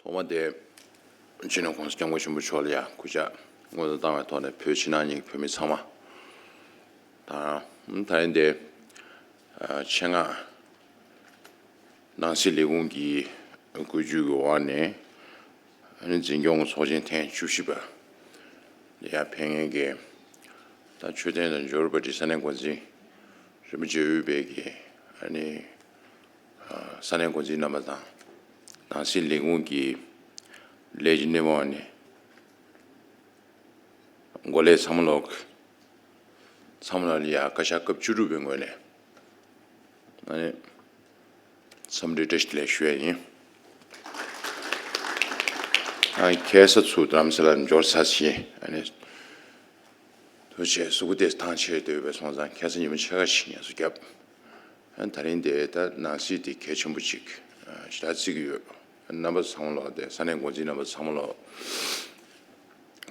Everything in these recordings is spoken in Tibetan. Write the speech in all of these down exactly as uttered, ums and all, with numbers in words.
ཐོག་མ་དེ་སྤྱི་ནོར་༸གོང་ས་༸སྐྱབས་མགོན་ཆེན་པོ་མཆོག་ལ་ཡང་གུས་ཕྱག་སྔོན་དུ་བཏང་བའི་ཐོག་ནས། བོད་ཕྱི་ནང་གཉིས་ཀྱི་བོད་མི་ཚང་མ་དང་། ད་ཡིན་ཏེ་ཆེད་མངགས་ནང་སྲིད་ལས་ཁུངས་ཀྱི་བཀོད་ཇུས་ཀྱི་འོག་ནས། ཨ་ནི་འཛིན་སྐྱོང་གི་ཚོགས་ཆེན་ཐེངས་བཅུ་བཞི་པ་ལ་ཡར་ཕེབས་མཁན་གྱི་ད་མཆོད་རྟེན་དང་འབྱོར་པ་འདི་ས་གནས་འགོ་འཛིན་རིན་པོ་ཆེ་དབུས་པའི་གི་ཨ་ནི་ས་གནས་འགོ་འཛིན་རྣམ་པ་དང་། ནང་སྲིད་ལས་ཁུངས་ཀྱི་ལས་བྱེད་སྣེ་མོ་ནས་འགོ་ལས་ཚང་མ་ལོག་ཚང་མ་ལ་ཡ་བཀའ་ཤག་སྐབས་བཅུ་དྲུག་པའི་ངོས་ནས་ཨ་ནི་འཚམས་འདྲི་བཀྲ་ཤིས་བདེ་ལེགས་ཞུ་ཡ་ཡིན། ཨ་ཁ་སང་ཚུར་རྡ་རམ་ས་ལར་འབྱོར་ཚར་ཞིང་། ཨ་ནི་ཐུགས་རྗེ་གཟུགས་པོ་དེ་ཐང་ཆད་སྡོད་པའི་སོང་ཙང་། ཁ་སང་ཉི་མ་ཕྱེད་ཀ་ཞིག་ངལ་གསོ་བརྒྱབ། ཨ་ད་རིང་དེ་ད་ནང་སྲིད་དེ་གལ་ཆེན་པོ་ཅིག་ཨ་ཞེ་དྲག་བརྩི་གི་ཡོད། རྣམ་པ་ཚང་མ་ལོག་དེ་ས་གནས་འགོ་འཛིན་རྣམ་པ་ཚང་མ་ལོག་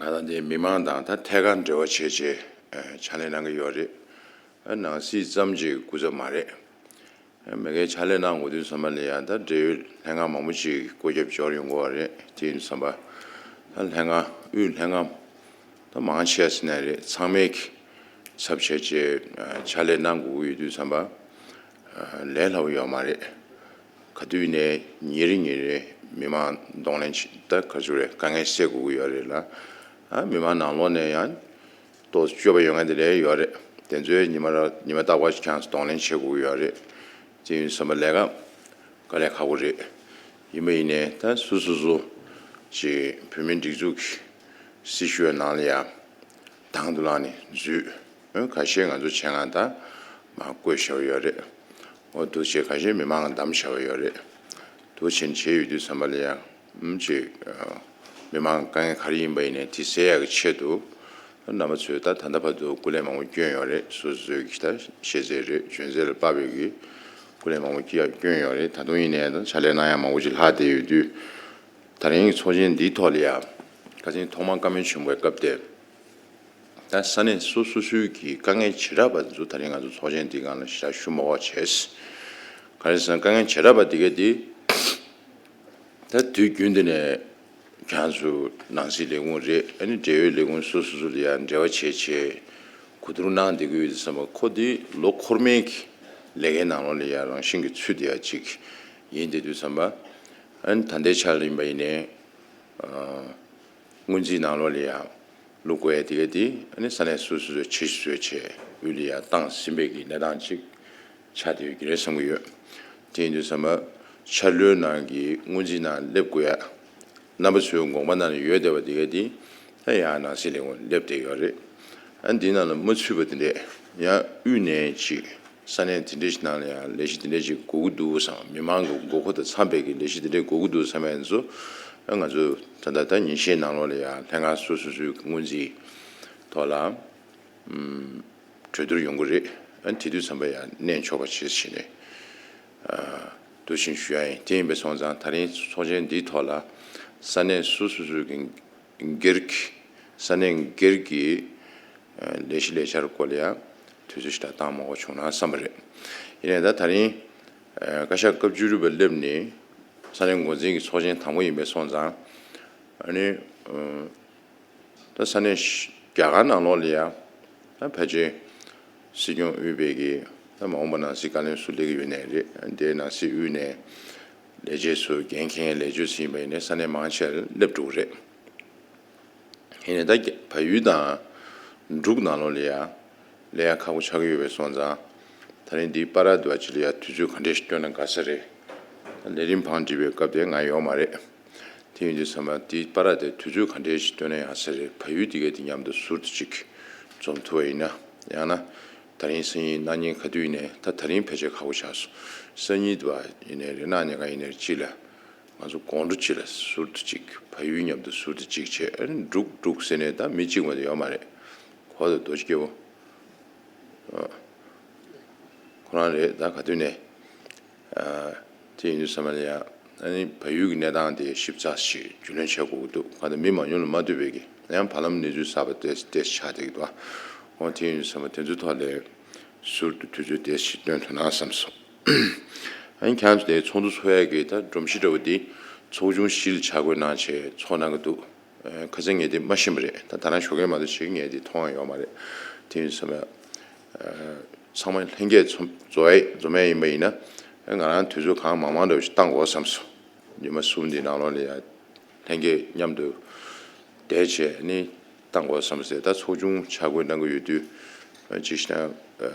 ང་དང་དེ་མི་མང་དང་ད་ཐད་ཀར་འབྲེལ་བ་བྱས་བྱས་ཨ་ཕྱག་ལས་གནང་གི་ཡོད་རེད། ཨ་ནང་སྲིད་ཙམ་གྱིས་སྐུ་ཚབ་མ་རེད། ཨ་མ་གིར་ཕྱག་ལས་གནང་དགོས་དུས་ཙམ་པ་ལ་ཡང་ད་འབྲེལ་ཡོད་ལྷན་ཁང་མང་པོ་ཅིག་བཀོད་ཁྱབ་འབྱོར་ཡོང་གི་ཡོད་རེད། དེ་ཡིན་དུས་ཙམ་པ་ད་ལྷན་ཁང་དབུས་ལྷན་ཁང་ད་མང་ཆེ་ཟེར་ན་རེད། ཚང་མས་ཀྱི་ཚབ་བྱས་བྱས་ཨ་ཕྱག་ལས་གནང་དགོས་ཀྱི་ཡོད་དུས་ཙམ་པ་ཨ་ལས་སླ་པོ་ཡོད་མ་རེད། ག་དུས་ནས་ཉིན་རེ་ཉིན་རེ་མི་མང་གདོང་ལེན་བྱེད། ད་ག་ཚོད་རེད། དཀའ་ངལ་སེལ་དགོས་ཀྱི་ཡོད་རེད་ལ། ཨ་མི་མང་ནང་ལོགས་ནས་ཡང་ཏོག་ཙམ་སྤྱོད་པ་ཡོད་མཁན་དེ་འདྲ་ཡོད་རེད། དེ་ཚོའི་ཉི་མ་ར་ཉི་མ་རྟག་པར་ཁྱེད་རང་ཚོ་གདོང་ལེན་བྱེད་དགོས་ཀྱི་ཡོད་རེད། དེ་ཡིན་དུས་ཙམ་པ་ལས་ཀ་དཀའ་ལས་ཁག་པོ་རེད། ཡིན་པ་ཡིན་ནའི་ད་སོ་སོ་སོ་ཅིག་བོད་མིའི་སྒྲིག་འཛུགས་ཀྱི་སྲི་ཞུ་བའི་ནང་ལ་ཡང་དང་དུ་བླངས་ནས་འཛུལ། ཁ་ཤས་ང་ཚོ་ཆེད་མངགས་ད་མར་བསྐོས་བཞག་པ་ཡོད་རེད། འོ་འདུག་བྱས་ཁ་ཤས་མི་མང་གིས་བདམས་བཞག་པ་ཡོད་རེད། འདུག་བྱས་བྱས་ཡོད་དུས་ཙམ་པ་ལ་ཡང་ཅིག་མི་མང་དཀའ་ངལ་ག་རེ་ཡིན་པ་ཡིན་ནའི་དེ་སེལ་ཡག་གི་ཆེད་དུ་རྣམ་པ་ཚོས་ད་ད་ལྟ་བར་དུ་སྐུ་ལས་མང་པོ་བསྐྱོན་ཡོད་རེད། སོ་སོའི་གི་ད་ཤེས་ཚད་རེད། འཇོན་ཚད་ལ་དཔག་པའི་གི་སྐུ་ལས་མང་པོ་བསྐྱོན་ཡོད་རེད། ད་དུང་ཡིན་ནའི་ད་ཕྱག་ལས་གནང་ཡག་མང་པོ་ཅིག་ལྷག་བསྡད་ཡོད་དུས། ད་རིང་ཚོགས་ཆེན་འདིའི་ཐོག་ལ་ཡང་ཁ་སང་ཐོག་མར་བཀའ་མོལ་བྱུང་བའི་སྐབས་དེ། ད་ས་གནས་སོ་སོ་སོའི་གི་དཀའ་ངལ་བྱེ་བྲག་པ་ཚོ་ད་རིང་ང་ཚོ་ཚོགས་ཆེན་འདིའི་སྒང་ལ་ཞེ་དྲག་ཞུ་མ་དགོས་བྱས། ག་རེ་ཟེར་ན་དཀའ་ངལ་བྱེ་བྲག་པ་འདི་ག་འདི་ད་དུས་རྒྱུན་དུ་ནས་ཁྱེད་ཚོ་ནང་སྲིད་ལས་ཁུངས་རེད། ཨ་ནི་འབྲེལ་ཡོད་ལས་ཁུངས་སོ་སོ་སོ་ལ་ཡང་འབྲེལ་བ་བྱས་བྱས་གོ་བསྡུར་གནང་བསྡད་ཀྱི་ཡོད་དུས་ཙམ་པ། ཁོ་འདི་ལོ་འཁོར་མའི་གི་ལས་ཀའི་ནང་ལོགས་ལ་ཡང་རང་བཞིན་གྱིས་ཚུད་བསྡད་ཡ་ཅིག་ཡིན་བསྡད་དུས་ཙམ་པ། ཨ་ནི་ད་ལྟའི་ཆར་ལ་ཡིན་པ་ཡིན་ནའི། སྔོན་རྩིས་ནང་ལོགས་ལ་ཡང་བླུག་དགོས་ཡ་དེ་ག་དེ་ཨ་ནི་ས་གནས་སོ་སོ་སོས་བྱེད་བཟོས་བྱས་དབུས་ལ་ཡང་བཏང་ཟིན་པའི་གི་གནས་སྟངས་ཅིག་ཆགས་བསྡད་ཡོད་ཀྱི་རེད་བསམ་གྱི་ཡོད། དེ་ཡིན་དུས་ཙམ་པ་འཆར་ལོའི་ནང་གི་སྔོན་རྩིས་ནང་སླེབས་དགོས་ཡ། རྣམ་པ་ཚོའི་དགོངས་པ་ནང་ལ་ཡོད་བསྡད་པ་དེ་ག་དེ་ད་ཡང་ནང་སྲིད་ལས་ཁུངས་སླེབས་བསྡད་ཡོད་རེད། ཨ་འདི་ནང་ལ་མ་ཚུད་པ་དེ་འདྲས་ཡང་དབུས་ནས་ཅིག་ས་གནས་དེ་འདྲའི་ཞིག་ནང་ལ་ཡང་ལས་གཞི་དེ་འདྲའི་ཞིག་དགོས་ཀྱི་འདུག་བསམ། མི་མང་གི་དགོས་མཁོ་དང་འཚམས་པའི་གི་ལས་གཞི་དེ་འདྲའི་དགོས་ཀྱི་འདུག་བསམ་ཡ་ཚོ། ཨ་ང་ཚོ་ད་ལྟ་ད་ཉིན་ཤས་ནང་ལོགས་ལ་ཡང་ལྷན་ཁང་སོ་སོ་སོའི་སྔོན་རྩིས་ཐོག་ལ་ཨམ་གྲོས་བསྡུར་ཡོང་གི་རེད། ཨ་དེ་དུས་ཙམ་པ་ཡང་གནས་ཆོག་པ་བྱེད་བཞིན་ནས་ཨ་འདུག་བཞིན་ཞུ་ཡ་ཡིན། དེ་ཡིན་པ་སོང་ཙང་ད་རིང་ཚོགས་ཆེན་འདིའི་ཐོག་ལ་ས་གནས་སོ་སོ་སོའི་གི་སྒེར་གྱི་ས་གནས་སྒེར་གྱི་ཨ་ལས་གཞི་ལས་འཆར་སྐོར་ལ་ཡང་དུས་ཚོད་ཞེ་དྲག་བཏང་མ་དགོས་བྱུང་ན་བསམ་པ་རེད། ཡིན་ནའི་ད་ད་རིང་ཨ་བཀའ་ཤག་སྐབས་བཅུ་དྲུག་པ་སླེབས་ནས་ས་གནས་འགོ་འཛིན་གྱི་ཚོགས་ཆེན་དང་པོ་ཡིན་པས་སོང་ཙང་། ཨ་ནི་ཨ་ད་ས་གནས་རྒྱ་གར་ནང་ལོགས་ལ་ཡང་ད་ཕལ་ཆེར་སྲིད་སྐྱོང་དབུས་པའི་གི་ད་མ་འོངས་པ་ནང་སྲིད་བཀའ་བློན་སུ་སླེབས་ཀྱི་ཡོད་ནའི་རེད། དེའི་ནང་སྲིད་དབུས་ནས་ལས་བྱེད་ཚོ་འགན་འཁྱེར་ལས་བྱེད་ཚོ་ཡིན་པ་ཡིན་ནའི་ས་གནས་མང་ཆེར་སླེབས་འགྲོ་གི་རེད། ཡིན་ནའི་ད་རྒྱ་བལ་ཡུལ་དང་འབྲུག་ནང་ལོགས་ལ་ཡང་ལས་ཡ་ཁག་པོ་ཆགས་ཀྱི་ཡོད་པས་སོང་ཙང་། ད་རིང་འདིའི་པར་ར་དུ་བ་ཅིག་ལ་ཡང་དུས་ཚོད་ག་འདྲས་ཤིག་བཏོན་ན་དགའ་ས་རེད། ད་ལས་རིམ་བང་བསྒྲིགས་པའི་སྐབས་དེ་ང་ཡོད་མ་རེད། དེ་ཡིན་དུས་ཙམ་པ་འདིའི་པར་ར་དེ་དུས་ཚོད་ག་འདྲས་ཤིག་བཏོན་ན་ཡག་ས་རེད། བལ་ཡུལ་དེ་གས་དེ་མཉམ་དུ་ཟུར་དུ་ཅིག་འཛོམས་ཐུབ་པ་ཡིན་ན། ཡང་ན་ད་རིང་སང་ཉིན་གནངས་ཉིན་ག་དུས་ཡིན་ནའི། ད་ད་རིང་ཕལ་ཆེར་ཁག་པོ་ཆགས་སོང་། སང་ཉིན་དུ་བ་ཡིན་ནའི་རེད། གནངས་ཉིན་ག་ཡིན་ནའི་རེད། ཅིག་ལ་ང་ཚོ་དགོང་དྲོ་ཅིག་ལ་ཟུར་དུ་ཅིག་བལ་ཡུལ་མཉམ་དུ་ཟུར་དུ་ཅིག་བྱས། ཨ་ནི་འབྲུག་འབྲུག་ཟེར་ནས་ད་མི་གཅིག་མ་གཏོགས་ཡོད་མ་རེད། གོ་ད་རྡོ་རྗེ་སྐྱེ་བོ་ཨ་ཁོ་རང་རེད། ད་ག་དུས་ནས་ཨ་དེ་ཡིན་དུས་ཙམ་པ་ལ་ཡང་ཨ་ནི་བལ་ཡུལ་གྱི་གནས་སྟངས་དེ་ཞིབ་ཚགས་ཤིག་རྒྱུས་ལོན་བྱེད་དགོས་ཀྱི་འདུག་ག་ད་མི་མང་ཉུང་ལ་མ་ལྟོས་པའི་གི་ཡང་བར་ལམ་གནས་ཚུལ་གསར་པ་ཏོག་ཙམ་ཏོག་ཙམ་ཆགས་བསྡད་ཀྱི་འདུག་འོ་དེ་ཡིན་དུས་ཙམ་པ་དེ་ཚོའི་ཐོག་ལ་ཟུར་དུ་དུས་ཚོད་ཏོག་ཙམ་ཞིག་བཏོན་ཐུབ་ན་བསམ་སོང་། ཨ་ནི་ཁྱེད་ཚོ་དེ་ཚོགས་འདུ་ཚོགས་ཡས་ཀྱི་ད་སྒྲོམ་གཞི་འདྲ་བོ་འདི་ ཚོགས་ཆུང་བཞི་ལ་ཆ་བགོས་གནང་བྱས་ཚོགས་གནང་གི་འདུག་ཨ་ཁ་སང་ངས་དེ་མ་ཤེས་པ་རེད། ད་ད་ནང་ཞོགས་ཀས་མ་གཏོགས་ཞིག་ངས་དེ་མཐོང་ཡ་ཡོད་མ་རེད། དེ་ཡིན་ཙང་ཨ་ཚང་མ་ལྷན་རྒྱས་ཚོགས་འཛོམས་ཡས་འཛོམས་ཡས་ཡིན་པ་ཡིན་ན་ཨ་ང་རང་དུས་ཚོད་གང་མང་མང་འདྲ་བོ་ཞིག་བཏང་དགོས་བསམ་སོང་། ཉི་མ་གསུམ་འདིའི་ནང་ལོགས་ལ་ཡ་ལྷན་རྒྱས་མཉམ་དུ་བསྡད་བྱས་ནི་བཏང་དགོས་བསམ་ཟེར། ད་ཚོགས་ཆུང་ཆ་བགོས་གནང་གི་ཡོད་དུས་ཅིག་ཤེས་ན་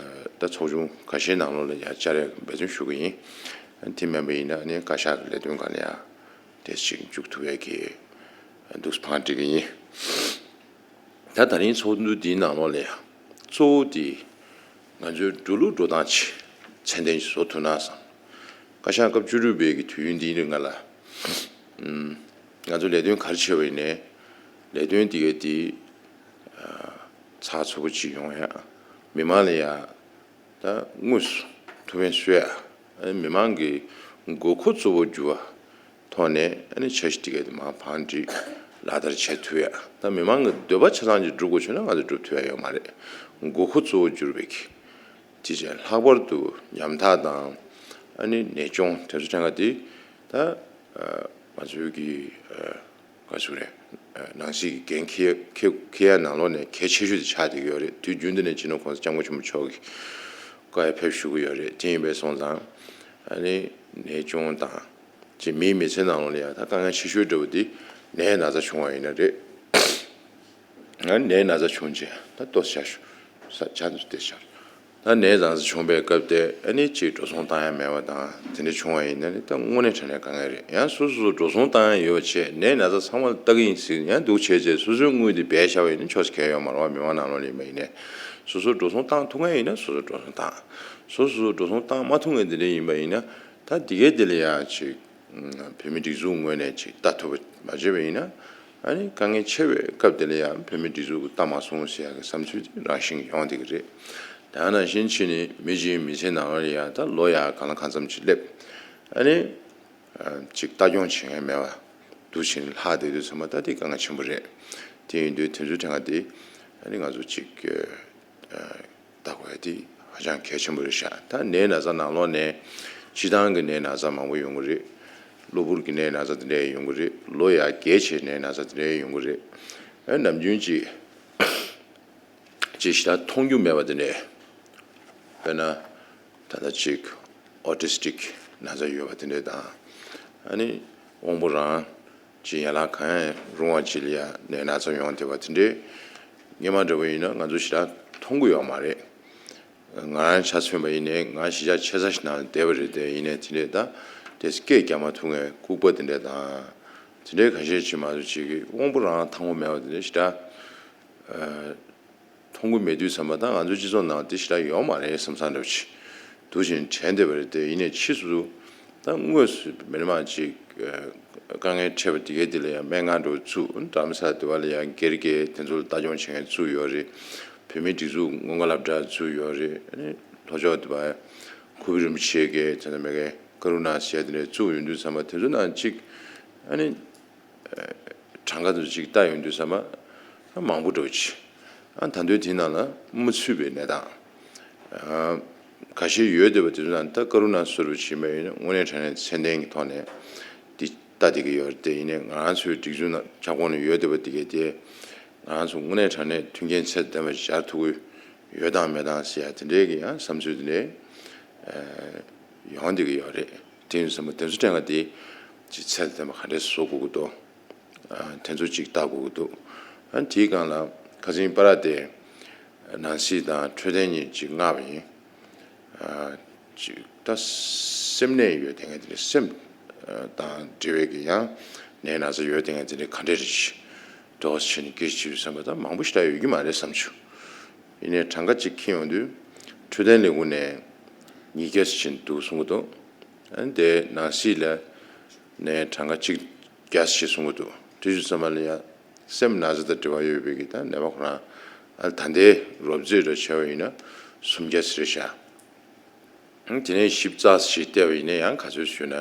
ད་ཚོགས་ཆུང་ཁ་ཤས་ནང་ལོགས་ལ་ཡ་བཅར་ཡ་འབད་བརྩོན་ཞུ་གི་ཡིན། དེ་མིན་པ་ཡིན་ན་ནི་བཀའ་ཤག་གི་ལས་དོན་སྒང་ལ་ཡ་དེ་ཅིག་འཇུག་ཐུབ་ཡ་གི་འདུག་བང་སྒྲིག་གི་ཡིན། ད་ད་རིང་ཚོགས་འདུ་འདིའི་ནང་ལོགས་ལ་ཡ་གཙོ་བོ་དེ་ང་ཚོའི་འགྲོ་ལུགས་འགྲོ་སྟངས་ཅིག་ཚད་ལྡན་ཅིག་བཟོ་ཐུབ་ན་བསམ། བཀའ་ཤག་སྐབས་བཅུ་དྲུག་པའི་གི་དུས་ཡུན་འདིའི་རིང་ལ་ང་ཚོ་ལས་དོན་ག་རེ་བྱས་པ་ཡིན་ནའི་ལས་དོན་འདི་གའི་འདི་ཚགས་ཚུད་པོ་ཅིག་ཡོང་ཡ། མི་མང་ལ་ཡ་ད་དངོས་སུ་ཐུགས་ཕན་གསོས་ཡ། མི་མང་གི་དགོས་མཁོ་གཙོ་བོ་གྱུར་བ་ཐོག་ནས་ཨ་ནི་འཆར་གཞི་དེ་གའི་དེ་མར་བང་སྒྲིག་ལག་བསྟར་བྱེད་ཐུབ་ཡ། ད་མི་མང་གི་འདོད་པ་ཆ་ཚང་ཅིག་སྒྲུབ་དགོས་བྱུང་ན་ང་ཚོ་སྒྲུབ་ཐུབ་ཡ་ཡོད་མ་རེད། དགོས་མཁོ་གཙོ་བོ་གྱུར་པའི་གི་དེ་བྱས་ལྷག་པར་དུ་ཉམ་ཐག་དང་ཨ་ནི་ནད་གཅོང་དེ་ཚོ་ཕྲན་ཁ་དེ་ད་ང་ཚོའི་གི་ག་ཚོད་རེད། ནང་སྲིད་ཀྱི་འགན་འཁྱེར་འཁྱེར་འཁྱེར་ཡ་ནང་ལོགས་ནས་གལ་ཆེ་ཤོས་དེ་ཆགས་བསྡད་ཀྱི་ཡོད་རེད། དུས་རྒྱུན་དུ་ནས་སྤྱི་ནོར་༸གོང་ས་༸སྐྱབས་མགོན་ཆེན་པོ་མཆོག་གི་བཀའ་ཡར་ཕེབས་ཞུ་གི་ཡོད་རེད། དེ་ཡིན་པས་སོང་ཙང་ཨ་ནི་ནད་གཅོང་དང་ཅིག་མིའི་མི་ཚེ་ནང་ལོགས་ལ་ཡང་ད་དཀའ་ངལ་ཆེ་ཤོས་འདྲ་བོ་དེ་ནད་ན་ཚ་བྱུང་བ་ཡིན་ན་རེད། ཨ་ནི་ནད་ན་ཚ་བྱུང་རྗེས་ད་ལྟོ་ཤ་ཤུ་ས་ཇ་དུ་སྟེར་ཤག་ད་ནད་ན་ཚ་བྱུང་པའི་སྐབས་དེ་ཨ་ནི་ཅིག་འགྲོ་སོང་བཏང་ཡ་མེད་པ་དང་དེ་འདྲ་བྱུང་བ་ཡིན་ན་ནི་ད་དངོས་གནས་དྲང་གནས་དཀའ་ངལ་རེད། ཡང་སོ་སོ་སོ་འགྲོ་སོང་བཏང་ཡ་ཡོད་པ་བྱས་ནད་ན་ཚ་ཚང་མ་ལ་ལྟ་གི་ཡིན་ཟེར་ཡང་འདུག་བྱས་རྗེས་སོ་སོའི་དངུལ་དེ་སྦས་བཞག་པ་ཡིན་ན་ཆོག་ས་གང་ཡང་ཡོད་མ་རེད་བ། མི་མང་ནང་ལོགས་ལ་ཡིན་པ་ཡིན་ནའི་སོ་སོ་འགྲོ་སོང་བཏང་ཐུབ་མཁན་ཡིན་ན་སོ་སོ་འགྲོ་སོང་བཏང་། སོ་སོ་སོ་འགྲོ་སོང་བཏང་མ་ཐུབ་མཁན་དེ་འདྲ་ཡིན་པ་ཡིན་ན་ད་དེ་གའི་དེ་ལ་ཡང་ཅིག་བོད་མིའི་སྒྲིག་འཛུགས་ངོས་ནས་ཅིག་ལྟ་ཐུབ་པ་མ་བྱས་པ་ཡིན་ན་ཨ་ནི་དཀའ་ངལ་ཆེ་བའི་སྐབས་དེ་ལ་ཡང་བོད་མིའི་སྒྲིག་འཛུགས་ཀྱིས་ལྟ་མ་སོང་ཟེར་ཡག་གི་བསམ་ཚུལ་དེ་རང་བཞིན་གྱིས་ཡོང་བསྡད་ཀྱི་རེད། ད་ནང་བཞིན་ཕྱིན་ནས་མི་གཅིག་མི་ཚེ་ནང་ལ་ཡང་ད་ལོ་ཡང་གང་ལ་གང་འཚམ་ཅིག་སླེབས། ཨ་ནི་ཅིག་ལྟ་སྐྱོང་བྱེད་མཁན་མེད་པ་འདུག་བྱས་ནས་ལྷག་བསྡད་དུས་ཚང་མ་ད་དེ་དཀའ་ངལ་ཆེན་པོ་རེད། དེ་ཡིན་དུས་དེ་ཚོའི་གྲས་ཀ་དེ་ཨ་ནི་ང་ཚོ་ཅིག་ལྟ་དགོས་ཡ་དེ་ཧ་ཅང་གལ་ཆེན་པོ་རེད་ཤག་ད་ནད་ན་ཚ་ནང་ལོགས་ནས་སྤྱིར་བཏང་གི་ནད་ན་ཚ་མང་པོ་ཡོང་གི་རེད། གློ་བུར་གྱི་ནད་ན་ཚ་དེ་འདྲ་ཡོང་གི་རེད། ལོ་ཡར་རྒས་བྱས་ནད་ན་ཚ་དེ་འདྲ་ཡོང་གི་རེད། ཨ་ནམ་རྒྱུན་ཅིག་ཅིག་ཞེ་དྲག་མཐོང་རྒྱུ་མེད་པ་དེ་འདྲ། དཔེར་ན་ད་ལྟ་ཅིག་ཨོ་ཊི་སི་ཊིག་ན་ཚ་ཡོད་པ་དེ་འདྲ་དང་། ཨ་ནི་དབང་པོ་རང་ཅིག་ཡན་ལག་གང་ཡང་རུང་བ་ཅིག་ལ་ཡ་ནད་ན་ཚ་ཡོང་བསྡད་པ་དེ་འདྲའི་སྔོན་མ་འདྲ་བོ་ཡིན་ན་ང་ཚོ་ཞེ་དྲག་མཐོང་གི་ཡོད་མ་རེད། ང་རང་ཆ་མཚོན་པ་ཡིན་ནའི་ང་གཞིས་ཆགས་ཆེ་ས་ཞིག་ནང་ལ་བསྡད་པ་རེད་དེ། ཡིན་ནའི་དེ་འདྲའི་ད་དེ་སྐད་རྒྱག་མ་ཐུབ་མཁན་ལྐུགས་པ་དེ་འདྲ་དང་། དེ་འདྲའི་ཁ་ཤས་ཅིག་མ་གཏོགས་ཅིག་གི་དབང་པོ་རང་ཐང་པོ་མེད་པ་དེ་འདྲ་ཞེ་དྲག་མཐོང་གི་མེད་དུས་ཙམ་པ་ད་ང་ཚོའི་སྤྱི་ཚོགས་ནང་དེ་ཞེ་དྲག་ཡོད་མ་རེད་བསམ་བསམ་འདྲ་བོ་ཅིག་འདུག་བཞིན་དྲན་བསྡད་པ་རེད་དེ། ཡིན་ནའི་ཕྱིས་སུ་ད་དངོས་སུ་མི་མང་ཅིག་དཀའ་ངལ་འཕྲད་པ་དེ་གའི་དེ་ལ་ཡང་སྨན་ཁང་འགྲོ་བཙུགས། རྡ་རམ་ས་ལ་དེ་བ་ལ་ཡང་སྒེར་གྱི་དེ་ཚོ་ལ་ལྟ་སྐྱོང་བྱེད་མཁན་བཙུགས་ཡོད་རེད། བོད་མིའི་སྒྲིག་འཛུགས་སྔོན་འགོག་སློབ་གྲྭ་བཙུགས་ཡོད་རེད། ལྷོ་ཕྱོགས་དེ་བ་ཁུ་བི་རིན་པོ་ཆེ་གི་དེ་ཚོ་མེ་གེ་ཀ་རུ་ན་ཟེར་དེ་འདྲ་བཙུགས་ཡོང་དུས་ཙམ་པ་དེ་ཚོ་ནང་ཅིག་ཨ་ནི་གྲངས་ཀ་དེ་ཅིག་ལྟ་ཡོང་དུས་ཙམ་པ་མང་པོ་འགྲོ་ཅི། ཨ་ད་དུང་དེ་ནང་ལ་མ་ཚུད་པའི་གནས་སྟངས་ཁ་ཤས་ཡོད་བསྡད་པ་དེ་ཚོ་ནང་ད་ཀ་རུ་ན་སོ་རུ་བྱེད་མ་ཡོད་ན་དངོས་གནས་དྲང་གནས་ཚད་ལྡན་གྱི་ཐོག་ནས་འདི་ལྟ་བསྡད་ཀྱི་ཡོད་རེད་དེ། ཡིན་ནའི་ང་རང་ཚོའི་སྒྲིག་འཛུགས་ནང་ཁྱབ་ཁོངས་ནས་ཡོད་བསྡད་པ་དེ་གས་དེ་ང་རང་ཚོ་དངོས་གནས་དྲང་གནས་མཐུན་རྐྱེན་ཚད་ལྡན་པ་སྦྱར་ཐུབ་ཀྱི་ཡོད་དང་མེད་དང་ཟེར་ཡ་དེ་འདྲའི་གི་ཡང་བསམ་ཚུལ་དེ་འདྲའི་ཡོང་བསྡད་ཀྱི་ཡོད་རེད། དེ་ཡིན་ཙང་དེ་ཚོ་ཕྲན་ཁ་དེ་ཅིག་ཚད་ལྡན་པ་ག་འདྲས་བཟོ་དགོས་ཀྱི་འདུག་ཨ་དེ་ཚོ་ཅིག་ལྟ་དགོས་ཀྱི་འདུག་ཨ་དེའི་སྒང་ལ་ཁ་སང་པ་ར་དེ་ནང་སྲིད་དང་འཕྲོད་བསྟེན་གཉིས་ཅིག་མངགས་པ་ཡིན། ཨ་ཅིག་ད་སེམས་ནད་ཡོད་བསྡད་མཁན་དེ་འདྲ་སེམས་ཨ་དང་འབྲེལ་བའི་གི་ཡང་ནད་ན་ཚ་ཡོད་བསྡད་མཁན་དེ་འདྲ་ག་འདྲས་རེད་ཅིག་འགྲོ་བྱས་ནས་སྐད་ཆ་དྲིས་པ་ཙམ་པ་ད་མང་པོ་ཞེ་དྲག་ཡོད་ཀྱི་མ་རེད་བསམ་བྱུང་། ཡིན་ནའི་གྲངས་ཀ་ཅིག་འཁྱེར་ཡོང་དུས་འཕྲོད་བསྟེན་ལས་ཁུངས་ནས་ཉིས་བརྒྱ་ཙམ་ཅིག་འདུག་གསུང་གི་འདུག་ཨ་ནི་དེ་ནང་སྲིད་ལ་ནས་གྲངས་ཀ་གཅིག་བརྒྱ་ཞེས་གསུང་གི་འདུག་དེ་དུས་ཙམ་པ་ལ་ཡང་སེམས་ན་ཚ་དང་འབྲེལ་བ་ཡོད་པའི་གི་ད་ནད་པ་ཁོ་རང་ཨ་ད་ལྟའི་རོབ་རྩིས་ར་བྱས་པ་ཡིན་ན་སུམ་བརྒྱ་ཙམ་རེད་ཤག་ཨང་དེ་ནས་ཞིབ་ཚགས་ཞིག་བལྟས་པ་ཡིན་ན་ཡང་ག་ཚོད་ཞུས་ན་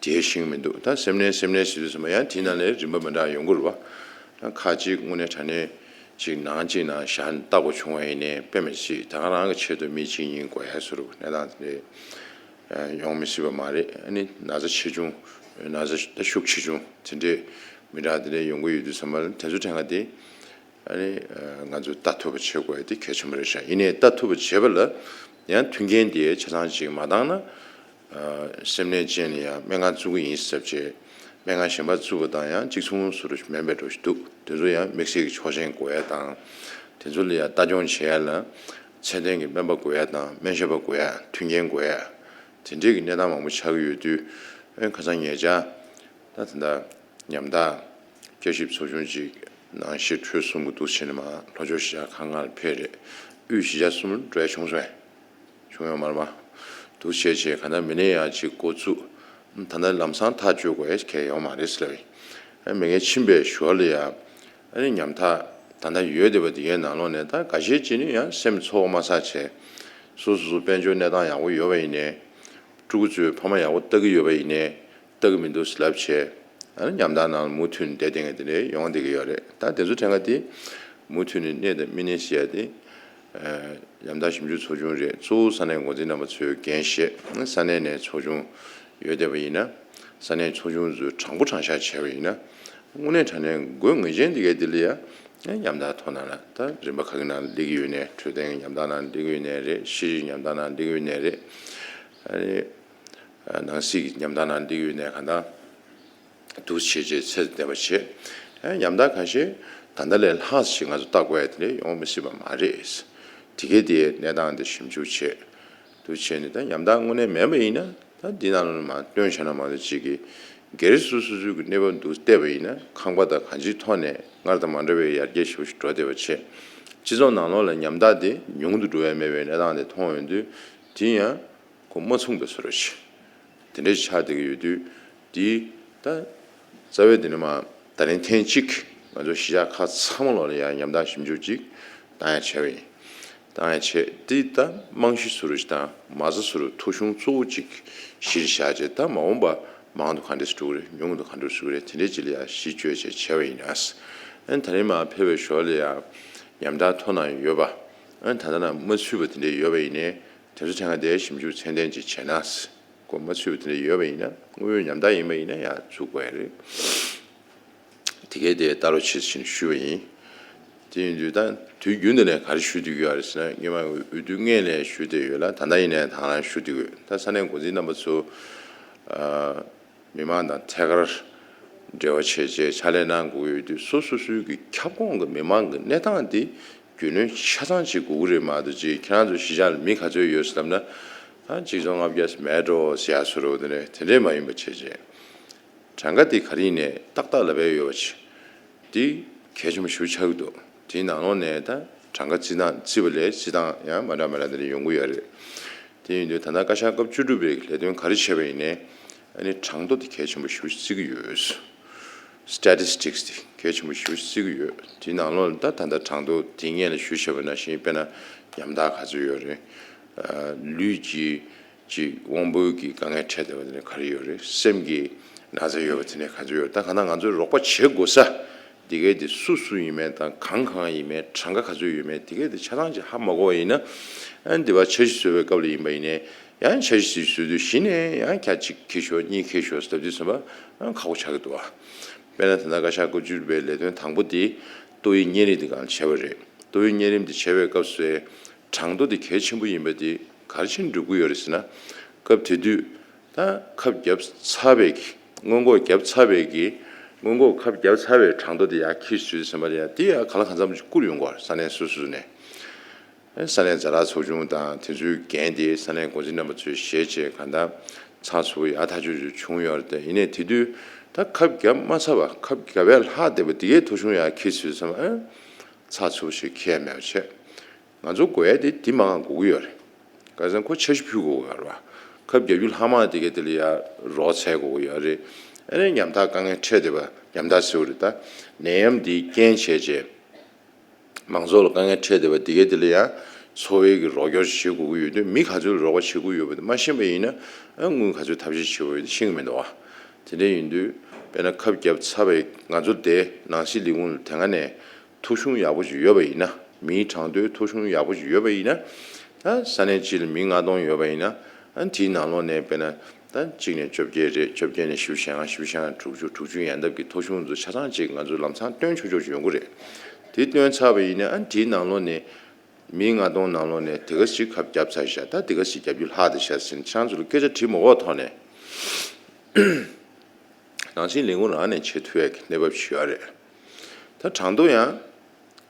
དེའི་ཤིང་མི་འདུག་ད་སེམས་ནད་སེམས་ནད་ཟེར་དུས་ཙམ་པ་ཡང་དེའི་ནང་ལས་རིམ་པ་མི་འདྲ་ཡོང་གི་རེད་བ། ད་ཁ་ཅིག་དངོས་གནས་དྲང་གནས་ཅིག་ནང་ཅིག་ནང་བཞག་ནས་ལྟ་དགོས་བྱུང་བ་ཡིན་ནའི་དཔེ་མི་སྲིད་ད་ག་རང་གི་ཆེད་དུ་མི་གཅིག་གཉིས་དགོས་ཡ་བཟོ་འདྲ་གནས་སྟངས་དེ་འདྲའི་ཡོང་མི་སྲིད་པ་མ་རེད། ཨ་ནི་ན་ཚ་ཆེ་ཆུང་ ན་ཚ་ཤུགས་ཆེ་ཆུང་དེ་འདྲས་མི་འདྲ་དེ་འདྲས་ཡོང་གི་ཡོད་དུས་ཙམ་པ་ལ་དེ་ཚོ་དྲན་ག་དེ་ཨ་ནི་ང་ཚོས་ལྟ་ཐུབ་པ་བྱེད་དགོས་ཡ་དེ་གལ་ཆེན་པོ་རེད་ཤག་ཡིན་ནའི་ལྟ་ཐུབ་པ་བྱེད་པ་ལ་ཡང་མཐུན་རྐྱེན་དེ་ཆ་ཚང་ཅིག་མ་བཏང་ན། སེམས་ནད་ཅན་ལ་ཡང་སྨན་ཁང་བཙུགས་ཀྱི་ཡིན་ཟེར་བྱས་སྨན་ཁང་གཞན་པ་བཙུགས་པ་དང་ཡང་གཅིག་མཚུངས་སུ་མིན་པའི་འགྲོ་བཞིན་འདུག་དེ་ཚོ་ཡང་དམིགས་བསལ་གྱི་ཆོག་མཆན་དགོས་ཡ་དང་། དེ་ཚོ་ལ་ཡང་ལྟ་སྐྱོང་བྱེད་ཡ་ལ་ཚད་ལྡན་གྱི་སྨན་པ་དགོས་ཡ་དང་སྨན་ཞབས་པ་དགོས་ཡ་མཐུན་རྐྱེན་དགོས་ཡ་དེ་འདྲས་ཀྱི་གནས་སྟངས་མང་པོ་ཆགས་ཀྱི་ཡོད་དུས་ཨེ་ཁ་སང་ཉེ་ཆར་ད་དེ་འདྲ་ཉམ་ཐག་བསྐྱར་ཞིབ་ཚོགས་ཆུང་ཅིག་ནང་ཞེ་ཁྲོད་གསུམ་གྱི་འདུག་བྱས་ནས་མར་ལྷོ་ཕྱོགས་གཞིས་ཆགས་ཁག་ལྔ་ལ་ཕེབས་རེད། དབུས་གཞིས་ཆགས་གསུམ་ལ་འགྲོ་ཡ་བྱུང་སོང་ངས། བྱུང་ཡོད་མ་རེད་པ། འདུག་བྱས་བྱས་ག་ད་མི་ནས་ཡང་ཅིག་འགོ་བཙུགས། ད་ལྟ་ལམ་སང་ཐག་གཅོད་དགོས་ཡ་གལ་ཡོད་མ་རེད་ཟེར་ལབ་ཡིན། མི་ངན་ཕྱིན་པའི་ཞོར་ལ་ཡང་ཨ་ནི་ཉམ་ཐག་ད་ལྟ་ཡོད་བསྡད་པ་དེ་གའི་ནང་ལོགས་ནས་ད་འགའ་ཤས་ཅིག་ནི་ཡང་སེམས་ཚོར་བ་མ་ཟ་བྱས། སོ་སོ་སོ་དཔལ་འབྱོར་གནས་སྟངས་ཡག་པོ་ཡོད་པ་ཡིན་ནའི། ཕྲུ་གུ་ཚོའི་ཕ་མ་ཡག་པོ་ལྟ་གི་ཡོད་པ་ཡིན་ནའི། ལྟ་གི་མི་འདུག་ཟེར་ལབ་བྱས། ཨ་ནི་ཉམ་ཐག་ནང་ལ་མུ་མཐུད་ནས་བསྡད་བསྡད་མཁན་དེ་འདྲ་ཡོང་བསྡད་ཀྱི་ཡོད་རེད། ད་དེ་ཚོ་དྲན་ག་དེ་མུ་མཐུད་ནས་གནས་དང་མི་གནས་ཟེར་ཡ་དེ་ཉམ་ཐག་ཞིབ་འཇུག་ཚོགས་ཆུང་རེད། གཙོ་བོ་ས་གནས་འགོ་འཛིན་རྣམ་པ་ཚོས་འགན་བཞེས། ས་གནས་ནས་ཚོགས་ཆུང་ཡོད་བསྡད་པ་ཡིན་ན། ས་གནས་ཚོགས་ཆུང་ཚོས་དྲང་པོ་དྲང་བཞག་བྱས་པ་ཡིན་ན། དངོས་གནས་དྲང་གནས་དགོས་ངེས་ཅན་དེ་གའི་དེ་ལ་ཡ་ཉམ་ཐག་ཐོག་ནང་ལ་ད་རིམ་པ་ཁག་གི་ནང་ལ་སླེབས་ཀྱི་ཡོད་ནའི་འཕྲོད་བསྟེན་གྱི་ཉམ་ཐག་ནང་སླེབས་ཀྱི་ཡོད་ནའི་རེད། ཤེས་རིག་ཉམ་ཐག་ནང་སླེབས་ཀྱི་ཡོད་ནའི་རེད། ཨ་ནི། ནང་སྲིད་ཀྱི་ཉམ་ཐག་ནང་སླེབས་ཀྱི་ཡོད་ནའི་གང་ལྟར། འདུག་བྱས་བྱས་ཚད་ལྡན་པ་བྱས། ཨ་ཉམ་ཐག་ཁ་ཤས་ད་ལྟ་ལས་ལྷག་ཞིག་ང་ཚོ་ལྟ་དགོས་ཡ་དེ་འདྲ་ཡོང་མི་སྲིད་པ་མ་རེད། དེ་གས་དེའི་གནས་སྟངས་དེ་ཞིབ་འཇུག་བྱས། འདུག་བྱས་ནས་ད་ཉམ་ཐག་དངོས་གནས་མེད་པ་ཡིན་ན་ད་འདི་ནང་ལ་མར་བཏོན་བྱས་ན་མ་གཏོགས་ཅིག་གིས་སྒེར་སོ་སོ་སོའི་གི་གནས་བབ་འདུག་བལྟས་པ་ཡིན་ན་ཁང་པ་དང་གང་ཅིའི་ཐོག་ནས་སྔར་དང་མ་འདྲ་བའི་ཡར་རྒྱས་ཞེ་པོ་ཞིག་འགྲོ་བསྡད་པ་བྱས། སྤྱི་ཚོགས་ནང་ལོགས་ལ་ཉམ་ཐག་དེ་ཉུང་དུ་འགྲོ་ཡ་མེད་པའི་གནས་སྟངས་དེ་མཐོང་ཡོང་དུས་དེ་ཡང་། ཁོ་མ་མཚུངས་པའི་བཟོ་འདྲ་ཞིག་དེ་འདྲའི་ཆགས་བསྡད་ཀྱི་ཡོད་དུས། དེ་ད་རྩ་བའི་དེ་ནི་མ་ད་རིང་ཐེངས་གཅིག་ང་ཚོ་གཞིས་ཆགས་ཁག་ཚང་མ་ལོག་ལ་ཡང་ཉམ་ཐག་ཞིབ་འཇུག་ཅིག་བཏང་ཡ་བྱས་པ་ཡིན། བཏང་ཡ་བྱས་དེ་ད་རྨང་གཞི་བཟོ་འདྲ་ཞིག་དང་མ་རྩ་བཟོ་འདྲ་ཐོ་གཞུང་གཙོ་བོ་ཅིག་གཞིར་བཞག་བྱས་ད་མ་འོངས་པ་མང་དུ་ག་འདྲས་འགྲོ་གི་རེད། ཉུང་དུ་ག་འདྲས་འགྲོ་གི་རེད། དེ་འདྲའི་ཅིག་ལ་ཡང་གཞི་བཅོལ་བྱས་བྱས་པ་ཡིན་ཨ། ཨན་ད་རིང་མ་ཕེབས་པའི་ཞོར་ལ་ཡང་ཉམ་ཐག་ཐོ་ནང་ཡོད་པ། ཨན་ད་ལྟ་ན་མ་ཚུད་པ་དེ་འདྲས་ཡོད་པ་ཡིན་ནའི། དེ་ཚོ་ཐད་ཀར་དེའི་ཞིབ་འཇུག་ཚད་ལྡན་ཅིག་བྱས་ན། སྐོར་མ་ཚུད་པ་དེ་འདྲ་ཡོད་པ་ཡིན་ན་དངོས་ཡོད་ཉམ་ཐག་ཡིན་པ་ཡིན་ན་ཡང་ཚུགས་དགོས་ཡ་རེད། དེ་གའི་དེ་ལྟ་རོགས་བྱེད་ཟེར་ནས་ཞུས་པ་ཡིན། དེ་ཡིན་དུས་ད་དུས་རྒྱུན་དུ་ནས་ག་རེ་ཞུ་བསྡད་ཀྱི་ཡོད་རེད་ཟེར་ན་སྔོན་མ་འོས་བསྡུ་སྔོན་ལ་ཞུ་བསྡད་ཡོད་ལ་ད་ལྟ་ཡིན་ནའི་དང་ལ་ཞུ་བསྡད་ཀྱི་ཡོད། ད་ས་གནས་འགོ་འཛིན་རྣམ་པ་ཚོ། མི་མང་དང་ཐད་ཀར་འབྲེལ་བ་བྱས་རྗེས་ཕྱག་ལས་གནང་དགོས་ཀྱི་ཡོད་དུས་སོ་སོ་སོའི་གི་ཁྱབ་ཁོངས་ཀྱི་མི་མང་གི་གནས་སྟངས་དེ་རྒྱུས་ལོན་ཆ་ཚང་བྱེད་དགོས་ཀྱི་རེད་མ་གཏོགས་ཅིག་ཁྱེད་རང་ཚོ་གཞིས་ཆགས་ལ་མི་ག་ཚོད་ཡོད་ཟེར་ལབ་ན་ད་གཅིག་སྟོང་ལྔ་བརྒྱ་མེད་འགྲོ་ཟེར་ཡ་བཟོ་འདྲ་དེ་འདྲ་དེ་འདྲས་མ་ཡིན་པ་བྱས་རྗེས་གྲངས་ཀ་དེ་ག་རེ་ཡིན་ནའི་ཏག་ཏག་ལབ་ཡ་ཡོད་པ་བྱས། དེ་གལ་ཆེན་པོ་ཞེ་པོ་ཆགས་ཀྱི་འདུག་དེའི་ནང་ལོགས་ནས་ད་གྲངས་ཀ་བརྩི་སྟངས་བརྩི་བ་ལས་བརྩི་སྟངས་ཡང་མ་འདྲ་མ་འདྲ་དེ་འདྲ་ཡོང་གི་ཡོད་རེད། དེ་ཡིན་དུས་ད་ལྟ་བཀའ་ཤག་སྐབས་བཅུ་དྲུག་པའི་ལས་དོན་ག་རེ་བྱས་པ་ཡིན་ནའི་ཨ་ནི་གྲངས་ཐོ་དེ་གལ་ཆེན་པོ་ཞེ་པོ་བརྩི་གི་ཡོད། Statistics དེ་གལ་ཆེན་པོ་ཞེ་པོ་བརྩི་གི་ཡོད། དེའི་ནང་ལོགས་ལ་ད་ད་ལྟ་གྲངས་ཐོ་དེ་སྔོན་ལ་ཞུས་བྱས་པ་ནང་བཞིན་དཔེར་ན་ཉམ་ཐག་ག་ཚོད་ཡོད་རེད། ལུས་ཀྱི་ཅིག་དབང་པོའི་གི་དཀའ་ངལ་འཕྲད་བསྡད་པ་དེ་ནི་ག་རེ་ཡོད་རེད། སེམས་ཀྱི་ན་ཚ་ཡོད་པ་དེ་ནི་ག་ཚོད་ཡོད་རེད། ད་གང་ལྟར་ང་ཚོས་རོགས་པ་བྱེད་དགོས་ས་དེ་གའི་དེ་སུ་སུ་ཡིན་མིན་དང་གང་གང་ཡིན་མིན་གྲངས་ཀ་ག་ཚོད་ཡོད་མིན་དེ་གའི་དེ་ཆ་ཚང་ཅིག་ཧ་མ་གོ་བ་ཡིན་ན་ཨ་ནི་དེ་བ་འཆར་གཞི་བཟོ་བའི་སྐབས་ལ་ཡིན་པ་ཡིན་ནའི་ཡང་འཆར་གཞི་ཞིག་བཟོ་དུས་གཞི་ནས་ཡང་ཁྱ་གཅིག་འཁྱེར་ཤོག་གཉིས་འཁྱེར་ཤོག་ཟེར་དུས་ཙམ་པ་ཨ་ཁག་པོ་ཆགས་ཀྱི་འདུག་བ། དཔེར་ན་ད་ལྟ་བཀའ་ཤག་སྐབས་བཅུ་དྲུག་པའི་ལས་དོན་དང་པོ་དེ་ཏོག་དབྱིབས་གཉན་རིམས་དེ་སྒང་བྱས་པ་རེད། ཏོག་དབྱིབས་གཉན་རིམས་དེ་བྱས་པའི་སྐབས་སུ་གྲངས་ཐོ་དེ་གལ་ཆེན་པོ་ཡིན་པ་དེ་ག་རེ་བྱས་ནས་འགྲུབ་ཀྱི་ཡོད་རེད་ཟེར་ན། སྐབས་དེ་དུས་ད་ཁབ་བརྒྱབ་ཚར་བའི་གི་སྔོན་འགོག་བརྒྱབ་ཚར་བའི་གི་སྔོན་འགོག་ཁབ་བརྒྱབ་ཚར་བའི་གྲངས་ཐོ་དེ་ཡར་འཁྱེར་ཟེར་ཟིན་པ་དེ་ཡང་དེ་ཡང་གང་ལ་གང་འཚམ་ཅིག་བསྐུར་ཡོང་གི་རེད། ས་གནས་སོ་སོ་ནས་ས་གནས་ཛ་དྲག་ཚོགས་ཆུང་དང་དེ་ཚོའི་འགན་དེ་ས་གནས་འགོ་འཛིན་རྣམ་པ་ཚོས་བཞེས་བྱས་གང་ལྟར་ཚགས་ཚུད་པོ་ཡག་ཐག་ཆོད་ཅིག་བྱུང་ཡོད་རེད། དེ་ཡིན་ནའི་དེ་དུས་ད་ཁབ་བརྒྱབ་མ་ཚར་བ་ཁབ་བརྒྱབ་ཡ་ལྷག་བསྡད་པ་དེ་གའི་ཐོ་གཞུང་ཡར་འཁྱེར་ཟེར་ཟིན་པ་ཨ་ཚགས་ཚུད་པོ་ཞིག་འཁྱེར་ཡ་མེད་པ་བྱས། ང་ཚོ་དགོས་ཡ་དེ་དེ་མང་དགོས་ཀྱི་ཡོད་རེད། ག་ཟེར་ན་ཁོ་འཆར་གཞི་ཕུལ་དགོས་ཀྱི་ཡོད་རེད་བ། ཁབ་བརྒྱབ་རྒྱུ་ལྷག་མ་དེ་གའི་དེ་ལ་ཡ་རོགས་འཚལ་དགོས་ཀྱི་ཡོད་རེད། ཨ་ནི་ཉམ་ཐག་དཀའ་ངལ་འཕྲད་བསྡད་པ་ཉམ་ཐག་ཟེར་བ་རེད་ད། ནད་ཡམས་འདིའི་རྐྱེན་བྱས་རྗེས། མང་ཚོགས་ལ་དཀའ་ངལ་འཕྲད་བསྡད་པ་དེ་གའི་དེ་ལ་ཡ་འཚོ་བའི་གི་རོགས་སྐྱོར་བྱེད་དགོས་ཀྱི་ཡོད་དུས་མི་ག་ཚོད་ལ་རོགས་པ་བྱེད་དགོས་ཡོད་པ་དེ་མ་ཤེས་པ་ཡིན་ན་ཨ་དངུལ་ག་ཚོད་ཐབས་ཤེས་བྱེད་དགོས་ཡོད་དེ་ཤེས་ཀྱི་མི་འདུག་བ། དེ་འདྲ་ཡིན་དུས་དཔེར་ན་ཁབ་བརྒྱབ་ཚར་བའི་ང་ཚོ་དེ་ནང་སྲིད་ལས་ཁུངས་ལ་དེ་སྔ་ནས་ཐོ་གཞུང་ཡག་པོ་ཞིག་ཡོད་པ་ཡིན་ན། མིའི་གྲངས་ཐོའི་ཐོ་གཞུང་ཡག་པོ་ཞིག་ཡོད་པ་ཡིན་ན། ད་ས་གནས་གཅིག་ལ་མི་ལྔ་སྟོང་ཡོད་པ་ཡིན་ན། ཨ་དེའི་ནང་ལོགས་ནས་དཔེར་ན་ ད་གཅིག་ནས་བཅོ་བརྒྱད་རེད། བཅོ་བརྒྱད་ནས་བཞི་བཅུ་ཞེ་ལྔ། བཞི་བཅུ་ཞེ་ལྔ་ནས་དྲུག་ཅུ། དྲུག་ཅུ་ཡན་འདབ་ཀྱི་ཐོ་གཞུང་ཚོ་ཆ་ཚང་གཅིག་ང་ཚོ་ལམ་སང་བཏོན་ཆོག་ཆོག་ཡོང་གི་རེད། དེ་བཏོན་ཚར་བ་ཡིན་ན་ཨ་དེའི་ནང་ལོགས་ནས་མི་ལྔ་སྟོང་ནང་ལོགས་ནས་དེ་ག་ཞིག་ཁབ་བརྒྱབ་ཚར་ཤག་ད་དེ་ག་ཞིག་བརྒྱབ་རྒྱུ་ལྷག་བསྡད་ཤག་ཟེར་ནས་ཁྱེད་རང་ཚོ་ལ་སྐད་ཆ་དྲིས་མ་དགོས་ཐོག་ནས། ནང་སྲིད་ལས་ཁུངས་རང་ནས་བྱེད་ཐུབ་ཡག་གི་གནས་བབ་ཞིག་ཡོད་རེད། ད་གྲངས་ཐོ་ཡང་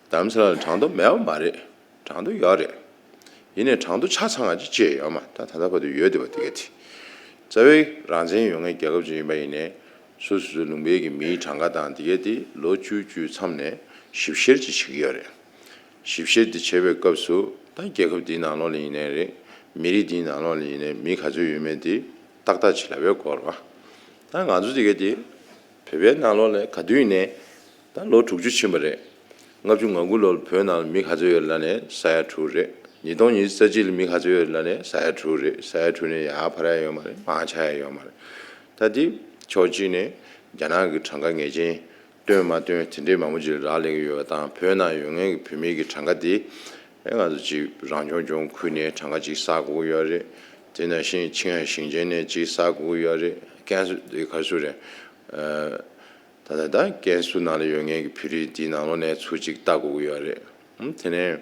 རྡ་རམ་ས་ལ་ལ་གྲངས་ཐོ་མེད་པ་མ་རེད། གྲངས་ཐོ་ཡོད་རེད། ཡིན་ནའི་གྲངས་ཐོ་ཆ་ཚང་བ་ཅིག་བཅས་ཡོད་མ་ད་ད་ལྟ་བར་དུ་ཡོད་བསྡད་པ་དེ་ག་དེ། རྩ་བའི་རང་བཙན་ཡོད་མཁན་རྒྱལ་ཁབ་ཅིག་ཡིན་པ་ཡིན་ནའི་སོ་སོ་སོའི་ལུང་པའི་གི་མིའི་གྲངས་ཀ་དང་དེ་ག་དེ་ལོ་བཅུ་བཅུའི་མཚམས་ནས་ཞིབ་བཤེར་ཅིག་བྱེད་ཀྱི་ཡོད་རེད། ཞིབ་བཤེར་དེ་བྱེད་པའི་སྐབས་སུ་ད་རྒྱལ་ཁབ་འདིའི་ནང་ལོགས་ལ་ཡིན་ནའི་རེད། མི་རིགས་འདིའི་ནང་ལོགས་ལ་ཡིན་ནའི་མི་ག་ཚོད་ཡོད་མེད་དེ་ཏག་ཏག་ཅིག་ལབ་ཡག་དགོས་རེད་བ། ད་ང་ཚོ་དེ་ག་དེ་བོད་པའི་ནང་ལོགས་ལ་ག་དུས་ཡིན་ནའི་ད་ལོ་དྲུག་ཅུ་ཕྱིན་པ་རེད། ལྔ་བཅུ་ང་དགུ་ལོར་བོད་ནང་ལ་མི་ག་ཚོད་ཡོད་ལབ་ནའི་ས་ཡ་དྲུག་རེད། ཉིས་སྟོང་ཉི་ཤུ་རྩ་གཅིག་ལ་མི་ག་ཚོད་ཡོད་ལབ་ནའི་ས་ཡ་དྲུག་རེད། ས་ཡ་དྲུག་ནས་ཡར་འཕར་ཡག་ཡོད་མ་རེད། མར་ཆག་ཡག་ཡོད་མ་རེད། ད་དེ་ཕྱོགས་གཅིག་ནས་རྒྱ་ནག་གི་གྲངས་ཀ་ངེས་ཅན། བཏོན་མ་བཏོན་དེ་འདྲའི་མང་པོ་ཅིག་ལ་རག་ལས་ཀྱི་ཡོད་པ་དང་བོད་ནང་ཡོད་མཁན་གྱི་བོད་མི་གི་གྲངས་ཀ་དེ་ཨེ་ང་ཚོ་ཅིག་རང་སྐྱོང་ལྗོངས་ཁུལ་ནས་གྲངས་ཀ་ཅིག་བསགས་དགོས་ཀྱི་ཡོད་རེད། དེ་ནང་བཞིན་ཆིང་ཡན་ཞིང་ཆེན་ནས་ཅིག་བསགས་དགོས་ཀྱི་ཡོད་རེད། ཀན་སུའུ་དེ་ག་རེ་ཟེར་རེད། ད་ལྟ་ད་ཀན་སུའུ་ནང་ལ་ཡོད་མཁན་གྱི་བོད་རིགས་དེའི་ནང་ལོགས་ནས་ཚུར་ཅིག་ལྟ་དགོས་ཀྱི་ཡོད་རེད། ཨུམ་དེ་ནས་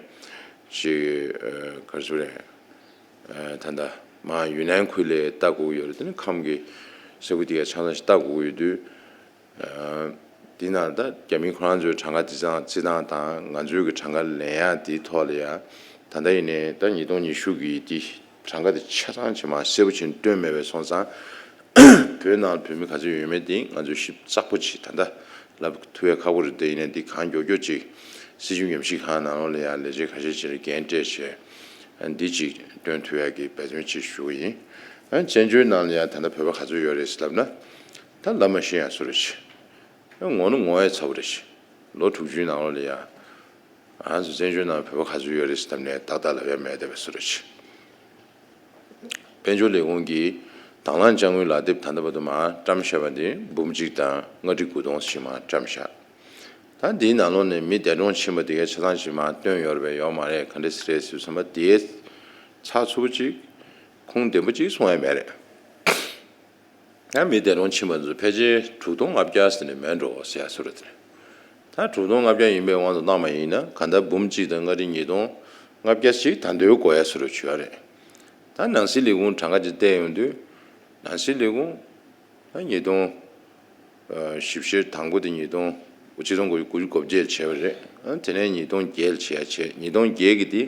ཅིག་ག་རེ་ཟེར་རེད། ད་ལྟ་མར་ཡུན་ནན་ཁུལ་ལ་ལྟ་དགོས་ཀྱི་ཡོད་རེད། དེ་ནས་ཁམས་ཀྱི་ས་ཁུལ་དེ་ག་ཆ་ཚང་ཞིག་ལྟ་དགོས་ཀྱི་ཡོད་དུས། དེ་ནང་ད་རྒྱ་མི་ཁོ་རང་ཚོའི་གྲངས་ཀ་བརྩི་སྟངས་བརྩི་སྟངས་དང་ང་ཚོའི་གི་གྲངས་ཀ་ལེན་ཡག་དེའི་ཐོག་ལ་ཡ་ད་ལྟ་ཡིན་ནའི་ད་ཉིས་སྟོང་ཉི་ཤུ་གི་དེ་གྲངས་ཀ་དེ་ཆ་ཚང་ཇེ་མང་གསལ་པོ་ཅིག་བཏོན་མེད་པས་སོང་ཙང་བོད་ནང་བོད་མི་ག་ཚོད་ཡོད་མེད་དེ་ང་ཚོས་ཞིབ་ཚགས་པོ་ཅིག་ད་ལྟ་ལབ་ཐུབ་ཡག་ཁག་པོ་རེད། དེ་ཡིན་ནའི་འདི་གང་མགྱོགས་མགྱོགས་ཅིག་སྲིད་བྱུས་ཉམས་ཞིབ་ཁང་ནང་ལོགས་ལ་ཡ་ལས་བྱེད་ཁ་ཤས་ཅིག་ལ་འགན་སྤྲད་བྱས་འདི་ཅིག་བཏོན་ཐུབ་ཡག་གི་འབད་བརྩོན་ཅིག་ཞུ་གི་ཡིན། བཙན་བྱོལ་ནང་ལ་ཡ་ད་ལྟ་བོད་པ་ག་ཚོད་ཡོད་རེད་ཟེར་ལབ་ན། ད་ལབ་མ་ཤེས་ཡག་བཟོ་འདྲ་ཅིག་ངོ་ནི་ངོ་ཡ་ཚ་པོ་རེད་ཤག་ལོ་དྲུག་ཅུའི་ནང་ལོགས་ལ་ཡ། ང་ཚོ་བཙན་བྱོལ་ནང་བོད་པ་ག་ཚོད་ཡོད་རེད་ཟེར་ལབ་ནའི་ཏག་ཏག་ལབ་ཡ་མེད་བསྡད་པའི་བཟོ་འདྲ་ཅིག་དཔལ་འབྱོར་ལས་ཁུངས་ཀྱིས་དང་བླངས་དཔྱ་དངུལ་ལག་དེབ་ད་ལྟ་བར་དུ་མར་བཀྲམ་བཞག་པ་འདི་འབུམ་གཅིག་དང་ལྔ་ཁྲི་དགུ་སྟོང་ཞིག་མར་བཀྲམ་བཞག་ད་འདིའི་ནང་ལོགས་ནས་མི་འདས་གྲོངས་ཕྱིན་པ་དེ་གའི་ཆ་ཚང་ཞིག་མར་བཏོན་ཡོད་རེད་པས་ཡོད་མ་རེད། ག་འདྲ་ཞིག་རེད་ཟེར་བསམ་པ་དེའི་ཚགས་ཚུད་པོ་ཅིག་ཁུངས་ལྡན་པོ་ཅིག་གསུང་ཡ་མེད་རེད། ཡང་མི་འདས་གྲོངས་ཕྱིན་པ་ཚོ་ཕལ་ཆེར་དྲུག་སྟོང་ལྔ་བརྒྱ་ཟེར་ནས་མེད་འགྲོ་ཟེར་ཡ་བཟོ་འདྲ་དེ་རེད། ད་དྲུག་སྟོང་ལྔ་བརྒྱ་ཡིན་པའི་དབང་དུ་བཏང་བ་ཡིན་ན་གང་ལྟར་འབུམ་གཅིག་དང་ལྔ་ཁྲི་ཉིས་སྟོང་ལྔ་བརྒྱ་ཞིག་ད་འདོད་དགོས་ཡ་བཟོ་འདྲ་བྱུང་ཡ་རེད། ད་ནང་སྲིད་ལས་ཁུངས་གྲངས་ཀ་ཅིག་བལྟས་ཡོང་དུས་ནང་སྲིད་ལས་ཁུངས་ད་ཉིས་སྟོང་། ཞིབ་བཤེར་དང་པོ་དེ་ཉིས་སྟོང་ཆིག་སྟོང་དགུ་བརྒྱ་དགུ་བཅུ་གོ་བརྒྱད་བྱས་པ་རེད། ཨ་དེ་ནས་ཉིས་སྟོང་བརྒྱད་བྱས་བྱས་ཉིས་སྟོང་བརྒྱད་ཀྱི་དེ་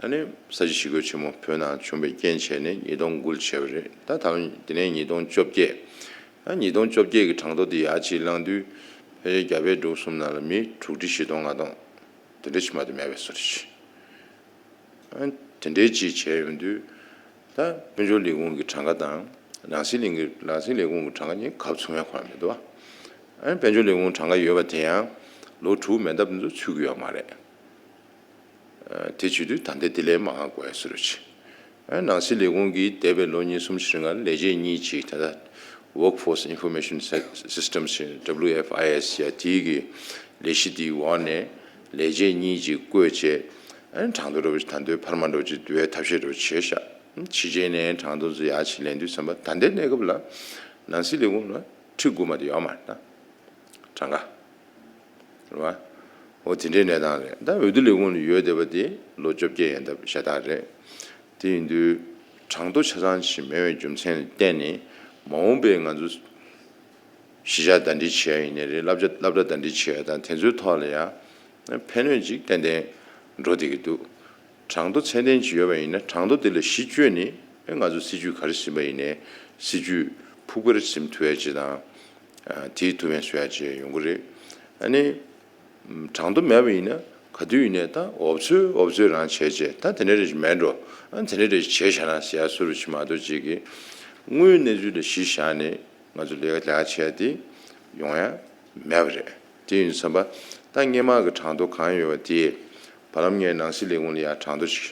ཨ་ནི་ས་བྱི་ཞི་རྒོལ་ཆེན་མོ་བོད་ནང་བྱུང་བའི་རྐྱེན་བྱས་ནས་ཉིས་སྟོང་དགུ་བྱས་པ་རེད། ད་ད་དེ་ནས་ཉིས་སྟོང་བཅོ་བརྒྱད། ཨ་ཉིས་སྟོང་བཅོ་བརྒྱད་ཀྱི་གྲངས་ཐོ་དེ་ཡར་ཅིག་བླངས་དུས་ཕལ་ཆེར་རྒྱ་བལ་འབྲུག་གསུམ་ནང་ལ་མི་དྲུག་ཁྲི་བཞི་སྟོང་ལྔ་སྟོང་དེ་འདྲ་ཞིག་མ་གཏོགས་མེད་པའི་བཟོ་འདྲ་ཞིག་ཨ་དེ་འདྲའི་ཅིག་བྱས་ཡོང་དུས་ད་དཔལ་འབྱོར་ལས་ཁུངས་ཀྱི་གྲངས་ཀ་དང་ནང་སྲིད་ལས་ཀྱི་ནང་སྲིད་ལས་ཁུངས་ཀྱི་གྲངས་ཀ་གཉིས་གབ་ཚུགས་མཁན་ཁོ་རང་མི་འདུག་བ། ཨ་དཔལ་འབྱོར་ལས་ཁུངས་གྲངས་ཀ་ཡོད་པ་དེ་ཡང་ལོ་དྲུག་མན་འདབས་འདི་ཚོ་ཚུད་ཀྱི་ཡོད་མ་རེད། ཨ་དེ་བྱེད་དུས་ད་ལྟའི་དེ་ལས་མང་བ་དགོས་ཡ་བཟོ་འདྲ་ཅིག་ཨ་ནང་སྲིད་ལས་ཁུངས་ཀྱིས་འདས་པའི་ལོ་གཉིས་གསུམ་ཞིག་རིང་ལ་ལས་བྱེད་གཉིས་ཅིག་ད་ལྟ་Workforce Information Systems ཞེས་W F I S ཡ་དེའི་གི་ལས་གཞི་དེའི་འོག་ནས་ལས་བྱེད་གཉིས་ཅིག་བསྐོས་བྱས་ཨ་ནི་གྲངས་ཐོ་འདྲ་པོ་ཞིག་ད་དུང་འཕར་མ་འདྲ་པོ་ཅིག་བསྡུ་བའི་ཐབས་ཤེས་འདྲ་པོ་བྱས་ཤག་ཕྱི་རྒྱལ་ནས་གྲངས་ཐོ་ཚོ་ཡར་ཕྱིན་ལེན་དུས་ཙམ་པ་ད་ལྟའི་གནས་སྐབས་ལ་ནང་སྲིད་ལས་ཁུངས་ལ་ཁྲི་དགུ་མ་གཏོགས་ཡོད་མ་རེད་ད། གྲངས་ཀ། རེད་བ། འོ་དེ་འདྲའི་གནས་སྟངས་རེད། ད་འོས་བསྡུ་ལས་ཁུངས་ལ་ཡོད་བསྡད་པ་དེ་ལོ་བཅོ་བརྒྱད་ཡན་འདབ་ཤ་སྟག་རེད། དེ་ཡིན་དུས་གྲངས་ཐོ་ཆ་ཚང་ཞིག་མེད་པའི་རྒྱུ་མཚན་ལ་བརྟེན་ནས་མ་འོངས་པའི་ང་ཚོ་གཞིས་ཆགས་ཟླ་སྒྲིལ་བྱེད་ཡ་ཡིན་ནའི་རེད། སློབ་གྲྭ་སློབ་གྲྭ་ཟླ་སྒྲིལ་བྱེད་ཡ་དང་དེ་ཚོའི་ཐོག་ལ་ཡང་ཕན་གནོད་ཅིག་ཏན་ཏན་འགྲོ་བསྡད་ཀྱི་འདུག་གྲངས་ཐོ་ཚད་ལྡན་ཅིག་ཡོད་པ་ཡིན་ན་གྲངས་ཐོ་དེ་ལ་གཞི་བཅོལ་ནས་ཨེ་ང་ཚོ་སྲིད་ཇུས་ག་རེ་ཟིན་པ་ཡིན་ནའི་སྲིད་ཇུས་ཕུགས་པར་ཟིན་ཐུབ་ཡ་ཅིག་དང་། དེའི་ཐུགས་ཕན་གསོས་ཡ་ཅིག་ཡོང་གི་རེད། ཨ་ནི། གྲངས་ཐོ་མེད་པ་ཡིན་ན་ག་དུས་ཡིན་ནའི་ད་འོབ་ཚོད་འོབ་ཚོད་རང་བྱས་བྱས་ད་དེ་འདྲ་རེ་ཞིག་མེད་འགྲོ། ཨ་དེ་འདྲ་རེ་ཞིག་བྱས་བཞག་ན་ཟེར་ཡ་བཟོ་འདྲ་ཅིག་མ་གཏོགས་ཅིག་གི་དངོས་ཡོད་གནས་ཚུལ་ལ་གཞི་བཞག་ནས་ང་ཚོ་ལས་ཀ་ལས་ཀ་བྱས་ཏེ་ཡོང་ཡ་མེད་པ་རེད། དེ་ཡིན་དུས་ཙམ་པ་ད་སྔོན་མ་གི་གྲངས་ཐོ་གང་ཡོད་པ་དེ་བར་ལམ་ངས་ནང་སྲིད་ལས་ཁུངས་ལ་ཡ་གྲངས་ཐོ་ཅིག་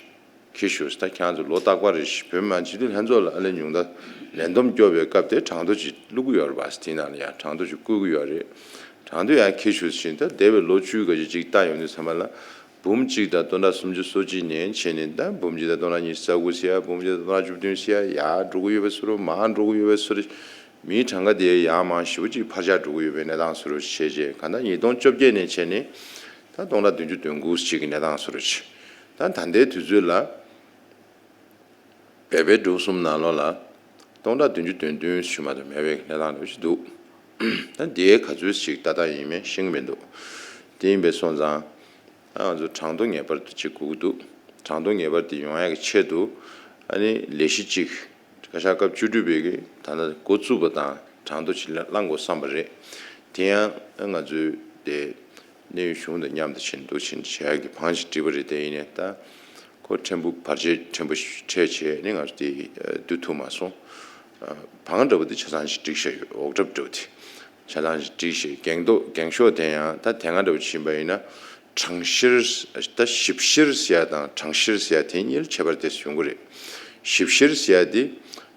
ཁྱེར་ཤོག་ཟེར། ད་ཁྱེད་རང་ཚོ་ལོ་རྟག་པར་རེ་བཞིན་བོད་མི་མང་སྤྱི་འཐུས་ལྷན་ཚོགས་ལ་ཨ་ལས་ཉུང་མཐའ་ལས་བསྡོམས་སྐྱོར་བའི་སྐབས་དེ་གྲངས་ཐོ་ཅིག་བླུག་གི་ཡོད་རེད་པ། དེའི་ནང་ལ་ཡང་གྲངས་ཐོ་ཅིག་བསྐུར་གི་ཡོད་རེད། གྲངས་ཐོ་ཡང་ཁྱེར་ཤོག་ཟེར་བཞིན་ད་འདས་པའི་ལོ་བཅུའི་ག་ཅིག་ཅིག་བལྟ་ཡོང་དུས་ཙམ་པ་ལ་ འབུམ་གཅིག་དང་སྟོང་ཕྲག་སུམ་ཅུ་སོ་གཅིག་ནས་བྱས་ནས་ད་འབུམ་གཅིག་དང་སྟོང་ཕྲག་ཉི་ཤུ་རྩ་དགུ་ཟེར་ཡ། འབུམ་གཅིག་དང་སྟོང་ཕྲག་བཅུ་བདུན་ཟེར་ཡ། ཡར་འགྲོ་གི་ཡོད་པའི་བཟོ་འདྲ། མར་འགྲོ་གི་ཡོད་པའི་བཟོ་འདྲ། མིའི་གྲངས་ཀ་དེ་ཡར་མར་ཞེ་པོ་ཅིག་འཕར་ཆག་འགྲོ་གི་ཡོད་པའི་གནས་སྟངས་བཟོ་འདྲ་བྱས་རྗེས། གང་ལྟར་ཉིས་སྟོང་བཅོ་བརྒྱད་ནས་བྱས་ནས་ད་སྟོང་ཕྲག་བདུན་ཅུ་དོན་དགུ་ཅིག་གི་གནས་སྟངས་བཟོ་འདྲ་བྱས། ད་ད་ལྟའི་དུས་ཚོད་ལ། འབད་པའི་འབྲུག་གསུམ་ནང་ལོགས་ལ་སྟོང་ཕྲག་བདུན་ཅུ་དོན་བདུན་ཞུ་མ་གཏོགས་མེད་པའི་གནས་སྟངས་འདྲ་ཞིག་འདུག་ད་འདིའི་ག་ཚོད་ཞིག་ཏག་ཏག་ཡིན་མིན་ཤེས་ཀྱི་མི་འདུག་དེ་ཡིན་པས་སོང་ཙང་ཨ་ང་ཚོ་གྲངས་ཐོ་ངེས་པར་དུ་ཅིག་དགོས་ཀྱི་འདུག་གྲངས་ཐོ་ངེས་པར་དེ་ཡོང་ཡག་གི་ཆེད་དུ་ཨ་ནི་ལས་གཞི་གཅིག་བཀའ་ཤག་སྐབས་བཅུ་དྲུག་པའི་གི་ད་ལྟ་འགོ་བཙུགས་པ་དང་གྲངས་ཐོ་ཅིག་བླང་དགོས་བསམ་པ་རེད། དེ་ཡང་ང་ཚོའི་དེ་གནས་ཡུལ་གཞུང་དང་མཉམ་དུ་ཕྱིན་འདུག་ཕྱིན་བྱེད་ཡག་གི་བང་ཞིག་བསྒྲིགས་པ་རེད། དེ་ཡིན་ནའི་ད་ཁོ་ཕྲན་བུ་བར་ཆད་ཕྲན་བུ་འཕྲད་བྱས་ནས་ང་ཚོ་དེ་བསྡུ་ཐུབ་མ་སོང་། བང་འདྲ་བོ་དེ་ཆ་ཚང་ཞིག་བསྒྲིགས་བཞག་ཡོད། འོག་གྲབས་འདྲ་བོ་དེ་ཆ་ཚང་ཞིག་བསྒྲིགས་བཞག་འགེངས་ཐོག་འགེངས་ཤོག་དེ་ཡང་ད་དེ་སྔ་འདྲ་བོ་ཕྱིན་པ་ཡིན་ན་གྲངས་བཤེར་ད་ཞིབ་བཤེར་ཟེར་ཡ་དང་གྲངས་བཤེར་ཟེར་ཡ་དེ་གཉིས་ལ་ཁྱད་པར་དེ་ཡོང་གི་རེད། ཞིབ་བཤེར་ཟེར་ཡ་དེ་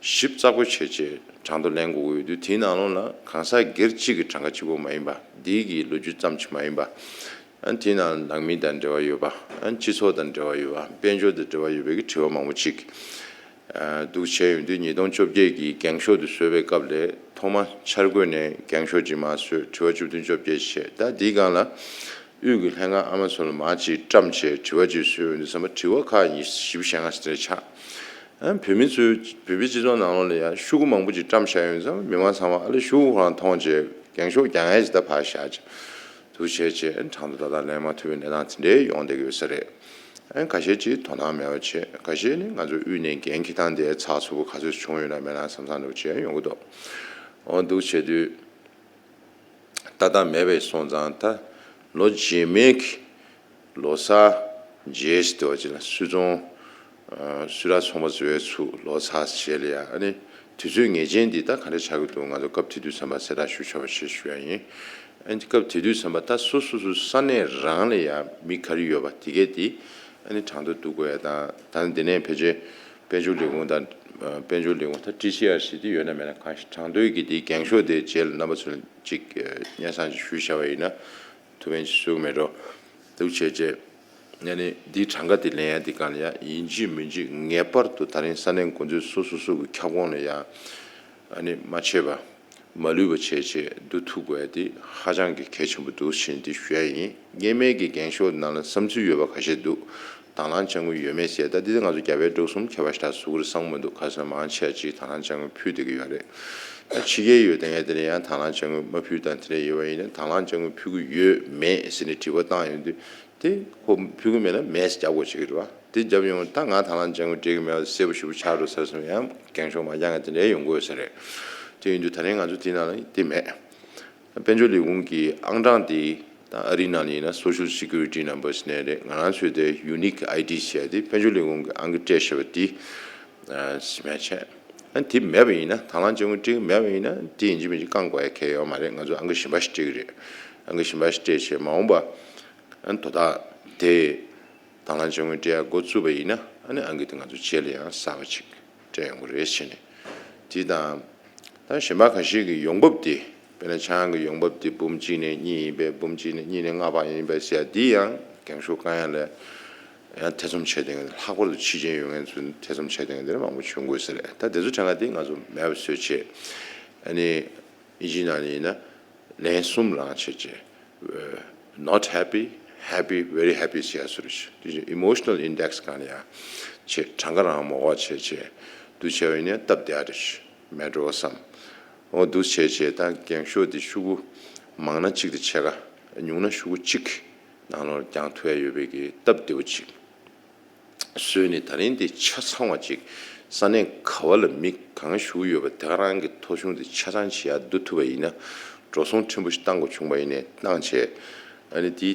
ཞིབ་ཚགས་པོ་བྱས་བྱས་གྲངས་ཐོ་ལེན་དགོས་ཀྱི་ཡོད་དུས་དེའི་ནང་ལོགས་ལ་གང་ཟག་སྒེར་གཅིག་གི་གྲངས་ཀ་གཅིག་པོ་མ་ཡིན་པ། འདི་གི་ལོ་རྒྱུས་ཙམ་ཞིག་མ་ཡིན་པ། ཨ་དེའི་ནང་ནང་མི་དང་འབྲེལ་བ་ཡོད་པ། ཨ་སྤྱི་ཚོགས་དང་འབྲེལ་བ་ཡོད་པ། དཔལ་འབྱོར་དང་འབྲེལ་བ་ཡོད་པའི་གི་དྲི་བ་མང་པོ་ཅིག་ཨ་འདུག་བྱས་ཡོང་དུས་ཉིས་སྟོང་བཅོ་བརྒྱད་ཀྱི་འགེངས་ཤོག་དེ་བཟོས་པའི་སྐབས་ལས་ཐོག་མ་འཆར་འགོད་ནས་འགེངས་ཤོག་ཅིག་མར་བཟོས། དྲི་བ་བཅུ་བདུན་བཅོ་བརྒྱད་བྱས། ད་འདིའི་སྒང་ལ་དབུས་ཀྱི་ལྷན་ཁང་ཨ་མ་ཚོ་ལ་མར་ཅིག་བཀྲམ་བྱས་དྲི་བ་ཅིག་བཟོས་ཡོང་དུས་ཙམ་པ་དྲི་བ་ཁག་ཉི་ཤུ་བཞི་བཅུ་ཞེ་ལྔ་ཞིག་དེ་འདྲ་ཆགས། ཨ་བོད་མི་ཚོའི་བོད་པའི་སྤྱི་ཚོགས་ནང་ལོགས་ལ་ཡང་ཤོག་གུ་མང་པོ་ཅིག་བཀྲམ་བཞག་ཡོང་དུས་ཙམ་པ་མི་མང་ཚང་མ་ཨ་ལེ་ཤོག་གུ་ཁོ་རང་མཐོང་བྱས་འགེངས་ཤོག་རྒྱག་ཡས་ཅིག་ད་ཕར་བཞག་བྱས། འདུག་བྱས་བྱས་གྲངས་ཐོ་ཏག་ཏག་ལེན་མ་ཐུབ་པའི་གནས་སྟངས་དེ་འདྲའི་ཡོང་བསྡད་ཀྱི་ཡོད་ས་རེད། ཨ་ཁ་ཤས་ཀྱིས་དོ་སྣང་མེད་པ་བྱས། ཁ་ཤས་ནི་ང་ཚོ་དབུས་ནས་འགན་འཁྱེར་སྟངས་དེ་ཚགས་ཚུད་པོ་ག་ཚོད་བྱུང་ཡོད་ན་མེད་ན་བསམ་བསམ་འདྲ་བོ་བྱས་ཡོང་གི་འདུག་འོ་འདུག་བྱས་དུས་ཏག་ཏག་མེད་པའི་སོང་ཙང་ད་ལོ་རྗེས་མའི་གི་ལོ་གསར་རྗེས་དེ་བ་ཅིག་ལ་སུད་ཚོང་། སུད་ཊར་ཚོང་པ་ཚོའི་ཚུར་ལོ་ཚར་རྗེས་ལ་ཡ་ཨ་ནི་དུས་ཚོད་ངེས་ཅན་འདི་ད་ག་འདྲ་ཆགས་ཀྱི་འདུག་ང་ཚོ་སྐབས་དེ་དུས་ཙམ་པ་གསལ་བསྒྲགས་ཞུ་ཆོག་པ་ཞེས་ཞུ་ཡ་ཡིན། ཨ་ནི་སྐབས་དེ་དུས་ཙམ་པ་ད་སོ་སོ་སོ་ས་གནས་རང་ལ་ཡ་མི་ག་རེ་ཡོད་པ་དེ་གས་དེ་ཨ་ནི་གྲངས་ཐོ་བསྡུ་དགོས་ཡ་དང་། ད་ནི་འདི་ནས་ཕལ་ཆེར་དཔལ་འབྱོར་ལས་ཁུངས་དང་། དཔལ་འབྱོར་ལས་ཁུངས་ད་ཊི་སི་ཨར་སི་དེ་ཡོད་ན་མེད་ན་གང་ཞིག་གྲངས་ཐོའི་གི་དེ་འགེངས་ཤོག་དེ་རྗེས་ལ་རྣམ་པ་ཚོ་ལ་ཅིག་སྙན་སེང་ཅིག་ཞུས་བཞག་པ་ཡིན་ན་ཐུགས་ཕན་ཅིག་གསོས་ཀྱི་མེད་འགྲོ། འདུག་བྱས་རྗེས། ཨ་ནི་འདིའི་གྲངས་ཀ་དེ་ལེན་ཡ་འདི་གང་ལ་ཡ་ཡིན་གཅིག་མིན་གཅིག་ངེས་པར་དུ་ད་རིང་ས་གནས་འགོ་འཛིན་སོ་སོ་སོ་གི་ཁྱབ་ཁོངས་ལ་ཡ་ཨ་ནི་མ་ཆད་པ་མ་ལུས་པ་བྱས་བྱས་བསྡུ་ཐུབ་དགོས་ཡ་དེ་ཧ་ཅང་གི་གལ་ཆེན་པོ་འདུག་ཕྱིན་འདི་ཞུ་ཡ་ཡིན། སྔོན་མའི་གི་འགེངས་ཤོག་ནང་ལ་བསམ་ཚུལ་ཡོད་པ་ཁ་ཤས་འདུག་དང་བླངས་དཔྱ་དངུལ་ཡོད་མེད་ཟེར། ད་འདི་ད་ང་ཚོ་རྒྱ་བལ་འབྲུག་གསུམ་ཁྱད་པར་ཞེ་དྲག་བཟོ་གི་རེད་བསམ་མི་འདུག་ག་ས་མང་ཆེ་བ་ཅིག་དང་བླངས་དཔྱ་དངུལ་ཕུལ་བསྡད་ཀྱི་ཡོད་རེད། ད་ཕྱི་རྒྱལ་ཡོད་དེ་ངས་དེ་ནས་ཡང་དང་བླངས་དཔྱ་དངུལ་མ་ཕུལ་དང་དེ་འདྲ་ཡོད་པ་ཡིན་ན་དང་བླངས་དཔྱ་དངུལ་ཕུལ་གི་ཡོད་མེད་ཟེར་ནས་དྲི་བ་བཏང་ཡོང་དུས། དེ་ཁོ་ཕུལ་གི་མེད་ན་མེད་ཟེར་རྒྱབ་དགོས་བྱེད་ཀྱི་རེད་བ། དེ་རྒྱབ་ཡོང་ད་ང་དང་བླངས་དཔྱ་དངུལ་སྤྲད་ཀྱི་མེད་པ་གསལ་པོ་ཞེ་པོ་ཆགས་འགྲོ་ས་རེད་བསམ་ཡང་འགེངས་ཤོག་མ་རྒྱག་མཁན་དེ་འདྲ་ཡོང་གི་ཡོད་ས་རེད། དེ་ཡིན་དུས་ད་རིང་ང་ཚོ་དེ་ནང་ལ་དེ་མེད། དཔལ་འབྱོར་ལས་ཁུངས་ཀྱི་ཨང་གྲངས་དེ་ད་ཨ་རིའི་ནང་ལ་ཡིན་ན་Social Security Number ཟེར་ནས་རེད། ང་རང་ཚོའི་དེ་Unique I D ཟེར་ཡ་དེ་དཔལ་འབྱོར་ལས་ཁུངས་ཀྱི་ཨང་ཀི་སྤྲད་བཞག་པ་དེ་ཨ་ཟིན་མ་བྱས། ཨ་དེ་མེད་པ་ཡིན་ན་དང་བླངས་དཔྱ་དངུལ་སྤྲད་ཀྱི་མེད་པ་ཡིན་ན་དེ་ཡིན་གཅིག་མིན་གཅིག་བསྐང་དགོས་ཡ་གལ་ཡོད་མ་རེད། ང་ཚོ་ཨང་ཀི་གཞན་པ་ཞིག་སྤྲད་ཀྱི་རེད། ཨང་ཀི་གཞན་པ་ཞིག་སྤྲད་བྱས་མ་འོངས་པ་ཨ་དོ་བདག་དེ་དང་བླངས་དཔྱ་དངུལ་སྤྲད་ཡ་འགོ་བཙུགས་པ་ཡིན་ན་ཨ་ནི་ཨང་ཀི་དེ་ང་ཚོ་རྗེས་ལ་ཡང་གསར་པ་ཅིག་སྤྲད་ཡོང་གི་རེད་ཟེར་ནས། དེ་དང་། ད་གཞན་པ་ཁ་ཤས་ཀྱི་ཡོང་འབབ་དེ། དཔེར་ན་ཆང་གི་ཡོང་འབབ་དེ་འབུམ་གཅིག་ནས་གཉིས་ཡིན་པས། འབུམ་གཅིག་ནས་གཉིས་ནས་ལྔ་བར་ཡིན་པས་ཟེར་ཡ་དེ་ཡང་འགེངས་ཤོག་བསྐང་ཡ་ལ་ཡང་ཐེ་ཚོམ་བྱས་བསྡད་མཁན། ལྷག་པར་དུ་ཕྱི་རྒྱལ་ཡོད་མཁན་ཚོས་ཐེ་ཚོམ་བྱས་བསྡད་མཁན་དེ་འདྲ་མང་པོ་བྱུང་དགོས་ས་རེད། ད་དེ་ཚོ་གྲངས་ཀ་དེ་ང་ཚོ་མེད་པ་བཟོས་བྱས། ཨ་ནི་ཨིན་ཇིའི་ནང་ནས་ཡིན་ན་ལན་གསུམ་ལངས་བྱས་བྱས། Not happy, happy, very happy ཟེར་ཡ་བཟོ་འདྲ་ཞིག་དེ་བཞིན་emotional index གང་ལ་ཡ་བྱས་གྲངས་ཀ་རང་མ་འོག་བྱས་བྱས་འདུག་བྱས་པ་ཡིན་ན་སྟབས་བདེ་བ་འདྲ་ཞིག་མེད་འགྲོ་བསམ། འོ་འདུག་བྱས་བྱས་ད་འགེངས་ཤོག་འདི་ཤོག་གུ་མང་ན་གཅིག་དང་ཕྱེད་ཀ། ཉུང་ན་ཤོག་གུ་གཅིག་ནང་ལོགས་རྒྱག་ཐུབ་ཡ་ཡོད་པའི་གི་སྟབས་བདེ་བོ་ཅིག་བཟོས་ནས་ད་རིང་འདི་ཆ་ཚང་བ་ཅིག་ས་གནས་ག་བ་ལ་མི་གང་བཞུགས་ཡོད་པ་དེ་ག་རང་གི་ཐོ་གཞུང་དེ་ཆ་ཚང་ཅིག་ཡར་བསྡུ་ཐུབ་པ་ཡིན་ན། འགྲོ་སོང་ཕྲན་བུ་ཞིག་བཏང་དགོས་བྱུང་བ་ཡིན་ནའི་བཏང་བྱས། ཨ་ནི་འདི་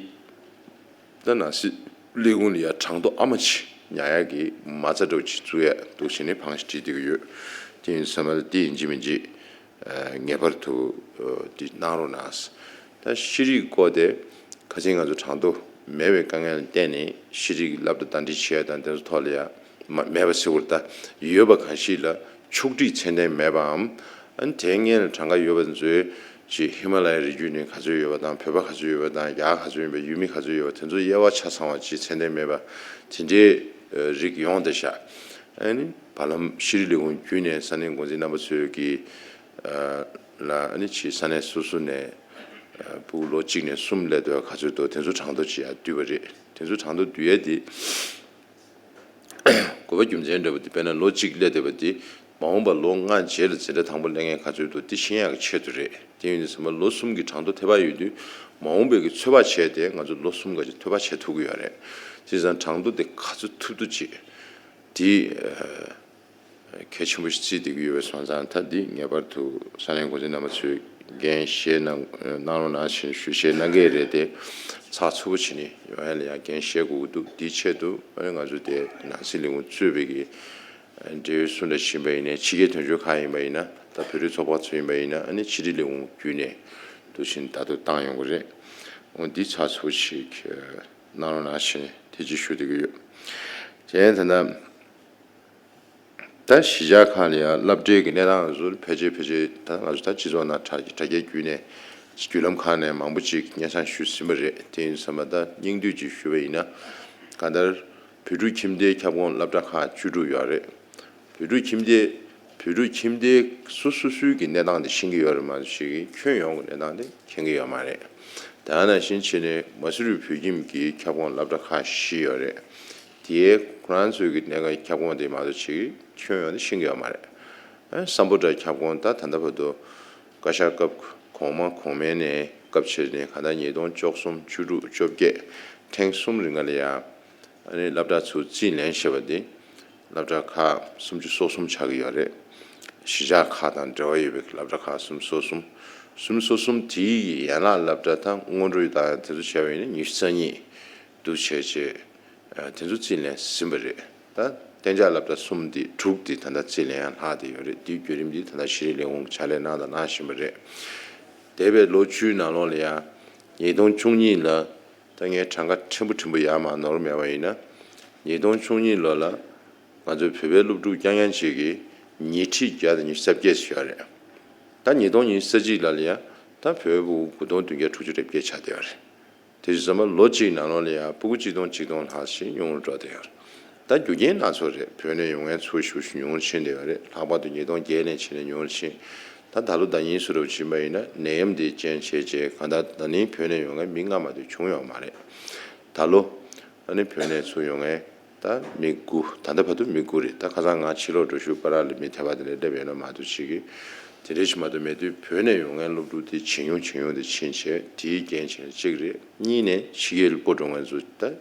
ད་ནང་སྲིད་ལས་ཁུངས་ལ་ཡ་གྲངས་ཐོ་ཨ་མ་ཅིག་ཉར་ཡག་གི་མ་རྩ་འདྲ་བོ་ཅིག་བཙུགས་ཡ་འདུག་བྱས་ནས་བང་ཞིག་བསྒྲིགས་བསྡད་ཀྱི་ཡོད། དེ་ཡིན་ཙང་མ་ལ་འདི་ཡིན་གཅིག་མིན་གཅིག་ངེས་པར་དུ་འདི་གནང་རོགས་གནང་། ད་ཤེས་རིག་སྐོར་དེ་ཁ་སང་ང་ཚོ་གྲངས་ཐོ་མེད་པའི་དཀའ་ངལ་ལ་བརྟེན་ནས་ཤེས་རིག་སློབ་གྲྭ་བདག་སྒྲིག་བྱེད་ཡ་དང་དེ་ཚོ་ཐོག་ལ་ཡ་མ་མེད་པ་ཟེར་དགོས་རེད། ད་ཡོད་པ་གང་ཞིག་ལ་ཕྱོགས་སྒྲིག་ཚད་ལྡན་མེད་པའམ། ཨ་ནི་དེའི་སྔོན་ལ་གྲངས་ཀ་ཡོད་པ་ཚོའི་ ཅིག་ཧི་མ་ལ་ཡའི་རི་རྒྱུད་ནས་ག་ཚོད་ཡོད་པ་དང་། བོད་པ་ག་ཚོད་ཡོད་པ་དང་། རྒྱ་གར་ག་ཚོད་ཡོད་པ། ཡུལ་མི་ག་ཚོད་ཡོད་པ། དེ་ཚོ་དབྱེ་བ་ཆ་ཚང་བ་ཅིག་ཚད་ལྡན་མེད་པ་དེ་འདྲའི་རིགས་ཡོང་བསྡད་ཤག་ཨ་ནི་བར་ལམ་ཤེས་རིག་ལས་ཁུངས་བརྒྱུད་ནས་ས་གནས་འགོ་འཛིན་རྣམ་པ་ཚོས་ཀྱིས་ལ་ཨ་ནི་ཅིག་ས་གནས་སོ་སོ་ནས་ཕྲུ་གུ་ལོ་གཅིག་ནས་གསུམ་སླེབས་བསྡད་པ་ག་ཚོད་འདུག་དེ་ཚོ་གྲངས་ཐོ་ཅིག་ཡར་བསྡུས་པ་རེད། དེ་ཚོ་གྲངས་ཐོ་བསྡུ་ཡས་དེ། དགོས་པ་རྒྱུ་མཚན་འདྲ་པོ་དེ། དཔེར་ན་ལོ་གཅིག་སླེབས་བསྡད་པ་དེ་མ་འོངས་པ་ལོ་ལྔ་རྗེས་ལ་འཛིན་གྲྭ་དང་པོ་སླེབས་མཁན་ག་ཚོད་འདུག་དེ་ཤེས་ཡག་གི་ཆེད་དུ་རེད། དེ་ཡིན་དུས་ཙམ་པ་ལོ་གསུམ་གྱི་གྲངས་ཐོ་ཐེ་བ་ཡོད་དུས། མ་འོངས་པའི་གི་ཚོད་དཔག་བྱས་ཏེ་ང་ཚོ་ལོ་གསུམ་ག་ཅིག་ཐོས་པ་བྱེད་ཐུབ་ཀྱི་ཡོད་རེད། བྱས་ཙང་གྲངས་ཐོ་དེ་ག་ཚོད་ཐུབ་ཐུབ་ཅིག་དེ་གལ་ཆེན་པོ་ཞིག་བརྩིས་བསྡད་ཀྱི་ཡོད་པའི་སོང་ཙང་། ད་འདི་ངེས་པར་དུ་ས་གནས་འགོ་འཛིན་རྣམ་པ་ཚོས་འགན་བཞེས་གནང་གནང་རོགས་གནང་ཞེས་ཞུ་བཞེས་གནང་གི་རེད་དེ། ཚགས་ཚུད་པོ་བྱས་ནས་ཡོང་ཡ་ལ་ཡང་འགན་བཞེས་དགོས་ཀྱི་འདུག་དེའི་ཆེད་དུ་ཨ་ནི་ང་ཚོ་དེ་ནང་སྲིད་ལས་ཁུངས་གཙོས་པའི་གི་འབྲེལ་ཡོད་སུ་འདྲ་ཞིག་ཡིན་པ་ཡིན་ནའི། ཕྱི་རྒྱལ་དོན་གཅོད་ཁག་ཡིན་པ་ཡིན་ན། ད་བོད་རིགས་ཚོགས་པ་ཚོ་ཡིན་པ་ཡིན་ན། ཨ་ནི་ཕྱི་དྲིལ་ལས་ཁུངས་བརྒྱུད་ནས་འདུག་བཞིན་ད་དུ་བཏང་ཡོང་གི་རེད། འོ་འདི་ཚགས་ཚུད་པོ་ཞིག་གནང་རོགས་གནང་ཞེས་ནས་དེ་ཅིག་ཞུ་བསྡད་ཀྱི་ཡོད། དེ་ཡང་ད་ལྟ། ད་གཞིས་ཆགས་ཁག་ལ་ཡང་སློབ་གྲྭའི་གི་གནས་སྟངས་ཚོ་ཕལ་ཆེར་ཕལ་ཆེར་ད་ང་ཚོ་ད་སྤྱི་ཚོགས་ནང་དྲ་དྲ་རྒྱའི་བརྒྱུད་ནས་བརྒྱུད་ལམ་ཁག་ནས་མང་པོ་ཅིག་སྙན་སེང་ཞུས་ཟིན་པ་རེད། དེ་ཡིན་ཙང་ད་སྙིང་བསྡུས་ཅིག་ཞུ་བ་ཡིན་ན། གང་ལྟར་བོད་ཕྲུག་ཁྱིམ་སྡེའི་ཁྱབ་ཁོངས་སློབ་གྲྭ་ཁག་བཅུ་དྲུག་ཡོད་རེད། བོད་ཕྲུག་ཁྱིམ་སྡེ་བོད་ཕྲུག་ཁྱིམ་སྡེ་སོ་སོ་སོའི་གི་གནས་སྟངས་དེ་ཤེས་ཀྱི་ཡོད་རེད་མ་གཏོགས་ཀྱི་ཁྱོན་ཡོངས་ཀྱི་གནས་སྟངས་དེ་མཁྱེན་གྱི་ཡོད་མ་རེད། དེ་ནང་བཞིན་བྱས་ནས་མ་སུ་རི་བོད་ཁྱིམ་གྱི་ཁྱབ་ཁོངས་སློབ་གྲྭ་ཁག་བཞི་ཡོད་རེད། དེའི་ཁོ་རང་ཚོའི་གི་གནས་སྟངས་ཁྱབ་ཁོངས་དེ་མ་གཏོགས་ཅིག་ཁྱོན་ཡོངས་ནས་ཤེས་ཀྱི་ཡོད་མ་རེད། ཨ་སམ་བྷོ་ཊ་ཁྱབ་ཁོངས་ད་ད་ལྟ་བར་དུ་བཀའ་ཤག་སྐབས་གོང་མ་གོང་མའི་ནས་སྐབས་ཕྱེ་ནས་གང་ལྟར་ཉིས་སྟོང་བཅུ་གསུམ་བཅུ་དྲུག་བཅོ་བརྒྱད་ཐེངས་གསུམ་རིང་ལ་ཡང་ཨ་ནི་སློབ་གྲྭ་ཚོ་རྩིས་ལེན་བྱས་པ་དེ་སློབ་གྲྭ་ཁག་སུམ་ཅུ་སོ་གསུམ་ཆགས་ཀྱི་ཡོད་རེད། གཞིས་ཆགས་ཁག་དང་འབྲེལ་བ་ཡོད་པའི་སློབ་གྲྭ་ཁག་སུམ་ཅུ་སོ་གསུམ། སུམ་ཅུ་སོ་གསུམ་དེའི་ཡན་ལག་སློབ་གྲྭ་དང་སྔོན་འགྲོ་དང་དེ་ཚོ་བྱས་པ་ཡིན་ན་ཉི་ཤུ་རྩ་གཉིས་འདུ་བྱས་རྗེས། ཨ་དེ་ཚོ་རྩིས་ལེན་ཟིན་པ་རེད། ད་གཏན་འཇགས་སློབ་གྲྭ་གསུམ་དེ་དྲུག་དེ་ད་ལྟ་རྩིས་ལེན་ཡང་ལྷག་བསྡད་ཡོད་རེད། དེའི་བརྒྱུད་རིམ་དེ་ད་ལྟ་ཤེས་རིག་ལས་ཁུངས་ཀྱིས་ཕྱག་ལས་གནང་དང་གནང་བཞིན་པ་རེད། འདས་པའི་ལོ་བཅུའི་ནང་ལོགས་ལ་ཡང་ཉིས་སྟོང་བཅུ་གཉིས་ལ་ད་ངས་གྲངས་ཀ་ཕྲན་བུ་ཕྲན་བུ་ཡར་མར་ནོར་མེད་པ་ཡིན་ན། ཉིས་སྟོང་བཅུ་གཉིས་ལོ་ལ་ང་ཚོའི་བོད་པའི་སློབ་ཕྲུག་རྐྱང་རྐྱང་གཅིག་གིས་ཉིས་ཁྲི་བརྒྱ་དང་ཉི་ཤུ་རྩ་བརྒྱད་ཙམ་ཡོད་རེད། ད་ཉིས་སྟོང་ཉི་ཤུ་རྩ་གཅིག་ལ་ལ་ཡང་ད་བོད་ཕྲུ་གུ་དགུ་སྟོང་བདུན་བརྒྱ་དྲུག་ཅུ་རེ་བརྒྱད་ཆགས་བསྡད་ཡོད་རེད། དེ་བཞིན་ཙམ་པ་ལོ་གཅིག་ནང་ལོགས་ལ་ཡང་ཕྲུ་གུ་གཅིག་སྟོང་གཅིག་སྟོང་ལྷག་ཞིག་ཉུང་རུ་འགྲོ་བསྡད་ཡོད་རེད། ད་རྒྱུ་རྐྱེན་སྣ་ཚོགས་རེད། བོད་ནས་ཡོང་མཁན་ཚོ་ཞེ་པོ་ཞིག་ཉུང་རུ་ཕྱིན་བསྡད་ཡོད་རེད། ལྷག་པར་དུ་ཉིས་སྟོང་བརྒྱད་ནས་བྱས་ནས་ཉུང་རུ་ཕྱིན། ད་ད་ལོ་ཟླ་ཉིན་སུ་རུ་ཕྱིན་པ་ཡིན་ན་ནད་ཡམས་འདི་རྐྱེན་བྱས་རྗེས་གང་ལྟར་ད་ནི་བོད་ནས་ཡོང་མཁན་མི་ལྔ་མ་གཏོགས་བྱུང་ཡོད་མ་རེད། ད་ལོ་ཨ་ནི་བོད་ནས་ཚུར་ཡོང་མཁན་ད་མི་དགུ། ད་ལྟ་བར་དུ་མི་དགུ་རེད། ད་ཁ་སང་ང་ཕྱིར་ལོག་འགྲོ་ཞུ་བར་ལ་མི་ཐེ་བ་དེ་འདྲ་སླེབས་ཡོད་ན་མ་གཏོགས་ཅིག་གི་དེ་འདྲ་ཞིག་མ་གཏོགས་མེད་དུས། བོད་ནས་ཡོང་མཁན་སློབ་ཕྲུག་དེ་ཇེ་ཉུང་ཇེ་ཉུང་དུ་ཕྱིན་བྱས། དེའི་རྐྱེན་བྱས་ནས་གཅིག་རེད། གཉིས་ནས་ཕྱི་རྒྱལ་སྤོ་འགྲོ་མཁན་ཚོ་ད་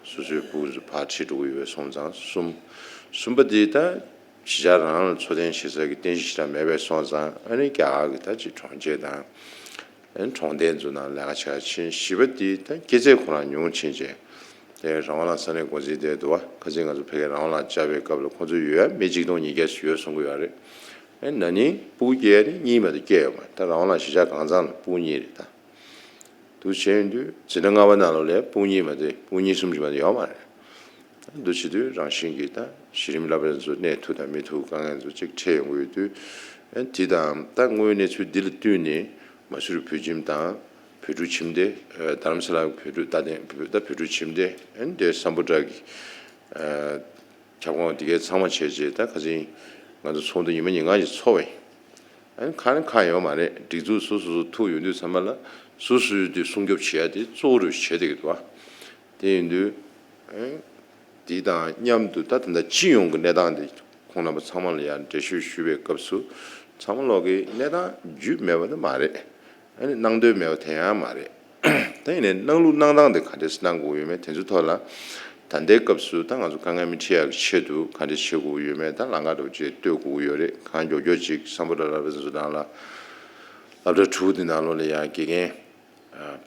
སོ་སོའི་ཕྲུ་གུ་ཚོ་ཕར་ཁྲིད་འགྲོ་གི་ཡོད་པའི་སོང་ཙང་གསུམ། གསུམ་པ་དེ་ད་གཞིས་ཆགས་རང་ལ་འཚོ་རྟེན་བྱེད་ས་གི་རྟེན་གཞི་ཞེ་དྲག་མེད་པའི་སོང་ཙང་། ཨ་ནི་རྒྱ་གར་གི་ད་ཅིག་གྲོང་ཁྱེར་དང་། ཨ་ནི་གྲོང་རྡལ་ཚོ་ནང་ལས་ཀ་བྱེད་ཕྱིན། བཞི་པ་དེ་ད་སྐྱེས་ཚད་ཁོ་རང་ཉུང་ཕྱིན་བྱས། དེ་རང་དབང་ལ་ས་གནས་འགོ་འཛིན་དེ་འདུག་བ། ཁ་སང་ང་ཚོ་ཕ་གིར་རང་དབང་ལ་བཅར་བའི་སྐབས་ལ་ཁོང་ཚོ་ཡོད་ཡ་མི་གཅིག་སྟོང་ཉིས་བརྒྱ་ཞིག་ཡོད་གསུང་གི་ཡོད་རེད། ཨ་ནི་ན་ནིང་ཕྲུ་གུ་སྐྱེ་ཡ་ནི་གཉིས་མ་གཏོགས་སྐྱེ་ཡོད་མ་རེད། ད་རང་དབང་ལ་གཞིས་ཆགས་གང་ཚང་ལ་ཕྲུ་གུ་གཉིས་རེད་ད། འདུག་བྱས་ཡོང་དུས་འཛིན་གྲྭ་ལྔ་པ་ནང་ལོགས་ལ་ཕྲུ་གུ་གཉིས་མ་གཏོགས་ཕྲུ་གུ་གཉིས་གསུམ་ཅིག་མ་གཏོགས་ཡོད་མ་རེད། འདུག་བྱེད་དུས་རང་བཞིན་གྱིས་ད་གཞི་རིམ་སློབ་གྲྭ་ཚོ་གནས་ཐུབ་དང་མི་ཐུབ་དཀའ་ངལ་ཚོ་གཅིག་འཕྲད་ཡོང་གི་ཡོད་དུས། ཨ་དེ་དང་ད་དངོས་ཡོད་གནས་ཚུལ་འདི་ལ་བསྟུན་ནས་མ་སུ་རི་བོད་ཁྱིམ་དང་བོད་ཕྲུག་ཁྱིམ་སྡེ། ཨ་རྡ་རམ་ས་ལ་བོད་ཕྲུག་ད་ཐེངས་ད་བོད་ཕྲུག་ཁྱིམ་སྡེ། ཨ་དེ་སམ་བྷོ་ཊ་གི་ཨ་ཁྱབ་ཁོངས་དེ་གའི་ཚང་མ་བྱས་རྗེས་ད་ཁ་སང་ང་ཚོ་ཚོགས་འདུ་ཉི་མ་ཉིན་གང་ཞིག་ཚོགས་པ་ཡིན། ཨ་ནི་ཁ་ནི་ཁ་ཡོད་མ་རེད། སྒྲིག་འཛུགས་སོ་སོ་སོ་ཐུག་ཡོང་དུས་ཚང་མ་ལ་སོ་སོའི་དེ་སྲུང་སྐྱོབ་བྱེད་ཡ་དེ་གཙོ་བོ་རུ་བྱེད་བསྡད་ཀྱི་འདུག་བ། དེ་ཡིན་དུས་ཨ་འདི་དང་མཉམ་དུ་ད་ད་ལྟ་སྤྱི་ཡོངས་ཀྱི་གནས་སྟངས་དེ་ཁོང་རྣམ་པ་ཚང་མ་ལ་ཡང་འགྲེལ་བཤད་ཞུ་བའི་སྐབས་སུ། ཚང་མ་ལོག་གི་གནས་སྟངས་རྒྱུས་མེད་པ་ནི་མ་རེད། ཨ་ནི་གནང་འདོད་མེད་པ་དེ་ཡང་མ་རེད། ད་ཡིན་ནའི་གནང་ལུགས་གནང་སྟངས་དེ་ག་འདྲས་གནང་དགོས་ཡོད་མེད་དེ་ཚོའི་ཐོག་ལ། ད་ལྟའི་སྐབས་སུ་ད་ང་ཚོ་དཀའ་ངལ་མི་འཕྲད་ཡག་གི་ཆེད་དུ་ག་འདྲས་བྱེད་དགོས་ཡོད་མེད་ད་ལམ་ཁ་འདྲ་བོ་ཅིག་གཏོད་དགོས་ཡོད་རེད། གང་མགྱོགས་མགྱོགས་ཅིག་སམ་བྷོ་ཊ་སློབ་གྲྭ་ཚོ་ནང་ལ་སློབ་གྲྭ་དྲུག་དེ་ནང་ལོགས་ལ་ཡང་དགེ་རྒན་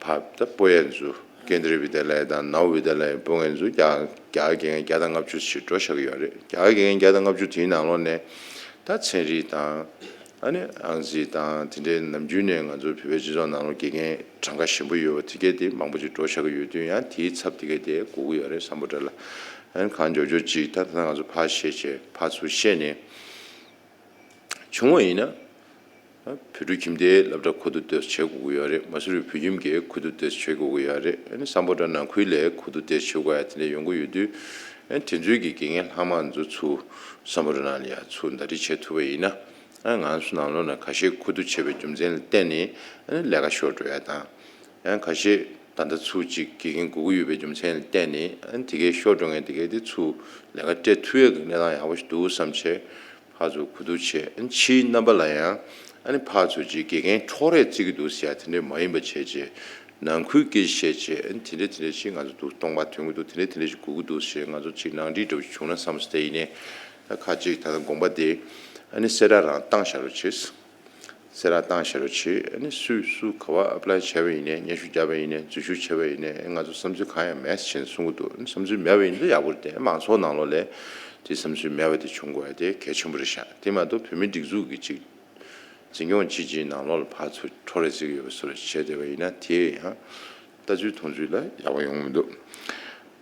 ཕར་ད་སྤོ་ཡས་ཚོ་ཀེན་དྲི་བི་དྱ་ལ་ཡ་དང་ནོ་བི་དྱ་ལ་ཡ་སྤོ་མཁན་ཚོ་རྒྱ་རྒྱ་དགེ་རྒན་བརྒྱ་དང་ལྔ་བཅུ་ཞིག་འགྲོ་བཞག་གི་ཡོད་རེད། རྒྱ་དགེ་རྒན་བརྒྱ་དང་ལྔ་བཅུ་དེའི་ནང་ལོགས་ནས་ད་ཚན་རིག་དང་། ཨ་ནི་ཨང་རྩིས་དང་དེ་འདྲའི་ནམ་རྒྱུན་ནས་ང་ཚོའི་བོད་པའི་སྤྱི་ཚོགས་ནང་ལ་དགེ་རྒན་གྲངས་ཀ་ཞན་པོ་ཡོད་པ་དེ་གས་དེ་མང་པོ་ཅིག་འགྲོ་བཞག་གི་ཡོད་དུས། ཡང་དེའི་ཚབ་དེ་གས་དེ་དགོས་ཀྱི་ཡོད་རེད་སམ་བྷོ་ཊ་ལ། ཨ་ནི་གང་མགྱོགས་མགྱོགས་ཅིག་ད་ད་ང་ཚོ་ཕར་བཤད་བྱས་ཕར་ཚུར་བཤད་ནས་བྱུང་བ་ཡིན་ན། བོད་ཕྲུག་ཁྱིམ་སྡེའི་སློབ་གྲྭ་ཁུ་བསྡུ་དེ་བྱེད་དགོས་ཀྱི་ཡོད་རེད། མ་སུ་རི་བོད་ཁྱིམ་གྱི་ཁུ་བསྡུ་དེ་བྱེད་དགོས་ཀྱི་ཡོད་རེད། ཨ་ནི་སམ་བྷོ་ཊ་ནང་ཁུལ་ལ་ཁུ་བསྡུ་དེ་བྱེད་དགོས་ཡ་དེ་འདྲ་ཡོང་གི་ཡོད་དུས། ཨ་ནི་དེ་ཚོའི་གི་དགེ་རྒན་ལྷག་མ་ཚོ་ཚུར་སམ་བྷོ་ཊ་ནང་ལ་ཡ་ཚུར་ཟླ་སྒྲིལ་བྱེད་ཐུབ་པ་ཡིན་ན། ཨ་ང་ཚོ་ནང་ལོགས་ན་ཁ་ཤས་ཁུ་བསྡུ་བྱས་པའི་རྒྱུ་མཚན་ལ་བརྟེན་ནས་ཨ་ནི་ལས་ཀ་ཤོར་འགྲོ་ཡ་དང་། ཡང་ཁ་ཤས་ད་ལྟ་ཚུར་ཅིག་དགེ་རྒན་དགོས་ཀྱི་ཡོད་པའི་རྒྱུ་མཚན་ལ་བརྟེན་ནས། ཨ་ནི་དེ་གའི་ཤོར་འགྲོ་མཁན་དེ་གའི་དེ་ཚུར་ལས་ཀ་སྤྲད་ཐུབ་ཡས་ཀྱི་གནས་སྟངས་ཡག་པོ་ཞིག་འདུག་བསམ་བྱས་ཕར་ཚུར་གོ་བསྡུར་བྱས། ཨ་ནི་ཕྱིའི་རྣམ་པ་ལ་ཡང་ཨ་ནི་ཕར་ཚུར་ཅིག་དགེ་རྒན་འཕྲོག་རེས་བརྩི་གི་འདུག་ཟེར་ཡ་དེ་འདྲ་མ་ཡིན་པ་བྱས་བྱས། ནང་ཁུལ་སྐད་ཆ་བཤད་བྱས། ཨ་ནི་དེ་འདྲ་དེ་འདྲ་ཞིག་ང་ཚོ་འདུག་སྟོང་པ་ཐོན་གྱི་འདུག་དེ་འདྲ་དེ་འདྲ་ཞིག་དགོས་ཀྱི་འདུག་ཟེར་ང་ཚོ་ཅིག་ནང་འགྲིག་འདྲ་བོ་བྱུང་ན་བསམ་སོང་། དེ་ཡིན་ནའི་ད་ཁ་ཅིག་ད་ལྟ་དགོངས་པ་དེ་ཨ་ནི་གསལ་བསྒྲགས་རང་བཏང་བཞག་རོགས་བྱེད། གསལ་བསྒྲགས་བཏང་བཞག་རོགས་བྱེད། ཨ་ནི་སུས་སུ་ག་པར་ཨེབ་ལའེ་བྱས་པ་ཡིན་ནའི། སྙན་ཞུ་བརྒྱབ་པ་ཡིན་ནའི། འཛུལ་ཞུགས་བྱས་པ་ཡིན་ནའི། ཨ་ནི་ང་ཚོ་བསམ་ཚུལ་གང་ཡང་མེད་ཟེར་གསུང་གི་འདུག་ཨ་ནི་བསམ་ཚུལ་མེད་པ་ཡིན་ན་ཡག་པོ་རེད་དེ། མང་ཚོགས་ནང་ལོགས་ལ་དེ་བསམ་ཚུལ་མེད་པ་དེ་བྱུང་དགོས་ཡ་དེ་གལ་ཆེན་པོ་རེད་ཤག་དེ་མ་གཏོགས་བོད་མིའི་སྒྲིག་འཛུགས་ཀྱི་ཅིག་འཛིན་སྐྱོང་བྱེད་ཀྱི་ནང་ལོགས་ལ་ཕར་ཚུར་འཕྲོག་རེས་བྱེད་ཀྱི་ཡོད་པ་བཟོ་འདྲ་བྱས་བསྡད་པ་ཡིན་ན། དེ་ཡང་ལྟ་ཚུལ་མཐོང་ཚུལ་ལ་ཡག་པོ་ཡོང་གི་མི་འདུག་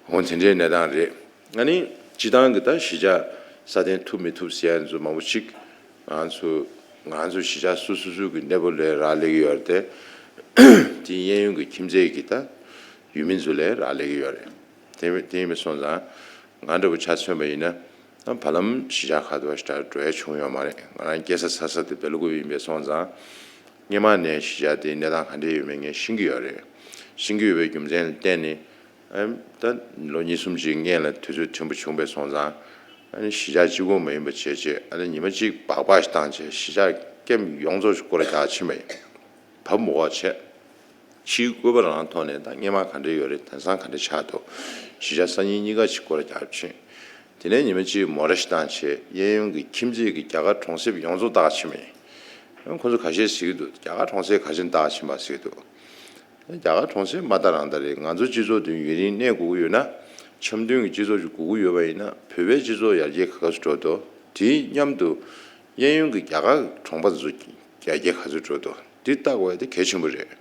འོ་དེ་འདྲའི་གནས་སྟངས་རེད། ཨ་ནི་སྤྱི་བཏང་གི་ད་གཞིས་ཆགས་སྲ་བརྟན་ཐུབ་མི་ཐུབ་ཟེར་ཡ་ཚོ་མང་པོ་ཅིག་ང་ཚོ་ང་ཚོ་གཞིས་ཆགས་སོ་སོ་སོ་གི་གནས་བབ་ལ་རག་ལས་ཀྱི་ཡོད་རེད་དེ། དེ་གཡས་གཡོན་གྱི་ཁྱིམ་མཚེས་ཀྱི་ད་ཡུལ་མི་ཚོ་ལ་རག་ལས་ཀྱི་ཡོད་རེད། དེ་དེ་ཡིན་པ་སོང་ཙང་ང་འདྲ་པོ་ཆ་མཚོན་པ་ཡིན་ན། ད་བར་ལམ་གཞིས་ཆགས་ཁག་ཏུ་ཞེ་དྲག་འགྲོ་ཡ་བྱུང་ཡོད་མ་རེད། ང་རང་སྐྱེས་ས་འཚར་ས་དེ་སྦེལ་ཀོབ་ཡིན་པས་སོང་ཙང་། སྔོན་མ་ནས་གཞིས་ཆགས་དེའི་གནས་སྟངས་ག་འདྲ་ཡོད་མེད་ངས་ཤེས་ཀྱི་ཡོད་རེད། ཤེས་ཀྱི་ཡོད་པའི་རྒྱུ་མཚན་ལ་བརྟེན་ནས། ཨ་ད་ལོ་གཉིས་གསུམ་ཅིག་སྔོན་ལ་དུས་ཚོད་ཕྲན་བུ་བྱུང་པས་སོང་ཙང་། ཨ་ནི་གཞིས་ཆགས་གཅིག་པོ་མ་ཡིན་པ་བྱས་བྱས། ཨ་ནི་ཉི་མ་གཅིག་སྦག་སྦག་ཞིག་བཏང་བྱས་གཞིས་ཆགས་ཀེམ་ཡོངས་རྫོགས་ཤིག་སྐོར་ར་རྒྱག་ཕྱིན་པ་ཡིན། བབ་མོ་འགོག་བྱས། ཕྱིའི་བཀོད་པ་རང་ཐོག་ནས་ད་སྔོན་མ་ག་འདྲ་ཡོད་རེད། དེང་སང་ག་འདྲ་ཆགས་འདུག་གཞིས་ཆགས་སང་ཉིན་གཉིས་ཀ་ཅིག་སྐོར་ར་རྒྱག་ཕྱིན། དེ་ནས་ཉི་མ་གཅིག་མོ་ར་ཞིག་བཏང་བྱས་གཡས་གཡོན་གྱི་ཁྱིམ་མཚེས་ཀྱི་རྒྱ་གར་གྲོང་གསེབ་ཡོངས་རྫོགས་བདག་ཕྱིན་པ་ཡིན། ཁོ་ཚོ་ཁ་ཤས་ཟེར་གྱི་འདུག་རྒྱ་གར་གྲོང་གསེབ་ག་ཅིག་བདག་ཕྱིན་པ་ཟེར་གྱི་འདུག་རྒྱ་གར་གྲོང་གསེབ་མ་ལྟ་རང་ལྟ་རེད། ང་ཚོ་སྤྱི་ཚོགས་དེ་ཡུན་རིང་གནས་དགོས་ཀྱི་ཡོད་ན། འཆམ་མཐུན་གྱི་སྤྱི་ཚོགས་ཅིག་དགོས་ཀྱི་ཡོད་པ་ཡིན་ན། བོད་པའི་སྤྱི་ཚོགས་ཡར་རྒྱས་ག་ཚོད་འགྲོ་འདུག་དེའི་མཉམ་དུ་གཡས་གཡོན་གྱི་རྒྱ་གར་གྱི་གྲོང་པ་ཚོ་ཡར་རྒྱས་ག་ཚོད་འགྲོ་འདུག་འདི་ལྟ་དགོས་ཡ་དེ་གལ་ཆེན་པོ་རེད།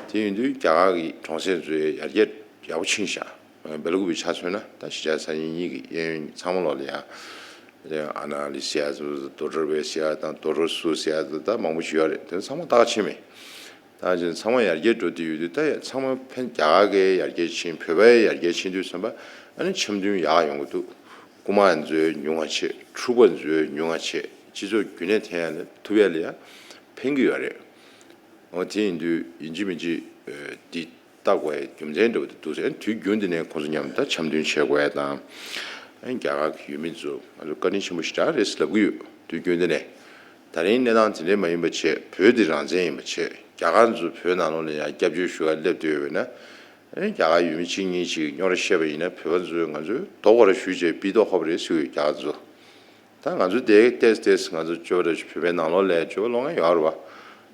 དེ་ཡིན་དུས་རྒྱ་གར་གྱི་གྲོང་གསེབ་ཚོའི་ཡར་རྒྱས་ཡག་པོ་ཕྱིན་ཤག་སྦེལ་ཀོབ་པའི་ཆ་མཚོན་ན་ད་གཞིས་ཆགས་སང་ཉིན་གཉིས་ཀྱི་གཡས་གཡོན་ཚང་མ་ལོག་ལ་ཡ། ཨ་ན་ལི་ཟེར་ཡ་ཚོ། རྡོ་གྲོ་བེ་ཟེར་ཡ་དང་རྡོ་གྲོ་སུ་ཟེར་ཡ་ཚོ་ད་མང་པོ་ཞིག་ཡོད་རེད། དེ་ཚང་མ་བདག་ཕྱིན་པ་ཡིན། ད་ཅིག་ཚང་མ་ཡར་རྒྱས་འགྲོ་དུས་ཡོད་དུས། ད་ཡ་ཚང་མ་ཕན། རྒྱ་གར་གྱི་ཡར་རྒྱས་ཕྱིན། བོད་པའི་ཡར་རྒྱས་ཕྱིན་དུས་ཙམ་པ། ཨ་ནི་འཆམ་མཐུན་ཡག་ཡོང་གི་འདུག་རྐུ་མ་ཚོ་ཉུང་བ་བྱས། འཁྲུག་པ་ཚོ་ཉུང་བ་བྱས། སྤྱི་ཚོགས་རྒྱུན་གནས་ཐེབས་ཡ་ལ་ཐུབ་ཡ་ལ་ཡ་ཕན་གྱི་ཡོད་རེད། འོ་དེ་ཡིན་དུས་ཡིན་གཅིག་མིན་གཅིག་ཨ་འདི་ལྟ་དགོས་ཡ་རྒྱུ་མཚན་འདྲ་པོ་དེ་འདུག་ཟེར། དུས་རྒྱུན་དུ་ནས་ཁོང་ཚོ་མཉམ་དུ་འཆམ་མཐུན་བྱེད་དགོས་ཡ་དང་། ཨ་ནི་རྒྱ་གར་གྱི་ཡུལ་མི་ཚོ་ང་ཚོ་བཀའ་དྲིན་ཆེན་པོ་ཞེ་དྲག་རེད་ཟེར་ལབ་ཀྱི་ཡོད། དུས་རྒྱུན་དུ་ནས། ད་རིང་གནས་སྟངས་དེ་འདྲས་མ་ཡིན་པ་བྱས། བོད་འདི་རང་བཙན་ཡིན་པ་བྱས། རྒྱ་གར་ཚོ་བོད་ནང་ལོགས་ལ་ཡང་སྐྱབས་བཅོལ་ཞུ་ག་སླེབས་བསྡད་ཡོད་པས་ན། ཨ་ནི་རྒྱ་གར་ཡུལ་མི་གཅིག་གཉིས་ཅིག་རྙོག་དྲ་བཤད་པ་ཡིན་ན། བོད་པ་ཚོས་ང་ཚོའི་རྡོ་སྐོར་ར་གཞུས་བྱས་སྤུ་མདོག་ཕབ་རེད་ཟེར་གྱི་ཡོད། རྒྱ་གར་ཚོ། ད་ང་ཚོ་དེ་ཏོག་ཙམ་ཏོག་ཙམ་ང་ཚོ་སྤྱོད་པ་འདྲ་ཞིག་བོད་པའི་ནང་ལོགས་ལ་སྤྱོད་པ་སློང་མཁན་ཡོད་རེད་པ།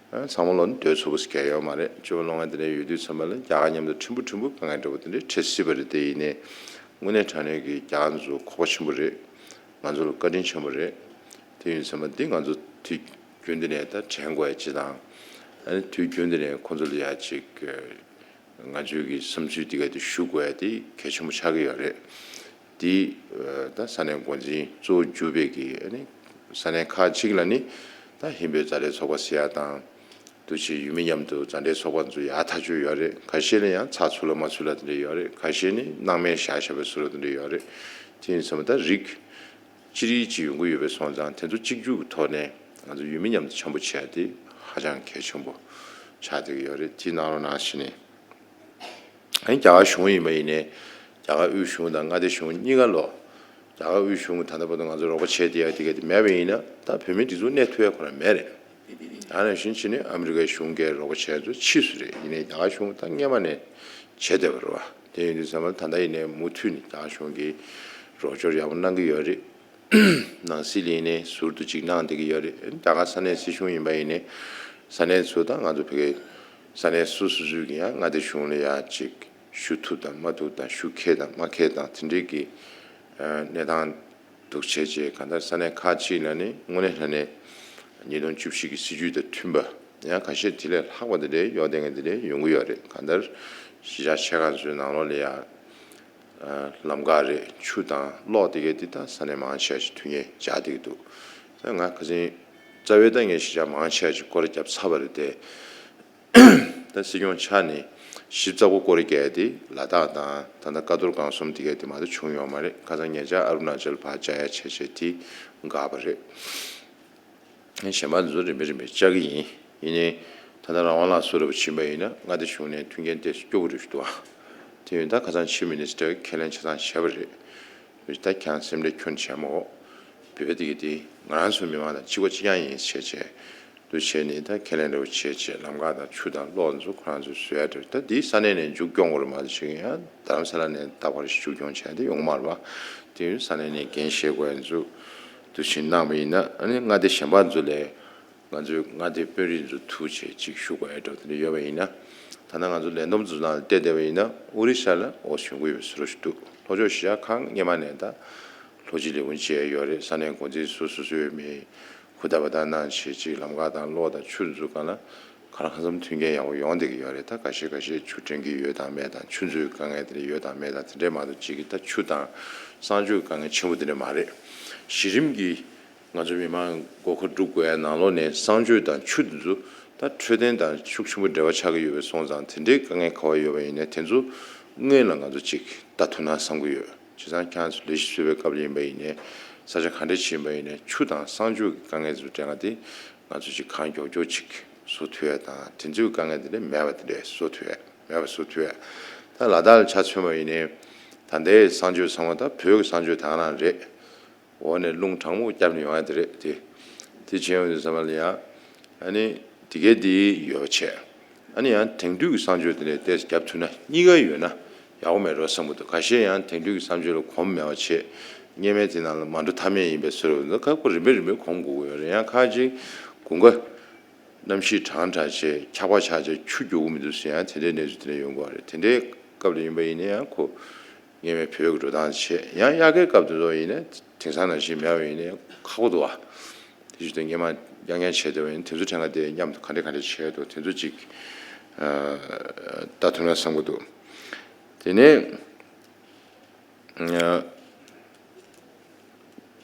ཨ་ཚང་མ་ལོག་ནི་སྡོད་ཚུགས་པ་ཟེར་མཁན་ཡོད་མ་རེད། སྤྱོད་པ་སློང་མཁན་དེ་འདྲ་ཡོད་དུས་ཙམ་པ་ལ་རྒྱ་གར་མཉམ་དུ་ཕྲན་བུ་ཕྲན་བུ་དཀའ་ངལ་འདྲ་པོ་དེ་འདྲ་འཕྲད་སྲིད་པ་རེད། དེ་ཡིན་ནའི་དངོས་གནས་དྲང་གནས་ཀྱི་རྒྱ་གར་ཚོ་ཁོག་པ་ཆེན་པོ་རེད། ང་ཚོ་ལ་བཀའ་དྲིན་ཆེན་པོ་རེད། དེ་ཡིན་ཙམ་པ་འདི་ང་ཚོ་དུས་རྒྱུན་དུ་ནས་ད་དྲན་དགོས་ཡ་ཅིག་དང་། ཨ་ནི་དུས་རྒྱུན་དུ་ནས་ཁོང་ཚོ་ལ་ཡ་ཅིག་ང་ཚོའི་གི་བསམ་ཚུལ་འདི་ག་དེ་ཞུ་དགོས་ཡ་དེ་གལ་ཆེན་པོ་ཆགས་ཀྱི་ཡོད་རེད། འདི་ད་ས་གནས་འགོ་འཛིན་གཙོ་བོ་གྱུར་པའི་གི། ཨ་ནི་ས་གནས་ཁག་ཅིག་ལ་ནི་ད་ཧིན་བོད་མཛའ་འབྲེལ་ཚོགས་པ་ཟེར་ཡ་དང་། འདུ་བྱེད་ཡུལ་མི་མཉམ་དུ་མཛའ་འབྲེལ་ཚོགས་པ་ཚོ་ཡག་ཐག་ཆོད་ཡོད་རེད། ཁ་ཤས་ལ་ཡང་ཚགས་ཚུད་ལ་མ་ཚུད་ལ་དེ་འདྲ་ཡོད་རེད། ཁ་ཤས་ནི་སྣང་མེད་བཞག་བཞག་པའི་བཟོ་འདྲ་དེ་འདྲ་ཡོད་རེད། དེ་ཡིན་ཙང་ད་རིགས་གཅིག་རིགས་གཅིག་ཡོང་གི་ཡོད་པས་སོང་ཙང་། དེ་ཚོ་གཅིག་གྱུར་གྱི་ཐོག་ནས་ང་ཚོ་ཡུལ་མི་མཉམ་དུ་འཆམ་པོ་བྱས་ཏེ་ཧ་ཅང་གལ་ཆེན་པོ་ཆགས་བསྡད་ཀྱི་ཡོད་རེད། དེ་གནང་རོགས་གནང་ཞུས་ནས། ཨ་ནི་རྒྱ་གར་གཞུང་ཡིན་པ་ཡིན་ནའི། རྒྱ་གར་དབུས་གཞུང་དང་མངའ་སྡེ་གཞུང་གཉིས་ཀ་ལོ། རྒྱ་གར་དབུས་གཞུང་གིས་ད་ལྟ་བར་དུ་ང་ཚོ་རོགས་པ་བྱས་བསྡད་ཡ་དེ་ག་དེ་མེད་པ་ཡིན་ན། ད་བོད་མིའི་སྒྲིག་འཛུགས་གནས་ཐུབ་ཡ་ཁོ་རང་མེད་རེད། ཨ་ནི་གཞུང་ཕྱི་ནས་ཨ་མི་རི་ཀའི་གཞུང་གིས་རོགས་པ་བྱས་ཚོ་ཕྱིས་སུ་རེད། ཡིན་ནའི་རྒྱ་གར་གཞུང་ད་སྔོན་མ་ནས་བྱས་བསྡད་པ་རེད་བ། དེ་ཡིན་དུས་ཙམ་པ་ད་ལྟ་ཡིན་ནའི་མུ་མཐུད་ནས་རྒྱ་གར་གཞུང་གིས་རོགས་སྐྱོར་ཡག་པོ་གནང་གི་ཡོད་རེད། ནང་སྲིད་ལ་ཡིན་ནའི་ཟུར་དུ་ཅིག་གནང་བསྡད་ཀྱི་ཡོད་རེད། རྒྱ་གར་ས་གནས་སྲིད་གཞུང་ཡིན་པ་ཡིན་ནའི། ས་གནས་ཚོ་དང་ང་ཚོ་བོད་སྐད་ས་གནས་སོ་སོ་སོ་གི་ཡང་མངའ་སྡེ་གཞུང་ལ་ཡ་ཅིག་ཞུ་ཐུབ་དང་མ་ཐུབ་དང་། ཞུ་ཁེལ་དང་མ་ཁེལ་དང་། དེ་འདྲའི་གི་གནས་སྟངས་འདུག་བྱས་བྱས། གང་ལྟར་ས་གནས་ཁག་ཅིག་ལ་ནི་དངོས་གནས་དྲང་གནས་ཉིས་སྟོང་བཅུ་བཞི་གི་སྲིད་ཇུས་དང་མཐུན་པ། ཡང་ཁ་ཤས་དེ་ལས་ལྷག་པ་དེ་འདྲའི་ཡོད་བསྡད་མཁན་དེ་འདྲའི་ཡོང་གི་ཡོད་རེད། གང་ལྟར་གཞིས་ཆགས་ཆེ་ཁག་ཚོའི་ནང་ལོགས་ལ་ཡ། ལམ་ཁ་རེད། ཆུ་དང་གློག་དེ་གའི་དེ་ད་ས་གནས་མང་ཆེ་ཞིག་དུས་ངན་འཇགས་བསྡད་ཀྱི་འདུག་ད་ང་ཁ་སང་ རྩ་བའི་ད་ངས་གཞིས་ཆགས་མང་ཆེ་བ་ཅིག་སྐོར་ར་བརྒྱབ་ཚར་བ་རེད་དེ། ད་སྲིད་སྐྱོང་ཆགས་ནས་ཞིབ་ཚགས་པོ་སྐོར་ར་བརྒྱབ་དེ་ལ་དྭགས་དང་ད་ལྟ་ཀ་རྡོར་སྒང་གསུམ་དེ་གས་དེ་མ་གཏོགས་བྱུང་ཡོད་མ་རེད། ཁ་སང་ཉེ་ཆར་ཨ་རུ་ན་ཅལ་ཕར་བཅར་ཡ་བྱས་བྱས་དེ་འགག་པ་རེད། གཞན་པ་ཚོ་རིམ་པས་རིམ་པས་བཅར་གྱི་ཡིན། ཡིན་ནའི་ད་ལྟ་རང་དབང་ལགས་སུ་ར་བ་ཕྱིན་པ་ཡིན་ན་མངའ་སྡེ་གཞུང་ནས་མཐུན་རྐྱེན་ཏོག་ཙམ་སྐྱོ་པོ་རེད་ཞུ་འདུག་ཨ། དེ་ཡིན་ད་ཁ་སང་ཕྱི་མི་ནི་སི་ཊར་ཁས་ལེན་ཆ་ཚང་བྱས་པ་རེད། ད་ཁྱེད་རང་སེམས་ཁྲལ་ཁྱོན་བྱས་མ་དགོས། བོད་པ་དེ་གི་དེ་ང་རང་ཚོའི་མི་མང་དང་གཅིག་པ་གཅིག་རྐྱང་ཡིན་བྱས་བྱས། འདུ་བྱས་ནས་ད་ཁས་ལེན་འདྲ་བོ་བྱས་བྱས་ལམ་ཁ་དང་ཆུ་དང་གློག་ཚོ་ཁོ་རང་ཚོས་བཟོ་ཡ་འདྲ་བོ། ད་དེ་ས་གནས་ནས་མཇུག་སྐྱོང་དགོས་རེད་མ་གཏོགས་ཅིག་ཡང་རྡ་རམ་ས་ལ་ནས་ད་བར་མཇུག་སྐྱོང་བྱས་ཏེ་ཡོང་མ་རེད་པ། དེ་ཡང་ས་གནས་ནས་འགན་བཞེས་དགོས་ཡ་ཚོ་འདུ་བྱས་གནང་བ་ཡིན་ན། ཨ་ནི་མངའ་སྡེ་གཞན་པ་ཚོ་ལས་ང་ཚོའི་མངའ་སྡེ་དཔོན་རིགས་ཚོ་ཐུག་བྱས་ཅིག་ཞུ་དགོས་ཡ་འདྲ་བོ་དེ་འདྲ་ཡོད་པ་ཡིན་ན། ད་ལྟ་ང་ཚོ་ལས་བསྡོམས་ཚོ་ནང་ལ་བལྟས་བསྡད་པ་ཡིན་ན་ཨོ་རི་ཤ་ལ་འོ་གཞོན་སྐུ་ཡོད་པའི་བཟོ་འདྲ་ཞིག་འདུག་ལྷོ་ཕྱོགས་གཞིས་ཆགས་ཁག་སྔོན་མ་ནས་ད་ལྷོ་སྤྱི་ལས་ཁུངས་བཅས་ཡོད་རེད། ས་གནས་འགོ་འཛིན་ཚོ་སོ་སོའི་མི་ཧུར་ཐག་པ་ཐག་གནང་བྱས་ཅིག་ལམ་ཁ་དང་གློག་དང་ཆུ་འཛུགས་གང་ལ་ག་རང་ཁ་སང་མཐུན་རྐྱེན་ཡག་པོ་ཡོང་བསྡད་ཀྱི་ཡོད་རེད། ད་འགའ་ཤས་འགའ་ཤས་ཆུ་འདྲེན་གྱི་ཡོད་དང་མེད་དང་ཆུ་མཛོད་དཀའ་ངལ་དེ་འདྲ་ཡོད་དང་མེད་དང་དེ་འདྲས་མ་གཏོགས་ཅིག་གི་ད་ཆུ་དང་གསང་སྤྱོད་དཀའ་ངལ་ཆེན་པོ་དེ་འདྲས་མ་རེད། གཞི་རིམ་གྱི་ང་ཚོ་མི་མང་སྒོ་ཁ་སྒྲུབ་དགོས་ཡ་ནང་ལོགས་ནས་གསང་སྤྱོད་དང་ཆུ་འདི་ཚོ་ད་འཕྲོད་བསྟེན་དང་ཤུགས་ཆེན་པོ་འབྲེལ་བ་ཆགས་ཀྱི་ཡོད་པའི་སོང་ཙང་དེ་འདྲའི་དཀའ་ངལ་ག་བ་ཡོད་པ་ཡིན་ནའི་དེ་ཚོ་སྔོན་ལ་ང་ཚོ་ཅིག་ལྟ་ཐུབ་ན་བསམ་གྱི་ཡོད། བྱས་ཙང་ཁྱེད་རང་ཚོ་ལས་གཞི་བཟོས་པའི་སྐབས་ལ་ཡིན་པ་ཡིན་ནའི་ས་ཆ་ག་འདྲ་ཞིག་ཡིན་པ་ཡིན་ནའི་ཆུ་དང་གསང་སྤྱོད་ཀྱི་དཀའ་ངལ་ཚོ་འདྲ་བ་དེ་ང་ཚོ་ཅིག་གང་མགྱོགས་མགྱོགས་ཅིག་བཟོ་ཐུབ་ཡ་དང་དེ་ཚོའི་དཀའ་ངལ་དེ་འདྲ་མེད་པ་དེ་འདྲ་བཟོ་ཐུབ་ཡ་མེད་པ་བཟོ་ཐུབ་ཡ། ད་ལ་དྭགས་ལ་ཆ་མཚོན་པ་ཡིན་ནའི་ད་ལྟའི་གསང་སྤྱོད་ཚང་མ་ད་བོད་ཀྱི་གསང་སྤྱོད་དེ་ག་རང་རེད། འོག་ནས་རླུང་གྲང་མོ་བརྒྱབ་ནས་ཡོང་ཡ་དེ་རེད་དེ། དེ་བྱས་ཡོང་དུས་ཙམ་པ་ལ་ཡང་ཨ་ནི་དེ་གས་དེ་ཡོད་པ་བྱས། ཨ་ནི་ཡང་དེང་དུས་ཀྱི་གསང་སྤྱོད་དེ་ལས་ཏོག་ཙམ་བརྒྱབ་ཐུབ་ན་གཉིས་ཀ་ཡོད་ན་ཡག་པོ་མེད་འགྲོ་བསམ་གྱི་འདུག་ཁ་ཤས་ཡང་དེང་དུས་ཀྱི་གསང་སྤྱོད་ལ་གོམས་མེད་པ་བྱས་སྔོན་མའི་དེ་ནང་ལ་མ་འགྲོ་ཐབས་མེད་ཡིན་པའི་བཟོ་འདྲ་ཁག་པོ་རིམ་པས་རིམ་པས་གོམས་དགོས་ཀྱི་ཡོད་རེད། ཡང་ཁ་ཅིག་དགུན་ཁ་གནམ་གཤིས་གྲང་དྲགས་བྱས་འཁྱག་པ་ཆགས་བྱས་ཆུ་རྒྱུག་གི་མི་འདུག་ཟེར་ཡང་དེ་འདྲའི་གནས་ཚུལ་དེ་འདྲ་ཡོང་གི་ཡོད་རེད། དེ་འདྲའི་སྐབས་ལ་ཡིན་པ་ཡིན་ན་ཡང་ཁོ་སྔོན་མའི་བོད་ཀྱི་འགྲོ་སྟངས་བྱས་ཡང་དབྱར་ཁའི་སྐབས་དེ་ཚོ་ཡིན་ན་དེང་སང་ནང་བཞིན་མེད་པ་ཡིན་ན་ཡང་ཁག་པོ་འདུག་བ། དེ་བཞིན་དུ་སྔོན་མ་ཡང་ཡང་བྱས་བསྡད་པ་ཡིན་དེ་ཚོ་གྲངས་ཀ་དེ་མཉམ་དུ་ག་འདྲ་ག་འདྲ་བྱས་འདུག་དེ་ཚོ་ཅིག་ལྟ་ཐུབ་ན་བསམ་གྱི་འདུག་དེ་ནས།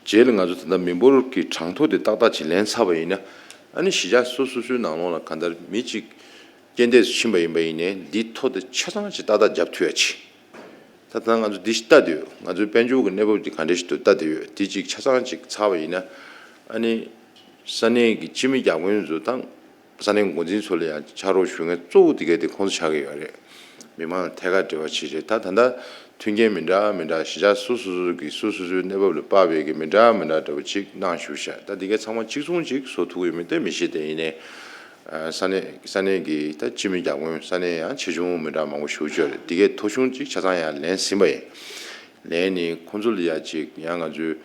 རྗེས་ལ་ང་ཚོ་ད་ལྟ་མི་འབོར་གྱི་གྲངས་ཐོ་དེ་ཏག་ཏག་ཅིག་ལེན་ཚར་བ་ཡིན་ན། ཨ་ནི་གཞིས་ཆགས་སོ་སོ་སོའི་ནང་ལོགས་ལ་གང་ལྟར་མི་གཅིག་རྐྱེན་འདས་སུ་ཕྱིན་པ་ཡིན་པ་ཡིན་ནའི་འདིའི་ཐོ་དེ་ཆ་ཚང་ཅིག་ཏག་ཏག་རྒྱབ་ཐུབ་ཡ་ཅིག་ད་ལྟ་ང་ཚོ་འདི་ཞིག་ལྟ་དུས་ང་ཚོའི་དཔལ་འབྱོར་གྱི་གནས་བབ་འདི་ག་འདྲ་ཞིག་འདུག་ལྟ་དུས་འདི་གཅིག་ཆ་ཚང་ཅིག་ཚར་བ་ཡིན་ན། ཨ་ནི་ས་གནས་ཀྱི་སྤྱི་མི་བརྒྱ་དཔོན་ཚོ་དང་། ས་གནས་འགོ་འཛིན་ཚོ་ལ་ཡང་ཕྱག་རོགས་ཞུ་མཁན་གཙོ་བོ་དེ་གས་དེ་ཁོང་ཚོ་ཆགས་ཀྱི་ཡོད་རེད། མི་མང་ལ་ཐད་ཀར་འབྲེལ་བ་བྱེད་བྱེད་ད་ད་ལྟ་མཐུན་རྐྱེན་མི་འདྲ་མི་འདྲ་གཞིས་ཆགས་སོ་སོ་སོ་གི་སོ་སོ་སོའི་གནས་བབ་ལ་དཔག་པའི་གི་མི་འདྲ་མི་འདྲ་འདྲ་བོ་ཅིག་གནང་ཞུ་བྱ་ད་དེ་གས་ཚང་མ་གཅིག་མཚུངས་ཅིག་བཟོ་ཐུབ་ཀྱི་ཡོད་མེད་དེ་མི་ཤེས། དེ་ཡིན་ནའི་ས་གནས་ས་གནས་ཀྱི་ད་སྤྱི་མི་བརྒྱ་དཔོན་ས་གནས་ཡང་ཆེ་ཆུང་མི་འདྲ་མང་པོ་ཞུ་བྱ་རེད། དེ་གས་ཐོ་གཞུང་ཅིག་ཆ་ཚང་ཡང་ལེན་ཟིན་པ་ཡིན། ལེན་ནི་ཁོང་ཚོ་ལ་ཡ་ཅིག་ཡང་ང་ཚོའི།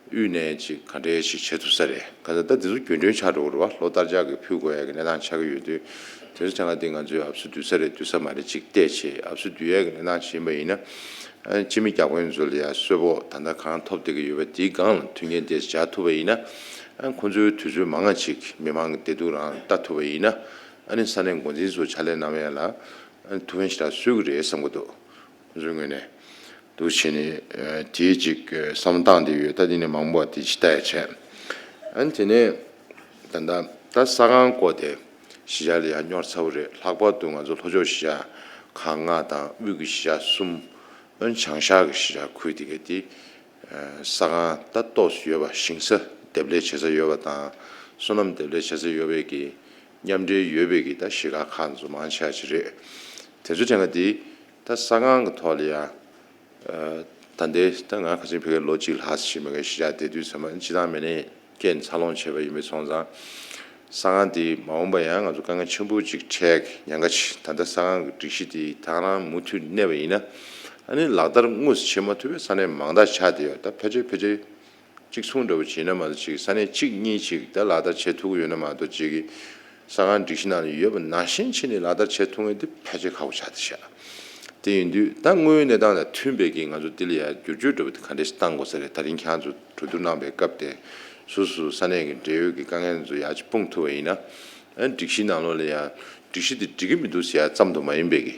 དབུས་ནས་ཅིག་ག་འདྲས་ཞིག་བྱེད་ཐུབ་ས་རེད། ག་ཚོད་ད་དེ་ཚོ་རྒྱུན་གྲོན་ཆགས་འགྲོ་གི་རེད་བ། ལོ་ལྟར་ཆགས་ཀྱི་ཕུལ་དགོས་ཡ་གི་གནས་སྟངས་ཆགས་ཀྱི་ཡོད་དུས་དེ་ཚོ་ཆ་ཚང་དེ་ང་ཚོས་ཨབ་སུ་བསྡུ་ས་རེད་བསྡུ་ས་མ་རེད་ཅིག་བལྟས་བྱས་ཨབ་སུ་བསྡུ་ཡ་གི་གནས་སྟངས་ཤིག་ཡིན་པ་ཡིན་ན། ཨ་སྤྱི་མི་བརྒྱ་དཔོན་ཚོ་ལ་ཡ་གསོལ་ཕོགས་ད་ལྟ་གང་ཐོབ་བསྡད་ཀྱི་ཡོད་པ་དེའི་སྒང་ལ་མཐུན་རྐྱེན་དེ་སྦྱར་ཐུབ་པ་ཡིན་ན། ཨ་ཁོང་ཚོའི་དུས་ཚོད་མང་ང་ཅིག་མི་མང་གི་བདེ་སྡུག་རང་ལྟ་ཐུབ་པ་ཡིན་ན། ཨ་ནི་ས་གནས་འགོ་འཛིན་ཚོ་ཕྱག་ལས་གནང་བ་ཡ་ལ་ཨ་ནི་ཐུགས་ཕན་ཞེ་དྲག་གསོས་ཀྱི་རེད་བསམ་གྱི་འདུག་ང་ཚོའི་ངོས་ནས་འདུག་བྱས་ནས་དེའི་ཅིག་བསམ་བློ་བཏང་བསྡད་ཡོད། ད་དེ་ནས་མང་པོ་དེ་ཅིག་ལྟ་ཡ་བྱས། ཨ་ནི་དེ་ནས་ད་ལྟ་ད་ས་ཁང་སྐོར་དེ་གཞིས་ཆགས་ལ་ཡང་གཉེར་ཚར་བ་རེད། ལྷག་པར་དུ་ང་ཚོ་ལྷོ་ཕྱོགས་གཞིས་ཆགས་ཁག་ལྔ་དང་དབུས་ཀྱི་གཞིས་ཆགས་གསུམ། ཨ་ནི་བྱང་ཤར་གྱི་གཞིས་ཆགས་ཁུལ་དེ་གའི་དེ་ས་ཁང་ད་ཏོག་ཙམ་ཡོད་པ་ཞིང་ས་འདེབས་ལས་བྱེད་ས་ཡོད་པ་དང་སོ་ནམ་འདེབས་ལས་བྱེད་ས་ཡོད་པའི་གི་མཉམ་འབྲེལ་ཡོད་པའི་གི་ད་གཞིས་ཀ་ཁག་ཚོ་མང་ཆེ་བ་ཅིག་རེད། དེ་ཚོ་དྲན་ག་དེ་ད་ས་ཁང་གི་ཐོག་ལ་ཡ། ད་ལྟའི་ད་ང་ཁ་སང་ཕ་གིར་ལོ་གཅིག་ལྷག་ཙམ་ཞིག་མ་གི་གཞིས་ཆགས་བསྡད་དུས་ཚང་མ་སྤྱི་བཏང་མི་སྣའི་རྐྱེན་འཚར་ལོངས་བྱས་པ་ཡིན་པའི་སོང་ཙང་། ས་ཁང་དེ་མ་འོངས་པ་ཡང་ང་ཚོ་དཀའ་ངལ་ཆེན་པོ་ཅིག་འཕྲད་ཀྱི་ཉེན་ཁ་ཆེ། ད་ལྟ་ས་ཁང་གི་སྒྲིག་གཞི་དེ་ད་རང་མུ་མཐུད་གནས་པ་ཡིན་ན། ཨ་ནི་ལག་བསྟར་དངོས་སུ་བྱེད་མ་ཐུབ་པའི་ས་གནས་མང་དག་ཆགས་བསྡད་ཡོད། ད་ཕལ་ཆེར་ཕལ་ཆེར། གཅིག་མཚུངས་འདྲ་བོ་བྱས་ན་མ་གཏོགས་ཅིག་ས་གནས་གཅིག་གཉིས་ཅིག་ད་ལག་བསྟར་བྱེད་ཐུབ་ཀྱི་ཡོད་ན་མ་གཏོགས་ཅིག་གི་ས་ཁང་སྒྲིག་གཞི་ནང་ལ་ཡོད་པ་ནང་བཞིན་བྱས་ནས་ལག་བསྟར་བྱེད་ཐུབ་མཁན་དེ་ཕལ་ཆེར་ཁག་པོ་ཆགས་བསྡད་ཤག་དེ་ཡིན་དུས་ད་དངོས་ཡོད་གནས་སྟངས་དང་མཐུན་པའི་གི་ང་ཚོ་འདི་ལ་ཡ་བསྒྱུར་བཅོས་འདྲ་བོ་དེ་ག་འདྲས་ཤིག་བཏང་དགོས་ས་རེད། ད་རིང་ཁྱེད་རང་ཚོ་གྲོས་བསྡུར་གནང་པའི་སྐབས་དེ་སོ་སོ་ས་གནས་ཀྱི་འབྲེལ་ཡོད་ཀྱི་དཀའ་ངལ་ཚོ་ཡར་ཅིག་སྤུངས་ཐུབ་པ་ཡིན་ན། ཨ་སྒྲིག་གཞི་ནང་ལོགས་ལ་ཡ་སྒྲིག་གཞི་དེ་འགྲིག་གི་མི་འདུག་ཟེར་ཡ་ཙམ་དུ་མ་ཡིན་པའི་གི།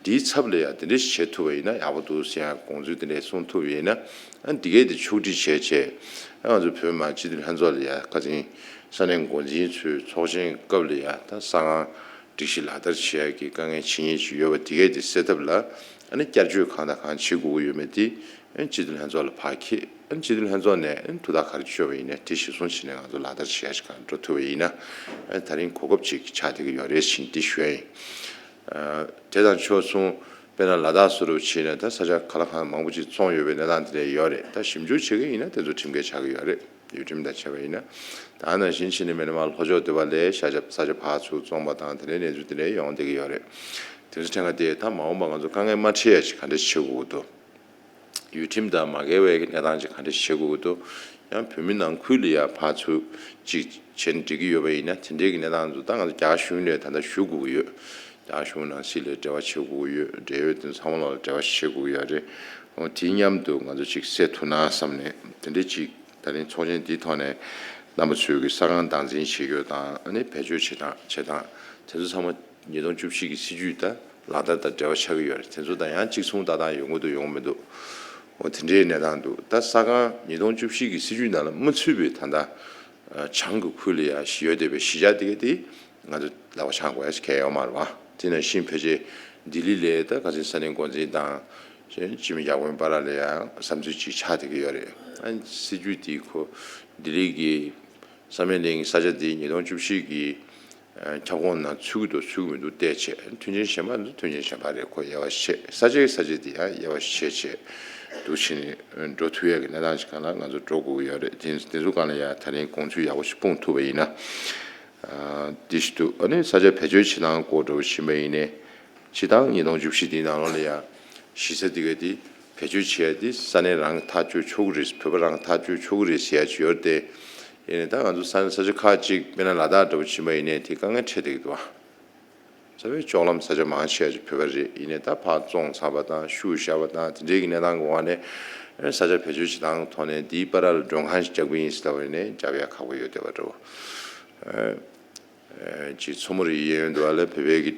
འདིའི་ཚབ་ལ་ཡང་དེ་འདྲ་ཞིག་བྱེད་ཐུབ་པ་ཡིན་ན་ཡག་པོ་འདུག་ཟེར་ཡང་དགོངས་ཚུལ་དེ་འདྲ་གསུང་ཐུབ་པ་ཡིན་ན། ཨ་འདི་གས་དེ་ཕྱོགས་སྒྲིག་བྱས་བྱས། ཨ་ང་ཚོ་བོད་མི་མང་སྤྱི་འཐུས་ལྷན་ཚོགས་ལ་ཡང་ཁ་སང་ ས་གནས་འགོ་འཛིན་ཚོའི་ཚོགས་ཆེན་སྐབས་ལ་ཡང་ད་ས་ཁང་སྒྲིག་གཞི་ལག་བསྟར་བྱེད་ཡག་གི་དཀའ་ངལ་ཇི་སྙེད་ཅིག་ཡོད་པ་དེ་གས་དེ་སེལ་ཐབས་ལ་ཨ་ནི་བསྐྱར་བཅོས་གང་དང་གང་བྱེད་དགོས་ཀྱི་ཡོད་མེད་དེ་ཨ་ནི་སྤྱི་འཐུས་ལྷན་ཚོགས་ལ་ཕར་འཁྱེར། ཨ་ནི་སྤྱི་འཐུས་ལྷན་ཚོགས་ནས་ཨ་ནི་ཐུགས་ཐག་ག་རེ་གཅོད་པ་ཡིན་ན་དེ་གཞིར་བཟུང་བྱས་ནས་ང་ཚོ་ལག་བསྟར་བྱེད་ཡག་ཅིག་གང་འགྲོ་ཐུབ་པ་ཡིན་ན་ཨ་ནི་ད་རིང་གོ་སྐབས་ཅིག་ཆགས་བསྡད་ཀྱི་ཡོད་རེད་ཅེས་འདི་ཞུ་ཡ་ཡིན། དེ་དང་ཕྱོགས་མཚུངས་དཔེར་ན་ལ་དྭགས་སུ་རུ་ཕྱིན་ན་ད་ས་ཆ་ག་ལ་གང་མང་པོ་ཅིག་བཙོངས་ཡོད་པའི་གནས་སྟངས་དེ་འདྲ་ཡོད་རེད། ད་ཞིབ་འཇུག་བྱེད་ཀྱི་ཡིན་ན་དེ་ཚོ་ཁྲིམས་འགལ་ཆགས་ཀྱི་ཡོད་རེད། ཡུལ་ཁྲིམས་དང་བྱས་པ་ཡིན་ན། ད་ནང་བཞིན་ཕྱིན་ནས་མེ་ན་མ་ལྷོ་ཕྱོགས་སྡོད་པ་ལས་ཤ་ཆ་ས་ཆ་ཕར་ཚུར་བཙོངས་པ་དང་དེ་འདྲའི་གནས་ཚུལ་དེ་འདྲ་ཡོང་བསྡད་ཀྱི་ཡོད་རེད། དེ་ཚོ་དྲན་ག་དེ་ད་མ་འོངས་པ་ང་ཚོ་དཀའ་ངལ་མ་འཕྲད་ཡ་ཅིག་ག་འདྲ་བྱེད་དགོས་འདུག་ཡུལ་ཁྲིམས་དང་མ་འགལ་བའི་གནས་སྟངས་ཅིག་ག་འདྲ་བྱེད་དགོས་འདུག་ཡང་བོད་མི་ནང་ཁུལ་ལ་ཡ་ཕར་ཚུར་ཅིག་བྱས་ནས་འགྲིག་གི་ཡོད་པ་ཡིན་ན་དེ་འདྲའི་གི་གནས་སྟངས་ཚོ་ད་ང་ཚོ་རྒྱ་གཞུང་ནས་ད་ལྟ་ཞུ་དགོས་ཀྱི་ཡོད། རྒྱ་གཞུང་ནང་སྲིད་ལ་འབྲེལ་བ་བྱེད་དགོས་ཀྱི་ཡོད། འབྲེལ་ཡོད་དེ་ཚང་མ་ལ་འབྲེལ་བ་བྱེད་དགོས་ཀྱི་ཡོད་རེད། འོ་དེའི་མཉམ་དུ་ང་ཚོ་ཅིག་སེལ་ཐུབ་ན་བསམ་ནས་དེ་འདྲའི་ཅིག་ད་རིང་ཚོགས་ཆེན་འདིའི་ཐོག་ནས་རྣམ་པ་ཚོས་ཀྱི་ས་ཁང་སྟངས་འཛིན་བྱེད་རྒྱུ་དང་ཨ་ནི་བེད་སྤྱོད་བྱེད་སྟངས་བྱེད་སྟངས་དེ་ཚོ་ཚང་མ་ཉིས་སྟོང་བཅུ་བཞི་གི་སྲིད་ཇུས་དང་ལག་བསྟར་དང་འབྲེལ་བ་ཆགས་ཀྱི་ཡོད་རེད། དེ་ཚོ་དང་ཡང་གཅིག་མཚུངས་ཏག་ཏག་ཡོང་གི་འདུག་ཡོང་མི་འདུག་འོ་དེ་འདྲའི་གནས་སྟངས་འདུག་ད་ས་ཁང་ཉིས་སྟོང་བཅུ་བཞི་གི་སྲིད་ཇུས་ནང་ལ་མ་ཚུད་པའི་ད་ལྟ་བྱང་གི་ཁུལ་ལ་ཡང་ཡོད་བསྡད་པའི་གཞིས་ཆགས་དེ་ག་དེ་ང་ཚོ་ལག་པ་འཆང་དགོས་ཡ་གལ་ཡོད་མ་རེད་བ། དེ་ནང་བཞིན་ཕལ་ཆེར་ལྡི་ལི་ལ་ད་ག་ཚོད་ས་གནས་འགོ་འཛིན་དང་སྤྱི་མི་ཡག་པོའི་བར་ལ་ཡང་བསམ་ཚུལ་ཅིག་ཆགས་བསྡད་ཀྱི་ཡོད་རེད། ཨ་སྲིད་ཇུས་དེ་ཁོ་ལྡི་ལི་གི་བསམ་ཡས་གླིང་གི་ས་ཆ་དེ་ཉིས་སྟོང་བཅུ་བཞི་གི་ཁྱབ་ཁོངས་ནང་ཚུད་ཀྱི་འདུག་ཚུད་ཀྱི་མི་འདུག་བལྟས་བྱས་མཐུན་རྐྱེན་གཞན་པ་ཚོ་མཐུན་རྐྱེན་གཞན་པ་རེད། ཁོ་དབྱེ་བ་ཕྱེ་ས་ཆའི་ས་ཆ་དེ་ཡང་དབྱེ་བ་ཕྱེ་བྱས་འདུག་བྱས་ནས་འགྲོ་ཐུབ་ཡས་ཀྱི་གནས་སྟངས་ཤིག་སྒང་ལ་ང་ཚོ་འགྲོ་དགོས་ཀྱི་ཡོད་རེད། དེ་དེ་ཚོ་སྒང་ལ་ཡང་ད་རིང་དགོངས་ཚུལ་ཡག་པོ་ཞིག་སྤུངས་ཐུབ་པ་ཡིན་ན་འདི་ཞིག་འདུག་ཨ་ནི་ས་ཆ་བེད་སྤྱོད་བྱེད་སྟངས་སྐོར་འགྲོ་བཞིན་པ་ཡིན་ནའི་སྤྱིར་བཏང་ཉིས་སྟོང་བཅུ་བཞི་འདིའི་ནང་ལོགས་ལ་ཡང་གཞི་རྩ་འདི་ག་འདི་བེད་སྤྱོད་བྱས་ཏེ་ས་གནས་རང་གིས་ཐག་གཅོད་ཆོག་གི་རེད། བོད་པ་རང་གིས་ཐག་གཅོད་ཆོག་གི་རེད་ཟེར་ཡ་ཅིག་ཡོད་རེད་དེ། ཡིན་ནའི་ད་ང་ཚོ་ས་ས་ཆ་ཁག་ཅིག་དཔེར་ན་ལ་དྭགས་འདྲ་པོ་ཕྱིན་པ་ཡིན་ནའི་དེ་དཀའ་ངལ་འཕྲད་བསྡད་ཀྱི་འདུག་བ། རྩ་བའི་ལྕོག་ལམ་ས་ཆ་མང་ཆེ་བ་ཅིག་བོད་པ་རེད། ཡིན་ནའི་ད་ཕར་བཙོངས་ཚར་བ་དང་ཤུགས་བཞག་པ་དང་དེ་འདྲའི་གི་གནས་སྟངས་ཀྱི་འོག་ནས་ས་ཆ་བེད་སྤྱོད་བྱེད་སྟངས་ཀྱི་ཐོག་ནས་འདིའི་བར་ལ་མགྲོན་ཁང་ཞིག་རྒྱག་གི་ཡིན་ཟེར་ལབ་པ་ཡིན་ནའི་རྒྱག་ཡ་ཁག་པོ་ཡོད་བསྡད་པ་འདྲ་བོ། ཅིག་མཚོ་མོ་རི་གཡས་གཡོན་དུ་བ་ལ་བོད་པའི་གི་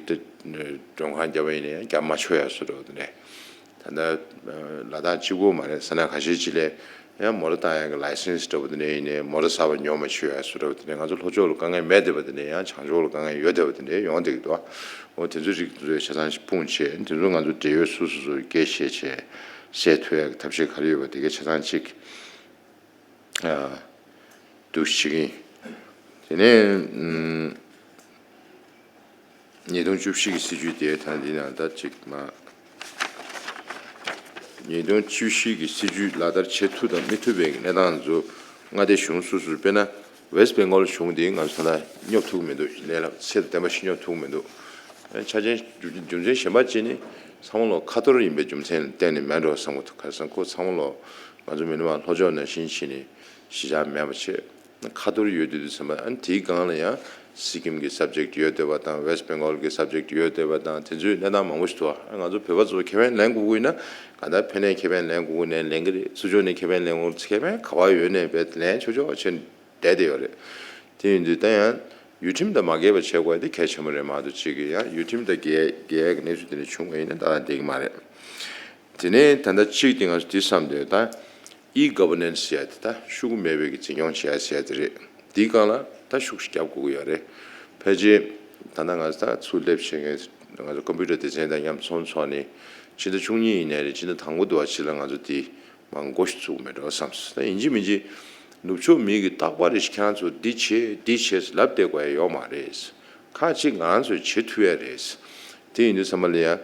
མགྲོན་ཁང་བརྒྱབ་པ་ཡིན་ན་ཡང་བརྒྱབ་མ་ཆོག་ཡ་བཟོ་འདྲ་བོ་དེ་འདྲས། ད་ལྟ་ལ་དྭགས་གཅིག་པོ་མ་རེད། ས་གནས་ཁ་ཤས་ཅིག་ལས་ཡང་མོ་ཊ་བཏང་ཡ་གི་ལའི་སེན་སི་འདྲ་བོ་དེ་འདྲས་ཡིན་ནའི་མོ་ཊ་གསར་པ་ཉོ་མ་ཆོག་ཡ་བཟོ་འདྲ་བོ་དེ་འདྲས། ང་ཚོ་ལྷོ་ཕྱོགས་ལ་དཀའ་ངལ་མེད་བསྡད་པ་དེ་འདྲས་ཡང་བྱང་ཕྱོགས་ལ་དཀའ་ངལ་ཡོད་བསྡད་པ་དེ་འདྲས་ཡོང་བསྡད་ཀྱི་འདུག་འོ་དེ་ཚོ་རིགས་ཚོའི་ཆ་ཚང་ཞིག་སྤུངས་བྱས་དེ་ཚོ་ང་ཚོ་འབྲེལ་ཡོད་སོ་སོ་སོ་སྐད་བཤད་བྱས་སེལ་ཐུབ་ཡ་གི་ཐབས་ཤེས་ག་རེ་ཡོད་པ་དེ་གའི་ཆ་ཚང་ཅིག་འདུག་བྱེད་ཀྱི་ཡིན། དེ་ནས་ཉིས་སྟོང་བཅུ་བཞི་གི་སྲིད་ཇུས་དེ་ད་འདི་ནང་ད་ཅིག་མ། ཉིས་སྟོང་བཅུ་བཞི་གི་སྲིད་ཇུས་ལག་བསྟར་བྱེད་ཐུབ་དང་མི་ཐུབ་པའི་གནས་སྟངས་ཚོ་མངའ་སྡེ་གཞུང་སོ་སོར་དཔེར་ན་ཝེ་སི་བེང་གོལ་གཞུང་དེ་ང་ཚོ་ད་ལྟ་སྙོབ་ཐུབ་ཀྱི་མི་འདུག་ལས་སླ་ཚད་དང་ལྡན་པ་ཞིག་སྙོབ་ཐུབ་ཀྱི་མི་འདུག་ཆ་རྐྱེན་རྒྱུ་རྒྱུ་མཚན་གཞན་པ་གཅིག་ནི་ཚང་མ་ལོ་ཁ་ཐོར་ཡིན་པའི་རྒྱུ་མཚན་ལ་བརྟེན་ནས་མེད་འགྲོ་བསམ་གྱི་འདུག་ག་རེ་ཟེར་ན་ཁོ་ཚང་མ་ལོ་ང་ཚོ་མི་ནི་མ་ལྷོ་ཕྱོགས་ནང་བཞིན་བྱས་ནས་གཞིས་ཆགས་མེད་པ་བྱས། ཁ་ཐོར་ཡོད་དུས་དུས་ཙམ་པ་ཨ་ནི་དེའི་སྒང་ལ་ཡང་སི་ཀིམ་གྱི་སབ་ཇེག་ཡོད་བསྡད་པ་དང་ཝེ་སི་བེང་གོལ་གྱི་སབ་ཇེག་ཡོད་བསྡད་པ་དང་དེ་ཚོའི་གནས་སྟངས་མང་པོ་ཞིག་འདུག་ཨ་ང་ཚོ་བོད་པ་ཚོ་ཁེ་ཕན་ལེན་དགོས་ཀྱི་ཡིན་ན་ག་ད་ཕན་ནས་ཁེ་ཕན་ལེན་དགོས་ཀྱི་ནས་ལེན་གྱི་རེད། ཚུར་ཕྱོགས་ནས་ཁེ་ཕན་ལེན་དགོས། ཁེ་ཕན་ག་བ་ཡོད་ནས་བས་ལེན་ཆོག་ཆོག་བྱས་བསྡད་བསྡད་ཡོད་རེད། དེ་ཡིན་དུས་ད་ཡང་ཡུལ་ཁྲིམས་དང་མ་འགལ་བ་བྱེད་དགོས་ཡ་དེ་གལ་ཆེན་པོ་རེད་མ་གཏོགས་གཅིག་གིས་ཡང་ཡུལ་ཁྲིམས་དང་འགལ་འགལ་གྱི་གནས་ཚུལ་དེ་འདྲ་བྱུང་བ་ཡིན་ན་ད་བསྡད་ཀྱི་མ་རེད། དེ་ནས་ད་ལྟ་གཅིག་དེ་ང་ཚོ་འདི་བསམ་དུས་ད་ཨི་གྷ་ཝར་ནན་སི་ཟེར་ཡ་དེ་ད་ཤོག་གུ་མེད་པའི་གི་འཛིན་སྐྱོང་བྱེད་ཡ་ཟེར་ཡ་དེ་རེད། འདིའི་སྒང་ལ་ད་ཤུགས་ཤིག་རྒྱབ་དགོས་ཀྱི་ཡོད་རེད། ཕལ་ཆེར་ད་ལྟ་ང་ཚོ་ད་ཚུར་སླེབས་བྱེད་མཁན་ང་ཚོ་ཀམ་པུ་ཊར་སྡེ་ཚན་དང་མཉམ་ཚོགས་ཚོགས་ནས་ཕྱི་ཟླ་བཅུ་གཉིས་ཡིན་ནའི་རེད། ཕྱི་ཟླ་དང་པོ་དུ་བ་ཕྱི་ལ་ང་ཚོ་དེ་མ་འགོ་ཞིག་ཚུགས་མེད་འགྲོ་བསམ་སོང་། ད་ཡིན་གཅིག་མིན་གཅིག་ནུབ་ཕྱོགས་མི་གི་རྟག་པར་རེ་ཞིག་ཁྱེད་རང་ཚོ་འདི་བྱེད་འདི་བྱེད་ཟེར་ལབ་བསྡད་དགོས་ཡ་ཡོད་མ་རེད། ཁག་ཅིག་ང་རང་ཚོས་བྱེད་ཐུབ་ཡ་རེད། དེ་ཡིན་དུས་ཚང་མ་ལ་ཡ།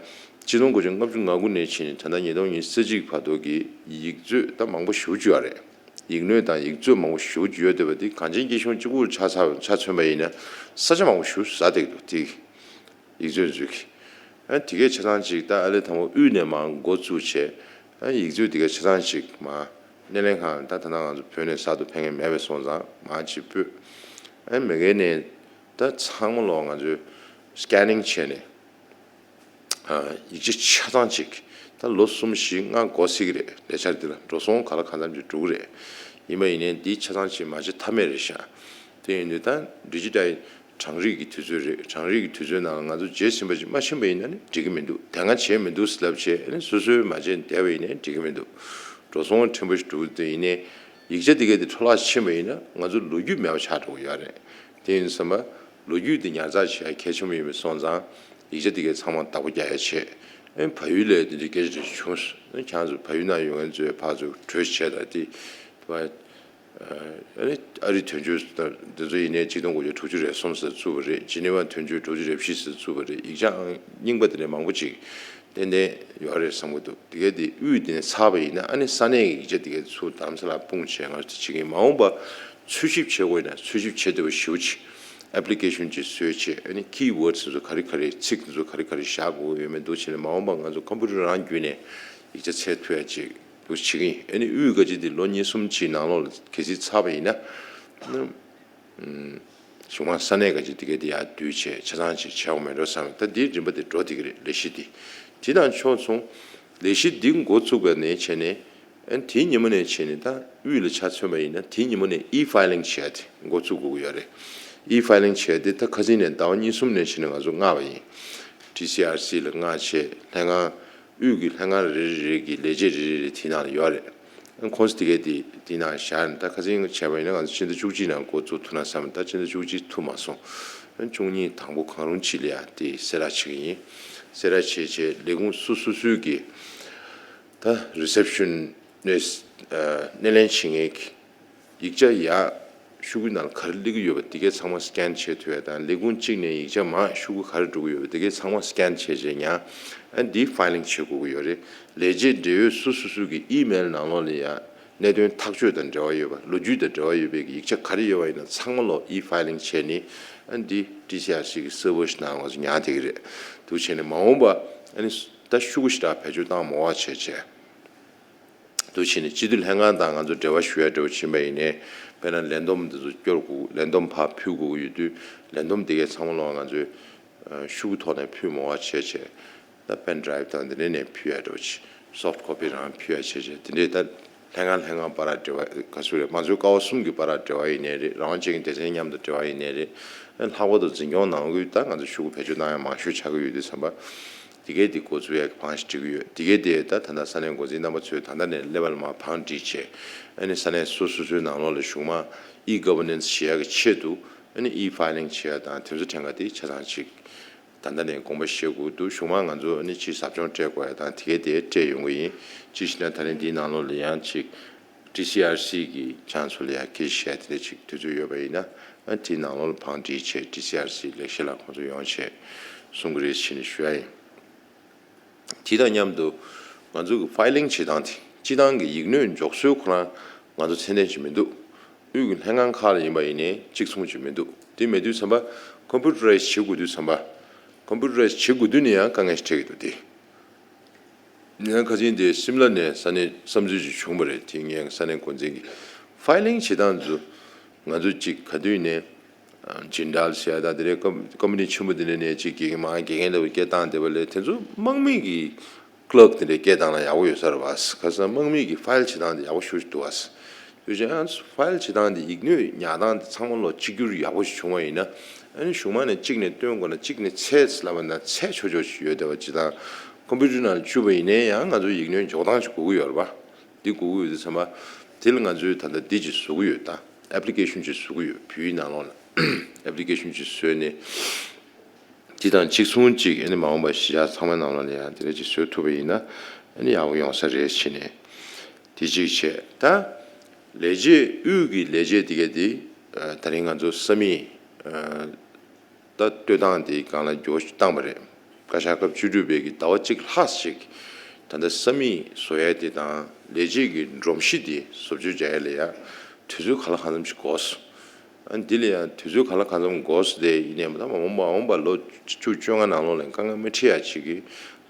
སྤྱི་ལོ་སྟོང་དགུ་བརྒྱ་ལྔ་བཅུ་ང་དགུ་ནས་ཕྱིན་ནས་ད་ལྟ་ཉིས་སྟོང་ཉི་ཤུ་རྩ་གཅིག་བར་དུ་གི་ཡིག་མཛོད་ད་མང་པོ་ཞེ་པོ་ཅིག་ཡོད་རེད། ཡིག་སྣོད་དང་ཡིག་མཛོད་མང་པོ་ཞེ་པོ་ཅིག་ཡོད་བསྡད་པ་འདི་གངས་ཅན་སྐྱིད་གཤོངས་གཅིག་པུར་ཆ་ཚང་ཆ་མཚོན་པ་ཡིན་ན་ས་ཆ་མང་པོ་ཞེ་པོ་ཟ་བསྡད་ཀྱི་འདུག་དེ་ཡིག་མཛོད་མཛོད་ཀྱི། ཨ་དེ་གའི་ཆ་ཚང་ཅིག་ད་ཨ་ལེ་དང་པོ་དབུས་ནས་མར་འགོ་བཙུགས་བྱས། ཨ་ཡིག་མཛོད་དེ་གའི་ཆ་ཚང་ཅིག་མར་སྣེ་ལེན་ཁང་ད་ད་ལྟ་ང་ཚོ་བོད་ནས་གསར་དུ་ཕེབས་མཁན་མེད་པའི་སོང་ཙང་མར་ཅིག་སྤོས། ཨ་མི་སྒེར་ནས་ད་ཚང་མ་ལོག་ང་ཚོས་སི་ཀེ་ནིང་བྱས་ནས། ཨ་ཡིག་ཆ་ཆ་ཚང་ཅིག་ད་ལོ་གསུམ་བཞི་ལྔ་འགོར་སྲིད་ཀྱི་རེད། ལས་འཆར་འདི་ལ་འགྲོ་སོང་ག་ལ་གང་འཚམ་ཅིག་འགྲོ་གི་རེད། ཡིན་པ་ཡིན་ནའི་འདི་ཆ་ཚང་ཅིག་མ་བྱེད་ཐབས་མེད་རེད་ཤག་དེ་ཡིན་དུས་ད་ཌི་ཇི་ཊལ་གྲངས་རིག་གི་དུས་ཚོད་རེད། གྲངས་རིག་གི་དུས་ཚོད་ནང་ལ་ང་ཚོ་རྗེས་ཟིན་པ་ཅིག་མ་ཕྱིན་པ་ཡིན་ན་ནི་འགྲིག་གི་མི་འདུག་དེ་སྔ་བྱས་མི་འདུག་ཟེར་ལབ་བྱས་ཨ་ནི་སོ་སོས་མ་བྱས་བསྡད་པ་ཡིན་ནའི་འགྲིག་གི་མི་འདུག་འགྲོ་སོང་ཕྲན་བུ་ཞིག་འགྲོ་གི་འདུག་ཡིན་ནའི། ཡིག་ཆ་དེ་གས་དེ་འཕྲོ་བརླག་ཕྱིན་པ་ཡིན་ན་ང་ཚོ་ལོ་རྒྱུས་མེད་པ་ཆགས་འགྲོ་གི་ཡོད་རེད། དེ་ཡིན་དུས་ཙམ་པ་ལོ་རྒྱུས་དེ་ཉར་ཚགས་བྱེད་ཡ་གལ་ཆེན་པོ་ཡིན་པ་སོང་ཙང་ཡིག་ཆ་དེ་གས་ཚང་མ་བདག་པོ་རྒྱག་ཡ་བྱེད། ཨེ་བལ་ཡུལ་ལ་དེ་འདྲའི་སྐད་ཆ་དེ་བྱུང་སོང་། ཨེ་ཁྱེད་ཚོ་བལ་ཡུལ་ནང་ཡོད་མཁན་ཚོས་ཕར་ཚུར་གྲོས་བྱས་དང་དེ་ཨ་ནི་ཨ་རིའི་དོན་གཅོད་དང་དེ་ཚོ་ཡིན་ནའི་ཆིག་སྟོང་དགུ་བརྒྱ་དྲུག་ཅུ་རེ་གསུམ་ཟེར་བཙུགས་པ་རེད། ཇི་ནི་ཝ་དོན་གཅོད་དྲུག་ཅུ་རེ་བཞི་ཟེར་བཙུགས་པ་རེད། ཡིག་ཆའང་རྙིང་པ་དེ་འདྲ་མང་པོ་ཅིག་ཏན་ཏན་ཡོད་རེད་བསམ་གྱི་འདུག་དེ་གས་དེ་དབུས་དེ་ནས་ཚར་བ་ཡིན་ན་ཨ་ནི་ས་གནས་ཀྱི་ཡིག་ཆ་དེ་གས་ཚུར་དམ་ས་ལ་སྤུངས་བྱས་ང་ཚོ་དེ་བྱེད་ཀྱི་ཡིན། མ་འོངས་པ་འཚོལ་ཞིབ་བྱེད་དགོས་ན་འཚོལ་ཞིབ་བྱེད་བདེ་བ་ཞེ་པོ་ཅིག་ཨེབ་ལི་ཀེ་ཤོན་ཅིག་བཟོས་བྱས་ཨ་ནི་ཀི་ཝོར་ཌི་སི་དེ་ཚོ་ག་རེ་ག་རེ་ཚིག་དེ་ཚོ་ག་རེ་ག་རེ་བཞག་དགོས་ཡོད་མེད་འདུག་བྱས་ནས་མ་འོངས་པ་ང་ཚོ་ཀམ་པུ་ཊར་རང་བརྒྱུད་ནས་ཡིག་ཆ་འཚོལ་ཐུབ་ཡ་ཅིག་འདུག་བྱེད་ཀྱི་ཡིན། ཨ་ནི་དབུས་ག་ཅིག་དེ་ལོ་གཉིས་གསུམ་ཅིག་ནང་ལོགས་ལ་གལ་སྲིད་ཚར་བ་ཡིན་ན། གཞུང་མང་ས་གནས་ཀ་ཅིག་དེ་གས་དེ་ཡར་བསྡུས་བྱས་ཆ་ཚང་ཅིག་བྱས་དགོས་མེད་འགྲོ་བསམ། ད་འདིའི་རིམ་པ་དེ་འགྲོ་བསྡད་ཀྱི་རེད། ལས་གཞི་འདི་དེ་དང་ཕྱོགས་མཚུངས་ལས་གཞི་འདི་འགོ་བཙུགས་པ་ནས་བྱས་ནས་ཨ་ནི་དེའི་ཉིན་མོ་ནས་བྱས་ནས་ད་དབུས་ལ་ཆ་མཚོན་པ་ཡིན་ན་དེའི་ཉིན་མོ་ནས་ཨི་ཕའི་ལིང་བྱས་ཏེ་འགོ་བཙུགས་དགོས་ཀྱི་ཡོད་རེད། ཨི་ཕའི་ལིང་བྱས་ཏེ་ད་ཁ་སང་ནས་ཟླ་བ་གཉིས་གསུམ་ནས་བྱས་ནས་ང་ཚོ་མངགས་པ་ཡིན། ཊི་སི་ཨར་སི་ལ་མངགས་བྱས་ལྷན་ཁང་དབུས་ཀྱི་ལྷན་ཁང་རེ་རེ་རེ་གི་ལས་བྱེད་རེ་རེ་རེ་དེའི་ནང་ལ་ཡོད་རེད། ཁོང་ཚོ་དེ་གས་དེ་དེའི་ནང་བཞག་ནས་ད་ཁ་སང་བྱས་པ་ཡིན་ན་ང་ཚོ་ཕྱི་ཟླ་བཅུ་གཅིག་ནང་འགོ་བཙུགས་ཐུབ་ན་བསམ། ད་ཕྱི་ཟླ་བཅུ་གཅིག་ཐུབ་མ་སོང་། བཅུ་གཉིས་དང་པོ་གང་རུང་ཅིག་ལ་ཡང་དེ་གསལ་བསྒྲགས་བྱེད་ཀྱི་ཡིན། གསལ་བསྒྲགས་བྱས་བྱས་ལས་ཁུངས་སོ་སོ་སོའི་གི་ད་རི་སེབ་ཤོན་ནས་སྣེ་ལེན་བྱེད་མཁན་གྱི་ཡིག་ཆ་ཡར་ཤོག་གུའི་ནང་ལ་ག་རེ་སླེབས་ཀྱི་ཡོད་པ་དེ་གས་ཚང་མ་སི་ཀེན་བྱེད་ཐུབ་ཡ་དང་། ལས་ཁུངས་གཅིག་ནས་ཡིག་ཆ་མར་ཤོག་གུ་ག་རེ་འགྲོ་གི་ཡོད་པ་དེ་གས་ཚང་མ་སི་ཀེན་བྱས་བྱས་ཡང་ཨ་འདི་ཕའི་ལིང་བྱེད་དགོས་ཀྱི་ཡོད་རེད། ལས་བྱེད་འབྲེལ་ཡོད་སོ་སོ་སོ་གི་ཨི་མེལ་ནང་ལོགས་ལ་ཡང་གནད་དོན་ཐག་གཅོད་དང་འབྲེལ་བ་ཡོད་པ་ལོ་རྒྱུས་དང་འབྲེལ་བ་ཡོད་པའི་གི་ཡིག་ཆ་ག་རེ་ཡོད་པ་ཡིན་ན་ཚང་མ་ལོག་ཨི་ཕའི་ལིང་བྱས་ནས་ཨ་འདི་ཊི་སི་ཨར་སི་གི་སར་བར་ཞིག་ནང་ང་ཚོ་ཉར་བསྡད་ཀྱི་རེད། འདུག་བྱས་ནས་མ་འོངས་པ་ཨ་ནི་ད་ཤོག་གུ་ཞེ་དྲག་བེད་སྤྱོད་བཏང་མ་དགོས་པ་བྱས་བྱས། འདུག་བྱས་ནས་སྤྱི་འཐུས་ལྷན་ཁང་དང་ང་ཚོ་འབྲེལ་བ་ཞུ་ཡ་འདྲ་བོ་ཕྱིན་པ་ཡིན་ནའི་དཔེར་ན་ལས་བསྡོམས་འདི་ཚོ་སྐྱོར་དགོས། ལས་བསྡོམས་ཕར་ཕུལ་དགོས་ཀྱི་ཡོད་དུས་ལས་བསྡོམས་འདི་གའི་ཚང་མ་ལོག་ང་ཚོས་ཤོག་གུ་ཐོག་ནས་ཕུལ་མ་དགོས་པ་བྱས་བྱས། ད་པེན་ཌ་རའིབ་དང་འདི་འདྲ་ནས་ཕུལ་ཡ་འདྲ་བོ་བྱས། སོབ་ཊི་ཀོ་པི་རང་ཕུལ་ཡ་བྱས་བྱས། དེ་འདྲའི་ད་ལྷན་ཁང་ལྷན་ཁང་བར་འབྲེལ་བ་ག་ཚོད་རེད། མང་གཙོའི་ཀ་བ་གསུམ་གྱི་བར་འབྲེལ་བ་ཡིན་ནའི་རེད། རང་དབང་ཅན་གྱི་སྡེ་ཚན་མཉམ་དུ་འབྲེལ་བ་ཡིན་ནའི་རེད། ལྷག་པར་དུ་འཛིན་སྐྱོང་ནང་ཁུལ་ད་ང་ཚོ་ཤོག་གུ་བེད་སྤྱོད་གནང་ཡ་མང་ཤོས་ཆགས་ཀྱི་ཡོད་དུས་ཙམ་པ། དེ་གས་དེ་འགོ་ཚུགས་ཡ་གི་བང་ཞིག་སྒྲིག་གི་ཡོད། དེ་གས་དེ་ད་ད་ལྟ་ས་གནས་འགོ་འཛིན་རྣམ་པ་ཚོས་ད་ལྟ་ནས་ལེ་བལ་མར་བང་སྒྲིག་བྱས། ཨ་ནི་ས་གནས་སོ་སོ་སོའི་ནང་ལོགས་ལ་གཞུང་མང་ཨི་གྷ་བར་ནན་སི་བྱེད་ཡ་གི་ཆེད་དུ་ཨ་ནི་ཨི་ཕའི་ལིང་བྱེད་ཡ་དང་དེ་ཚོ་ཕྲན་ཁ་དེ་ཆ་ཚང་ཅིག་ད་ལྟ་ནས་དགོངས་པ་བཞེས་དགོས་འདུག་གཞུང་མང་ང་ཚོ་ཨ་ནི་ཕྱིའི་ཟབ་སྦྱོང་སྤྲད་དགོས་ཡ་དང་དེ་གས་དེ་སྤྲད་ཡོང་གི་ཡིན། ཅི་ཞེ་ན་ད་ནི་འདིའི་ནང་ལོགས་ལ་ཡང་ཅིག་ཊི་སི་ཨར་སི་གི་ཁྱེད་ཚོ་ལ་ཡང་སྐད་ཆ་བཤད་དེ་འདྲ་ཅིག་དུས་ཚོད་ཡོད་པ་ཡིན་ན་ཨ་དེའི་ནང་ལོགས་ལ་བང་སྒྲིག་བྱས་ཊི་སི་ཨར་སི་ལས་བྱེད་ལ་ཁོང་ཚོ་ཡོང་བྱས་གསུང་གི་རེད་ཟེར་ནས་ཞུ་ཡ་ཡིན། དེ་དང་མཉམ་དུ་ང་ཚོ་གི་ཕའི་ལིང་བྱེད་སྟངས་དེ་སྤྱི་བཏང་གི་ཡིག་སྣོད་འཇོག་སྲོལ་ཁོ་རང་ང་ཚོ་ཚད་ལྡན་ཅིག་མི་འདུག་དབུས་ཀྱི་ལྷན་ཁང་ཁག་ལ་ཡིན་པ་ཡིན་ནའི་གཅིག་མཚུངས་ཅིག་མི་འདུག་དེ་མེད་དུས་ཙམ་པ་ཀམ་པུ་ཊར་རའིཛ་བྱེད་དགོས་དུས་ཙམ་པ་ཀམ་པུ་ཊར་རའིཛ་བྱེད་དགོས་དུས་ནས་ཡང་དཀའ་ངལ་ཞིག་འཕྲད་ཀྱི་འདུག་དེ། ངས་ཁ་སང་དེ་སིམ་ལ་ནས་ས་གནས་བསམ་ཚུལ་ཅིག་བྱུང་བ་རེད། དེ་ངས་ས་གནས་འགོ་འཛིན་གྱི་ཕའི་ལིང་བྱེད་སྟངས་ཚོ་ང་ཚོ་གཅིག་ག་དུས་ནས་ཇིན་ཌལ་ཟེར་ཡ་དང་དེ་འདྲའི་ཀམ་ཀམ་པ་ནི་ཆེན་པོ་དེ་འདྲ་ནས་གཅིག་དགེ་རྒན་མང་དགེ་རྒན་འདྲ་བོ་སྐད་བཏང་བསྡད་པ་ལས་དེ་ཚོ་དམག་མི་གི་ཀླག་དེ་འདྲའི་སྐད་བཏང་ན་ཡག་པོ་ཡོད་ས་རེད་བ། ཁ་སང་དམག་མི་གི་ཕའིལ་བྱེད་སྟངས་དེ་ཡག་པོ་ཞེ་པོ་ཅིག་འདུག་བ། དུས་ཅང་ཕའིལ་བྱེད་སྟངས་དེ་ཡིག་སྣོད་ཉར་སྟངས་དེ་ཚང་མ་ལོ་གཅིག་གྱུར་ཡག་པོ་ཞིག་བྱུང་བ་ཡིན་ན་ཨ་ནི་གཞུང་མང་ནས་གཅིག་ནས་བཏོན་དགོས་ན་གཅིག་ནས་ཚད་ལབ་པ་ན་ཚད་ཆོག་ཆོག་ཞིག་ཡོད་བསྡད་པ་ཅིག་དང་ཀམ་པུ་ཊར་ནང་ལ་བཅུག་པ་ཡིན་ནའི་ཡང་ང་ཚོ་ཡིག་སྣོད་འཇོག་སྟངས་ཅིག་དགོས་ཀྱི་ཡོད་རེད་བ། འདི་དགོས་ཀྱི་ཡོད་དུས་ཙམ་པ་དེ་ལ་ང་ཚོས་ད་ལྟ་འདི་ཅིག་བཟོ་གི་ཡོད། ད་ཨེབ་ལི་ཀེ་ཤོན་ཅིག་བཟོ་གི་ཡོད། བོད་ཡིག་ནང་ལོགས་ལ་ཨེབ་ལི་ཀེ་ཤོན་ཅིག་བཟོས་ནས་འདི་དང་གཅིག་མཚུངས་ཅིག་ཨ་ནི་མ་འོངས་པ་གཞིས་ཆགས་ཚང་མའི་ནང་ལོགས་ལ་ཡང་དེ་འདྲ་ཅིག་བཟོ་ཐུབ་པ་ཡིན་ན་ཨ་ནི་ཡག་པོ་ཡོང་ས་རེད་ཟེར་ནས་དེ་གཅིག་བྱས། ད་ལས་བྱེད་དབུས་ཀྱི་ལས་བྱེད་དེ་གས་དེ་ད་རིང་ང་ཚོ་ས་མིག་ད་སྟོད་ཐང་དེའི་སྒང་ལ་འགྱོ་བཏང་བ་རེད། བཀའ་ཤག་སྐབས་བཅུ་དྲུག་པའི་གི་ཟླ་བ་གཅིག་ལྷག་ཅིག་ད་ལྟ་ས་མིག་བཟོ་ཡ་དེ་དང་ལས་བྱེད་ཀྱི་སྒྲོམ་གཞི་དེ་བཟོ་བཅོས་བྱ་ཡ་ལ་ཡ་དུས་ཚོད་ག་ལ་གང་འཚམ་ཞིག་འགོར་སོང་། ཨ་འདི་ལ་ཡང་དུས་ཚོད་ག་ལ་གང་འཚམ་འགོར་སོང་དེ་ཡིན་ནའི་མ་ད་མ་འོངས་པ་འོངས་པ་ལོ་བཅུ་བཅོ་ལྔ་ནང་ལོགས་ལ་དཀའ་ངལ་མ་འཕྲད་ཡ་ཅིག་གི་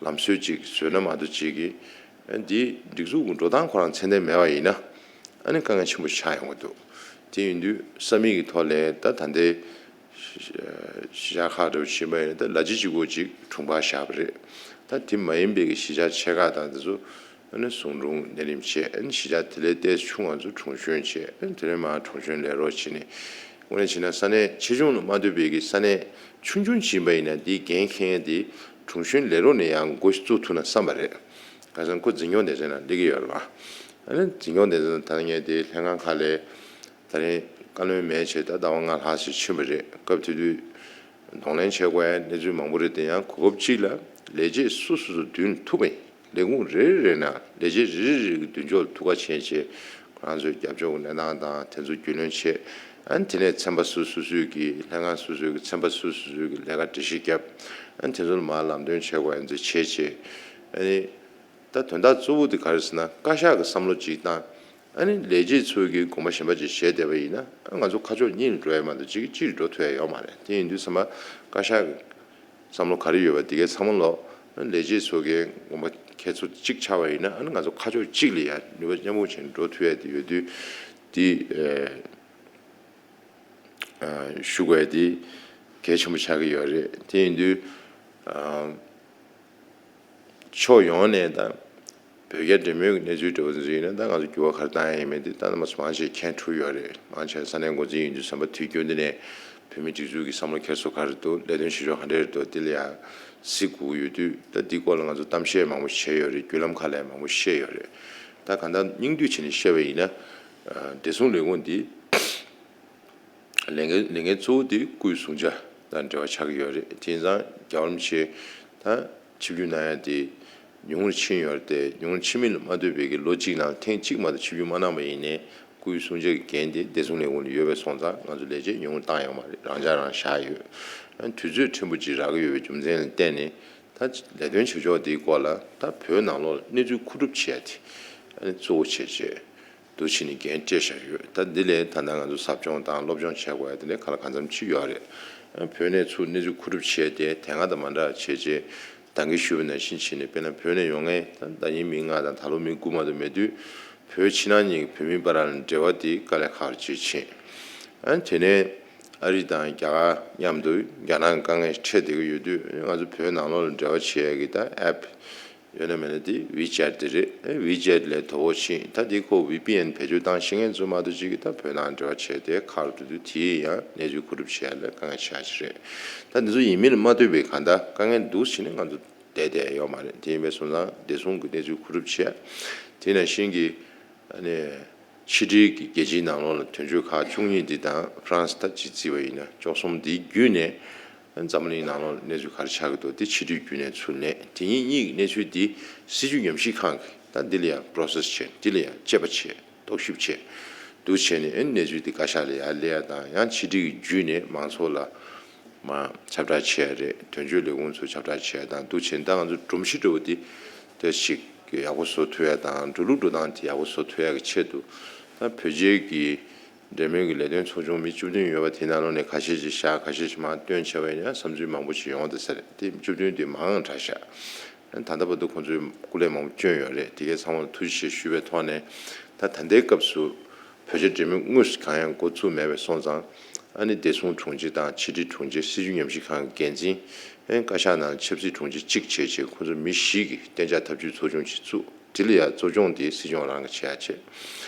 ལམ་སྲོལ་ཅིག་བཟོས་ན་མ་གཏོགས་ཅིག་གི་ཨ་འདི་སྒྲིག་འཛུགས་ཀྱི་འགྲོ་སྟངས་ཁོ་རང་ཚད་ལྡན་མེད་པ་ཡིན་ན་ཨ་ནི་དཀའ་ངལ་ཆེན་པོ་ཆགས་ཡོང་གི་འདུག་དེ་ཡིན་དུས་ས་མིག་གི་ཐོག་ལ་ད་ད་ལྟའི་གཞིས་ཆགས་ཁག་འདྲ་བོ་ཕྱིན་པ་ཡིན་ན་ད་ལ་ཅི་གཅིག་པོ་ཅིག་དྲུང་འཕར་བཞག་པ་རེད། ད་དེ་མ་ཡིན་པའི་གི་གཞིས་ཆགས་ཆེ་ཁག་དང་དེ་ཚོ་ཨ་ནི་ཟུང་དྲུང་གནས་རིམ་བྱས། ཨ་ནི་གཞིས་ཆགས་དེ་ལས་ཏོག་ཙམ་ཆུང་བ་ཚོ་དྲུང་གཞོན་བྱས། ཨ་ནི་དེ་ནས་མར་དྲུང་གཞོན་ལས་རོགས་བྱས་ནས་དངོས་གནས་བྱས་ན་ས་གནས་ཆེ་ཆུང་ལ་མ་ལྟོས་པའི་གི་ས་གནས་ཆུང་ཆུང་ཕྱིན་པ་ཡིན་ན་དེའི་འགན་འཁྱེར་མཁན་དེ་དྲུང་གཞོན་ལས་རོགས་ནས་ཡང་འགོ་བཙུགས་ཐུབ་ན་བསམ་པ་རེད། ཁ་སང་ཁོ་འཛིན་སྐྱོང་སྡེ་ཚན་ནང་སླེབས་ཀྱི་ཡོད་རེད་བ། ཨ་ནི་འཛིན་སྐྱོང་སྡེ་ཚན་ད་ངས་དེ་ལྷན་ཁང་ཁག་ལས་ད་རིང་བཀའ་བློན་མེད་བྱས་ད་ཟླ་བ་ལྔ་ལྷག་ཞིག་ཕྱིན་པ་རེད། སྐབས་དེ་དུས་གདོང་ལེན་བྱེད་དགོས་ཡ་གནས་ཚུལ་མང་པོ་རེད། དེ་ཡང་གོ་སྐབས་གཅིག་ལ་ལས་བྱེད་སོ་སོ་སོ་མདུན་ཐུག་པ་ཡིན། ལས་ཁུངས་རེ་རེ་ནང་ལས་བྱེད་རེ་རེ་རེ་གི་མདུན་ཕྱོགས་ལ་ཐུག་ག་བྱས་བྱས་ཁོ་རང་ཚོའི་རྒྱབ་ཕྱོགས་ཀྱི་གནས་སྟངས་དང་དེ་ཚོ་རྒྱུས་ལོན་བྱས། ཨ་ནི་དེ་ནས་ཚན་པ་སོ་སོ་སོའི་གི་ལྷན་ཁང་སོ་སོའི་གི་ཚན་པ་སོ་སོ་སོའི་གི་ལས་ཀ་སྒྲིག་གཞི་བརྒྱབ། ཨ་ནི་དེ་ཚོ་ལ་མར་ལམ་སྟོན་བྱེད་དགོས་ཡ་ཚོ་བྱས་བྱས། ཨ་ནི་ད་དོན་དག་གཙོ་བོ་དེ་ག་རེ་ཟེར་ན་བཀའ་ཤག་གི་བསམ་བློ་གཅིག་བཏང་། ཨ་ནི་ལས་བྱེད་ཚོས་ཀྱི་དགོངས་པ་གཞན་པ་ཅིག་བཞེས་བསྡད་པ་ཡིན་ན་ཨ་ང་ཚོ་ཁ་ཕྱོགས་གཉིས་ལ་འགྲོ་ཡ་མ་གཏོགས་གཅིག་གིས་གཅིག་ལ་འགྲོ་ཐུབ་ཡ་ཡོད་མ་རེད། དེ་ཡིན་དུས་ཚང་མ་བཀའ་ཤག་གི་བསམ་བློ་ག་རེ་ཡོད་པ་དེ་གའི་ཚང་མ་ལོག་ལས་བྱེད་ཚོ་གའི་དགོངས་པ་ཁྱེད་ཚོ་གཅིག་ཆགས་པ་ཡིན་ན་ཨ་ནི་ང་ཚོ་ཁ་ཕྱོགས་གཅིག་ལ་ཡ་ནུས་པ་མཉམ་སྤུངས་བྱས་ནས་འགྲོ་ཐུབ་ཡ་དེ་ཡོད་དུས་དེ་ཞུ་དགོས་དེ་གལ་ཆེན་པོ་ཆགས་ཀྱི་ཡོད་རེད། དེ་ཡིན་དུས་ཕྱོགས་ཡོངས་ནས་དང་། བོད་རྒྱ་འབྲེལ་མོལ་གྱི་གནས་ཚུལ་འདྲ་བོ་ཚོ་ཡིན་ན་ད་ང་ཚོ་འགྱུར་བ་ག་རེ་བཏང་ཡ་ཡིན་མིན་དེ་ད་ནི་མ་སུ་མང་ཆེ་མཁྱེན་ཐུབ་ཡོད་རེད། མང་ཆེ་ས་གནས་འགོ་འཛིན་ཡིན་དུས་ཙམ་པ་དུས་རྒྱུན་དེ་ནས་བོད་མི་སྒྲིག་འཛུགས་ཀྱི་བསམ་བློ་འཁྱེར་སྲོལ་ག་རེ་འདུག་ལས་དོན་བྱེད་ཕྱོགས་ག་འདྲ་རེད་འདུག་དེ་ལ་ཡང་གཟིགས་དགོས་ཀྱི་ཡོད་དུས་ད་འདི་སྐོར་ལ་ང་ཚོ་གཏམ་བཤད་མང་པོ་བྱས་ཡོད་རེད། བརྒྱུད་ལམ་ཁག་ལ་ཡང་མང་པོ་བཤད་ཡོད་རེད། ད་གང་ལྟར་སྙིང་བསྡུས་བྱས་ནས་བཤད་པ་ཡིན་ན་བདེ་སྲུང་ལས་ཁུངས་འདི། ལས་འགན་ལས་འགན་གཙོ་བོ་དེ་སྐུའི་བསྲུང་བྱ་དང་འབྲེལ་བ་ཆགས་ཀྱི་ཡོད་རེད། དེང་སང་རྒྱལ་བ་རིན་པོ་ཆེ་ད་ཆིབས་བསྒྱུར་གནང་ཡ་དེ་ཉུང་རུ་ཕྱིན་ཡོད་རེད་དེ། ཉུང་རུ་ཕྱིན་མིན་ལ་མ་ལྟོས་པའི་གི་ལོ་གཅིག་ནང་ཐེངས་གཅིག་མ་གཏོགས་ཆིབས་བསྒྱུར་མ་གནང་བ་ཡིན་ནའི་སྐུའི་བསྲུང་བྱ་གི་འགན་དེ་བདེ་སྲུང་ལས་ཁུངས་ལ་ཡོད་པ་སོང་ཙང་ང་ཚོ་ལས་བྱེད་ཉུང་རུ་བཏང་ཡོད་མ་རེད། རང་འཇགས་རང་བཞག་ཡོད། དུས་ཚོད་ཕྲན་བུ་ཅིག་རག་གི་ཡོད་པའི་རྒྱུ་མཚན་ལ་བརྟེན་ནས་ད་ལས་དོན་བྱེད་ཕྱོགས་དེའི་སྐོར་ལ་ད་བོད་ནང་ལོགས་ལ་གནས་ཚུལ་མཁོ་སྒྲུབ་བྱེད་ཡ་དེ་གཙོ་བོ་བྱས་བྱས། འདུ་བྱེད་ནས་འགན་སྤྲད་བཞག་ཡོད། ད་འདི་ལས་ད་ལྟ་ང་ཚོ་ཟབ་སྦྱོང་དང་སློབ་སྦྱོང་བྱེད་དགོས་ཡ་དེ་འདྲ་ག་ལ་གང་འཚམ་ཅིག་ཡོད་རེད། བོད་ནས་ཚུར་གནས་ཚུལ་མཁོ་སྒྲུབ་བྱས་ཏེ་དེ་སྔ་དང་མ་འདྲ་བྱས་རྗེས་ད་གིན་ཞུས་པ་ནང་བཞིན་བྱས་ནས་དཔེར་ན་བོད་ནས་ཡོང་མཁན་ད་ཟླ་ཉིན་མི་ལྔ་དང་ད་ལོ་མི་དགུ་མ་གཏོགས་མེད་དུས་བོད་ཕྱི་ནང་གཉིས་ཀྱི་བོད་མི་བར་ལ་འབྲེལ་བ་དེ་དཀའ་ལས་ཁག་ཅིག་ཕྱིན། དེ་ནས་ཨ་རི་དང་རྒྱ་གར་མཉམ་དུ་རྒྱ་ནག་དཀའ་ངལ་འཕྲད་བསྡད་ཀྱི་ཡོད་དུས་ང་ཚོ་བོད་ནང་ལོགས་ལ་འབྲེལ་བ་བྱེད་ཡ་གི་ད་ཨེབ། ཡོད་ན་མེད་ན་དེ་ཝི་ཅེཊ་དེ་རེད། ཨེ་ཝི་ཅེཊ་ལས་དོ་ཕོག་ཕྱིན། ད་དེ་ཁོ་ཝི་པི་ཨེན་བེད་སྤྱོད་བཏང་ཤེས་མཁན་ཚོ་མ་གཏོགས་གཅིག་གིས་ད་བོད་ནང་འབྲེལ་བ་བྱས་ཏེ་ཁག་རུ་དུ་དེའི་ཡང་གནས་ཚུལ་མཁོ་སྒྲུབ་བྱེད་ཡ་ལ་དཀའ་ངལ་ཆགས་ཀྱི་རེད། ད་འདི་ཚོ་ཡིན་མིན་ལ་མ་ལྟོས་པའི་གང་ལྟར་དཀའ་ངལ་འདུག་ཟེར་ནས་ང་ཚོ་བསྡད་བསྡད་ཡོད་མ་རེད། དེ་ཡིན་པའི་སོང་ཙང་བདེ་སྲུང་གི་གནས་ཚུལ་མཁོ་སྒྲུབ་བྱེད་ཡ་དེ་ནང་བཞིན་གྱི་ཨ་ནི། ཕྱི་འབྲེལ་གྱི་རྒྱལ་སྤྱིའི་ནང་ལོགས་ལ་དོན་གཅོད་ཁག་བཅུ་གཉིས་འདི་དང་ཧྥ་རན་སི་ད་ཅིག་བརྩིས་པ་ཡིན་ན་བཅུ་གསུམ་འདི་བརྒྱུད་ནས་འཛམ་གླིང་ནང་ལོགས་ལ་གནས་ཚུལ་ག་རེ་ཆགས་ཀྱི་འདུག་དེ་ཕྱི་འབྲེལ་བརྒྱུད་ནས་ཚུར་ལེན། དེ་གཉིས་གཉིས་ཀྱི་གནས་ཚུལ་འདི་སྲིད་བྱུས་ཉམས་ཞིབ་ཁང་གིས་ད་འདི་ལ་ཡང་པོ་རོ་སེ་སི་བྱས། འདི་ལ་ཡང་དཔྱད་པ་བྱས། རྟོག་ཞིབ་བྱས། འདུག་བྱས་ནས་ཨེ་གནས་ཚུལ་འདི་བཀའ་ཤག་ལ་ཡར་སླེབས་ཡ་དང་ཡང་ཕྱི་འབྲེལ་གྱི་བརྒྱུད་ནས་མང་ཚོགས་ལ། མ་ཁྱབ་བསྒྲགས་བྱས་རེད། དོན་གཅོད་ལས་ཁུངས་ཚོ་ཁྱབ་བསྒྲགས་བྱས་དང་འདུག་བྱས་ད་ང་ཚོ་སྒྲོམ་གཞི་འདྲ་བོ་དེ་དེ་ཞིག་ཡག་པོ་བཟོ་ཐུབ་ཡ་དང་འགྲོ་ལུགས་འགྲོ་སྟངས་དེ་ཡག་པོ་བཟོ་ཐུབ་ཡ་གི་ཆེད་དུ་ད་བོད་རྒྱའི་གི་འབྲེལ་མོལ་གི་ལས་དོན་ཚོགས་ཆུང་མི་བཅུ་བདུན་ཡོད་པ་དེ་ནང་ལོགས་ནས་ཁ་ཤས་ཅིག་བཞག་ཁ་ཤས་ཅིག་མར་བཏོན་བྱས་པ་ཡིན་ན་བསམ་ཚུལ་མང་པོ་ཞིག་ཡོང་བསྡད་ས་རེད། དེ་བཅུ་བདུན་དེ་མང་དྲགས་ཤག་ད་ལྟ་བར་དུ་ཁོང་ཚོས་སྐུ་ལས་མང་པོ་བསྐྱོན་ཡོད་རེད། དེ་གའི་ཚང་མ་ལ་ཐུགས་རྗེ་ཆེ་ཞུས་པའི་ཐོག་ནས་ད་ད་ལྟའི་སྐབས་སུ། བོད་རྒྱ་འབྲེལ་མོལ་དངོས་སུ་གང་ཡང་འགོ་བཙུགས་མེད་པའི་སོང་ཙང་། ཨ་ནི་བདེ་སྲུང་དྲུང་ཆེ་དང་ཕྱི་དྲིལ་དྲུང་ཆེ་སྲིད་བྱུས་ཉམས་ཞིབ་ཁང་གི་འགན་འཛིན། ཨ་ནི་བཀའ་ཤག་ནང་ཆབ་སྲིད་དྲུང་ཆེ་གཅིག་བྱས་བྱས་ཁོང་ཚོ་མི་བཞི་གི་གཏན་འཇགས་ཐབས་ཇུས་ཚོགས་ཆུང་ཅིག་བཙུགས། དེ་ལ་ཡང་གཙོ་སྐྱོང་དེ་སྲིད་སྐྱོང་རང་གིས་བྱེད་ཡ་བྱས།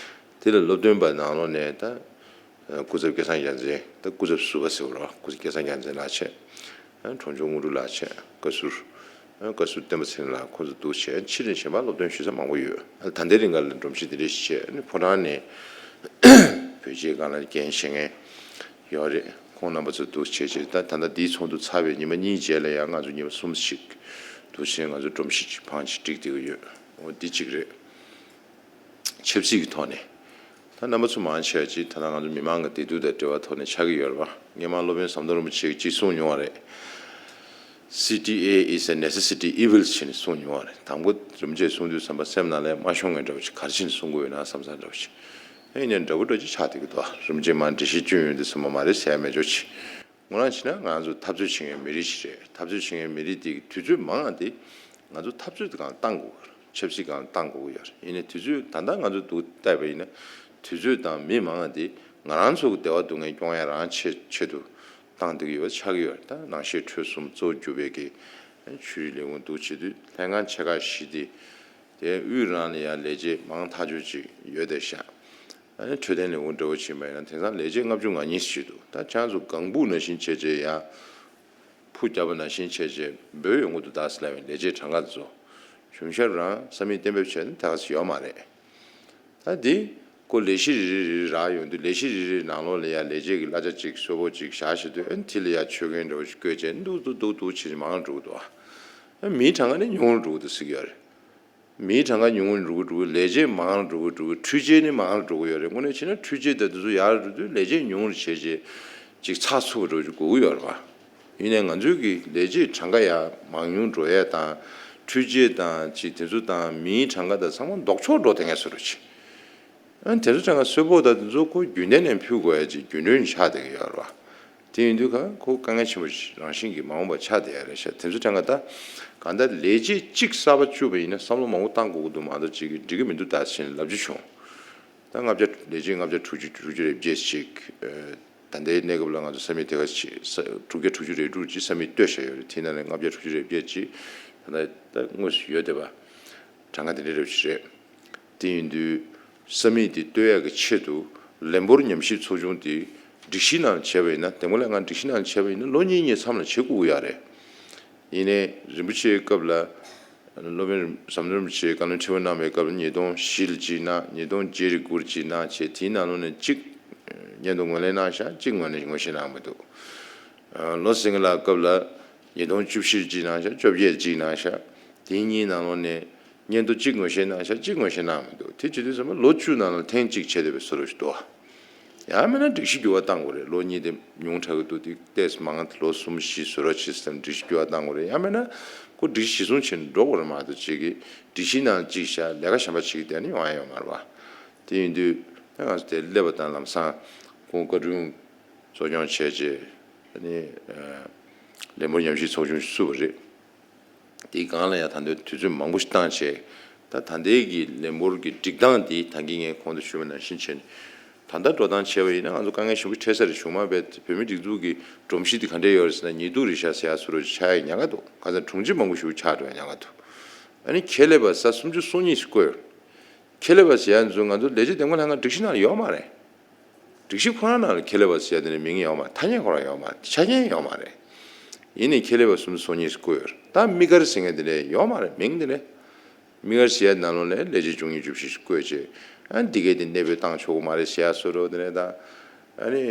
དེ་ལ་སློབ་སྟོན་པ་ནང་ལོགས་ནས་ད། སྐུ་ཚབ་སྐལ་བཟང་རྒྱལ་མཚན་ད་སྐུ་ཚབ་ཟུར་པ་ཟེར་བ་རེད་བ། སྐུ་ཚབ་སྐལ་བཟང་རྒྱལ་མཚན་ལགས་བྱས། ཨ་ནི་དྲུང་ཆེ་དངོས་གྲུབ་ལགས་བྱས། བཀའ་ཟུར། ཨ་ནི་བཀའ་ཟུར་བསྟན་པ་ཚེ་རིང་ལགས་ཁོང་ཚོ་འདུག་བྱས། ཕྱི་ནས་གཞན་པ་སློབ་སྟོན་ཞུ་ས་མང་པོ་ཡོད། ཨ་ནི་ད་ལྟའི་རིང་ག་ལ་སྒྲོམ་གཞི་འདི་འདྲ་ཞིག་བྱས། ཨ་ནི་ཕོ་བྲང་ནས་བོད་རྒྱའི་སྒང་ལ་འགན་བཞེས་མཁན་ཡོད་རེད། ཁོང་རྣམ་པ་ཚོ་འདུག་བྱས་བྱས་ད་ད་ལྟ་འདིའི་ཚོགས་འདུ་ཚར་བའི་ཉི་མ་གཉིས་རྗེས་ལ་ཡང་ང་ཚོ་ཉི་མ་གསུམ་ཞིག་འདུག་བྱས་ང་ཚོ་སྒྲོམ་གཞི་ཅིག་བང་ཅིག་སྒྲིག་བསྡད་ཀྱི་ཡོད། འོ་འདི་གཅིག་རེད། ཆབ་སྲིད་ཀྱི་ཐོག་ནས། ད་རྣམ་པ་ཚོ་མང་ཆེ་བ་ཅིག་ད་ལྟ་ང་ཚོ་མི་མང་གི་བདེ་སྡུག་དང་འབྲེལ་བ་ཐོག་ནས་ཆགས་ཀྱི་ཡོད་རེད་པ། སྔོན་མ་སློབ་དཔོན་ཟམ་གདོང་རིན་པོ་ཆེ་གིས་ཅིག་གསུངས་མྱོང་བ་རེད། C T A is a necessity evil ཞེས་ནས་གསུངས་མྱོང་བ་རེད། དང་པོ་རིན་པོ་ཆེས་གསུང་དུས་ཙམ་པ་སེམས་ནང་ལ་མ་ཤོང་མཁན་འདྲ་བོ་ཅིག་ག་རེ་བྱས་ནས་གསུང་གི་ཡོད་ན་བསམ་ས་འདྲ་བོ་ཅིག་ཨེ་ཡིན་ནའི་འདྲ་བོ་འདྲ་ཅིག་ཆགས་བསྡད་ཀྱི་འདུག་རིན་པོ་ཆེས་མར་འགྲེལ་བཤད་བསྐྱོན་ཡོང་དུས་ཙམ་པ་མ་རེད་ཟེར་ཡ་མེད་ཅོག་ཅིག་ངོ་རང་བྱས་ན་ང་ཚོ་འཐབ་རྩོད་བྱེད་མཁན་མི་རིགས་ཤིག་རེད། འཐབ་རྩོད་བྱེད་མཁན་མི་རིགས་དེ་གི་དུས་ཚོད་མང་བ་དེ་ང་ཚོ་འཐབ་རྩོད་དེ་སྒང་བཏང་དགོས་ཀྱི་རེད། ཆབ་སྲིད་སྒང་བཏང་དགོས་ཀྱི་ཡོད་རེད། ཡིན་ནའི་དུས་ཚོད་ད་ལྟ་ང་ཚོ་འདུག་བལྟས་པ་ཡིན་ན་དུས་ཚོད་དང་མི་མང་བ་དེ་ང་རང་ཚོ་གི་བདེ་བ་སྡུག་བསྔལ་སྐྱོང་ཡ་རང་ཆེད་ཆེད་དུ་བཏང་བསྡད་ཀྱི་ཡོད་པ་ཆགས་ཀྱི་ཡོད་རེད། ད་ནང་བཤད་ཁྲོད་གསུམ་གཙོ་བོ་གྱུར་པའི་གི་ཆོས་རིག་ལས་ཁུངས་འདུག་བྱེད་དུས་ལྷན་ཁང་ཆེ་ཁག་བཞི་དེ་དེ་དབུས་རང་ལ་ཡང་ལས་བྱེད་མང་ཐག་ཆོད་ཅིག་ཡོད་བསྡད་ཤག་ཨ་ནི་འཕྲོད་བསྟེན་ལས་ཁུངས་འདྲ་བོ་ཕྱིན་པ་ཡིན་ན་དེང་སང་ལས་བྱེད་ལྔ་བཅུ་ང་གཉིས་ཤིག་འདུག་ད་ཁྱེད་རང་ཚོ་ལྒང་བུ་ནང་བཞིན་བྱས་བྱས་ཡ། ཕུ་རྒྱབ་པ་ནང་བཞིན་བྱས་བྱས་འབོད་ཡོང་གི་འདུག་ད་ཟེར་ལབ་པའི་ལས་བྱེད་གྲངས་ཀ་དེ་ཚོ། གཞུང་ཞབས་རང་ས་མིག་གཏན་འབེབས་བྱས་ན་ད་ག་ཚོད་ཡོད་མ་རེད། ད་འདི་ཁོ་ལས་གཞི་རེ་རེ་རེ་རེ་རག་ཡོང་དུས་ལས་གཞི་རེ་རེའི་ནང་ལོགས་ལ་ཡ་ལས་བྱེད་ཀྱི་གླ་ཆ་གཅིག་གསོལ་ཕོགས་གཅིག་བཞག་བྱེད་དུས་ཨ་ནི་དེ་ལ་ཡ་ཆོད་མཁན་འདྲ་བོ་ཞིག་བཀོད་བྱས་འདུག་འདུག་འདུག་འདུག་བྱེད་ཀྱི་མང་རུ་འགྲོ་གི་འདུག་ཨ། མིའི་གྲངས་ཀ་ནི་ཉུང་རུ་འགྲོ་གི་འདུག་ཟེར་གྱི་ཡོད་རེད། མིའི་གྲངས་ཀ་ཉུང་རུ་འགྲོ་གི་འགྲོ་གི། ལས་བྱེད་མང་རུ་འགྲོ་གི་འགྲོ་གི། འཕྲུལ་ཆས་ནི་མང་རུ་འགྲོ་གི་ཡོད་རེད། དངོས་གནས་བྱས་ན་འཕྲུལ་ཆས་དེ་ཚོ་ཡར་འགྲོ་དུས་ལས་བྱེད་ཉུང་རུ་བྱས་རྗེས་ཅིག་ཚགས་ཚུད་པ་འགྲོ་རྒྱུ་དགོས་ཀྱི་ཡོད་རེད་པ། ཡིན་ནའི་ང་ཚོའི་གི་ལས་བྱེད་གྲངས་ཀ་ཡར་མང་ཉུང་འགྲོ་ཡས་དང་། འཕྲུལ་ཆས་དང་ཅིག་དེ་ཚོ་དང་མིའི་གྲངས་ཀ་དང་ཚང་མ་ལྡོག་ཕྱོགས་འགྲོ་བསྡད་མཁན་བཟོ་འདྲ་ཅིག་ཨ། དེ་ཚོ་གྲངས་ཀ་གསོལ་ཕོགས་དང་དེ་ཚོ་ཁོ་རྒྱུན་ལྡན་ནས་ཕུལ་དགོས་ཡ་ཅིག་རྒྱུན་གྲོན་ཆགས་བསྡད་ཀྱི་ཡོད་རེད་བ། དེ་ཡིན་དུས་ཁ་ཁོ་དཀའ་ངལ་ཆེན་པོ་ཞིག་རང་བཞིན་གྱིས་མ་འོངས་པ་ཆགས་བསྡད་ཡ་རེད་ཤག་དེ་ཚོ་གྲངས་ཀ་ད་གང་ལྟར་ལས་བྱེད་གཅིག་གསར་པ་བཅུག་པ་ཡིན་ན་བསམ་བློ་མང་པོ་བཏང་དགོས་ཀྱི་འདུག་མ་གཏོགས་ཅིག་གིས་འགྲིག་གི་མི་འདུག་ད་ཟེར་ནས་ལབ་རྒྱུ་བྱུང་། ད་ལྔ་བརྒྱ་ལས་བྱེད་ལྔ་བརྒྱ་དྲུག་ཅུ་དྲུག་ཅུ་རེ་བརྒྱད་ཅིག་ཨ། ད་ལྟའི་གནས་སྐབས་ལ་ང་ཚོ་ས་མིག་དེ་ག་ཅིག་ས་དྲུག་བརྒྱ་དྲུག་ཅུ་རེ་དྲུག་ཅིག་ས་མིག་བཏོད་བཞག་ཡོད་རེད། དེའི་ནང་ནས་ལྔ་བརྒྱ་དྲུག་ཅུ་རེ་བརྒྱད་ཅིག་ད་ལྟ་ད་དངོས་སུ་ཡོད་བསྡད་པ་གྲངས་ཀ་དེ་འདྲའི་རེ་བ་ཞིག་རེད། དེ་ཡིན་དུས་ས་མིག་དེ་བཏོད་ཡག་གི་ཆེད་དུ་ལས་འབོར་ཉམས་ཞིབ་ཚོགས་ཆུང་དེ་སྒྲིག་གཞི་ནང་བྱས་པ་ཡིན་ན། འདེམས་ངོ་ལྷན་ཁང་སྒྲིག་གཞི་ནང་བྱས་པ་ཡིན་ན་ལོ་གཉིས་གཉིས་མཚམས་ལ་བྱེད་དགོས་ཀྱི་ཡོད་རེད། ཡིན་ནའི་རིན་པོ་ཆེའི་སྐབས་ལ་སློབ་དཔོན་ཟམ་གདོང་རིན་པོ་ཆེས་བཀའ་བློན་ཁྲི་པ་གནང་བའི་སྐབས་ལ་ཉིས་སྟོང་བཞི་ལ་གཅིག་གནང་། ཉིས་སྟོང་བརྒྱད་རེ་དགུ་རེ་གཅིག་གནང་བྱས། དེའི་ནང་ལོགས་ནས་གཅིག་སྙན་ཐོ་ངོས་ལེན་གནང་ཤག་གཅིག་ངོས་ལེན་ངོས་བཞེས་གནང་མི་འདུག་ལོ་སེང་གེ་ལགས་སྐབས་ལ་ཉིས་སྟོང་བཅུ་བཞི་རེ་གཅིག་གནང་ཤག་བཅོ་བརྒྱད་རེ་གཅིག་གནང་ཤག་དེ་གཉིས་ནང་ལོགས་ནས་སྙན་ཐོ་གཅིག་ངོས་བཞེས་གནང་ཤག་གཅིག་ངོས་བཞེས་གནང་མི་འདུག་དེ་བྱེད་དུས་ཙམ་པ་ལོ་བཅུ་ནང་ལ་ཐེངས་གཅིག་བྱས་བསྡད་པའི་བཟོ་འདྲ་ཞིག་འདུག་ཡང་མིན་ན་སྒྲིག་གཞི་འགྱུར་བ་གཏང་དགོས་རེད། ལོ་གཉིས་དེ་ཉུང་དྲགས་ཀྱི་འདུག་དེ་ཏོག་ཙམ་མང་ལོ་གསུམ་བཞི་བཟོ་འདྲ་བྱེད་ཙམ་སྒྲིག་གཞི་འགྱུར་བ་གཏང་དགོས་རེད། ཡང་མིན་ན་ཁོ་སྒྲིག་གཞི་གཞིར་བཟུང་བྱས་ནས་འགྲོ་དགོས་རེད་མ་གཏོགས་ཅིག་གིས་སྒྲིག་གཞི་ནང་གཅིག་བཞག་ལས་ཀ་གཞན་པ་བྱེད་ཀྱི་བསྡད་ན་ཡོང་ཡ་ཡོད་མ་རེད་བ། དེ་ཡིན་དུས་ད་ང་ཚོ་དེ་སླེབས་པ་དང་ལམ་སང་ཁོང་བཀའ་དྲུང་གཙོ་སྐྱོང་བྱས་རྗེས་ཨ་ནི་ལས་འབོར་ཉམས་ཞིབ་ཚོགས་ཆུང་བསུབས་པ་རེད། དེའི་སྒང་ལ་ཡང་ད་ལྟའི་དུས་ཚོད་མང་པོ་ཞིག་བཏང་བྱས། ད་ད་ལྟའི་གི་ལས་འབོར་གྱི་སྒྲིག་སྟངས་འདི་ད་གིན་ངས་གོང་དུ་ཞུས་པ་ནང་བཞིན་བྱས་ནས་ད་ལྟ་འགྲོ་སྟངས་བྱས་པ་ཡིན་ན་ང་ཚོ་དཀའ་ངལ་ཞེ་པོ་འཕྲད་ས་རེད། གཞུང་མང་བས་བོད་མིའི་སྒྲིག་འཛུགས་ཀྱི་སྒྲོམ་གཞི་འདི་ག་འདྲས་ཡོད་རེད་ཟེར་ན་ཉེས་འཛུགས་རེད་ཤག་ཟེར་ཡ་བཟོ་འདྲ་ཆགས་ཡ་ཉེན་ཁ་འདུག་གང་ཟེར་དྲུང་ཆེ་མང་པོ་ཞིག་ཆགས་འགྲོ་ཡ་ཉེན་ཁ་འདུག་ཨ་ནི་ཁེ་ལས་པ་ས་སུམ་ཅུ་སོ་གཉིས་ཤིག་བསྐོས། ཁེ་ལས་པ་ཟེར་ཡ་ཚོ་ང་ཚོ་ལས་བྱེད་འདེམས་ངོ་ལྷན་ཁང་སྒྲིག་གཞི་ནང་ལ་ཡོད་མ་རེད། སྒྲིག་གཞི་ཁོ་རང་ནང་ལ་ཁེ་ལས་པ་ཟེར་ཡ་དེ་འདྲའི་མིང་ཡོད་མ་རེད། ཐ་སྙད་ཁོ་རང་ཡོད་མ་རེད། ཆ་རྐྱེན་ཡོད་མ་རེད། ཡིན་ནའི་ཁེ་ལས་པ་སུམ་ཅུ་སོ་གཉིས་ཤིག་བསྐོས་ཡོད་རེད། ད་དམིགས་བཀར་ཟེར་མཁན་དེ་འདྲ་ཡོད་མ་རེད། མིང་དེ་འདྲ། དམིགས་བཀར་ཟེར་ཡ་ནང་ལོགས་ལ་ལས་བྱེད་བཅུ་གཉིས་བཅུ་བཞི་ཞིག་བསྐོས་བྱས། ཨ་ནི་འདི་གས་དེ་གནས་སྤོས་བཏང་ཆོག་གི་མ་རེད་ཟེར་ཡ་བཟོ་འདྲ་དེ་འདྲ་དང་། ཨ་ནི་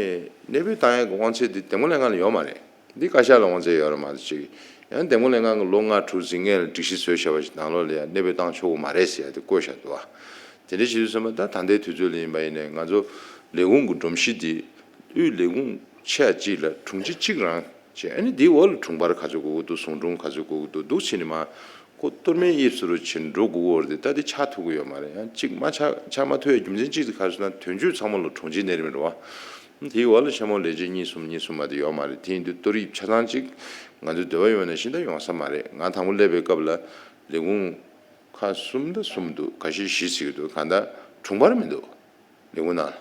གནས་སྤོས་བཏང་ཡ་གི་དབང་ཚད་དེ་འདེམས་ངོ་ལྷན་ཁང་ལ་ཡོད་མ་རེད། འདི་བཀའ་ཤག་ལ་དབང་ཚད་ཡོད་རེད་མ་གཏོགས་ཅིག་ཡང་འདེམས་ངོ་ལྷན་ཁང་གི་ལོ་ལྔ་དྲུག་འཛིན་མཁན་ལ་སྒྲིག་གཞི་བཟོས་བཞག་པ་ཞིག་ནང་ལོགས་ལ་ཡང་གནས་སྤོས་བཏང་ཆོག་གི་མ་རེད་ཟེར་ཡ་དེ་བཀོད་བཞག་འདུག་བ། དེ་འདྲ་བྱེད་དུས་ཙམ་པ་ད་ད་ལྟའི་དུས་ཚོད་ལ་ཡིན་པ་ཡིན་ནའི་ང་ཚོ་ལས་ཁུངས་ཀྱི་སྒྲོམ་གཞི་འདི་དབུས་ལས་ཁུངས་ཆེ་བ་གཅིག་ལ་དྲུང་ཆེ་གཅིག་རང་བྱས། ཨ་ནི་འདིའི་འོག་ལ་དྲུང་འཕར་ག་ཚོད་དགོས་ཀྱི་འདུག་ཟུང་དྲུང་ག་ཚོད་དགོས་ཀྱི་འདུག་འདུག་བྱས་ནས་མར་ཁོ་གཏོར་མའི་དབྱིབས་བཟོ་འདྲ་བྱས་ནས་འགྲོ་དགོས་ཀྱི་ཡོད་རེད་དེ། ད་དེ་ཆགས་ཐུབ་ཀྱི་ཡོད་མ་རེད། ཡང་གཅིག་མ་ཆགས་ཆགས་མ་ཐུབ་ཡ་རྒྱུ་མཚན་གཅིག་དེ་ག་རེ་ཟེར་ན་དོན་གཅོད་ཚང་མ་ལ་དྲུང་ཆེ་གནས་རིམ་རེད་བ། དེའི་འོག་ལ་ཆེན་མོ་ལས་བྱེད་གཉིས་གསུམ་གཉིས་གསུམ་མ་དེ་ཡོད་མ་རེད། དེ་ཡིན་དུས་གཏོར་དབྱིབས་ཆ་ཚང་གཅིག་ང་ཚོའི་འདོད་པ་ཡོད་ན་ཤིན་ཏུ་ཡོང་ས་མ་རེད། ང་དང་པོ་སླེབས་པའི་སྐབས་ལ་ལས་ཁུངས་ཁག་གསུམ་ད་གསུམ་འདུག་ཁ་ཤས་བཞི་ཟེར་གྱི་འདུག་གང་ལྟར་དྲུང་འཕར་མི་འདུག་ལས་ཁུངས་ནང་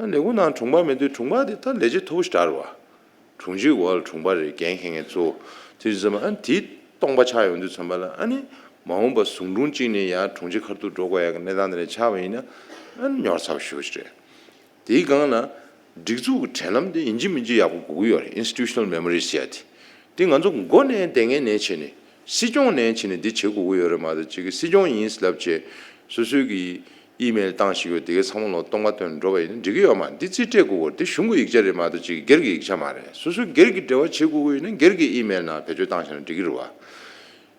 ལ། ལས་ཁུངས་ནང་དྲུང་འཕར་མེད་དུས་དྲུང་འཕར་དེ་ད་ལས་བྱེད་མཐོ་པོ་ཞིག་རེད་བ། དྲུང་ཆེའི་འོག་ལ་དྲུང་འཕར་རེད། འགན་འཁྱེར་མཁན་གཙོ་བོ་དེ་ཡིན་ཙང་ཨ་ནི་དེ་སྟོང་པ་ཆགས་ཡོང་དུས་ཙམ་པ་ལ་ཨ་ནི་མ་འོངས་པ་ཟུང་དྲུང་གཅིག་ནས་ཡར་དྲུང་ཆེ་ཁ་ཐུག་འགྲོ་དགོས་ཡ་གི་གནས་སྟངས་དེ་འདྲ་ཆགས་པ་ཡིན་ན་ཨ་ནི་ཉོར་ཚ་པོ་ཞེ་པོ་ཞིག་རེད། དེའི་སྒང་ལ་སྒྲིག་འཛུགས་ཀྱི་དྲན་ལམ་དེ་ཡིན་གཅིག་མིན་གཅིག་ཡག་པོ་དགོས་ཀྱི་ཡོད་རེད། Institutional memory ཟེར་ཡ་དེ། དེ་ང་ཚོ་མགོ་ནས་བསྡད་མཁན་ནས་བྱས་ནས་སྲིད་སྐྱོང་ནས་བྱས་ནས་འདི་བྱེད་དགོས་ཀྱི་ཡོད་རེད་མ་གཏོགས་ཅིག་གི་སྲིད་སྐྱོང་ཡིན་ལབ་བྱས་སོ་སོའི་གི་ཨི་མེལ་བཏང་ཞིག་ཡོད་དེ་གའི་ཚང་མ་ལོ་སྟོང་པ་བཏོན་འགྲོ་བ་ཡིན་ན་འགྲིག་གི་ཡོད་མ་རེད། འདི་རྩིས་སྤྲད་དགོས་ཀྱི་ཡོད་རེད། དེ་གཞུང་གི་ཡིག་ཆ་རེད་མ་གཏོགས་ཅིག་གི་སྒེར་གྱི་ཡིག་ཆ་མ་རེད། སོ་སོའི་སྒེར་གྱི་འབྲེལ་བ་བྱེད་དགོས་ཀྱི་ཡོད་ན་སྒེར་གྱི་ཨི་མེལ་ནང་བེད་སྤྱོད་བཏང་བཞག་ན་འགྲིག་གི་རེད་བ།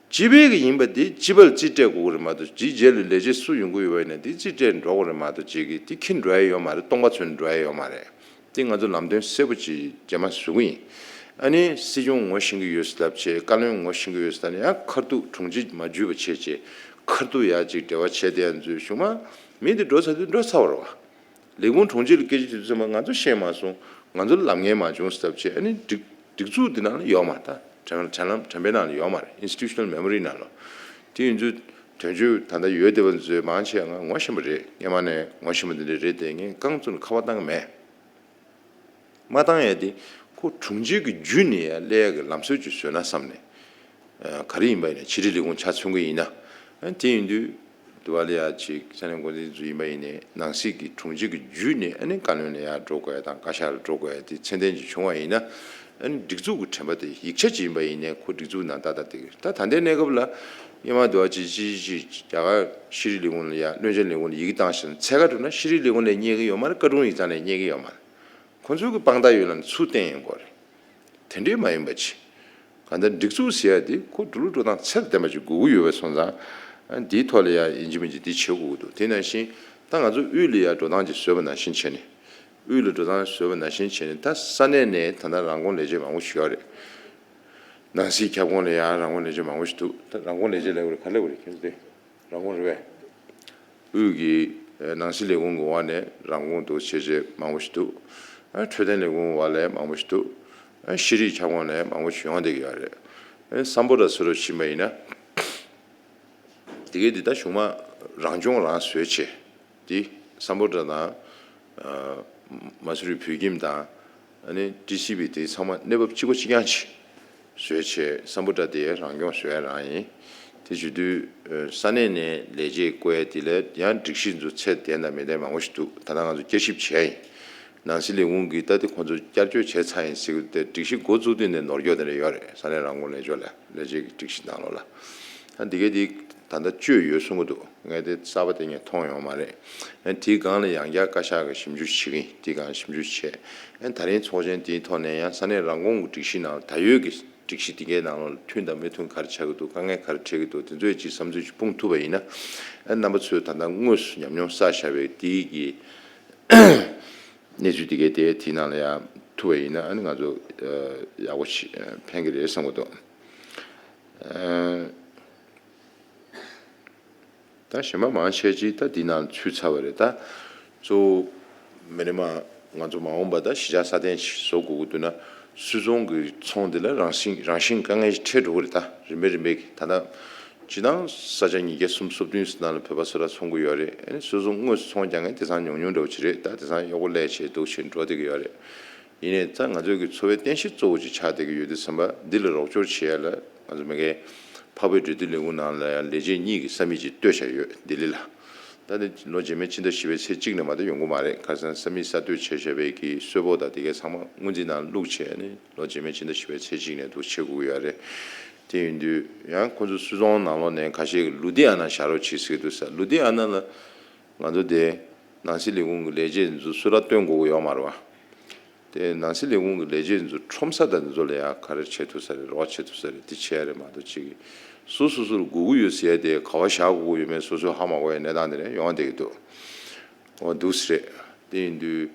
སྤྱི་པའི་གི་ཡིན་པ་འདི་སྤྱི་པ་ལ་རྩིས་སྤྲད་དགོས་ཀྱི་རེད་མ་གཏོགས་དེའི་རྗེས་ལ་ལས་བྱེད་སུ་ཡོང་གི་ཡོད་པ་ཡིན་ན་དེ་རྩིས་སྤྲད་འགྲོ་དགོས་རེད་མ་གཏོགས་ཅིག་གི་དེ་འཁྱེར་འགྲོ་ཡ་ཡོད་མ་རེད། སྟོང་པ་ཚོས་འགྲོ་ཡ་ཡོད་མ་རེད། དེ་ང་ཚོ་ལམ་སྟོན་གསལ་པོ་ཅིག་རྗེས་མ་བཟོ་གི་ཡིན། ཨ་ནི་སྲིད་སྐྱོང་ངོ་ཤེས་ཀྱི་ཡོད་ཟེར་ལབ་བྱས། བཀའ་བློན་ངོ་ཤེས་ཀྱི་ཡོད་ཟེར་ནས་ཡང་ཁ་ཐུག་དྲུང་ཆེ་མ་འཇུས་པ་བྱས་བྱས་ཁ་ཐུག་ཡ་ཅིག་འབྲེལ་བ་བྱས་བསྡད་ཡ་ཚོའི་གཞུག་མ་མི་དེ་འགྲོ་ཚར་དུས་འགྲོ་ཚར་བ་རེད་བ། ལས་ཁུངས་དྲུང་ཆེ་ལ་སྐད་ཆ་དྲིས་དུས་ཙམ་པ་ང་ཚོ་ཤེས་མ་སོང་། ང་ཚོ་ལབ་མཁན་མ་བྱུང་ཟེར་ལབ་བྱས། ཨ་ནི་སྒྲིག་སྒྲིག་འཛུགས་འདི་ནང་ལ་ཡོད་མ་རེད། ད་དྲན་དྲན་ལམ་དྲན་པའི་ནང་ལ་ཡོད་མ་རེད། Institutional memory ནང་ལ། དེ་ཡིན་ཚུལ་དོན་གཅོད་ད་ལྟ་ཡོད་བསྡད་པ་ཚོས་མང་ཆེ་ང་ངོ་ཤེས་པ་རེད། སྔོན་མ་ནས་ངོ་ཤེས་པ་འདི་འདྲ་རེད་དེ། ངས་རྐང་བཙུགས་ནས་ཁ་པར་བཏང་གི་མེད། མ་བཏང་ཡ་དེ་ཁོ་དྲུང་ཆེ་གི་བརྒྱུད་ནས་ཡ་སླེབས་ཡ་གི་ལམ་སྲོལ་ཅིག་བཟོས་ན་བསམ་ནས། ཨ། ག་རེ་ཡིན་པ་ཡིན་ན་ཕྱི་དྲིལ་ལས་ཁུངས་ཆ་མཚོན་གི་ཡིན་ན། ཨ། དེ་ཡིན་དུས་དུ་བ་ལ་ཡ་ཅིག་ས་གནས་འགོ་འཛིན་ཚོ་ཡིན་པ་ཡིན་ནའི་ནང་སྲིད་ཀྱི་དྲུང་ཆེ་གི་བརྒྱུད་ནས་ཨ་ནི་བཀའ་བློན་ལ་ཡ་འགྲོ་དགོས་ཡ་དང་བཀའ་ཤག་ལ་འགྲོ་དགོས་ཡ་དེ་ཚད་ལྡན་ཅིག་བྱུང་བ་ཡིན་ན། ཨ་ནི་སྒྲིག་འཛུགས་ཀྱི་དྲན་པ་དེ་ཡིག་ཆ་ཅིག་ཡིན་པ་ཡིན་ནའི་ཁོ་སྒྲིག་འཛུགས་ནང་ཏག་ཏག་བསྡད་ཀྱི་རེད། ད་ད་ལྟའི་གནས་སྐབས་ལ་ སྔོན་མ་དུ་བ་ཅི་ཅི་ཅི་རྒྱ་གར་ཤེས་རིག་ལས་ཁུངས་ལ་ཡ་བློན་ཆེན་ལས་ཁུངས་ལ་ཡི་གེ་བཏང་ཞིང་ཚད་བཀག་བསྒྲུབས་ན་ཤེས་རིག་ལས་ཁུངས་ནས་རྙེད་ཀྱི་ཡོད་མ་རེད། བཀའ་དྲུང་ཡིག་ཚང་ནས་རྙེད་ཀྱི་ཡོད་མ་རེད། ཁོ་ཚོའི་གི་དཔང་རྟགས་ཡོད་ལ་ནི་ཚུར་བསྟན་ཡོང་དགོས་རེད། དེ་འདྲས་མ་ཡིན་པ་ཅི། གང་ལྟར་སྒྲིག་འཛུགས་ཟེར་ཡ་དེ་ཁོ་འགྲོ་ལུགས་འགྲོ་སྟངས་ཚད་ལྡན་པ་ཅིག་དགོས་ཀྱི་ཡོད་པའི་སོང་ཙང་། འདིའི་ཐོག་ལ་ཡ་ཡིན་གཅིག་མིན་གཅིག་འདི་བྱེད་དགོས་ཀྱི་འདུག་དེ་ནང་བཞིན་ད་ང་ཚོ་དབུས་ལ་ཡ་འགྲོ་སྟངས་ཅིག་བཟོས་པ་ནང་བཞིན་བྱས་ནས། དབུས་ལ་འགྲོ་སྟངས་བཟོས་པ་ནང་བཞིན་བྱས་ནས་ད་ས་གནས་ནས་ད་ལྟ་རང་དབང་ལས་བྱེད་མང་པོ་ཞིག་ཡོད་རེད། ནང་སྲིད་ཁྱབ་ཁོངས་ལ་ཡང་རང་དབང་ལས་བྱེད་མང་པོ་ཞིག་འདུག་ད་རང་དབང་ལས་བྱེད་ལས་འགུལ་ག་ལས་འགུལ་རེད་ཁྱེད་ཚོ་དེ། རང་དབང་རེད་པས། དབུས་ཀྱི་ཨ་ནང་སྲིད་ལས་ཁུངས་ཀྱི་འོག་ནས་རང་དབང་དུ་བྱས་བྱས་མང་པོ་ཞིག་འདུག་ཨ་འཕྲོད་བསྟེན་ལས་ཁུངས་འོག་ལ་མང་པོ་ཞིག་འདུག་ཨ་ཤེས་རིག་ཁྱབ་ཁོངས་ནས་མང་པོ་ཞིག་ཡོང་བསྡད་ཀྱི་ཡོད་རེད། ཨ་སམ་བྷོ་ཊ་སུ་རུབ་ཕྱིན་པ་ཡིན་ན། དེ་གའི་འདི་ད་གཞུང་མ་རང་སྐྱོང་རང་བཟོས་བྱས། འདི་སམ་བྷོ་ཊ་དང་། ཨ་མ་སུ་རི་བོད་ཁྱིམ་དང་། ཨ་ནི་ཊི་སི་བི་དེ་ཚང་མ་གནས་བབ་གཅིག་པ་གཅིག་རྐྱང་ཅིག་བཟོས་བྱས་སམ་བྷོ་ཊ་དེ་རང་སྐྱོང་བཟོས་ཡ་རང་ཡིན། དེ་བྱེད་དུས་ཨ་ས་གནས་ནས་ལས་བྱེད་བསྐོ་ཡ་དེ་ལ་ཡང་སྒྲིག་གཞི་ཚོ་ཚད་ལྡན་དང་མི་ལྡན་མང་པོ་ཞིག་འདུག་ད་ལྟ་ང་ཚོ་བསྐྱར་ཞིབ་བྱས་ཡིན། ནང་སྲིད་ལས་ཁུངས་ཀྱིས་ད་དེ་ཁོང་ཚོ་བསྐྱར་བཅོས་བྱས་ཚར་ཡིན་ཟེར་གི་འདུག་དེ་སྒྲིག་གཞི་འགོ་བཙུགས་དུས་ནས་ནོར་འཁྱོག་དེ་འདྲ་ཡོད་རེད། ས་གནས་རང་དབང་ལས་ཕྱོགས་ལ་ལས་བྱེད་ཀྱི་སྒྲིག་གཞི་ནང་ལོགས་ལ། ཨ་འདི་གས་དེ་ད་ལྟ་བཅོས་ཡོད་གསུང་གི་འདུག་ངས་དེ་གསར་པ་དེ་ངས་མཐོང་ཡོང་མ་རེད། ཨ་དེའི་སྒང་ལ་ཡང་བསྐྱར་བཀའ་ཤག་གི་ཞིབ་འཇུག་བྱེད་ཀྱི་ཡིན། དེའི་སྒང་ཞིབ་འཇུག་བྱས། ཨ་ད་རིང་ཚོགས་ཆེན་དེའི་ཐོག་ནས་ཡང་ས་གནས་རང་དབང་གི་སྒྲིག་གཞི་ནང་ད་ཡོད་ཀྱི་སྒྲིག་གཞི་དེ་གའི་ནང་ལོགས་ལ་མཐུན་དང་མི་མཐུན་ག་རེ་ཆགས་ཀྱི་འདུག་དཀའ་ངལ་ག་རེ་འཕྲད་ཀྱི་འདུག་དེ་ཚོའི་ཅིག་བསམ་ཚུལ་ཅིག་སྤུངས་ཐུབ་པ་ཡིན་ན། ཨ་རྣམ་པ་ཚོས་ད་ལྟ་དངོས་སུ་ཉམས་མྱོང་བསགས་བཞག་པའི་དེའི་གི་གནས་ཚུལ་དེ་གའི་དེ་དེའི་ནང་ལ་ཡང་ཐུབ་པ་ཡིན་ན་ཨ་ནི་ང་ཚོ་ཡག་པོ་ཞིག་ཕན་གྱི་རེད་བསམ་གྱི་འདུག་ད་གཞན་པ་མང་ཆེ་ཅིག་ད་འདི་ནང་ཚུད་ཚར་བ་རེད། ད་གཙོ་བོ་མི་རེ་མ་ང་ཚོ་མ་འོངས་པ་ད་གཞིས་ཆགས་སྲ་བརྟན་ཞིག་བཟོ་དགོས་ཀྱི་འདུག་ན་སུད་ཚོང་གི་ཚོང་འདི་ལ་རང་བཞིན་རང་བཞིན་དཀའ་ངལ་ཞིག་འཕྲད་འགྲོ་གི་རེད། ད་རིམ་པས་རིམ་པས་ཀྱི་ད་ལྟ་སྤྱིར་བཏང་ས་ཆ་ཉིས་བརྒྱ་སུམ་ཅུ་སོ་བདུན་ཟེར་ནང་ལ་བོད་པ་སུ་ར་ཚོང་གི་ཡོད་རེད། ཨ་ནི་སུད་ཚོང་དངོས་སུ་ཚོང་རྒྱག་མཁན་དེང་སང་ཉུང་ཉུང་འདྲ་བོ་ཅིག་རེད། ད་དེང་སང་གཡོག་པོ་ལས་བྱེད་འདུག་བྱེད་འགྲོ་བསྡད་ཀྱི་ཡོད་རེད། ཡིན་ནའི་ད་ང་ཚོའི་གི་འཚོ་བའི་རྟེན་གཞི་གཙོ་བོ་ཅིག་ཆགས་བསྡད་ཀྱི་ཡོད་དུས་ཙམ་པ་འདི་ལ་རོགས་སྐྱོར་བྱེད་ཡ་ལ་ང་ཚོ་མ་གིའི་འཕགས་བོད་འབྲེལ་མཐུད་ལས་ཁུངས་ནང་ལ་ཡང་ལས་བྱེད་གཉིས་ཀྱི་ས་མིག་ཅིག་གཏོད་བཞག་ཡོད་ལྡི་ལི་ལ། ད་ནི་ལོ་རྗེས་མའི་ཕྱི་ཟླ་བཞི་པའི་ཚེས་གཅིག་ནས་མ་གཏོགས་ཡོང་གི་མ་རེད། ཁ་སང་ས་མིག་གསར་གཏོད་བྱས་བཞག་པའི་གི་གསོལ་ཕོགས་དང་དེ་གའི་ཚང་མ་སྔོན་རྩིས་ནང་བླུགས་བྱས་ནས་ལོ་རྗེས་མའི་ཕྱི་ཟླ་བཞི་པའི་ཚེས་གཅིག་ནས་འདུག་བྱེད་དགོས་ཀྱི་ཡོད་རེད། དེ་ཡིན་དུས་ཡང་ཁོང་ཚོ་སུད་ཚོང་ནང་ལོགས་ནས་ཁ་ཤས་ཀྱིས་ལུ་དྷི་ཨ་ན་བཞག་རོགས་བྱེད་ཟེར་གྱི་འདུག་ས། ལུ་དྷི་ཨ་ན་ལ་ང་ཚོ་དེ་ནང་སྲིད་ལས་ཁུངས་ཀྱི་ལས་བྱེད་ཚོ་སུ་ར་སྟོན་དགོས་ཀྱི་ཡོད་མ་རེད་བ། དེ་ནང་སྲིད་ལས་ཁུངས་ཀྱི་ལས་བྱེད་ཚོ་ཁྲོམ་ས་དང་འདི་ཚོ་ལ་ཡང་ག་རེ་བྱེད་ཐུབ་ས་རེད། རོགས་བྱེད་ཐུབ་ས་རེད། དེ་བྱས་རེད་མ་གཏོགས་ཅིག་སོ་སོ་སོ་ལ་དགོས་ཀྱི་ཡོད་ཟེར་ཡ་དེ་ག་བ་བཞག་དགོས་ཀྱི་ཡོད་མེད་སོ་སོས་ཧ་མ་གོ་བའི་གནས་སྟངས་དེ་རེད་ཡོང་བསྡད་ཀྱི་འདུག་འོ་འདུག་སེ་རེད། དེ་ཡིན་དུས་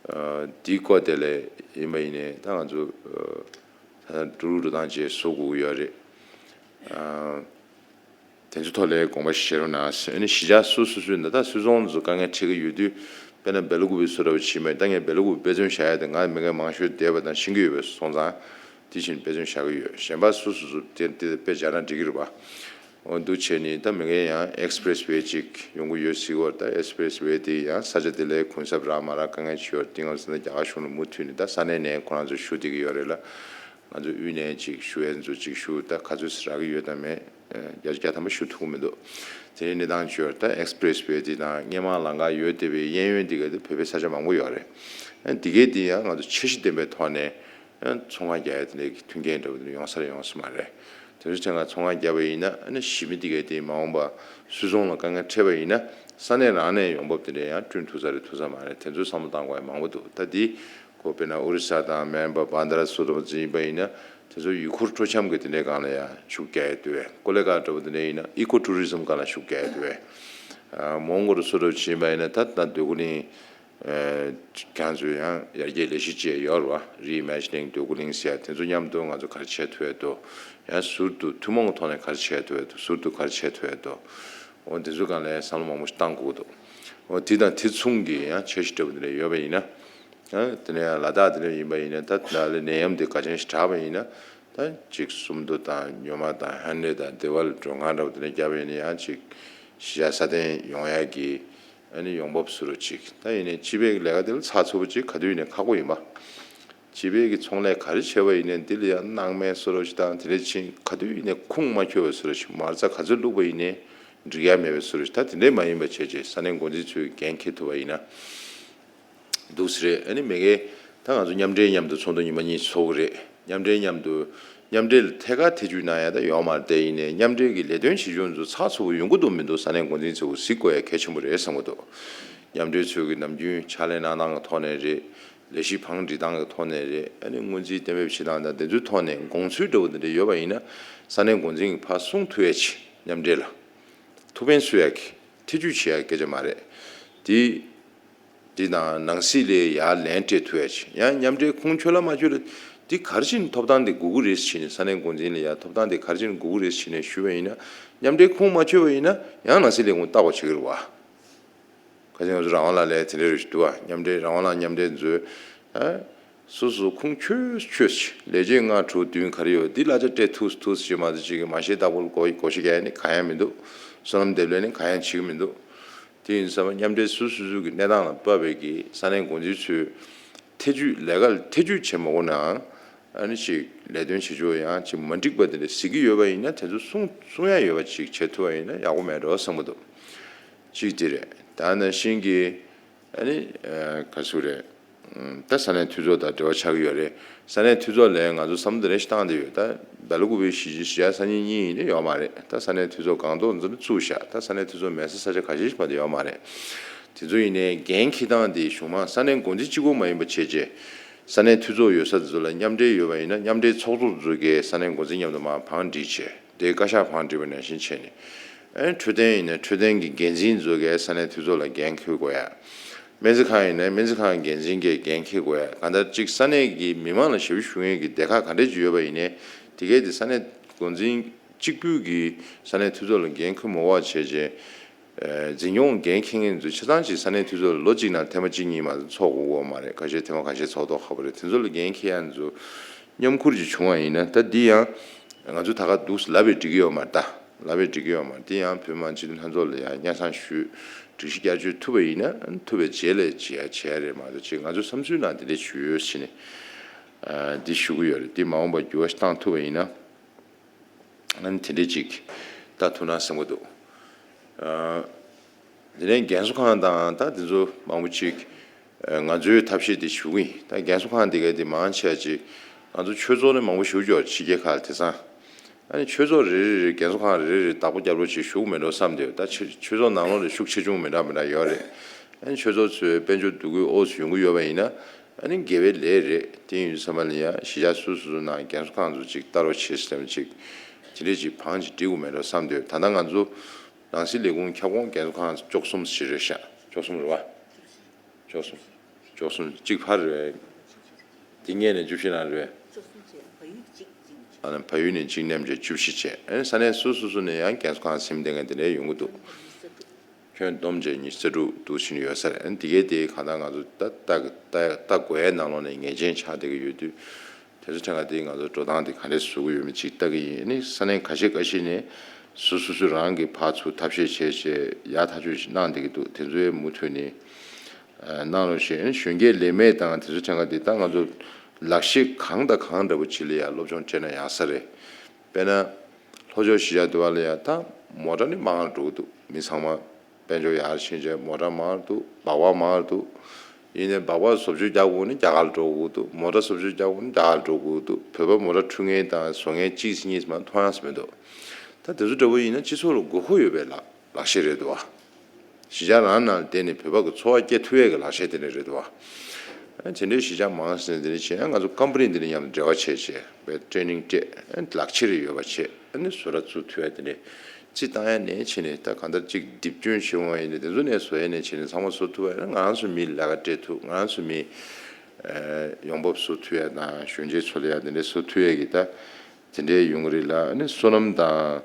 ཨ་དེའི་སྐོར་དེ་ལས་ཡིན་པ་ཡིན་ནའི་ད་ང་ཚོ་ཨ་ད་འགྲོ་ལུགས་འགྲོ་སྟངས་བཅས་བཟོ་དགོས་ཀྱི་ཡོད་རེད། ཨ། དེ་ཚོའི་ཐོག་ལ་དགོངས་པ་བཞེས་རོགས་གནང་ཟེར། ཨ་ནི་གཞིས་ཆགས་སོ་སོ་སོའི་ནང་ད་སུད་ཚོང་ཚོ་དཀའ་ངལ་འཕྲད་ཀྱི་ཡོད་དུས་དཔེར་ན་སྦེལ་ཀོབ་པའི་སུ་ར་བ་ཕྱིན་མ་ད་ངས་སྦེལ་ཀོབ་དཔེ་མཚོན་བཞག་ཡ་དེ་ང་མི་ངན་མང་ཤོས་བསྡད་པ་དང་ཤེས་ཀྱི་ཡོད་པའི་སོང་ཙང་དེ་བཞིན་དཔེ་མཚོན་བཞག་གི་ཡོད། གཞན་པ་སོ་སོ་སོ་དེ་དེ་དཔེ་བཞག་ན་འགྲིག་གི་རེད་པ། འོ་འདུག་བྱས་ནི་ད་མི་ངན་ཡང་ཨེག་སི་པི་རེ་སི་ཝེ་ཅིག་ཡོང་གི་ཡོད་ཟེར་གི་ཡོད་རེད། ད་ཨེག་སི་པི་རེ་སི་ཝེ་དེ་ཡང་ས་ཆ་དེ་ལ་གུན་གསབ་རག་མ་རག་དཀའ་ངལ་ཅིག་ཡོད་རེད། དེ་ང་ཚོ་ད་རྒྱ་གར་གཞུང་ལ་མུ་མཐུད་ནས་ད་ས་གནས་ནས་ཁོ་རང་ཚོ་ཞུ་བསྡད་ཀྱི་ཡོད་རེད་ལ། ང་ཚོ་དབུས་ནས་ཅིག་ཞུ་ཡས་ཚོ་ཅིག་ཞུ་ད་ག་ཚོད་ཟེར་རག་གི་ཡོད་དམ་མེད། བརྒྱ་ཆ་བརྒྱ་ཐམ་པ་ཞུ་ཐུབ་ཀྱི་མི་འདུག་དེ་རིང་གནས་སྟངས་བརྗོད་ད་ཨེག་སི་པི་རེ་སི་ཝེ་དེ་དང་སྔོན་མ་ལམ་ཁ་ཡོད་བསྡད་པའི་གཡས་གཡོན་དེ་ག་དེ་བོད་པའི་ས་ཆ་མང་པོ་ཡོད་རེད། ཨ་དེ་གའི་དེ་ཡང་ང་ཚོ་འཆར་གཞི་ལྡན་པའི་ཐོག་ནས་ཨ་ཚོང་ཁང་རྒྱག་ཡ་དེ་འདྲའི་མཐུན་རྐྱེན་འདྲ་བོ་དེ་འདྲ་ཡོང་ས་རེད་ཡོང་ས་མ་རེད། དེ་ཚོ་ཆ་ང་ཚོང་ཁང་བརྒྱབ་པ་ཡིན་ན་ཨ་ནི་གཞིས་མི་དེ་གའི་དེ་མ་འོངས་པ་སུད་ཚོང་ལ་དཀའ་ངལ་འཕྲད་པ་ཡིན་ན་ས་གནས་རང་ནས་ཡོང་འབབ་དེ་འདྲ་ཡང་བསྐྲུན་ཐུབ་ས་རེད་ཐུབ་ས་མ་རེད། དེ་ཚོ་བསམ་བློ་བཏང་དགོས་ཡ་མང་པོ་འདུག་ད་དེ་ཁོ་དཔེར་ན་ཨོ་རི་ས་དང་མེན་པ་བན་དར་སོགས་འདྲ་བོ་ཅིག་ཡིན་པ་ཡིན་ན། དེ་ཚོ་ཡུལ་སྐོར་སྤྲོ་འཆམ་གྱི་དེ་འདྲའི་སྒང་ལ་ཡང་ཤུགས་རྒྱག་ཡ་འདུག་བས། ཀོ་ལེ་གྷལ་འདྲ་བོ་དེ་འདྲ་ཡིན་ན་ཨི་ཀོ་ཊུ་རི་ཛམ་སྒང་ལ་ཤུགས་རྒྱག་ཡ་འདུག་བས། ཨ་མོན་གྷོ་རུ་སོ་རུ་ཕྱིན་པ་ཡིན་ན་ད་ད་འདོད་རྒུ་གླིང་ཨ་ཁྱང་ཚོས་ཡང་ཡར་རྒྱས་ལས་གཞི་བཅས་ཡོད་རེད་བ། རི་ཨི་མེ་ཇི་ནིང་འདོད་རྒུ་གླིང་ཟེར་ཡ་དེ་ཚོ་མཉམ་དུ་ང་ཚོ་ག་རེ་བྱེད་ཐུབ་ཡ་འདུག་ཡང་ཟུར་དུ་ཐུན་མོང་གི་ཐོག་ནས་ག་རེ་བྱེད་ཐུབ་ཡ་འདུག་ཟུར་དུ་ག་རེ་བྱེད་ཐུབ་ཡ་འདུག་འོ་དེ་ཚོ་སྒང་ལ་ཡང་བསམ་བློ་མང་པོ་ཞིག་བཏང་དགོས་འདུག་འོ་དེ་དང་དེ་མཚུངས་ཀྱི་ཡང་འཆར་གཞི་འདྲ་བོ་འདི་འདྲ་ཡོད་པ་ཡིན་ན། ཨ་དེ་ནས་ཡང་ལ་དྭགས་དེ་འདྲ་ཡིན་པ་ཡིན་ན་ད་ད་ལྟ་ནད་ཡམས་དེ་ག་ཅན་ཞིག་དྲག་པ་ཡིན་ན་ད་ཅིག་སུམ་མདོ་དང་ཉོ་མ་དང་ཧན་ནེ་དང་དེ་བ་ལ་མགྲོན་ཁང་འདྲ་བོ་དེ་འདྲ་བརྒྱབ་པ་ཡིན་ན་ཡང་ཅིག་གཞིས་ཆགས་སྲ་བརྟན་ཡོང་ཡ་གི་ཨ་ནི་ཡོང་འབབ་བཟོ་འདྲ་ཅིག་ད་ཡིན་ནའི་སྤྱི་པའི་ལས་ཀ་དེ་ལ་ཚགས་ཚུད་པོ་ཅིག་ག་དུས་ཡིན་ནའི་ཁག་པོ་ཡིན་པ། སྤྱི་པའི་གི་ཚོང་ལས་ག་རེ་བྱས་པ་ཡིན་ནའི་འདི་ལ་ཡང་སྣང་མེད་བཟོ་འདྲ་ཅིག་དང་དེ་འདྲ་ཕྱིན་ག་དུས་ཡིན་ནའི་ཁུངས་མ་འཁྱོལ་བའི་བཟོ་འདྲ་ཅིག་མ་རྩ་ག་ཚོད་བླུགས་པ་ཡིན་ནའི་འགྲིག་ཡ་མེད་པའི་བཟོ་འདྲ་ཅིག་ད་དེ་འདྲས་མ་ཡིན་པ་བྱས་རྗེས་ས་གནས་འགོ་འཛིན་ཚོས་འགན་འཁྱེར་ཐུབ་པ་ཡིན་ན། འདུག་སེ་རེད། ཨ་ནི་མ་གིའི་ད་ང་ཚོ་མཉམ་འབྲེལ་མཉམ་དུ་ཚོགས་འདུ་ཉི་མ་གཉིས་ཚོགས་ཀྱི་རེད། མཉམ་འབྲེལ་མཉམ་དུ་ མཉམ་འབྲེལ་ལ་ཐད་ཀར་ཐེ་བྱུས་གནང་ཡ་ད་ཡོད་མ་རེད། དེ་ཡིན་ནའི་མཉམ་འབྲེལ་གྱི་ལས་དོན་བྱེད་ཕྱོགས་ཚོ་ཚགས་ཚུད་པོ་ཡོང་གི་འདུག་མི་འདུག་ས་གནས་འགོ་འཛིན་ཚོས་གཟིགས་དགོས་ཡ་གལ་ཆེན་པོ་རེད་བསམ་གྱི་འདུག་མཉམ་འབྲེལ་ཚོས་ཀྱི་ནམ་རྒྱུན་ཕྱག་ལས་གནང་སྟངས་ཀྱི་ཐོག་ནས་རེད། ལས་གཞི་བང་སྒྲིག་སྟངས་ཀྱི་ཐོག་ནས་རེད། ཨ་ནི་སྔོན་རྩིས་གཏན་འབེབས་བྱེད་སྟངས་དང་དེ་ཚོའི་ཐོག་ནས་དགོངས་ཚུལ་འདྲ་བོ་དེ་འདྲ་ཡོད་པ་ཡིན་ན་ས་གནས་འགོ་འཛིན་གྱིས་ཕར་གསུང་ཐུབ་ཡ་ཆེད་མཉམ་འབྲེལ་ལ་ཐུགས་ཕན་གསོས་ཡ་གི་ཐེ་བྱུས་བྱེད་ཡ་སྐད་ཆ་མ་རེད། དེ། འདི་དང་ནང་སྲིད་ལས་ཡར་ལན་སྤྲད་ཐུབ་ཡ་ཆེད་ཡང་མཉམ་འབྲེལ་ཁུངས་འཁྱོལ་ལ་མ་འཁྱོལ་ལ་འདི་ག་རེ་བྱས་ནས་ཐོབ་ཐང་དེ་དགོས་ཀྱི་རེད་ཟེར་ནས་ས་གནས་འགོ་འཛིན་ལ་ཡང་ཐོབ་ཐང་དེ་ག་རེ་བྱས་ནས་དགོས་ཀྱི་རེད་ཟེར་ནས་ཞུས་པ་ཡིན་ན་མཉམ་འབྲེལ་ཁུངས་མ་འཁྱོལ་བ་ཡིན་ན་ཡང་ནང་སྲིད་ལས་ཁུངས་ལྟ་དགོས་བྱེད་ཀྱི་རེད་བ། ཁ་སང་ང་ཚོ་རང་དབང་ལག་ལེན་དེ་འདྲ་རེ་ཞིག་འདུག་བ། མཉམ་འབྲེལ་རང་དབང་ལག་མཉམ་འབྲེལ་མཛོད། ཨ། སོ་སོ་ཁུངས་འཁྱོལ་འཁྱོལ་ཞིག་ལས་བྱེད་ལྔ་དྲུག་བདུན་ག་རེ་ཡོད་འདི་གླ་ཆ་སྤྲད་ཐུབ་ཐུབ་ཞེས་མ་གཏོགས་ཅིག་གི་མ་ཤེས་བདག་པོ་ལ་གོ་གོ་ཤེས་ཀྱི་ནི་གང་ཡང་མི་འདུག་བསོད་ནམས་འདེབས་ལས་ནི་གང་ཡང་བྱེད་ཀྱི་མི་འདུག་དེ་ཡིན་ཙང་མཉམ་འབྲེལ་སོ་སོ་སོ་གི་གནས་སྟངས་ལ་དཔག་པའི་གི་ས་གནས་འགོ་འཛིན་ཚོས་ཐེ་བྱུས་ལས་ཀ་ལ་ཐེ་བྱུས་བྱེད་མ་དགོས་ནའང་ཨ་ནི་ཅིག་ལས་དོན་བྱེད་ཕྱོགས་ཡང་ཅིག་མ་འགྲིག་པ་དེ་འདྲ་གཟིགས་ཀྱི་ཡོད་པ་ཡིན་ན་དེ་ཚོ་གསུང་གསུང་ཡ་ཡོད་པ་ཅིག་བྱེད་ཐུབ་པ་ཡིན་ན་ཡག་པོ་མེད་འགྲོ་བསམ་གྱི་འདུག་གཅིག་དེ་རེད། ད་ནང་བཞིན་གྱི་ཨ་ནི་ག་ཚོད་རེད། ད་ས་གནས་འཐུས་ཚོགས་དང་འབྲེལ་བ་ཆགས་ཀྱི་ཡོད་རེད། ས་གནས་འཐུས་ཚོགས་ལས་ང་ཚོ་བསམ་བློ་དེ་འདྲ་ཞིག་བཏང་བསྡད་ཡོད། ད་སྦེལ་ཀོབ་པའི་གཞིས་གཞིས་ཆགས་སང་ཉིན་གཉིས་ཡིན་ན་ཡོད་མ་རེད། ད་ས་གནས་འཐུས་ཚོགས་སྒང་ཏོག་ཙམ་བཙུགས་བཞག་ད་ས་གནས་འཐུས་ཚོགས་མེད་ས་ས་ཆ་ཁ་ཤས་ཤིག་བར་དུ་ཡོད་མ་རེད། དེ་ཚོ་ཡིན་ནའི་འགན་འཁྱེར་སྟངས་དེ་གཞུང་མང་ས་གནས་འགོ་འཛིན་གཅིག་པོ་མ་ཡིན་པ་བྱས་རྗེས་ས་གནས་འཐུས་ཚོགས་ཡོད་ས་དེ་ཚོ་ལ་མཉམ་འབྲེལ་ཡོད་པ་ཡིན་ན་མཉམ་འབྲེལ་ཚོགས་གཙོ་ཚོས་ཀྱིས་ས་གནས་འགོ་འཛིན་མཉམ་དུ་མར་བང་སྒྲིག་བྱས། དེ་བཀའ་ཤག་བང་སྒྲིག་པ་ནང་བཞིན་བྱས་ནས། ཨེ་འཕྲོད་བསྟེན་ཡིན་ན་འཕྲོད་བསྟེན་གྱི་འགན་འཛིན་ཚོ་གའི་ས་གནས་འཐུས་ཚོགས་ལ་འགན་འཁུར་དགོས་ཡ། སྨན་རྩིས་ཁང་ཡིན་ན་སྨན་རྩིས་ཁང་འགན་འཛིན་གྱིས་འགན་འཁུར་དགོས་ཡ། གང་ལྟར་གཅིག་ས་གནས་ཀྱི་མི་མང་ལ་ཞབས་ཞུ་མཁན་གྱི་སྡེ་ཁག་ག་འདྲས་ཅིག་ཡོད་པ་ཡིན་ནའི་དེ་གའི་དེ་ས་གནས་འགོ་འཛིན་གཅིག་པུས་ཀྱིས་ས་གནས་འཐུས་ཚོགས་ལ་འགན་འཁུར་མ་དགོས་པ་བྱས་རྗེས། འཛིན་སྐྱོང་འགན་འཁྱེར་མཁན་ཚོ་ཆ་ཚང་ཅིག་ས་གནས་འཐུས་ཚོགས་ལ་ལོ་གཅིག་ནང་ཐེངས་མ་གཅིག་གཉིས་མ་གཏོགས་ཚོགས་དགོས་ཀྱི་ཡོད་མ་རེད། ཁ་ཤས་ཐེངས་མ་ཁ་ཤས་ཚོགས་མདོག་ཁ་པོ་རེད། དེ་ཚོ་ལ་འགན་འཁྱེར་ཡ་ཚོ་མཉམ་ཁུར་ཅིག་བྱུང་བ་ཡིན་ན་ད་འདི་ཡང་ང་ཚོ་ད་ག་འདུག་ལབ་པས་འགྲིག་གི་ཡོད་མ་རེད། ད་ལབ་པས་འགྲིག་གི་ཡོད་མ་རེད། འདི་ཡང་བོད་མི་མང་སྤྱི་འཐུས་ལྷན་ཚོགས་ལ་ཡང་སྙན་སེང་ཞུས་སྒྲིག་གཞི་བསྐྱར་བཅོས་ཐུབ་པ་ཡིན་ན་ཐུབ་པའི་རྗེས་ལ་བྱེད་ཡ་བྱེད་ཡ་རེད་མ་གཏོགས་ཅིག་ང་ཚོའི་བསམ་ཚུལ་ནང་དེ་འདྲས་ཞུས་ཡོད་ཟེར་ནས་འདི་ཞུ་གི་ཡོད་རེད། འདི་མ་འོངས་པ་འགྱུར་བ་ཞིག་བཏང་ཐུབ་པ་ཡིན་ན། ཨ་ནི་དེ་འདྲས་ཅིག་ལྟ་ཐུབ་ན་བསམ་གྱི་འདུག་ཨ། དེ་ནས་རྒན་གསོ་ཁང་དང་ད་དེ་ཚོ་མང་པོ་ཅིག་ཨ་ང་ཚོའི་ཐབས་ཤེས་དེ་ཞུ་གི་ཡིན། ད་རྒན་གསོ་ཁང་དེ་ག་དེ་མང་ཆེ་བ་ཅིག་ང་ཚོ་ཆོས་ཚོགས་ནས་མང་པོ་ཞུ་འཇོག་ཕྱི་རྒྱལ་ཁག་ལ། དེང་སང་ཨ་ནི་ཆོས་ཚོགས་རེ་རེ་རེ་རྒན་གསོ་ཁང་རེ་རེ་རེ་བདག་པོ་རྒྱབ་རོགས་ཅིག་ཞུ་གི་མེད་འགྲོ་བསམ་སྟེ། ད་ཆོས་ཆོས་ཚོགས་ནང་ལོགས་ལ་ཤུགས་ཆེ་ཆུང་མི་འདྲ་མི་འདྲ་ཡོད་རེད། ཨ་ནི་ཆོས་ཚོགས་ཚོས་དཔལ་འབྱོར་འདུ་འགོད་ཨོ་ཚོ་ཡོང་གི་ཡོད་པ་ཡིན་ན། ཨ་ནི་དགེ་བའི་ལས་རེད། དེ་ཡིན་དུས་ཙམ་པ་ལ་ཡང་གཞིས་ཆགས་སོ་སོ་སོ་ནང་རྒན་གསོ་ཁང་ཚོ་ཅིག་ལྟ་རོགས་བྱེད་ཟེར་ནས་ཅིག་དེ་འདྲས་ཅིག་བང་ཅིག་སྒྲིག་དགོས་མེད་འགྲོ་བསམ་སྟེ། ད་ལྟ་ང་ཚོ་ནང་སྲིད་ལས་ཁུངས་ཁྱབ་ཁོངས་རྒན་གསོ་ཁང་བཅུ་གསུམ་ཞིག་རེད་ཤག་བཅུ་གསུམ་རེད་བ། བཅུ་གསུམ། བཅུ་གསུམ་གཅིག་ཕར་རེད། དེ་སྔོན་ནས་བཅུ་བཞི་ནང་རེད། ཨ་ནི་བལ་ཡུལ་ནས་གཅིག་མཉམ་བྱས་བཅུ་བཞི་བྱས། ཨ་ནི་ས་གནས་སོ་སོ་སོ་ནས་ཡང་རྒན་གསོ་ཁང་ཟིན་བསྡད་མཁན་དེ་འདྲ་ཡོང་གི་འདུག་ཁྱོན་བསྡོམས་བྱས་ཉི་ཤུ་རྩ་དྲུག་འདུག་ཕྱིན་ཡོད་ས་རེད། ཨ་ནི་དེ་གའི་དེ་གང་ལྟར་ང་ཚོ་ད་ལྟ་ལྟ་ལྟ་དགོས་ཡའི་ནང་ལོགས་ནས་ངེས་ཅན་ཆགས་བསྡད་ཀྱི་ཡོད་དུས། དེ་ཚོ་ཐད་ཀར་དེ་ང་ཚོ་འགྲོ་སྟངས་དེ་ག་འདྲས་བཟོ་གི་ཡོད་མེད་ཅིག་ལྟ་གི་ཡིན། ཨ་ནི་ས་གནས་ཁ་ཤས་ཁ་ཤས་ནས་སོ་སོ་སོ་རང་གི་ཕར་ཚུར་ཐབས་ཤེས་བྱས་བྱས་ཡག་ཐག་ཆོད་ཅིག་གནང་བསྡད་ཀྱི་འདུག་དེ་ཚོའི་མུ་མཐུད་ནས་གནང་རོགས་ཞེས། ཨ་ནི་གཞོན་སྐྱེས་ལས་མེད་དང་དེ་ཚོ་ཐད་ཀར་དེ་ད་ང་ཚོ་ལག་ཤེས་གང་དང་གང་འདྲ་པོ་ཅིག་ལ་ཡང་སློབ་སྦྱོང་སྤྲད་ན་ཡག་ས་རེད། དཔེར་ན། ལྷོ་ཕྱོགས་གཞིས་ཆགས་དེ་བ་ལ་ཡང་ད་མོ་ཊ་ནི་མང་རུ་འགྲོ་གི་འདུག་མི་ཚང་མ་དཔལ་འབྱོར་ཡར་ཕྱིན་བྱས་མོ་ཊ་མང་རུ་འདུག་སྦག་སྦག་མང་རུ་འདུག་ཡིན་ནའི་སྦག་སྦག་བཟོ་བཅོས་རྒྱག་དགོས་ན་རྒྱ་གར་ལ་འགྲོ་དགོས་འདུག་མོ་ཊ་བཟོ་བཅོས་རྒྱག་དགོས་ན་རྒྱ་གར་ལ་འགྲོ་དགོས་འདུག་བོད་པ་མོ་ཊ་འཁྲུད་མཁན་དང་བཟོ་མཁན་གཅིག་གཉིས་མ་མཐོང་ཡག་ཞིག་མི་འདུག་ད་དེ་ཚོ་འདྲ་པོ་ཡིན་ན་སྤྱི་ཚོགས་ལ་དགོས་མཁོ་ཡོད་པའི་ལག་ལག་ཤེས་རེད་འདུག་བ། གཞིས་ཆགས་རང་ནང་ལ་བསྡད་ནས་བོད་པ་གི་འཚོ་བ་སྐྱེལ་ཐུབ་ཡས་ཀྱི་ལག་ཤེས་དེ་འདྲ་རེད་འདུག་བ། ཨ་དེ་འདྲའི་གཞིས་ཆགས་མང་ཟེར་ནས་དེ་འདྲ་བྱས་ཡང་ང་ཚོ་ཀམ་པ་ནི་འདི་འདྲ་མཉམ་དུ་འབྲེལ་བ་བྱས་བྱས་བས་ཀྲེ་ནིང་སྤྲད། ཨ་ལག་ཁྱེར་ཡོད་པ་བྱས། ཨ་ནི་བཟོ་གྲྭ་བཙུགས་ཐུབ་ཡ་དེ་འདྲ་རྩིས་བཏང་ཡ་ནས་བྱས་ནས་ད་གང་ལྟར་ཅིག་རྡིབ་སྐྱོན་བྱེད་འོང་ཡ་ནས་དེ་ཚོ་ནས་བཟོ་ཡ་ནས་བྱས་ནས་ཚང་མ་བཟོ་ཐུབ་པ་ཡིན་ན་ང་རང་ཚོ་མིའི་ལས་ཀ་སྤྲད་ཐུབ། ང་རང་ཚོ་མིའི་ཡོང་འབབ་བཟོ་ཐུབ་ཡ་དང་གཞོན་སྐྱེས་ཚོ་ལ་ཡ་དེ་འདྲ་བཟོ་ཐུབ་ཡ་གི་ད། དེ་འདྲའི་ཡོང་གི་རེད་ལ། ཨ་ནི་སོ་ནམ་དང་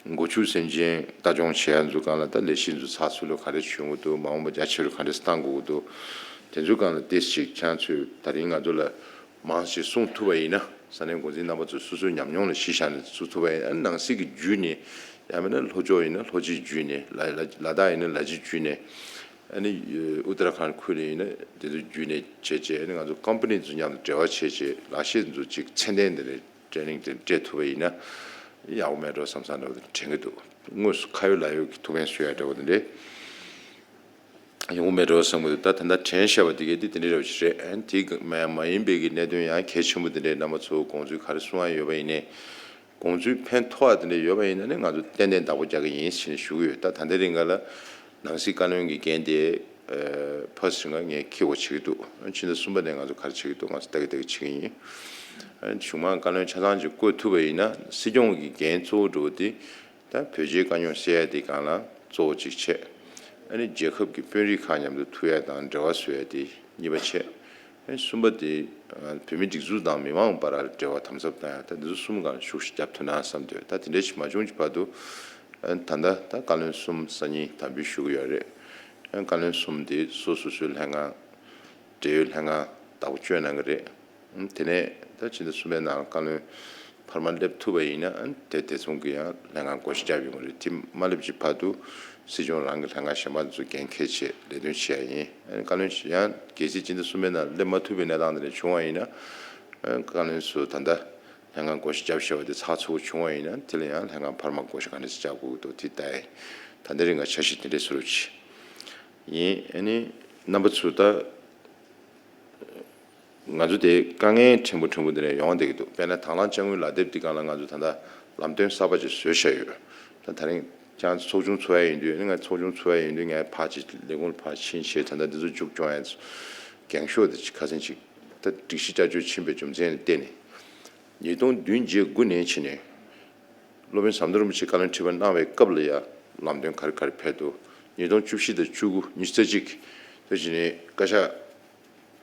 སྒོ་ཕྱུགས་སེམས་ཅན་ལྟ་སྐྱོང་བྱེད་ཡ་ཚོའི་སྒང་ལ་ད་ལས་གཞི་ཚོ་ཚགས་ཚུད་ལ་ག་རེ་བྱུང་གི་འདུག་མ་འོངས་པ་རྒྱ་ཆེ་རུ་ག་འདྲ་བཏང་དགོས་ཀྱི་འདུག་དེ་ཚོའི་སྒང་ལ་ཏོག་ཙམ་ཅིག་ཁྱེད་རང་ཚོས་ད་རིང་ང་ཚོ་ལ་མང་ཞིག་གསུངས་ཐུབ་པ་ཡིན་ན། ས་གནས་འགོ་འཛིན་རྣམ་པ་ཚོས་སོ་སོའི་ཉམས་མྱོང་ལ་གཞི་བཞག་ནས་བཙུགས་ཐུབ་པ་ཡིན་ན། ནང་སྲིད་ཀྱི་བརྒྱུད་ནས། ཡང་མིན་ན་ལྷོ་ཕྱོགས་ཡིན་ན་ལྷོ་སྤྱི་བརྒྱུད་ནས། ལ་ལ་ལ་དྭགས་ཡིན་ན་ལ་སྤྱི་བརྒྱུད་ནས། ཨ་ནི་ཨུ་ཏར་ཁཱན་ཁུལ་ནས་ཡིན་ན་དེ་ཚོ་བརྒྱུད་ནས་བྱས་བྱས། ཨ་ནི་ང་ཚོ་ཀམ་པ་ནི་ཚོ་མཉམ་དུ་འབྲེལ་བ་བྱས་བྱས་ལག་ཤེས་ཚོ་ཅིག་ཚད་ལྡན་དེ་འདྲ། ཀྲེ་ནིང་དེ་སྤྲད་ཐུབ་པ་ཡིན་ན་ཡག་པོ་མེད་འགྲོ་བསམ་བསམ་འདྲ་བོ་དེ་དྲན་གྱི་འདུག་དངོས་སུ་ཁ་ཡོད་ལག་ཡོད་ཀྱི་ཐུགས་ཕན་གསོས་ཡ་འདྲ་བོ་དེ་འདྲས། ཡོང་གི་མེད་འགྲོ་བསམ་གི་འདུག་ད་ད་ལྟ་དྲན་བཞག་པ་དེ་གས་དེ་དེ་འདྲ་རེད་པ་ཞིག་རེད། དེ་མ་མ་ཡིན་པའི་གི་གནད་དོན་ཡང་གལ་ཆེན་པོ་དེ་འདྲའི་རྣམ་པ་ཚོ་དགོངས་ཚུལ་ག་རེ་གསུང་ཡ་ཡོད་པ་ཡིན་ནའི། དགོངས་ཚུལ་ཕན་ཐོགས་ཡ་དེ་འདྲ་ཡོད་པ་ཡིན་ན་ནི་ང་ཚོ་ཏན་ཏན་བདག་པོ་རྒྱག་གི་ཡིན་ཞེས་ནས་ཞུ་གི་ཡོད། ད་ད་ལྟའི་རིང་ག་ལ་ནང་སྲིད་བཀའ་བློན་གྱི་འགན་དེ་ཕར་ཕྱིན་ང་ངས་འཁྱེར་དགོས་བྱེད་ཀྱི་འདུག་ཕྱི་ཟླ་གསུམ་པ་ནས་ང་ཚོ་ག་རེ་བྱེད་ཀྱི་འདུག་ང་ཚོ་ལྟ་གི་ལྟ་གི་བྱེད་ཀྱི་ཡིན། གཞུང་མང་བཀའ་བློན་ཆ་ཚང་ཅིག་བསྐོ་ཐུབ་པ་ཡིན་ན་སྲིད་སྐྱོང་གི་འགན་གཙོ་བོ་འགྲོ་བ་དེ། ད་བོད་རྒྱའི་དཀའ་རྙོག་སེལ་ཡ་དེ་སྒང་ལ་གཙོ་བོ་གཅིག་བྱས། ཨ་ནི་རྒྱལ་ཁབ་ཀྱི་དཔོན་རིགས་ཁག་མཉམ་དུ་ཐུག་ཡ་དང་འབྲེལ་བ་བཟོ་ཡ་དེ་གཉིས་པ་བྱས། ཨ་ནི་གསུམ་པ་དེ་བོད་མི་སྒྲིག་འཛུགས་དང་མི་མང་བར་ལ་འབྲེལ་བ་དམ་ཟབ་བཏང་ཡ། ད་འདི་ཚོ་གསུམ་སྒང་ལ་ཤུགས་ཤིག་རྒྱབ་ཐུབ་ན་བསམ་འདོད། ད་དེ་འདྲ་ཞིག་མ་བྱུང་གི་བར་དུ་ཨ་ནི་ད་ལྟ་ད་བཀའ་བློན་གསུམ་སང་ཉིན་དམ་འབུལ་ཞུ་གི་ཡོད་རེད། ཨ་ནི་བཀའ་བློན་གསུམ་དེ་སོ་སོ་སོའི་ལྷན་ཁང་འབྲེལ་ཡོད་ལྷན་ཁང་བདག་པོ་བཅོལ་གནང་གི་རེད། དེ་ནས་ད་ཕྱི་ཟླ་གསུམ་པའི་ནང་བཀའ་བློན་འཕར་མ་སླེབས་ཐུབ་པ་ཡིན་ན་དེ་དེ་མཚུངས་ཀྱི་ཡང་ལྷན་ཁང་བསྐོ་བཞག་རྒྱབ་ཡོང་གི་རེད། དེ་མ་སླེབས་ཀྱི་བར་དུ་སྲིད་སྐྱོང་རང་གི་ལྷན་ཁང་གཞན་པ་ཚོ་འགན་འཁྱེར་བྱས་ལས་དོན་བྱེད་ཡ་ཡིན། བཀའ་བློན་ཡང་གལ་སྲིད་ཕྱི་ཟླ་གསུམ་པའི་ནང་སླེབས་མ་ཐུབ་པའི་གནས་སྟངས་དེ་འདྲ་བྱུང་བ་ཡིན་ན་བཀའ་བློན་ཚོ་ད་ལྟ་ལྷན་ཁང་བསྐོ་བཞག་བཞག་པ་དེ་ཚགས་ཚུད་པོ་བྱུང་བ་ཡིན་ན་དེ་ལ་ཡང་ལྷན་ཁང་འཕར་མ་བསྐོ་བཞག་ག་འདྲ་ཞིག་བྱ་དགོས་ཀྱི་འདུག་དེ་ལྟ་ཡིན། ད་ལྟ་རིང་ག་འཆར་གཞི་དེ་འདྲའི་བཟོ་རུ་ཆེ་ཡིན། ཨ་ནི་རྣམ་པ་ཚོ་ད། ང་ཚོ་དེ་དཀའ་ངལ་ཕྲན་བུ་ཕྲན་བུ་འདི་ནས་ཡོང་བསྡད་ཀྱི་འདུག་དཔེར་ན་དང་བླངས་དཔྱ་དངུལ་ལག་དེབ་འདི་སྒང་ལ་ང་ཚོ་ད་ལྟ་ལམ་སྟོན་གསར་པ་ཅིག་བཟོས་བཞག་ཡོད། ད་ད་རིང་ཀྱང་ཚོགས་ཆུང་ཚོགས་ཡ་ཡིན་དུས་ནི་ང་ཚོགས་ཆུང་ཚོགས་ཡ་ཡིན་དུས་ངས་ཕར་ཅིག་ལས་ཁུངས་ལ་ཕར་ཕྱིན་བྱས་ད་ལྟ་འདི་ཚོ་མཇུག་སྐྱོང་ཡ་འགེངས་ཤོག་དེ་ཅིག་ཁ་སང་ཅིག་ད་སྒྲིག་གཞི་བསྐྱར་བཅོས་ཕྱིན་པའི་རྒྱུ་མཚན་ལ་བརྟེན་ནས་ཉིས་སྟོང་བདུན་བརྒྱད་དགུ་ནས་ཕྱིན་ནས། སློབ་དཔོན་ཟམ་གདོང་རིན་པོ་ཆེ་བཀའ་བློན་ཁྲི་པ་གནང་བའི་སྐབས་ལ་ཡང་ལམ་སྟོན་ག་རེ་ག་རེ་ཕེབས་འདུག་ཉིས་སྟོང་བཅུ་བཞི་དང་བཅུ་དགུ་ཉི་ཤུ་རྩ་གཅིག་དེ་བཞིན་ནི་བཀའ་ཤག་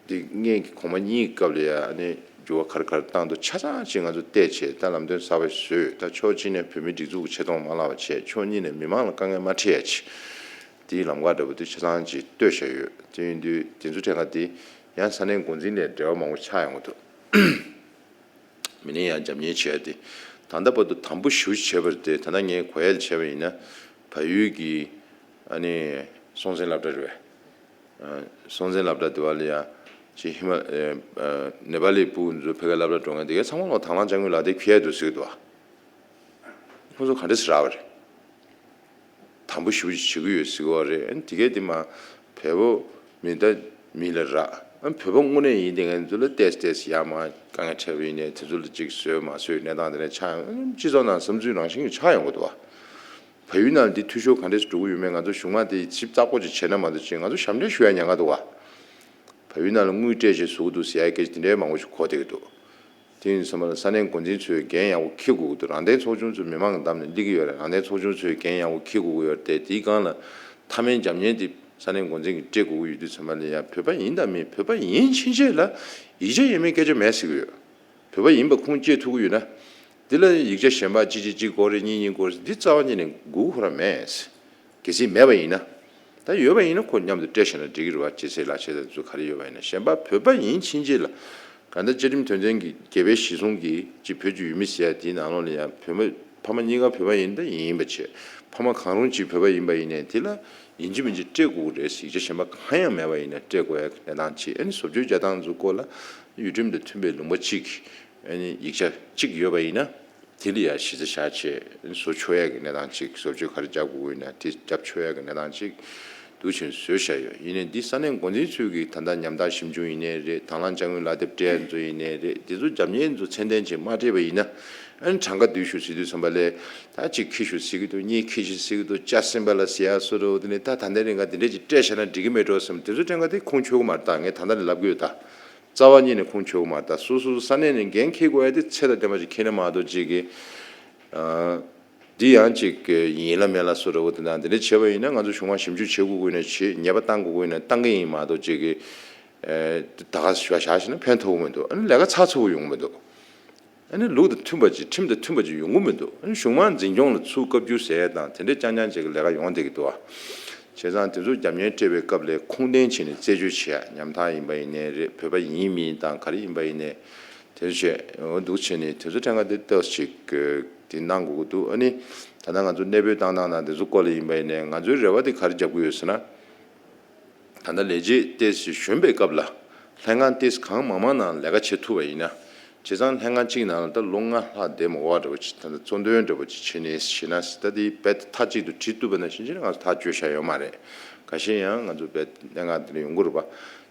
འདི་སྔོན་གྱི་གོང་མ་གཉིས་ཀྱི་སྐབས་ལ་ཡང་ནི་འགྱུར་བ་ག་རེ་ག་རེ་བཏང་འདུག་ཆ་ཚང་ཅིག་ང་ཚོ་བལྟས་བྱས་ད་ལམ་སྟོན་གསར་པ་ཞིག་བཟོས་ཡོད། ད་ཕྱོགས་གཅིག་ནས་བོད་མིའི་སྒྲིག་འཛུགས་ཀྱི་ཆེ་མཐོང་མ་བརླག་པ་བྱས། ཕྱོགས་གཉིས་ནས་མི་མང་ལ་དཀའ་ངལ་མ་འཕྲད་ཡ་ཆེད་དེའི་ལམ་ཁ་འདྲ་པོ་དེ་ཆ་ཚང་ཅིག་བཏོད་བཞག་ཡོད། དེ་ཡིན་དུས་དེ་ཚོ་གྲས་ཀ་དེ་ཡང་ས་གནས་འགོ་འཛིན་ལས་འབྲེལ་བ་མང་པོ་ཆགས་ཡོང་གི་འདུག་མི་སྣས་ཡང་རྒྱབ་གཉེར་བྱས་ཏེ། ད་ལྟ་བར་དུ་དམ་པོ་ཞེ་པོ་བྱས་པ་རེད་དེ། ད་ལྟ་ངས་གོ་ཡ་ལ་བྱས་པ་ཡིན་ན། བལ་ཡུལ་གྱི་ཨ་ནི་སྲོང་བཙན་སློབ་གྲྭ་རེད་པས། སྲོང་བཙན་སློབ་གྲྭ་དེ་བ་ལ་ཡང་ཅིག་ཧི་མ་ནེ་པ་ལི་ཕྲུ་གུ་ཚོ་ཕ་གིར་སློབ་གྲྭ་འགྲོ་མཁན་དེ་གའི་ཚང་མ་ལོ་དང་བླངས་དཔྱ་དངུལ་ལག་དེབ་འཁྱེར་ཡ་འདུག་ཟེར་གི་འདུག་བ། ཁོ་ཚོ་ག་འདྲ་ཟེར་རག་པ་རེད། དམ་པོ་ཞེ་པོ་ཅིག་བྱེད་ཀྱི་ཡོད་ཟེར་གྱི་ཡོད་རེད། ཨ་ནི་དེ་གས་དེ་མ་བལ་པོ་མི་ད་མི་ལ་རག་ཨ་ནི་བོད་པ་དངོས་གནས་ཡིན་དེ་ངས་ཚོ་ལ་ཏེས་ཏེས་ཡ་མ་དཀའ་ངལ་འཕྲད་པ་ཡིན་ནའི་དེ་ཚོ་ལ་ཅིག་བཟོས་མ་བཟོས་གནས་སྟངས་དེ་འདྲ་ཆགས་ཡོང་། ཨ་ནི་སྤྱི་ཚོགས་ནང་བསམ་ཚུལ་རང་བཞིན་གྱིས་ཆགས་ཡོང་གི་འདུག་བ། བལ་ཡུལ་ནང་ལ་འདི་འཐུས་ཤོར་ག་འདྲས་སུ་འགྲོ་གི་ཡོད་མེད་ང་ཚོ་གཞུང་མང་དེ་ཞིབ་ཚགས་པོ་ཅིག་བྱས་ན་མ་གཏོགས་ཅིག་ང་ཚོ་ཞབས་འདྲེན་ཞུ་ཡ་ཉེན་ཁ་འདུག་བ། བལ་ཡུལ་ནང་ལ་དངུལ་སྤྲད་བྱས་བཟོ་གི་འདུག་ཟེར་ཡ་སྐད་ཆ་དེ་འདྲའི་མང་པོ་ཞིག་གོ་བསྡད་ཀྱི་འདུག་དེ་ཡིན་ཙམ་པ་ལ་ས་གནས་འགོ་འཛིན་ཚོས་འགན་ཡག་པོ་འཁྱེར་དགོས་ཀྱི་འདུག་རང་བདེན་ཚོགས་ཆུང་ཚོས་མི་མང་གི་འདམ་ནས་སླེབས་ཀྱི་ཡོད་རེད། རང་བདེན་ཚོགས་ཆུང་ཚོས་འགན་ཡག་པོ་འཁྱེར་དགོས་ཀྱི་ཡོད་རེད་དེ། དེའི་སྒང་ལ་མཐའ་མའི་རྒྱབ་གཉེར་དེ་ས་གནས་འགོ་འཛིན་གྱིས་སྤྲད་དགོས་ཀྱི་ཡོད་དུས་ཙམ་པ་ལ་ཡང་བོད་པ་ཡིན་དང་མིན་བོད་པ་ཡིན་ཕྱིན་ཆད་ལ་ཡིག་ཆ་ཡོད་མེད་སྐད་ཆ་མེད་ཟེར་གྱི་ཡོད། བོད་པ་ཡིན་པ་ཁུངས་སྐྱེལ་ཐུབ་ཀྱི་ཡོད་ན། འདི་ལ་ཡིག་ཆ་གཞན་པ་གཅིག་གཅིག་གཅིག་དགོས་རེད། གཉིས་གཉིས་དགོས་རེད། འདི་རྩ་བ་ཉིད་ནས་དགོས་ཁོ་རང་མེད། གལ་སྲིད་མེད་པ་ཡིན་ན། ད་ཡོད་པ་ཡིན་ན་ཁོ་མཉམ་དུ་སྤྲད་བཞག་ན་འགྲིག་གི་རེད་བ། སྤྱི་ཚེས་ལག་ཁྱེར་དང་ཚོ་ག་རེ་ཡོད་པ་ཡིན་ན། གཞན་པ་བོད་པ་ཡིན་ཕྱིན་ཆད་ལ། གང་ལྟར་བཅའ་ཁྲིམས་དོན་ཚན་གྱི་རྒྱལ་པོའི་གཞི་བཟུང་གིས་ཅིག་བོད་ཀྱི་ཡུལ་མི་ཟེར་ཡ་དེའི་ནང་ལོགས་ལ་ཡང་བོད་མི་ཕ་མ་གཉིས་ཀ་བོད་པ་ཡིན་ད་ཡིན་པ་བྱས། ཕ་མ་གང་རུང་ཅིག་བོད་པ་ཡིན་པ་ཡིན་ནའི་དེ་ལ་ཡིན་གཅིག་མིན་གཅིག་སྤྲད་དགོས་ཀྱི་རེད། ཡིག་ཆ་གཞན་པ་གང་ཡང་མེད་པ་ཡིན་ན་སྤྲད་དགོས་ཡ་གནས་སྟངས་ཅིག་ཨ་ནི་བཟོ་བཅོས་རྒྱག་སྟངས་ཚོ་སྐོར་ལ་ཡུལ་ཁྲིམས་དང་མཐུན་པའི་ལུང་པ་གཅིག་ཨ་ནི་ཡིག་ཆ་གཅིག་ཡོད་པ་ཡིན་ན། དེ་ལ་ཡང་གཞི་རྩ་བཞག་བྱས་བཟོ་ཆོག་ཡ་གི་གནས་སྟངས་ཅིག་བཟོ་བཅོས་ག་རེ་རྒྱག་དགོས་ཀྱི་ཡོད་ན་དེ་རྒྱབ་ཆོག་ཡ་གི་གནས་སྟངས་ཅིག་འདུག་བྱས་བཟོས་བཞག་ཡོད། ཡིན་ནའི་འདི་ས་གནས་འགོ་འཛིན་ཚོས་ཀྱི་ད་ལྟ་ཉམ་ཐག་ཞིབ་འཇུག་ཡིན་ནའི་རེད། དང་བླངས་དཔྱ་དངུལ་ལག་དེབ་སྤྲད་ཡ་ཚོ་ཡིན་ནའི་རེད། དེ་ཚོ་རྒྱབ་གཉེར་ཚོ་ཚད་ལྡན་ཅིག་མ་སྤྲད་པ་ཡིན་ན། ཨ་ནི་གྲངས་ཀ་བསྡུས་ཤོག་ཟེར་དུས་ཙམ་པ་ལས་ད་གཅིག་འཁྱེར་ཤོག་ཟེར་གི་འདུག་གཉིས་འཁྱེར་ཤོག་ཟེར་གི་འདུག་ལྕགས་སྲིན་པ་ལ་ཟེར་ཡ་བཟོ་འདྲ་བོ་དེ་ནི་ད་ད་ལྟའི་རིང་ག་དེ་འདྲས་ཅིག་སྤྲད་བཞག་ན་འགྲིག་གི་མེད་འགྲོ་བསམ། དེ་ཚོ་ཕྲན་ཀ་དེ་ཁུངས་འཁྱོལ་གི་མ་རེད། ད་ངས་ད་ལྟ་ནས་ལབ་གི་ཡོད་ད། རྩ་བ་ཉིད་ནས་ཁུངས་འཁྱོལ་གི་མ་རེད། ད་སོ་སོ་ས་གནས་ནས་འགན་འཁྱེར་དགོས་ཡ་དེ་ཚད་དང་ལྡན་པ་ཅིག་འཁྱེར་ན་མ་གཏོགས་ཅིག་གི་ཨ། འདི་ཡང་ཅིག་ཡིན་ལ་མེད་ལ་བཟོ་འདྲ་བོ་དེ་དང་དེ་འདྲ་བྱས་པ་ཡིན་ན་ང་ཚོ་གཞུང་མང་ཞིབ་འཇུག་བྱེད་དགོས་ཀྱི་ཡོད་ན་བྱེད། ཉེས་པ་བཏང་དགོས་ཀྱི་ཡོད་ན་བཏང་གི་ཡིན་མ་གཏོགས་ཅིག་གི་ཨ། ད་ག་ཞུ་བཞག་བཞག་ན་ཕན་ཐོགས་ཀྱི་མི་འདུག་ཨ་ནི་ལས་ཀ་ཚགས་ཚུད་པོ་ཡོང་གི་མི་འདུག་ཨ་ནི་ལུགས་དང་མཐུན་པ་ཅིག་ཁྲིམས་དང་མཐུན་པ་ཅིག་ཡོང་གི་མི་འདུག་ཨ་ནི་གཞུང་མང་འཛིན་སྐྱོང་ལ་ཚུར་བཀའ་བཀྱོན་ཟེར་ཡ་དང་དེ་འདྲས་རྐྱང་རྐྱང་ཅིག་གི་ལས་ཀ་ཡོང་བསྡད་ཀྱི་འདུག་བ། བྱས་ཙང་དེ་ཚོ་རྒྱབ་གཉེར་སྤྲད་པའི་སྐབས་ལ་ཁུངས་ལྡན་བྱས་ནས་རྩད་གཅོད་བྱེད་ཡ། ཉམ་ཐག་ཡིན་པ་ཡིན་ནའི་རེད། བོད་པ་ཡིན་མིན་དང་ག་རེ་ཡིན་པ་ཡིན་ནའི་དེ་ཚོ་བྱས་འོ་འདུག་བྱས་ནས་དེ་ཚོ་ཕྲན་ཀ་དེ་ལྟ་ཞིག་དེ་གནང་དགོས་ཀྱི་འདུག་ཨ་ནི་ད་ལྟ་ང་ཚོ་གནས་སྤོས་བཏང་སྟངས་དང་དེ་ཚོ་སྐོར་ལ་ཡིན་པ་ཡིན་ནའི་ང་ཚོའི་རེ་བ་དེ་ག་རེ་རྒྱབ་ཀྱི་ཡོད་ཟེར་ན། ད་ལྟ་ལས་བྱེད་ཏོག་ཙམ་གཞོན་པའི་སྐབས་ལ་ལྷན་ཁང་ཏོག་ཙམ་གང་མང་མང་ནང་ལས་ཀ་བྱེད་ཐུབ་པ་ཡིན་ན། བྱས་ཙང་ལྷན་ཁང་གཅིག་ནང་ལ་ད་ལོ་ལྔ་ལྷག་བསྡད་མ་དགོས་པ་འདྲ་པོ་ཅིག་ད་ལྟ་གཙོ་འདོན་འདྲ་པོ་ཅིག་བྱས་ནས་བྱས་ན་ད་དེ་རྦད་དེ་མཐའ་གཅིག་ཏུ་བྲིས་བཏུབ་པ་ནང་བཞིན་བྱས་ན་ང་ཚོ་ཐག་གཅོད་བཞག་ཡོད་མ་རེད། ཁ་ཤས་ཡང་ང་ཚོ་བས་གནད་འགག་འདི་ལ་ཡོང་གི་རེད་པ།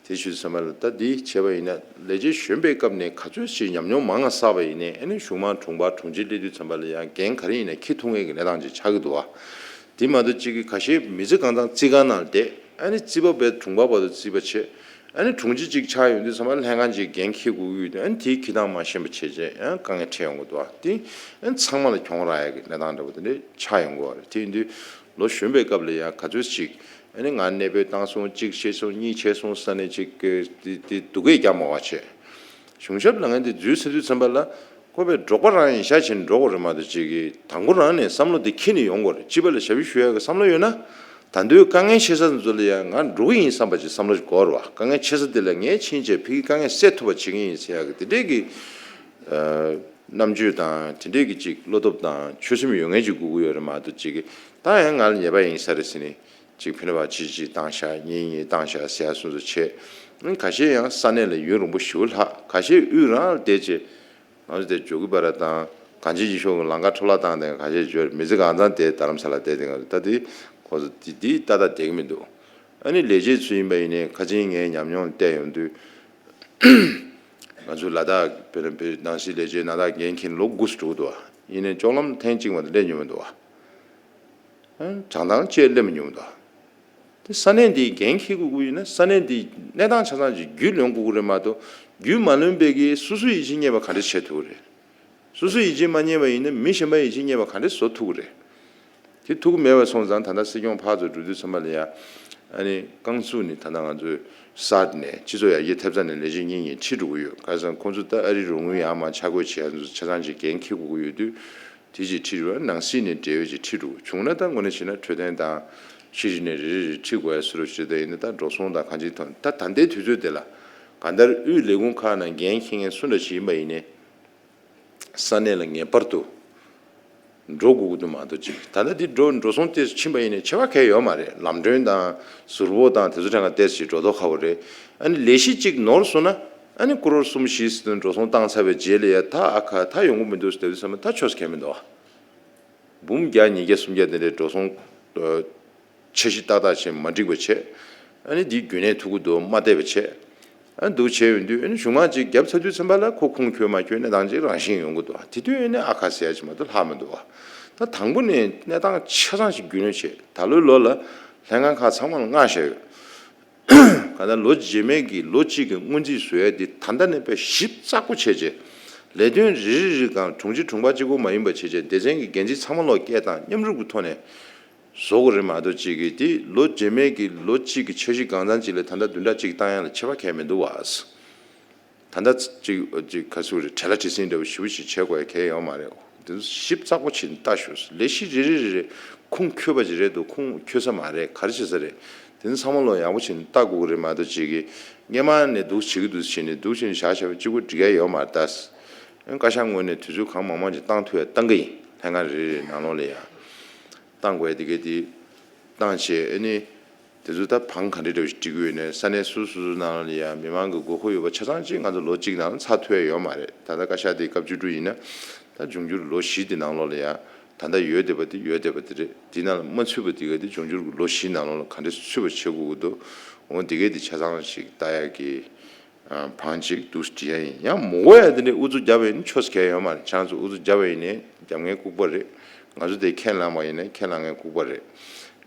དེ་ཞུས་ཙམ་པ་ལ་ད་འདི་བྱས་པ་ཡིན་ན་ལས་བྱེད་གཞོན་པའི་སྐབས་ནས་ག་ཚོད་ཅིག་ཉམས་མྱོང་མང་ང་བསགས་པ་ཡིན་ནའི་ཨ་ནི་གཞུང་མང་དྲུང་འཕར་དྲུང་ཆེ་སླེབས་དུས་ཙམ་པ་ལ་ཡང་འགན་ག་རེ་ཡིན་ན་འཁྱེར་ཐུབ་མཁན་གྱི་གནས་སྟངས་ཅིག་ཆགས་ཀྱི་འདུག་བ། དེ་མ་གཏོགས་གཅིག་གི་ཁ་ཤས་མི་ཚེ་གང་ཚང་རྩིས་ཁང་ནང་བསྡད་ཨ་ནི་རྩིས་པ་བས་དྲུང་འཕར་བར་དུ་རྩིས་པ་བྱས། ཨ་ནི་དྲུང་ཆེ་གཅིག་ཆགས་ཡོང་དུས་ཙམ་པ་ལྷན་ཁང་ཅིག་འགན་འཁྱེར་དགོས་ཀྱི་ཡོད་དུས་ཨ་ནི་དེའི་འཁྱེར་སྟངས་མ་ཤེས་པ་བྱས་རྗེས་ཡང་དཀའ་ངལ་འཕྲད་ཡོང་གི་འདུག་བ། དེ་ཨ་ནི་ཚང་མ་ལ་གྱོང་རག་ཡག་གི་གནས་སྟངས་འདྲ་པོ་དེ་འདྲ་ཆགས་ཡོང་གི་ཡོད་རེད། དེ་ཡིན་དུས་ལོ་གཞོན་པའི་སྐབས་ལ་ཡང་ག་ཚོད་ཅིག་ཨ་ནི་ང་གནས་སྤོས་བཏང་སོང་གཅིག་བྱས་སོང་གཉིས་བྱས་སོང་ས་ནས་ཅིག་གི་དེ་དེ་སྡུག་སྐད་རྒྱག་མ་བ་བྱས། གཞུང་ཞབས་ལ་ངན་དེ་འཛུལ་ཚར་དུས་ཙམ་པ་ལ་ཁོ་པའི་འབྲོག་པ་རང་ཡིན་ཤག་བྱས་ནས་འགྲོ་དགོས་རེད་མ་གཏོགས་ཅིག་གི་དང་པོ་རང་ནས་བསམ་བློ་དེ་འཁྱེར་ནས་ཡོང་དགོས་རེད། སྤྱི་པ་ལ་ཞབས་ཞུ་ཞུ་ཡག་གི་བསམ་བློ་ཡོད་ན་ད་འདོད་དཀའ་ངལ་ཆེ་ས་ཚོ་ལ་ཡང་ང་འགྲོ་གི་ཡིན་བསམ་པ་ཅིག་བསམ་བློ་ཞིག་འཁོར་བ། དཀའ་ངལ་ཆེ་ས་དེ་ལ་ངས་ཕྱིན་བྱས་ཕ་གི་དཀའ་ངལ་སེལ་ཐུབ་པ་བྱེད་ཀྱི་ཡིན་ཟེར་ཡག་གི་དེ་འདྲས་ཀྱི་རྣམ་དཔྱོད་དང་དེ་འདྲས་ཀྱི་ཅིག་བློ་སྟོབས་དང་ཆོད་སེམས་ཡོད་མཁན་ཅིག་དགོས་ཀྱི་ཡོད་རེད་མ་གཏོགས་ཅིག་གི་ད་ཡང་ང་ལ་ཉེས་པ་ཡིན་ས་རེད་ཟེར་ནས་ཅིག་ཕན་པ་ཅིག་ཅིག་བཏང་ཤག་གཉིས་གཉིས་བཏང་ཤག་ཟེར་ཡག་སོ་སོ་བྱས། ཁ་ཤས་ཡང་ས་གནས་ལ་ཡུན་རིང་པོ་ཞེ་པོ་ལྷག་ཁ་ཤས་དབུས་རང་ལ་བསྡད་བྱས། ང་ཚོ་དེ་འཇོག་གི་པ་ར་དང་གངས་ཅན་སྐྱིད་གཤོངས་ཀྱི་ལམ་ཁ་འཕྲོ་བརླག་གཏོང་མཁན་ཁ་ཤས་ཡོད་རེད། མི་ཚེ་གང་ཚང་དེ་རྡ་རམ་ས་ལ་བསྡད་དེ་ང་ཚོ་ད་དེ་ཁོ་ཚོ་དེ་དེ་ཏག་ཏག་བསྡད་ཀྱི་མི་འདུག་ཨ་ནི་ལས་བྱེད་ཚོ་ཡིན་པ་ཡིན་ནའི་ཁ་ཆེ་ངའི་ཉམས་མྱོང་བལྟས་ཡོང་དུས་ང་ཚོ་ལ་དྭགས་དཔེར་ན་དཔེ་ནང་སྲིད་ལས་བྱེད་ན་དྭགས་འགན་འཁྱེར་ལོ་དགུ་ཙམ་འགྲོ་གི་འདུག་བ། ཡིན་ནའི་ལྕོག་ལམ་ཐེངས་གཅིག་མ་གཏོགས་སླེབས་མྱོང་མི་འདུག་བ། གྲངས་ཐང་བཅས་སླེབས་མི་ཉུང་དོ། དེ་ས་གནས་འདིའི་འགན་འཁྱེར་དགོས་ཀྱི་ཡོད་ན་ས་གནས་འདིའི་གནས་སྟངས་ཆ་ཚང་ཅིག་རྒྱུས་ལོན་དགོས་ཀྱི་རེད་མ་གཏོགས་རྒྱུས་མ་ལོན་པའི་གི་སོ་སོའི་ཡིད་ཆེས་རྙེད་པ་ག་འདྲ་བྱེད་ཐུབ་ཀྱི་རེད། སོ་སོའི་ཡིད་ཆེས་མ་རྙེད་པ་ཡིན་ན་མི་གཞན་པ་ཡིད་ཆེས་རྙེད་པ་ག་འདྲ་བཟོ་ཐུབ་ཀྱི་རེད། དེ་ཐུབ་ཀྱི་མེད་པ་སོང་ཙང་ད་ལྟ་སྲིད་སྐྱོང་ཕར་ཚུར་འགྲོ་དུས་ཚང་མ་ལ་ཡ། ཨ་ནི་རྐང་ཚུགས་ནས་ད་ལྟ་ང་ཚོས་གསར་ནས་སྤྱི་ཚོགས་ཡར་རྒྱས་ཐེབས་རྩ་ནས་ལས་བྱེད་གཉིས་གཉིས་ཁྲིད་འགྲོ་གི་ཡོད། ག་རེ་ཟེར་ན་ཁོང་ཚོ་ད་ཨ་རིའི་རོགས་དངུལ་ཡར་མར་ཆ་བགོས་བྱེད་ཡ་ཚོ་ཆ་ཚང་ཅིག་འགན་འཁྱེར་དགོས་ཀྱི་ཡོད་དུས། དེ་ཅིག་ཁྲིད་རུ་ནང་སྲིད་ནས་འབྲེལ་ཡོད་ཅིག་ཁྲིད་རུ་བྱུང་ན་ད་དངོས་གནས་བྱས་ན་འཕྲོད་བསྟེན་དང་ཤེས་རིག་ནས་རེ་རེ་རེ་ཁྲིད་དགོས་ཡ་སུ་རུ་ཞེས་ད་ཡིན་ན་ད་འགྲོ་སོང་དང་གང་ཅིའི་ཐོག་ད་ད་ལྟའི་དུས་ཚོད་དེ་ལ་གང་ལྟར་དབུས་ལས་ཁུངས་ཁག་ནང་འགན་འཁྱེར་མཁན་སུ་འདྲ་ཞིག་ཡིན་པ་ཡིན་ནའི་ས་གནས་ལ་ངེས་པར་དུ་འགྲོ་དགོས་ཀྱི་འདུག་མ་གཏོགས་ཅིག་ད་ལྟ་འདི་འགྲོ་འགྲོ་སོང་ཏོག་ཙམ་ཕྱིན་པ་ཡིན་ནའི་ཆེ་བ་གང་ཡང་ཡོད་མ་རེད། ལམ་གྲོན་དང་ཟུར་ཕོགས་དང་དེ་ཚོ་གྲངས་ཀ་ཏོག་ཙམ་ཞིག་འགྲོ་མདོག་ཁ་པོ་རེད། ཨ་ནི་ལས་གཞི་གཅིག་ནོར་སོང་ན། ཨ་ནི་ཀོ་རོར་གསུམ་བཞི་ཟེར་དུས་འགྲོ་སོང་བཏང་ཚར་བའི་རྗེས་ལ་ཡ་ད་ཨ་ཁ་ད་ཡོང་གི་མི་འདུག་ཟེར་དུས་ཙམ་ད་ཆོག་ས་གང་མི་འདུག་ཨ། འབུམ་བརྒྱ་ཉིས་བརྒྱ་སུམ་བརྒྱ་དེ་འདྲའི་འགྲོ་སོང་། འཆར་གཞི་ཏག་ཏག་ཅིག་མ་འགྲིག་པ་བྱས། ཨ་ནི་འདི་རྒྱུན་གནས་ཐུབ་ཀྱི་འདུག་མ་བལྟས་པ་བྱས། ཨ་ནི་འདུག་བྱས་ཡོང་དུས་ཨ་ནི་གཞུང་མང་ཅིག་བརྒྱབ་ཚར་དུས་ཙམ་པ་ལ་ཁོ་ཁུངས་འཁྱོལ་མ་འཁྱོལ་གནས་སྟངས་ཅིག་རང་བཞིན་ཡོང་གི་འདུག་ཨ། དེ་དུས་ཨ་ནི་ཨ་ཁ་ཟེར་ཡ་ཅིག་མ་གཏོགས་ལྷག་མི་འདུག་ཨ། ད་དང་པོ་ནས་གནས་སྟངས་ཆ་ཚང་ཞིག་རྒྱུས་ལོན་བྱས་ད་ལོའི་ལོ་ལ་ལྷན་ཁང་ཁག་ཚང་མ་ལ་མངགས་བཞག་ཡོད། གང་ལྟར་ལོ་རྗེས་མའི་གི་ལོ་གཅིག་གི་སྔོན་རྩིས་བཟོ་ཡ་འདི་ད་ལྟ་ནས་དཔེ་ཞིབ་ཚགས་པོ་བྱས་རྗེས། ལས་དོན་རེ་རེ་རེ་སྒང་དྲུང་ཆེ་དྲུང་འཕར་གཅིག་པོ་མ་ཡིན་པ་བྱས་རྗེས་སྡེ་ཚན་གྱི་འགན་འཛིན་ཚང་མ་ལོག་སྐད་དང་མཉམ་རུབ་ཀྱི་ཐོག་ནས་བཟོ་དགོས་རེད་མ་གཏོགས་གཅིག་གིས་དེ་ལོ་རྗེས་མའི་གི་ལོ་གཅིག་གི་འཆར་གཞི་གང་འཚམ་གཅིག་ལས་ད་ལྟ་བདུན་ཕྲག་གཅིག་བཏང་ཡ་ལ་ཁྱད་པར་གང་ཡང་མི་འདུག་བ། ད་ལྟ་ཅིག་ཅིག་ག་ཚོད་རེད་བྲེལ་བ་བྲེལ་ཟིང་འདྲ་བོ་ཞེ་པོ་ཞིག་བྱེད་དགོས་ཡ་གང་ཡང་ཡོད་མ་རེད། དེ་ཚོ་ཞིབ་ཚགས་པོ་བྱས་ནས་ལྟ་ཤོག་ལས་གཞི་རེ་རེ་རེ་རེ་ཁུངས་འཁྱོལ་བ་ཅིག་རེད་འདུག་ཁུངས་འཁྱོལ་ས་མ་རེད་ག་རེ་བྱེད་ས་རེད། དེ་ཚོ་ཚང་མ་ལོ་ཡག་པོ་བྱས་ནས་ལྟ་དགོས་ཀྱི་རེད་མ་གཏོགས་ཅིག་གིས་སྔོན་མ་ནས་འདུག་བྱེད་ཀྱི་འདུག་བྱས་ནས་འདུག་བྱས་ནས་བཞག་བཞག་པ་གཅིག་པོ་འགྲིག་ཡ་ཡོད་མ་རེད་ད། བཀའ་ཤག་ངོས་ནས་དུས་ཚོད་གང་མང་མང་ཅིག་བཏང་ཐུབ་ཡ་བཏང་གི་ཡིན། ལྷན་ཁང་རེ་རེ་རེ་ནང་ལོགས་ལ་ཡ། བཏང་དགོས་ཡ་དེ་གས་དེ་བཏང་བྱས་ཨ་ནི། དེ་ཚོ་ད་བང་ག་འདྲ་འདྲ་བོ་ཞིག་སྒྲིག་གི་ཡོད་ནས་ས་གནས་སོ་སོ་སོ་ནང་ལ་ཡང་མི་མང་གི་དགོས་མཁོ་ཡོད་པ་ཆ་ཚང་གཅིག་ང་ཚོ་ལོ་གཅིག་ནང་ལ་ཚར་ཐུབ་ཡ་ཡོད་མ་རེད། ད་ལྟ་བཀའ་ཤག་དེ་སྐབས་བཅུ་དྲུག་ཡིན་ན་ད་འབྱུང་འགྱུར་ལོ་བཞི་དེ་ནང་ལོགས་ལ་ཡང་ད་ལྟ་ཡོད་བསྡད་པ་དེ་ཡོད་བསྡད་པ་དེ་རེད། དེ་ནང་ལ་མ་ཚུད་པ་དེ་ག་དེ་འབྱུང་འགྱུར་གྱི་ལོ་བཞི་ནང་ལོགས་ལ་ག་འདྲ་ཚུད་པ་བྱེད་དགོས་ཀྱི་འདུག་འོ་དེ་གས་དེ་ཆ་ཚང་ཞིག་ལྟ་ཡ་གི་བང་ཅིག་འདུག་སེ་བྲིས་ཡ་ཡིན། ཡང་མི་དགོས་ཡ་དེ་འདྲའི་ཨུ་ཚུགས་རྒྱབ་པ་ཡིན་ན་ཆོག་ས་གང་ཡང་ཡོད་མ་རེད། ཁྱེད་རང་ཚོ་ཨུ་ཚུགས་རྒྱབ་པ་ཡིན་ནའི་རྒྱབ་མཁན་ལྐུགས་པ་རེད། ང་ཚོ་དེ་ཁས་བླངས་པ་ཡིན་ནའི་ཁས་བླངས་མཁན་ལྐུགས་པ་རེད།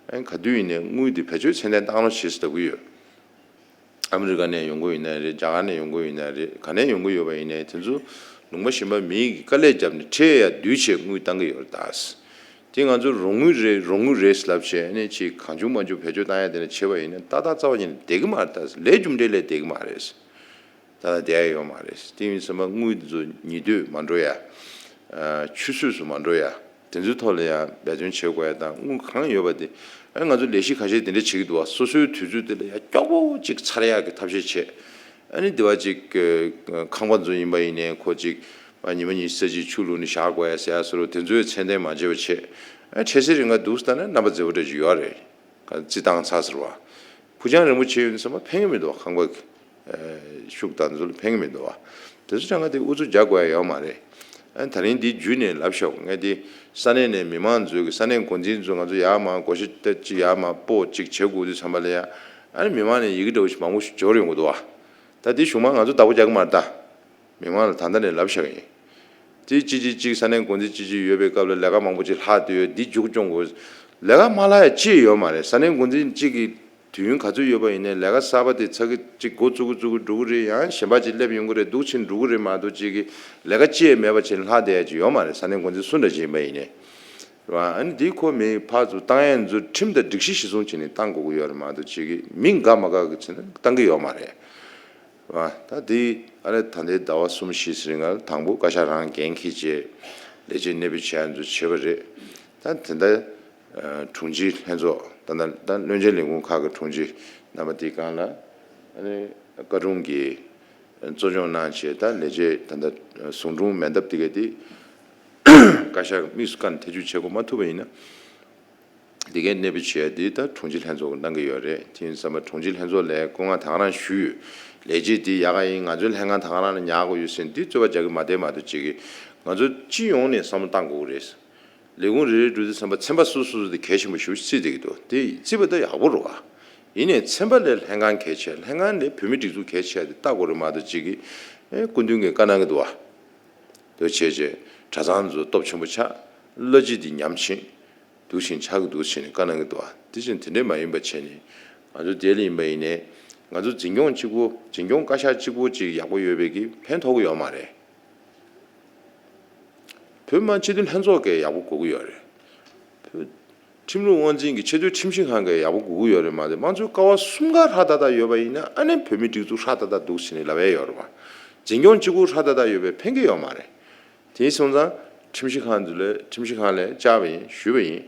ཨ་ནི་ག་དུས་ཡིན་ནའི་དངུལ་དེ་བེད་སྤྱོད་ཚད་ལྡན་བཏང་རོགས་བྱེད་ཟེར་ལབ་ཀྱི་ཡོད། ཨ་མི་རི་ཀ་ནས་ཡོང་གི་ཡིན་ན་རེད། རྒྱ་གར་ནས་ཡོང་གི་ཡིན་ན་རེད། ག་ནས་ཡོང་གི་ཡོད་པ་ཡིན་ནའི་དེ་ཚོ་ལུང་པ་གཞན་པ་མི་ཡི་གི་དཀའ་ལས་བརྒྱབ་ནས་ཁྲལ་ཡར་བསྡུས་བྱས་དངུལ་བཏང་གི་ཡོད་རེད་ད། དེ་ང་ཚོ་རོགས་དངུལ་རེད་རོགས་དངུལ་རེད་ལབ་བྱས་ཨ་ནི་ཅིག་གང་བྱུང་མང་བྱུང་བེད་སྤྱོད་བཏང་ཡ་དེ་འདྲ་བྱས་པ་ཡིན་ན་ཏག་ཏག་རྩ་བ་ཉིད་ནས་བསྡད་ཀྱི་མ་རེད་ད། ལས་རྒྱུ་འབྲས་ལས་བསྡད་ཀྱི་མ་རེད། ད་ལྟ་བསྡད་ཡ་ཡོད་མ་རེད། དེ་ཡིན་ཙང་མ་དངུལ་འདི་ཚོ་ཉེས་འདོད་མ་འགྲོ་ཡ། ཨ་ཆུད་ཟོས་སུ་མ་འགྲོ་ཡ། དེ་ཚོའི་ཐོག་ལ་ཡང་འབད་བརྩོན་བྱེད་དགོས་ཡ་དང་དངུལ་གང་ཡོད་པ་དེ། ཨ་ང་ཚོ་ལས་གཞི་ཁ་ཤས་དེ་འདྲ་བྱེད་ཀྱི་འདུག་བ། སོ་སོའི་དུས་ཚོད་དེ་ལ་ཡང་མགྱོགས་པོ་ཅིག་ཚར་ཡག་གི་ཐབས་ཤེས་བྱེད། ཨ་ནི་དེ་བ་ཅིག་ཁང་པ་ཚོ་ཡིན་པ་ཡིན་ནའི་ཁོ་ཅིག་ཉི་མ་ཉི་ཤུ་རྩ་གཅིག་ཆུ་བླུགས་ནས་བཞག་དགོས་ཡ་ཟེར་ཡ་སོགས་དེ་ཚོའི་མཚན་ལྡན་མ་བྱས་པ་བྱེད། ཨ་འཕྲལ་སེལ་རིང་ག་འདུག་ཟེར་ན་རྣམ་པ་མཛེས་པོ་འདྲ་ཅིག་ཡོད་རེད། རྩིས་བཏང་ཚར་ཟེར་བ། ཕུགས་རྒྱང་རིང་པོ་བྱས་ཡོད་ཙང་མ་ཕན་གྱི་མི་འདུག་བ། ཁང་པ་གི་ཤུགས་དང་ཚུལ་ཕན་གྱི་མི་འདུག་བ། དེ་ཚོ་ཅང་ག་དེ་ཨུ་ཚུགས་རྒྱག་དགོས་ཡ་ཡོད་མ་རེད། ཨ་ནི་ད་རིང་འདི་བརྒྱུད་ནས་ལབ་ཤོག་ངས་འདི་ས་གནས་ནས་མི་མང་ཚོས་ཀྱི་ས་གནས་འགོ་འཛིན་ཚོ་ང་ཚོ་ཡར་མར་བགོ་བཤའ་ཅིག་ཡར་མར་སྤོ་ཅིག་བྱེད་དགོས་དུས་ཙམ་པ་ལ་ཡ། ཨ་ནི་མི་མང་ནས་ཡི་གེ་འདྲ་བོ་ཞིག་མང་པོ་ཞིག་འབྱོར་ཡོང་གི་འདུག་བ། ད་འདི་གཞུང་མང་ང་ཚོ་བདག་པོ་རྒྱག་གི་མ་རེད་ད། མི་མང་ལ་ད་ལྟ་ནས་ལབ་བཞག་ཡིན། དེ་གཅིག་གཅིག་གཅིག་ས་གནས་འགོ་འཛིན་གཅིག་གཅིག་ཡོད་པའི་སྐབས་ལ་ལས་ཀ་མང་པོ་ཅིག་ལྷག་བསྡད་ཡོད། འདི་མཇུག་སྐྱོང་དགོས། ལས་ཀ་མ་ལྷག་ཡ་ཅི་ཡོད་མ་རེད། ས་གནས་འགོ་འཛིན་གཅིག་གི་དུས་ཡུན་ག་ཚོད་ཡོད་པ་ཡིན་ནའི་ལས་ཀ་གསར་པ་དེ་ཚ་གི་གཅིག་འགོ་བཙུགས་གི་བཙུགས་གི་འགྲོ་གི་རེད། ཡང་གཞན་པ་ཅིག་སླེབས་ཡོང་གི་རེད། འདུག་ཕྱིན་འགྲོ་གི་རེད་མ་གཏོགས་གཅིག་གི་ལས་ཀ་ཅི་ཡང་མེད་པ་བྱས་ནས་ལྷག་བསྡད་ཡ་ཅིག་ཡོད་མ་རེད། ས་གནས་འགོ་འཛིན་སུ་འདྲ་ཅིག་ཡིན་པ་ཡིན་ནའི། རེད་བ། ཨ་ནི་འདི་ཁོ་མི་ཕར་ཚུར་བཏང་ཡ་ཚོ་ཁྲིམས་དང་སྒྲིག་གཞི་གཞིར་བཟུང་བྱས་ནས་བཏང་དགོས་ཀྱི་ཡོད་རེད་མ་གཏོགས་གཅིག་གི་མི་དགའ་མ་དགའ་གི་བྱས་ནས་བཏང་གི་ཡོད་མ་རེད། ཨ། ད་དེ་ཨ་རེ་ད་ལྟའི་ཟླ་བ་གསུམ་བཞི་ཟེར་ང་དང་པོ་བཀའ་ཤག་རང་འགན་འཁྱེར་བྱས་ལས་བྱེད་གནས་སྤོས་བྱས་ཡ་ཚོ་བྱས་པ་རེད། ད་དེ་འདྲ་ཨ་དྲུང་ཆེ་ལྷན་ཚོགས་ད་ལྟ་ད་བློན་ཆེན་ལས་ཁུངས་ཁག་གི་དྲུང་ཆེ་རྣམ་པ་དེ་སྒང་ལ་ཨ་ནི་བཀའ་དྲུང་གིས་གཙོ་སྐྱོང་གནང་བྱས་ད་ལས་བྱེད་ད་ལྟ་ཟུང་དྲུང་མེད་སྟབས་དེ་ག་དེ་བཀའ་ཤག་གི་དམིགས་སུ་བཀར་ནས་ཐེ་བྱུས་བྱེད་དགོས་མ་ཐུབ་པ་ཡིན་ན། འདི་གའི་གནས་སྤོས་བྱས་འདི་ད་དྲུང་ཆེ་ལྷན་ཚོགས་ཀྱིས་གནང་གི་ཡོད་རེད། དེ་ཡིན་ཙམ་པ་དྲུང་ཆེ་ལྷན་ཚོགས་ལ་སྐུ་ངལ་ད་ག་རང་ཞུས་ཡོད། ལས་བྱེད་འདི་ཡག་ག་ཡིན། ང་ཚོའི་ལྷན་ཁང་ད་ག་རང་ལ་ཉར་དགོས་ཡོད་ཟེར་འདི་རྩོད་པ་རྒྱག་གི་མ་བསྡད་མ་གཏོགས་གཅིག་གིས་ང་ཚོ་སྤྱི་ཡོངས་ནས་བསམ་བློ་བཏང་དགོས་ཀྱི་རེད། ལས་ཁུངས་རེ་རེ་འགྲོ་དུས་ཙམ་པ་ཚན་པ་སོ་སོ་སོ་དེ་གལ་ཆེན་པོ་ཞེ་པོ་ཅིག་བརྩི་བསྡད་ཀྱི་འདུག་དེ་བརྩིས་པ་ད་ཡག་པོ་རེད་བ། ཡིན་ནའི་ཚན་པ་ལས་ལྷན་ཁང་གལ་ཆེ། ལྷན་ཁང་ལས་བོད་མིའི་སྒྲིག་འཛུགས་གལ་ཆེ་དེ་ལྟ་དགོས་རེད་མ་གཏོགས་གཅིག་གིས་ཨེ་སྐུ་མདུན་གྱིས་བཀའ་གནང་གི་འདུག་བ། དེ་བྱས་རྗེས་གྲྭ་ཚང་ཚོ་སྟོབས་ཆེན་པོ་ཆགས། གླ་སྤྱི་འདི་ཉམས་ཕྱིན། འདུག་ཕྱིན་ཆགས་ཀྱི་འདུག་ཟེར་ནས་བཀའ་གནང་གི་འདུག་བ། དེ་བཞིན་དེ་འདྲས་མ་ཡིན་པ་བྱས་ནས་ང་ཚོ་དེ་ལ་ཡིན་པ་ཡིན་ནའི་ང་ཚོ་འཛིན་སྐྱོང་གཅིག་པོ་འཛིན་སྐྱོང་བཀའ་ཤག་གཅིག་པོ་ཅིག་ཡག་པོ་ཡོད་པའི་གི་ཕན་ཐོགས་ཀྱི་ཡོད་མ་རེད། བོད་མི་མང་སྤྱི་འཐུས་ལྷན་ཚོགས་ཀྱིས་ཡག་པོ་དགོས་ཀྱི་ཡོད་རེད། བོད་ཁྲིམས་ལུགས་དབང་འཛིན་གྱི་ཆེས་མཐོའི་ཁྲིམས་ཞིབ་ཁང་གིས་ཡག་པོ་དགོས་ཀྱི་ཡོད་རེད་མ་གཏོགས་དམངས་གཙོའི་ཀ་བ་གསུམ་ཀ་ཧྲ་ཏག་ཏག་ཡོད་པ་ཡིན་ན་ཨ་ནི་བོད་མིའི་སྒྲིག་འཛུགས་ཧྲ་ཏག་ཏག་འདུག་ཟེར་ནས་ལབ་ཡ་ཡོད་རེད་བ། འཛིན་སྐྱོང་གཅིག་པུ་ཧྲ་ཏག་ཏག་ཡོད་པའི་ཕན་གྱི་ཡོད་མ་རེད། དེ་སོང་ཙང་ཁྲིམས་ཞིབ་ཁང་ཚོ་ལ་ཁྲིམས་ཞིབ་ཁང་ལ་བཅར་བ་ཡིན། ཞུས་པ་ཡིན།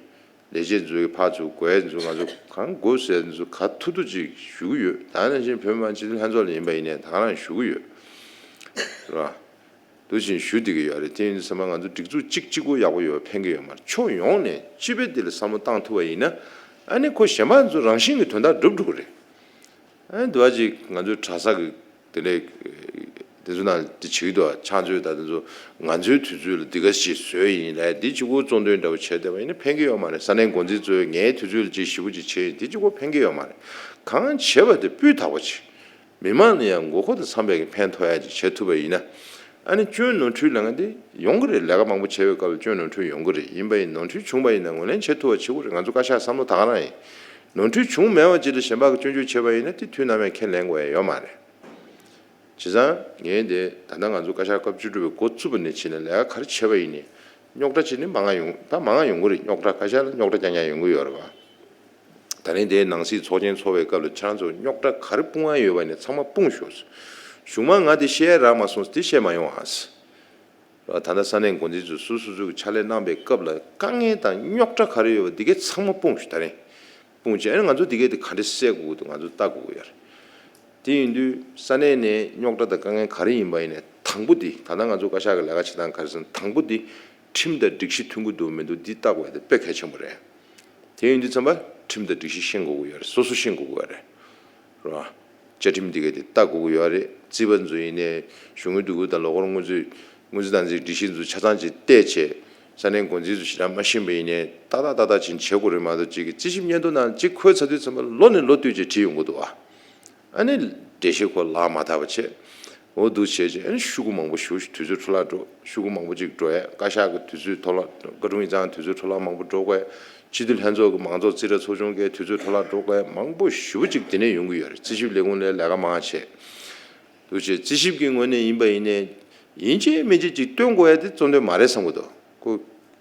ལས་བྱེད་ཚོའི་ཕར་ཚུར་དགོས་ཡ་ཚོ་ང་ཚོ་གང་དགོས་ཟེར་ཚོ་ག་ཐུབ་ཐུབ་ཅིག་ཞུ་གི་ཡོད། ད་ནང་བཞིན་བོད་མི་མང་སྤྱི་འཐུས་ལྷན་ཚོགས་ལ་ཡིན་པ་ཡིན་ནའི་ད་ག་རང་ཞུ་གི་ཡོད། རེད་བ། འདུག་ཅིང་ཞུ་བསྡད་ཀྱི་ཡོད་རེད། དེ་ཡིན་དུས་ཙམ་པ་ང་ཚོ་སྒྲིག་འཛུགས་གཅིག་གཅིག་པོ་ཡག་པོ་ཡོད་པ་ཕན་གྱི་ཡོད་མ་རེད། ཕྱོགས་ཡོངས་ནས་སྤྱི་པའི་དེ་ལ་བསམ་བློ་བཏང་ཐུབ་པ་ཡིན་ན་ཨ་ནི་ཁོ་གཞན་པ་ཚོ་རང་བཞིན་གྱི་དོན་དག་འགྲུབ་འགྲོ་གི་རེད། ཨ་ནི་འདི་བ་ཅིག་ང་ཚོའི་གྲྭ་ས་གི་དེ་ལས་དེ་ཚོ་ནང་དེ་བྱེད་ཀྱི་འདུག་ཕྱག་མཛོད་དང་དེ་ཚོ་ང་ཚོའི་དུས་ཚོད་ལ་འདི་ག་ཞིག་བཟོས་ཡིན་ལས་འདི་གཅིག་པོ་གཙོ་འདོན་འདྲ་བོ་བྱས་བསྡད་པ་ཡིན་ན་ཕན་གྱི་ཡོད་མ་རེད། ས་གནས་འགོ་འཛིན་ཚོས་ངའི་དུས་ཚོད་ལ་ཅིག་ཞེ་པོ་ཅིག་བྱས་ཡིན་འདི་གཅིག་པོ་ཕན་གྱི་ཡོད་མ་རེད། གང་བྱས་པ་དེ་སྤུས་དག་པོ་བྱེད། མི་མང་ལ་ཡང་མགོ་སྐོར་དང་འཚམ་པའི་གི་ཕན་ཐོགས་ཡ་ཅིག་བྱེད་ཐུབ་པ་ཡིན་ན། ཨ་ནི་སྐྱོན་ནོར་འཁྲུལ་ལབ་ང་དེ་ཡོང་གི་རེད། ལས་ཀ་མང་པོ་བྱས་པའི་སྐབས་ལ་སྐྱོན་ནོར་འཁྲུལ་ཡོང་གི་རེད། ཡིན་པ་ཡིན་ནོར་འཁྲུལ་བྱུང་བ་ཡིན་ན་ངོས་ལེན་བྱེད་ཐུབ་པ་བྱེད་དགོས་རེད། ང་ཚོ་བཀའ་ཤག་བསམ་བློ་ད་ག་རང་ཡིན། ནོར་འཁྲུལ་བྱུང་མེད་པ་ཅིག་ལ་གཞན་པ་གི་སྐྱོན་བརྗོད་བྱས་པ་ཡིན་ན་དེ་དུས་ནམ་ཡང་ཁས་ལེན་དགོས་ཡ་ཡོད་མ་རེད། བྱས་ཙང་ངས་དེ་ད་ལྟ་ང་ཚོ་བཀའ་ཤག་སྐབས་བཅུ་དྲུག་པའི་འགོ་བཙུགས་པ་ནས་བྱས་ནས་ལས་ཀ་ག་རེ་བྱས་པ་ཡིན་ནའི་རྙོག་དྲ་ཅིག་ནི་མང་ང་ཡོང་ད་མང་ང་ཡོང་གི་རེད། རྙོག་དྲ་བཀའ་ཤག་ལ་རྙོག་དྲ་རྐྱང་རྐྱང་ཡོང་གི་ཡོད་རེད་བ། ད་རིང་དེའི་ནང་སྲིད་ཚོགས་ཆེན་ཚོགས་པའི་སྐབས་ལ་ཁྱེད་རང་ཚོ་རྙོག་དྲ་ག་རེ་སྤུངས་ཡ་ཡོད་པ་ནས་ཚང་མ་སྤུངས་ཤོག་གཞུག་མ་ང་དེ་བཤད་རག་མ་སོང་དེ་བཤད་མ་ཡོང་ཨ། ད་ལྟ་ས་གནས་འགོ་འཛིན་ཚོས་སོ་སོ་སོའི་ཕྱག་ལས་གནང་པའི་སྐབས་ལ་དཀའ་ངལ་དང་རྙོག་དྲ་ག་རེ་ཡོད་པ་འདི་གའི་ཚང་མ་སྤུངས་ཤོག་ད་རིང་སྤུངས་བྱས་ཨ་ནི་ང་ཚོ་འདི་གའི་དེ་ག་འདྲ་སེལ་དགོས་ཀྱི་འདུག་ང་ཚོ་ལྟ་དགོས་ཀྱི་ཡོད་རེད། དེ་ཡིན་དུས་ས་གནས་ནས་རྙོག་དྲ་དང་དཀའ་ངལ་ག་རེ་ཡིན་པ་ཡིན་ནའི་དང་པོ་འདི་ད་ལྟ་ང་ཚོ་བཀའ་ཤག་གི་ལས་ཀ་བྱེད་སྟངས་ག་རེ་ཟེར་ན་དང་པོ་འདི་ཁྲིམས་དང་སྒྲིག་གཞི་མཐུན་གྱི་འདུག་མི་འདུག་འདི་ལྟ་དགོས་ཡ་དེ་དཔེ་གལ་ཆེན་པོ་རེད། དེ་ཡིན་དུས་ཚང་མ་ཁྲིམས་དང་སྒྲིག་གཞི་ཤེས་དགོས་ཀྱི་ཡོད་རེད། སོ་སོ་ཤེས་དགོས་ཀྱི་ཡོད་རེད། རེད་བ། བཅའ་ཁྲིམས་འདི་ག་དེ་ལྟ་དགོས་ཀྱི་ཡོད་རེད། རྩིས་པ་ཚོ་ཡིན་ནའི་གཞུང་གི་སྡེ་ཁུལ་དང་ལོ་འཁོར་དངུལ་རྩིས་དངུལ་རྩིས་དང་རྩིས་སྒྲིག་གཞི་ཚོ་ཆ་ཚང་ཅིག་བལྟས་བྱས་ས་གནས་འགོ་འཛིན་ཚོ་ཞེ་དྲག་མ་ཤེས་པ་ཡིན་ནའི་ཏག་ཏག་ཏག་ཏག་ཅིག་བྱེད་དགོས་རེད་མ་གཏོགས་གཅིག་གི་རྩིས་ཞིབ་སྙན་ཐོ་ནང་གཅིག་འཁོད་ཚར་དུས་ཙམ་པ་ལོ་ནས་ལོ་བསྟུད་ཅིག་བྲིས་ཡོང་གི་འདུག་བ། ཨ་ནི་འགྲེལ་བཤད་ཁོ་ལག་མ་བསྟར་བ་བྱས། འོ་འདུག་བྱས་རྗེས་ཨ་ནི་ཤོག་གུ་མང་པོ་ཞེ་པོ་ཞིག་དུས་ཚོད་འཕྲོ་བརླག་འགྲོ། ཤོག་གུ་མང་པོ་ཅིག་འགྲོ་ཡས། བཀའ་ཤག་གི་དུས་ཚོད་འཕྲོ་བརླག་བཀའ་དྲུང་ཡིག་ཚང་དུས་ཚོད་འཕྲོ་བརླག་མང་པོ་འགྲོ་དགོས། སྤྱི་འཐུས་ལྷན་ཚོགས་ཀྱི་མང་གཙོ་རྩིས་ཁྲ་ཚོགས་ཆུང་གི་དུས་ཚོད་འཕྲོ་བརླག་འགྲོ་དགོས། མང་པོ་ཞེ་པོ་ཅིག་དེ་ནས་ཡོང་གི་ཡོད་རེད། རྩིས་ཞིབ་ལས་ཁུངས་ལ་ལས་ཀ་མང་བྱས། འདུག་བྱས་རྩིས་ཞིབ་ཀྱི་ངོས་ནས་ཡིན་པ་ཡིན་ནའི་ཡིན་གཅིག་མིན་གཅིག་ཅིག་སྟོན་དགོས་ཡ་དེ་གཙོ་འདོན་མ་རེད་བསམ་གྱི་འདུག་ཁོ་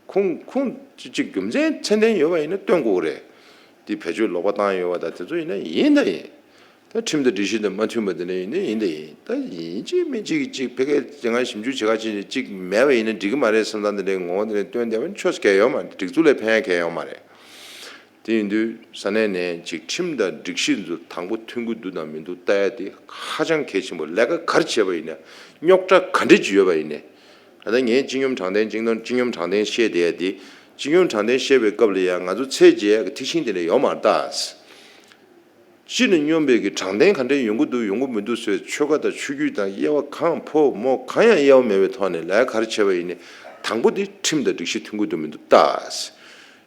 ཁུངས་ཁུངས་ཅིག་ཅིག་རྒྱུ་མཚན་ཚད་ལྡན་ཡོད་པ་ཡིན་ན་སྟོན་དགོས་ཀྱི་རེད། དེ་བེད་སྤྱོད་ལོག་པ་བཏང་ཡོད་པ་དང་དེ་ཚོ་ཡིན་ན་ཡིན་ད་ཡིན། ད་ཁྲིམས་དང་སྒྲིག་གཞི་དང་མ་མཐུན་པ་དེ་འདྲ་ཡིན་ན་ཡིན་ད་ཡིན། ད་ཡིན་གཅིག་མིན་གཅིག་གཅིག་ཕ་གིར་དེ་སྔ་ཞིབ་འཇུག་བྱེད་ག་ཕྱིན་ནས་གཅིག་མེད་པ་ཡིན་ན་འགྲིག་གི་མ་རེད་བསམ་སྟངས་དེ་འདྲའི་ངོ་བོ་དེ་འདྲ་སྟོན་བསྡད་པ་ནི་ཆོས་སུ་གལ་ཡོད་མ་རེད། སྒྲིག་འཛུགས་ལ་ཕན་ཡ་གལ་ཡོད་མ་རེད། དེ་ཡིན་དུས་ས་གནས་ནས་གཅིག་ཁྲིམས་དང་སྒྲིག་གཞི་ཚོ་དང་པོ་མཐུན་གྱི་འདུག་དང་མི་འདུག་ལྟ་ཡ་དེ་ཧ་ཅང་གལ་ཆེན་པོ། ལས་ཀ་ག་རེ་བྱས་པ་ཡིན་ན་རྙོག་དྲ་ག་འདྲ་ཅིག་ཡོད་པ་ཡིན་ནའི། ད་ལྟ་ངས་སྤྱི་སྙོམས་དྲང་བདེན་སྤྱི་སྙོམས་དྲང་བདེན་བཤད་བསྡད་ཡ་དེ་སྤྱི་སྙོམས་དྲང་བདེན་བཤད་པའི་སྐབས་ལ་ཡང་ང་ཚོ་ཚད་འཇལ་ཡ་གི་ཐིག་ཤིང་དེ་འདྲ་ཡོད་མ་རེད་ད། སྤྱི་ནས་སྙོམས་པའི་གི་དྲང་བདེན་ག་འདྲས་ཡོང་གི་འདུག་ཡོང་གི་མི་འདུག་ཟེར། ཆོལ་ཁ་དང་ཆོས་བརྒྱུད་དང་དབྱེ་བ་གང་ཕོ་མོ་གང་ཡང་དབྱེ་བ་མེད་པའི་ཐོག་ནས་ལས་ཀ་ག་རེ་བྱས་པ་ཡིན་ནའི། དང་པོ་དེ་ཁྲིམས་དང་སྒྲིག་གཞི་མཐུན་གྱི་འདུག་མི་འདུག་ལྟ།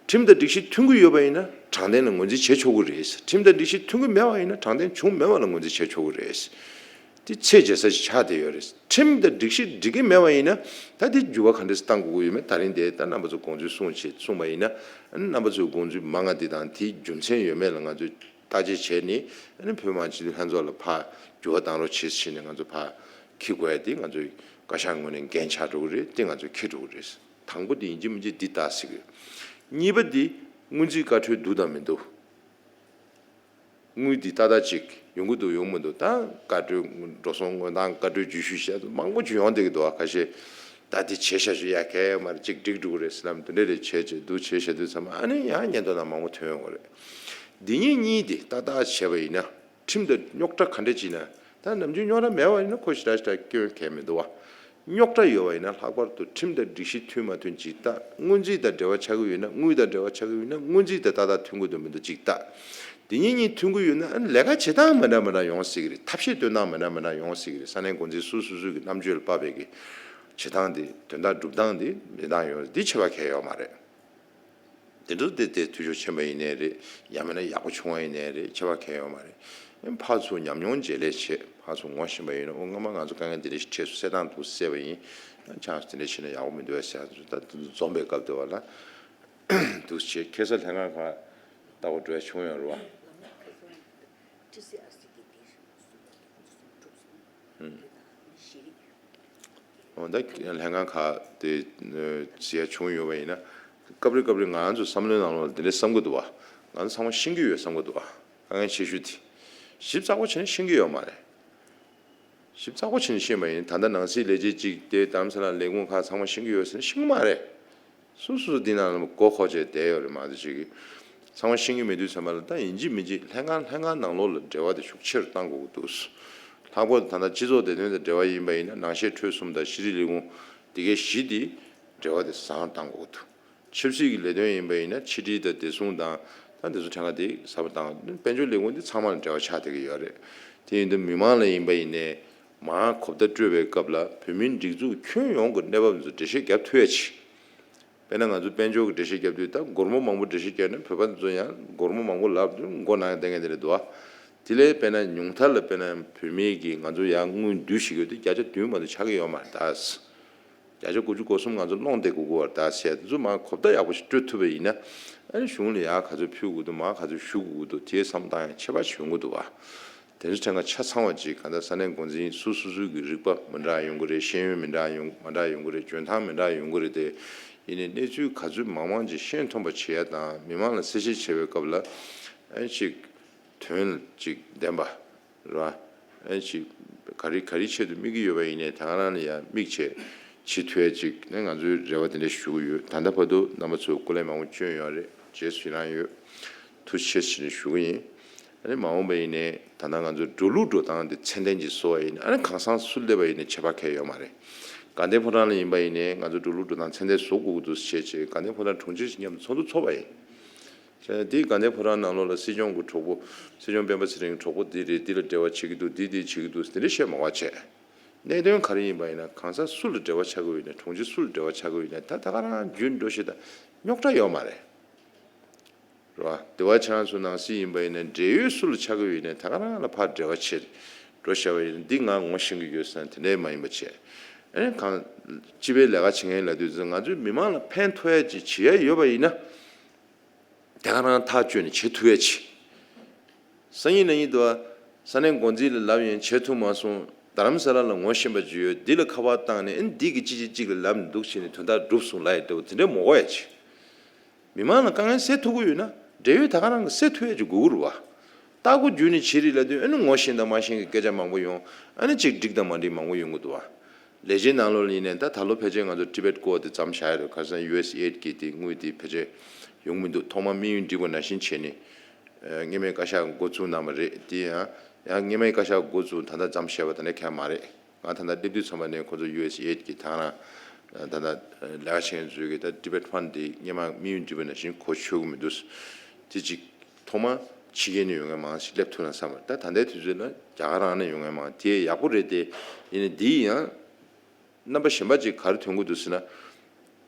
ཁྲིམས་དང་སྒྲིག་གཞི་མཐུན་གྱི་ཡོད་པ་ཡིན་ན་དྲང་བདེན་ལ་ངོས་འཛིན་བྱེད་ཆོག་གི་རེད། ཁྲིམས་དང་སྒྲིག་གཞི་མཐུན་གྱི་མེད་པ་ཡིན་ན་དྲང་བདེན་བྱུང་མེད་པ་ལ་ངོས་འཛིན་བྱེད་ཆོག་གི་རེད། དེ་ཚད་འཇལ་ས་ཞིག་ཆགས་བསྡད་ཡོད་རེད། ཁྲིམས་དང་སྒྲིག་གཞི་འགྲིག་གི་མེད་པ་ཡིན་ན་ད་དེ་འགྱུར་བ་ག་འདྲས་བཏང་དགོས་ཀྱི་ཡོད་མེད། ད་རིང་དེ་ད་རྣམ་པ་ཚོ་དགོངས་ཚུལ་གསུངས་བྱས་གསུངས་པ་ཡིན་ན། རྣམ་པ་ཚོའི་དགོངས་ཚུལ་མང་ང་དེ་དང་དེའི་རྒྱུ་མཚན་ཡོད་མེད་ལ་ང་ཚོས་བརྟག་དཔྱད་བྱས་ནས། ཨ་ནི་བོད་མི་མང་སྤྱི་འཐུས་ལྷན་ཚོགས་ལ་ཕར་འགྱུར་བ་བཏང་རོགས་བྱེད་ཟེར་ནས་ང་ཚོ་ཕར་འཁྱེར་དགོས་ཡ་དེ་ང་ཚོའི་བཀའ་ཤག་ངོས་ནས་འགན་ཆགས་འགྲོ་གི་རེད། དེ་ང་ཚོས་འཁྱེར་འགྲོ་གི་རེད། དང་པོ་དེ་ཡིན་གཅིག་མིན་གཅིག་འདི་ལྟ་ཟེར་གི། གཉིས་པ་དེ་སྔོན་རྩིས་བཀའ་འཁྲོལ་འདུག་དང་མི་འདུག་དངུལ་འདི་ཏག་ཏག་ཅིག་ཡོང་གི་འདུག་ཡོང་མི་འདུག་ད་བཀའ་འཁྲོལ་འགྲོ་སོང་དངོས་དང་བཀའ་འཁྲོལ་བརྒྱུད་ཞུས་བཤད་མང་པོ་ཅིག་ཡོང་བསྡད་ཀྱི་འདུག་ཨ། ཁ་ཤས་ད་འདི་བྱས་བཞག་ཞུ་ཡ་གལ་ཡོད་མ་རེད། ཅིག་འགྲིག་འགྲོ་གི་རེད་ཟེར་ལབ་འདི་འདྲ་རེད། བྱས་བྱས་འདུག་བྱས་བཞག་དུས་ཚང་མ་ཨ་ནི་ཡང་ཉེན་རྟོག་ནང་མང་པོ་ཐོན་ཡོང་གི་རེད། འདི་གཉིས་གཉིས་དེ་ཏག་ཏག་བྱས་པ་ཡིན་ན། ཁྲིམས་དང་རྙོག་དྲ་ག་འདྲ་ཅིག་ན། ད་ནམ་རྒྱུན་རྙོག་དྲ་མེད་པ་ཡིན་ན་ཁོ་ཞེ་དྲག་ཞེ་དྲག་སྐྱོན་གལ་མི་འདུག་བ། རྙོག་དྲ་ཡོད་པ་ཡིན་ན་ལྷག་པར་དུ་ཁྲིམས་དང་སྒྲིག་གཞི་མཐུན་མ་མཐུན་ཅིག་ལྟ། སྔོན་རྩིས་དང་འབྲེལ་བ་ཆགས་ཀྱི་ཡོད་ན། དངུལ་དང་འབྲེལ་བ་ཆགས་ཀྱི་ཡོད་ན་སྔོན་རྩིས་དང་ཏག་ཏག་མཐུན་གྱི་འདུག་མི་འདུག་ཅིག་ལྟ། དེ་གཉིས་གཉིས་མཐུན་གྱི་ཡོད་ན་ཨ་ནི་ལས་ཀ་བྱེད་སྟངས་མི་འདྲ་མི་འདྲ་ཡོང་སྲིད་ཀྱི་རེད། ཐབས་ཤེས་སྟོན་སྟངས་མི་འདྲ་མི་འདྲ་ཡོང་སྲིད་ཀྱི་རེད། ས་གནས་འགོ་འཛིན་སུ་སུ་སུ་གི་རྣམ་དཔྱོད་ལ་དཔག་པའི་གི་བྱེད་སྟངས་དེ་དོན་དག་སྒྲུབ་སྟངས་དེ་མི་འདང་ཡོང་། འདི་ཁྱད་པར་གང་ཡང་ཡོད་མ་རེད། དེ་འདྲ་དེ་དེ་འཐུས་ཤོར་ཕྱིན་པ་ཡིན་ནའི་རེད། ཡང་མིན་ན་ཡག་པོ་བྱུང་བ་ཡིན་ནའི་རེད། ཁྱད་པར་གང་ཡང་ཡོད་མ་རེད། ཨེ་ཕར་ཚུར་ཉམས་མྱོང་བརྗེ་ལས་བྱེད། ཕར་ཚུར་ངོ་ཤེས་པ་ཡིན་ན། ཨོ་སྔོན་མ་ང་ཚོ་དཀའ་ངལ་འདི་འདྲ་ཞིག་འཕྲད་སོང་། སེལ་སྟངས་འདུག་སེ་བ་ཡིན། ཆང་དེ་འདྲ་བྱས་ན་ཡག་པོ་མི་འདུག་བས་ཟེར་ཚོ་ད་འཛོམས་པའི་སྐབས་དེ་བ་ལ་འདུག་བྱེད། ཁ་སང་ལྷན་ཁང་ཁག་ལྟ་བ་འགྲོ་ཡ་བྱུང་ཡོད་རེད་བ། འོ་ད་ལྷན་ཁང་ཁག་དེ་ཟེར་ཡ་བྱུང་ཡོད་པ་ཡིན་ན། སྐབས་རེ་སྐབས་རེ་ང་རང་ཚོ་བསམ་བློའི་ནང་ལོགས་ལ་འདི་འདྲ་བསམ་གྱི་འདུག་བ། ང་ཚོ་ཚང་མ་ཤེས་ཀྱི་ཡོད་བསམ་གྱི་འདུག་བ། དཀའ་ངལ་ཆེ་ཤོས་དེ། ཞིབ་ཚགས་པོ་བྱས་ནས་ཤེས་ཀྱི་ཡོད་མ་རེད། ཞིབ་ཚགས་པོ་བྱས་ནས་ཤེས་པ་ཡིན། ད་ལྟ་ནང་སྲིད་ལས་བྱེད་ཅིག་དེ་རྡ་རམ་ས་ལ་ལས་ཁུངས་ཁག་ཚང་མ་ཤེས་ཀྱི་ཡོད་ཟེར་ན་ཤེས་ཀྱི་མ་རེད། སོ་སོ་འདི་ནང་ལ་མགོ་འཁོར་བྱས་བསྡད་ཡོད་རེད་མ་གཏོགས་ཅིག་གིས། ཚང་མ་ཤེས་ཀྱི་མེད་དུས་ཚང་མ་ལ་ད་ཡིན་གཅིག་མིན་གཅིག་ལྷན་ཁང་ལྷན་ཁང་ནང་ལོགས་ལ་འབྲེལ་བ་དེ་ཤུགས་ཆེ་རུ་གཏང་དགོས་ཀྱི་འདུག་ལྷག་པར་དུ་ད་ལྟ་སྤྱི་ཚོགས་བདེ་དོན་དང་འབྲེལ་བ་ཡིན་པ་ཡིན་ན་ནང་བཤད་ཁྲོད་གསུམ་དང་ཕྱི་དྲིལ་ལས་ཁུངས་འདི་གའི་བཞི་དེ་འབྲེལ་བ་དེ་བཟང་རུ་གཏང་དགོས་ཀྱི་འདུག་ཆབ་སྲིད་ཀྱི་ལས་དོན་ཡིན་པ་ཡིན་ན་ཕྱི་དྲིལ་དང་བདེ་སྲུང་དང་ད་བདེ་སྲུང་ཁྲིམས་ཁང་དེ་གསར་པ་དང་དཔལ་འབྱོར་ལས་ཁུངས་དེ་ཚང་མ་ལ་འབྲེལ་བ་ཆགས་བསྡད་ཀྱི་ཡོད་རེད། དེ་ཡིན་དུས་མི་མང་ལ་ཡིན་པ་ཡིན་ནའི་མར་གོ་བརྡ་སྤྲོད་པའི་སྐབས་ལ་བོད་མིའི་སྒྲིག་འཛུགས་ཁྱོན་ཡོངས་ཀྱི་གནས་བབ་ཚོ་འགྲེལ་བཤད་རྒྱབ་ཐུབ་ཡ་ཆེད། དཔེར་ན་ང་ཚོ་དཔལ་འབྱོར་གྱི་འགྲེལ་བཤད་རྒྱབ་དུས་ད་སྒོར་མོ་མང་པོ་འགྲེལ་བཤད་རྒྱབ་ན་བོད་པ་ཚོ་ཡང་སྒོར་མོ་མང་པོ་ལབ་དུས་མགོ་ནག་བསྡད་མཁན་དེ་འདྲ་འདུག་ཨ། དེ་ལས་དཔེར་ན་ཉུང་མཐའ་ལ་དཔེར་ན་བོད་མི་གིས་ང་ཚོ་ཡར་དངུལ་བསྡུ་ཞིག་ཡོད་དུས་བརྒྱ་ཆ་བདུན་མ་གཏོགས་ཆགས་ཀྱི་ཡོད་མ་རེད་ད། བརྒྱ་ཆ་དགུ་བཅུ་གོ་གསུམ་ང་ཚོ་སློང་བསྡད་དགོས་ཀྱི་ཡོད་རེད་ད་ཟེར་དེ་ཚོ་མར་གོ་བརྡ་ཡག་པོ་ཞིག་སྤྲོད་ཐུབ་པ་ཡིན་ན། ཨ་ནི་གཞུང་ལ་ཡར་ག་ཚོད་ཕུལ་དགོས་འདུག་མར་ག་ཚོད་ཞུ་དགོས་འདུག་དེའི་བསམ་བློ་བཏང་ཡང་ཁྱད་པར་ཅིག་ཡོང་གི་འདུག་བ། དེ་ཚོ་ཕྲན་ཁ་ཆ་ཚང་བ་ཅིག་གང་ལྟར་ས་གནས་འགོ་འཛིན་སུ་སུ་སུ་གི་རིག་པ་མི་འདྲ་ཡོང་གི་རེད། ཤེས་ཡོན་མི་འདྲ་ཡོང་མ་འདྲ་ཡོང་གི་རེད། འཇོན་ཐང་མི་འདྲ་ཡོང་གི་རེད་དེ། ཡིན་ནའི་གནས་ཚུལ་ག་ཚོད་མང་མང་ཅིག་ཤེས་མཐོང་པ་བྱེད་ཡ་དང་མི་མང་ལ་གསལ་བཤད་བྱེད་པའི་སྐབས་ལ་ཨ་ནི་ཅིག་དོན་ཅིག་ལྡན་པ་རེད་བ། ཨ་ནི་ཅིག་ག་རེ་ག་རེ་ཆེད་དུ་དམིགས་ཀྱི་ཡོད་པ་ཡིན་ནའི་དེ་ག་རང་ལ་ཡང་དམིགས་བྱས་བྱེད་ཐུབ་ཡ་ཅིག་ནི་ང་ཚོའི་རེ་བ་དེ་འདྲ་ཞུ་གི་ཡོད། ད་ལྟ་བར་དུ་རྣམ་པ་ཚོས་སྐུ་ལས་མང་པོ་བསྐྱོན་ཡོད་རེད། རྗེས་སུ་ཡི་རང་ཡོད། ཐུགས་རྗེ་ཆེ་ཞེས་ཞུ་གི་ཡིན། ཨ་ནི་མ་འོངས་པ་ཡིན་ནའི་ད་ལྟ་ང་ཚོའི་འགྲོ་ལུགས་འགྲོ་སྟངས་དེ་ཚད་ལྡན་ཅིག་བཟོ་བ་ཡིན་ན་ཨ་ནི་གང་ཟག་སུ་སླེབས་པ་ཡིན་ནའི་ཁྱད་པར་གང་ཡང་ཡོད་མ་རེད། དགའ་ལྡན་ཕོ་བྲང་ལ་ཡིན་པ་ཡིན་ནའི་ང་ཚོ་འགྲོ་ལུགས་འགྲོ་སྟངས་ཚད་ལྡན་བཟོ་དགོས་ཀྱི་འདུག་ཟེར་བྱས་བྱས་དགའ་ལྡན་ཕོ་བྲང་དྲུང་ཆེ་ཞིག་མཉམ་དུ་ཚོགས་འདུ་ཚོགས་པ་ཡིན། བྱས་ན་འདི་དགའ་ལྡན་ཕོ་བྲང་ནང་ལོགས་ལ་སྲིད་སྐྱོང་གི་གྲོགས་པོ་སྲིད་སྐྱོང་སྤེན་པ་ཚེ་རིང་གི་གྲོགས་པོ་འདི་རེད། འདི་ལ་འབྲེལ་བ་བྱེད་ཀྱི་འདུག་འདི་འདི་བྱེད་ཀྱི་འདུག་འདི་འདྲ་བཤད་མ་དགོས་བྱས། གནད་དོན་ག་རེ་ཡིན་པ་ཡིན་ན་གང་ཟག་སུ་ལ་འབྲེལ་བ་ཆགས་ཀྱི་ཡོད་ན་དྲུང་ཆེ་སུ་ལ་འབྲེལ་བ་ཆགས་ཀྱི་ཡོད་ན་ད་ད་ག་རང་རྒྱུན་འགྲོ་བཞིན་ད་རྙོག་དྲ་ཡོད་མ་རེད། རེད་བ། དེ་བ་ཆ་ཚོ་ནང་སྲིད་ཡིན་པ་ཡིན་ན་འབྲེལ་ཡོད་སུ་ལ་ཆགས་ཀྱི་ཡོད་ན་ད་ག་རང་ལ་ཕར་འབྲེལ་བ་བྱེད་འགྲོ་བཞག་པ་ཡིན་ན་འདི་ང་ངོ་ཤེས་ཀྱི་ཡོད་ཟེར་ན་དེ་འདྲས་མ་ཡིན་པ་བྱས། ཨེ་གང་སྤྱི་པའི་ལས་ཀ་བྱེད་མཁན་ལབ་དུས་ཙང་ང་ཚོའི་མི་མང་ལ་ཕན་ཐོགས་ཡ་ཅིག་བྱེད་ཡ་ཡོད་པ་ཡིན་ན། དེ་ག་རང་ཐག་གཅོད་ནས་བྱེད་ཐུབ་ཡ་ཆེ། སང་ཉིན་གནངས་ཉིན་དུ་ས་གནས་འགོ་འཛིན་ལ་ལབ་ཡིན་བྱེད་ཐུབ་མ་སོང་། རྡ་རམ་ས་ལ་ལ་ངོ་ཤེས་པ་ཅིག་ཡོད། འདི་ལ་ཁ་པར་བཏང་ནས་ཨེ་འདི་གི་ཅི་ཅི་ཅིག་ལ་ལབ་ནས་འདུག་བྱས་ནས་དོན་དག་འགྲུབ་སོང་ལབ་ཡ་འདྲ་བོ་དེ་འདྲས་མ་དགོས་ཡ་ཆེ། མི་མང་ལ་དཀའ་ངལ་སེལ་ཐུབ་ཀྱི་ཡོད་ན་འབྲེལ་ཡོད་ད་ག་རང་གི་སེལ་ཐུབ་ཡ་ཅིག་དགོས་ཀྱི་རེད་བ། ལྟ་སྐོར་བརྒྱུད་ནས་བྱེད་རིགས་ལབ་དུས་ཨ་ནི་ངོ་ཤེས་དང་མ་ཤེས་ཀྱི་སྐད་ཆ་མང་པོ་ཡོང་། ཨ་ནི་ཅིག་འགྲིག་དང་མ་འགྲིག་མང་པོ་ཡོང་གི་འདུག་བ། ལས་བྱེད་ནང་ལོགས་ལ་ཡིན་ནའི་ད་ད་ལོ་ཕལ་ཆེར་ང་ཚོ་Tibet Core་དེ་མཚམས་བཞག་ཡོད་རེད། ཁ་སང་ཡུ་ཨེས་ཨེ་ཌི་གི་དེ་དངུལ་དེ་ཕལ་ཆེར་ཡོང་མི་འདུག་ཐོག་མར་དམིགས་ཡུལ་འགྲིག་པ་ནང་བཞིན་བྱས་ནས་སྔོན་མའི་བཀའ་ཤག་འགོ་བཙུགས་གནང་བ་རེད། དེ་ཡང་ཡང་སྔོན་མའི་བཀའ་ཤག་འགོ་བཙུགས་ད་ལྟ་མཚམས་བཞག་པ་ད་ནས་ཁྱད་མ་རེད། ང་ད་ལྟ་སླེབས་དུས་ཚང་མ་ནས་ཁོ་ཚོ་ཡུ་ཨེས་ཨེ་ཌི་གི་ད་རང་ད་ལྟ་ལས་ཀ་བྱེད་མཁན་ཚོས་གི་ད་Tibet Fund་དེ་སྔོན་མ་དམིགས་ཡུལ་འགྲིག་པ་ནང་བཞིན་གོ་ཆོད་གི་མི་འདུག་དེ་གཅིག་ཐོག་མར་ ཕྱི་རྒྱལ་ནས་ཡོང་མཁན་མང་ཞིག་སླེབས་ཐུབ་ན་བསམ་པ། ད་ད་ལྟའི་དུས་ཚོད་ལ་རྒྱ་གར་རང་ནས་ཡོང་མཁན་མང་དེ་ཡག་པོ་རེད་དེ། ཡིན་ནའི་འདིའི་ཡང་རྣམ་པ་གཞན་པ་ཅིག་ག་རེ་ཐོན་གྱི་འདུག་ཟེར་ན།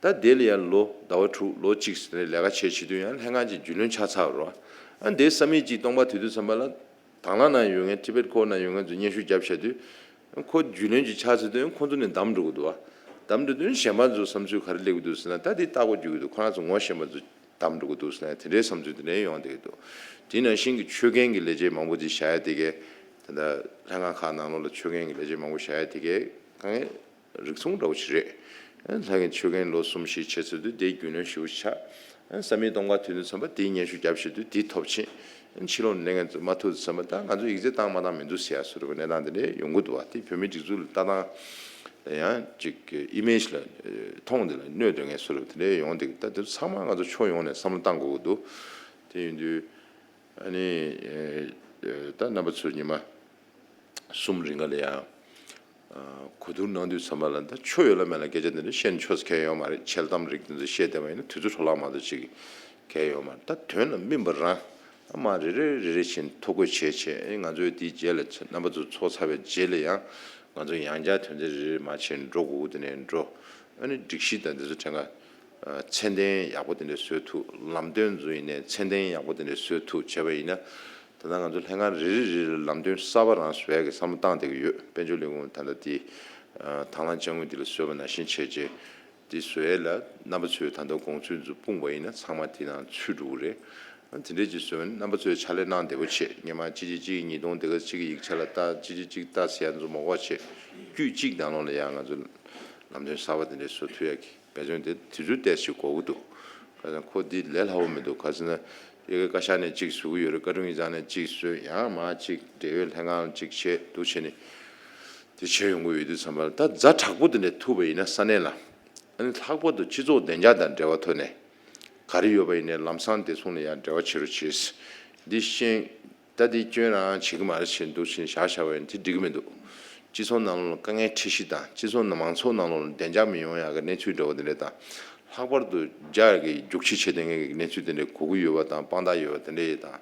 ད་དེ་ལ་ཡང་ལོ་ཟླ་བ་དྲུག་ལོ་གཅིག་ཟེར་ནས་ལས་ཀ་བྱས་བྱེད་དུས་ཡང་ལྷན་ཁང་ཅིག་རྒྱུས་ལོན་ཆགས་ཚར་བ་རེད་བ། ཨ་འདིའི་ས་མིག་ཅིག་སྟོང་པ་དེ་དུས་ཙམ་པ་ལ། དང་བླངས་ནང་ཡོད་མཁན་Tibet Core ནང་ཡོད་མཁན་ཚོས་སྙན་ཞུ་བརྒྱབ་བྱས་དུས། ཁོ་རྒྱུས་ལོན་ཅིག་ཆགས་ཚར་དུས་ཁོང་ཚོ་ནས་བདམས་འགྲོ་གི་འདུག་བ། བདམས་འགྲོ་དུས་གཞན་པ་ཚོའི་བསམ་ཚུལ་ག་རེ་སླེབས་ཀྱི་འདུག་ཟེར་ན། ད་འདི་ལྟ་སྐོར་རྒྱུག་གི་འདུག་ཁོ་རང་ཚོ་ངོ་ཤེས་པ་ཚོ་བདམས་འགྲོ་གི་འདུག་ཟེར་ན། དེ་འདྲའི་བསམ་ཚུལ་དེ་འདྲའི་ཡོང་བསྡད་ཀྱི་འདུག་དེ་ནང་བཞིན་གྱི་ཆོད་མཁན་གྱི་ལས་བྱེད་མང་པོ་ཅིག་བཞག་ཡ་དེ་གས། ད་ལྟ་ལྷན་ཁང་ཁག་ནང་ལོགས་ལ་ཆོད་མཁན་གྱི་ལས་བྱེད་མང་པོ་བཞག་ཡ་དེ་གས་དཀའ་ངལ་རིགས་མཚུངས་འདྲ་བོ་ཞིག་རེད། ལྷན་ཁང་ཆོད་མཁན་ལོ་གསུམ་བཞི་བྱས་ཚར་དུས་དེའི་རྒྱུས་ལོན་ཞེ་པོ་ཆགས། ས་མིག་སྟོང་པ་ཐོན་དུས་ཙམ་པ་དེའི་སྙན་ཞུ་བརྒྱབ་བྱས་དུས་དེའི་ཐོབ་ཆེན། ཕྱི་ལོགས་ནས་སླེབས་མཁན་ཚོ་མ་ཐུབ་དུས་ཙམ་པ་ད་ང་ཚོ་ཡིག་ཚད་བཏང་མ་བཏང་མི་འདུག་ཟེར་ཡ་བཟོ་འདྲ་བའི་གནས་སྟངས་དེ་འདྲ་ཡོང་གི་འདུག་བ། དེ་བོད་མིའི་སྒྲིག་འཛུགས་ལ་ལྟ་སྟངས་ལ་ཡང་ཅིག་ཨི་མེཇ་ལ་མཐོང་དེ་ལ་གནོད་སྡོད་མཁན་བཟོ་འདྲ་དེ་འདྲ་ཡོང་དེ། ད་དེ་ཚང་མ་ང་ཚོ་ཕྱོགས་ཡོངས་ནས་བསམ་བློ་བཏང་དགོས་ཀྱི་འདུག་དེ་ཡིན་དུས་ཨ་ནི་ད་རྣམ་པ་ཚོས་ཉི་མ་གསུམ་རིང་ག་ལ་ཡང་གོ་བསྡུར་གནང་དུས་ཙམ་པ་ལ། ད་ཆོ་ཡོད་ལ་མེད་ལ་སྐད་ཆ་འདི་འདྲ་བཤད་ནས་ཆོས་སུ་གལ་ཡོད་མ་རེད། འཆལ་གཏམ་རིགས་འདི་ཚོ་བཤད་བསྡད་པ་ཡིན་ན་དུས་ཚོད་འཕྲོ་བརླག་མ་གཏོགས་ཅིག་གལ་ཡོད་མ་རེད། ད་དོན་ལ་སྨིན་པ་རང་ཨ་མ་རེ་རེ་རེ་རེ་བཞིན་ཐོ་འགོད་བྱས་བྱས། ཨེ་ང་ཚོས་དེའི་རྗེས་ལ་རྣམ་པ་ཚོ་ཚོགས་ཚར་བའི་རྗེས་ལ་ཡང་ང་ཚོ་ཡང་བསྐྱར་དོན་ཚན་རེ་རེ་མར་ཕྱིན་འགྲོ་དགོས་ཀྱི་དེ་ནས་འགྲོ། ཨ་ནི་སྒྲིག་གཞི་དང་འདི་ཚོ་ཁྲིམས་ཁང་ཚད་ལྡན་ཡག་པོ་དེ་འདྲ་བཟོས་ཐུབ། ལམ་སྟོན་ཚོ་ཡིན་ནའི་ཚད་ལྡན་ཡག་པོ་དེ་འདྲ་བཟོས་ཐུབ་བྱས་པ་ཡིན་ན། ད་ལྟ་ང་ཚོ་ལྷན་ཁང་རེ་རེ་རེ་རེ་ལ་ལམ་སྟོན་གསར་པ་རང་བཟོ་ཡག་གི་བསམ་བློ་བཏང་བསྡད་ཀྱི་ཡོད། དཔལ་འབྱོར་ལས་ཁུངས་ད་ལྟ་དེ་དང་བླངས་དཔྱ་དངུལ་དེ་ལ་བཟོས་པ་ནང་བཞིན་བྱས་རྗེས་དེ་བཟོ་ཡག་ལ་རྣམ་པ་ཚོས་ད་ལྟ་དགོངས་ཚུལ་ཚོ་སྤུངས་པ་ཡིན་ན་ཚང་མ་དེ་ནང་ཚུད་འགྲོ་གི་རེད། དེ་འདྲས་ཅིག་བཟོས་ན་རྣམ་པ་ཚོས་ཕྱག་ལས་གནང་བདེ་པོ་བྱེད། སྔོན་མ་གཅིག་གཅིག་གཅིག་གཉིས་སྟོང་དེ་ག་གཅིག་གི་ཡིག་ཆ་ལ་ལྟ། གཅིག་གཅིག་གཅིག་ལྟ་ཟེར་ཡ་ཚོ་མ་དགོས་བྱེད། དཀྱུས་གཅིག་ནང་ལོགས་ལ་ཡང་ང་ཚོ་ལམ་སྟོན་གསར་པ་དེ་འདྲས་བཟོ་ཐུབ་ཡ་གི་འབད་བརྩོན་དེ་དུས་ཚོད་ཏོག་ཙམ་འགོར་གི་འདུག་ཁ་སང་ཁོ་འདི་ལས་སླ་པོ་མི་འདུག་ག་ཟེར་ན་དབྱར་ཁའི་བཀའ་ཤག་ནས་གཅིག་བཟོ་གི་ཡོད་རེད། བཀའ་དྲུང་ཡིག་ཚང་ནས་གཅིག་བཟོས། ཡང་མར་གཅིག་འབྲེལ་ཡོད་ལྷན་ཁང་གཅིག་བྱས་འདུག་བྱས་ནས་དེ་བྱས་ཡོང་གི་ཡོད་དུས་ཙམ་པ་ལ། ད་ཛ་དྲག་པོ་དེ་འདྲས་ཐུག་པ་ཡིན་ན་ས་གནས་ལ། ཨ་ནི་ལྷག་པར་དུ་སྤྱི་ཚོགས་བདེ་འཇགས་དང་འབྲེལ་བ་ཐོག་ནས་ག་རེ་ཡོད་པ་ཡིན་ནའི་ལམ་སང་བདེ་སྲུང་ལ་ཡང་འབྲེལ་བ་བྱེད་རོགས་བྱེད། འདི་ཤེས། ད་འདི་སྐྱོན་རང་བྱེད་ཀྱི་མ་རེད་བྱས་འདུག་བྱས་བཞག་བཞག་པ་ཡིན་དེ་འགྲིག་གི་མི་འདུག་སྤྱི་ཚོགས་ནང་ལོགས་ལ་དཀའ་ངལ་འཕྲད་གཞི་དང་། སྤྱི་ཚོགས་ནང་མང་ཚོགས་ནང་ལོགས་ལ་བདེ་འཇགས་མི་ཡོང་ཡག་གི་གནས་ཚུལ་འདྲ་བོ་དེ་འདྲ་དང་། ལྷག་པར་དུ་རྒྱ་གི་རྒྱུག་ཁྱི་བྱེད་བསྡད་མཁན་གྱི་གནས་ཚུལ་དེ་འདྲ་གོ་གི་ཡོད་པ་དང་། དཔང་རྟགས་ཡོད་པ་དེ་འདྲ་ཡོད་དང་།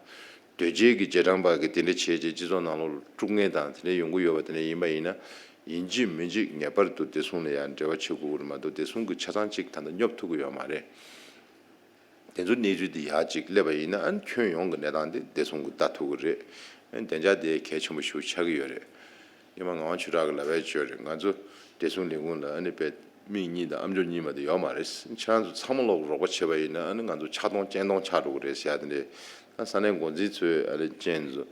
དོལ་རྒྱལ་གྱི་རྗེས་འབྲང་པ་གི་དེ་འདྲ་བྱས་རྗེས་སྤྱི་ཚོགས་ནང་ལོགས་ལ་དཀྲུག་མཁན་དང་དེ་འདྲ་ཡོང་གི་ཡོད་པ་དེ་འདྲ་ཡིན་པ་ཡིན་ན། ཡིན་གཅིག་མིན་གཅིག་ངེས་པར་དུ་བདེ་སྲུང་ལ་ཡང་འབྲེལ་བ་བྱེད་དགོས་ཀྱི་རེད་མ་གཏོགས་བདེ་སྲུང་གི་ཆ་ཚང་གཅིག་ད་ལྟ་སྙོབ་ཐུབ་ཀྱི་ཡོད་མ་རེད། དེ་ཚོ་གནས་ཚུལ་འདི་ཡར་ཅིག་སླེབས་པ་ཡིན་ན། ཨ་ནི་ཁྱོན་ཡོངས་ཀྱི་གནས་སྟངས་འདི་བདེ་སྲུང་གིས་ལྟ་ཐུབ་ཀྱི་རེད། ཨ་ནི་བདེ་འཇགས་དེ་གལ་ཆེན་པོ་ཞིག་ཆགས་ཀྱི་ཡོད་རེད། སྔོན་མ་ངག་དབང་ཆོས་གྲགས་ཀྱིས་ལབ་ཡ་ཅིག་ཡོད་རེད། ང་ཚོ་བདེ་སྲུང་ལས་ཁུངས་ལ་ཨ་ནི་དཔེ་མིག་གཉིས་དང་ཨམ་ཅོག་གཉིས་མ་གཏོགས་ཡོད་མ་རེད། ཁྱེད་རང་ཚོ་ཚང་མ་ལོག་རོགས་པ་བྱས་པ་ཡིན་ན། ཨ་ནི་ང་ཚོ་ཆག་སྟོང་རྐྱེན་སྟོང་ཆགས་འགྲོ་གི་རེད་ཟེར་ཡ་དེ་འདྲས། ད་ས་གནས་འགོ་འཛིན་ཚོས་ཨ་ནི་རྐྱེན་ཚོ་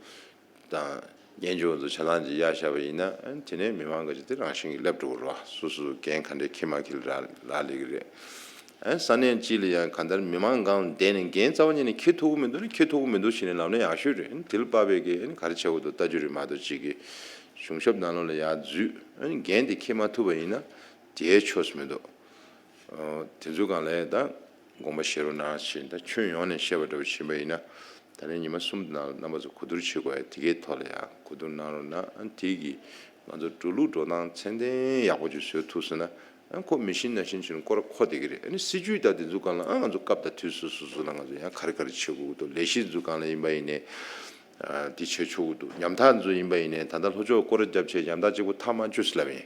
དང་། སྙན་ཞུ་ཚོ་ཆ་ཚང་ཅིག་གཡར་བཞག་པ་ཡིན་ན། ཨ་ནི་དེ་ནས་མི་མང་ག་ཅིག་དེ་རང་བཞིན་གྱིས་སླེབས་འགྲོ་གི་རེད་བ། སོ་སོ་འགན་ག་འདྲས་འཁྱེར་མ་འཁྱེར་ལ་རག་ལས་ཀྱི་རེད། ཨ་ནི་ས་གནས་གཅིག་ལ་ཡང་གང་ལྟར་མི་མང་སྒང་བསྡད་ནས་འགན་རྩ་བ་ཉིད་ནས་འཁྱེར་ཐུབ་ཀྱི་མི་འདུག་ན། འཁྱེར་ཐུབ་ཀྱི་མི་འདུག་བྱས་ནས་ལབ་ན་ཡག་ཤོས་རེད། ཨ་ནི་དེ་ལ་དཔག་པའི་གི་ཨ་ནི་ག་རེ་བྱེད་དགོས་འདུག་ལྟ་རྒྱུ་རེད་མ་གཏོགས། གཅིག་གི་གཞུང་ཞབས་ནང་ལོགས་ལ་ཡར་འཛུལ། ཨ་ནི་འགན་དེ་འཁྱེར་མ་ཐུབ་པ་ཡིན་ན་དེའི་ཆོས་སུ་མི་འདུག་ཨ་དེ་ཚོའི་སྒང་ལ་ད་དགོངས་པ་བཞེས་རོགས་གནང་ཞེས། ད་ཁྱོན་ཡོངས་ནས་བཤད་པ་འདྲ་བོ་ཕྱིན་པ་ཡིན་ན། ད་ནི་ཉི་མ་གསུམ་ནང་རྣམ་པ་ཚོ་གོ་བསྡུར་བྱེད་དགོས་ཡ་དེ་གའི་ཐོག་ལ་ཡང་གོ་བསྡུར་གནང་རོགས་གནང་། ཨ་ནི་དེ་གིས་ང་ཚོ་འགྲོ་ལུགས་འགྲོ་སྟངས་ཚད་ལྡན་ཡག་པོ་ཅིག་བཟོ་ཐུབ་སོང་ན། ཨ་ནི་ཁོ་མི་ཤིན་ནང་བཞིན་བྱས་ནས་སྐོར་ར་འཁོར་བསྡད་ཀྱི་རེད། ཨ་ནི་སྲིད་ཇུས་དང་དེ་ཚོའི་སྒང་ལ་ཨ་ང་ཚོ་སྐབས་དང་དུས་སུ་སོ་སོ་ལ་ང་ཚོ་ཡང་ག་རེ་ག་རེ་བྱེད་དགོས་ཀྱི་འདུག་ལས་གཞི་ཚོའི་སྒང་ལ་ཡིན་པ་ཡིན་ནའི་ཨ་དེ་བྱེད་ཆོག་གི་འདུག་ཉམ་ཐག་ཚོ་ཡིན་པ་ཡིན་ནའི་ད་ལྟ་ལྷོ་ཕྱོགས་སྐོར་ར་བརྒྱབ་བྱས་ཉམ་ཐག་གཅིག་པོ་ཐག་མ་ཆོད་ཟེར་ལབ་ཡིན།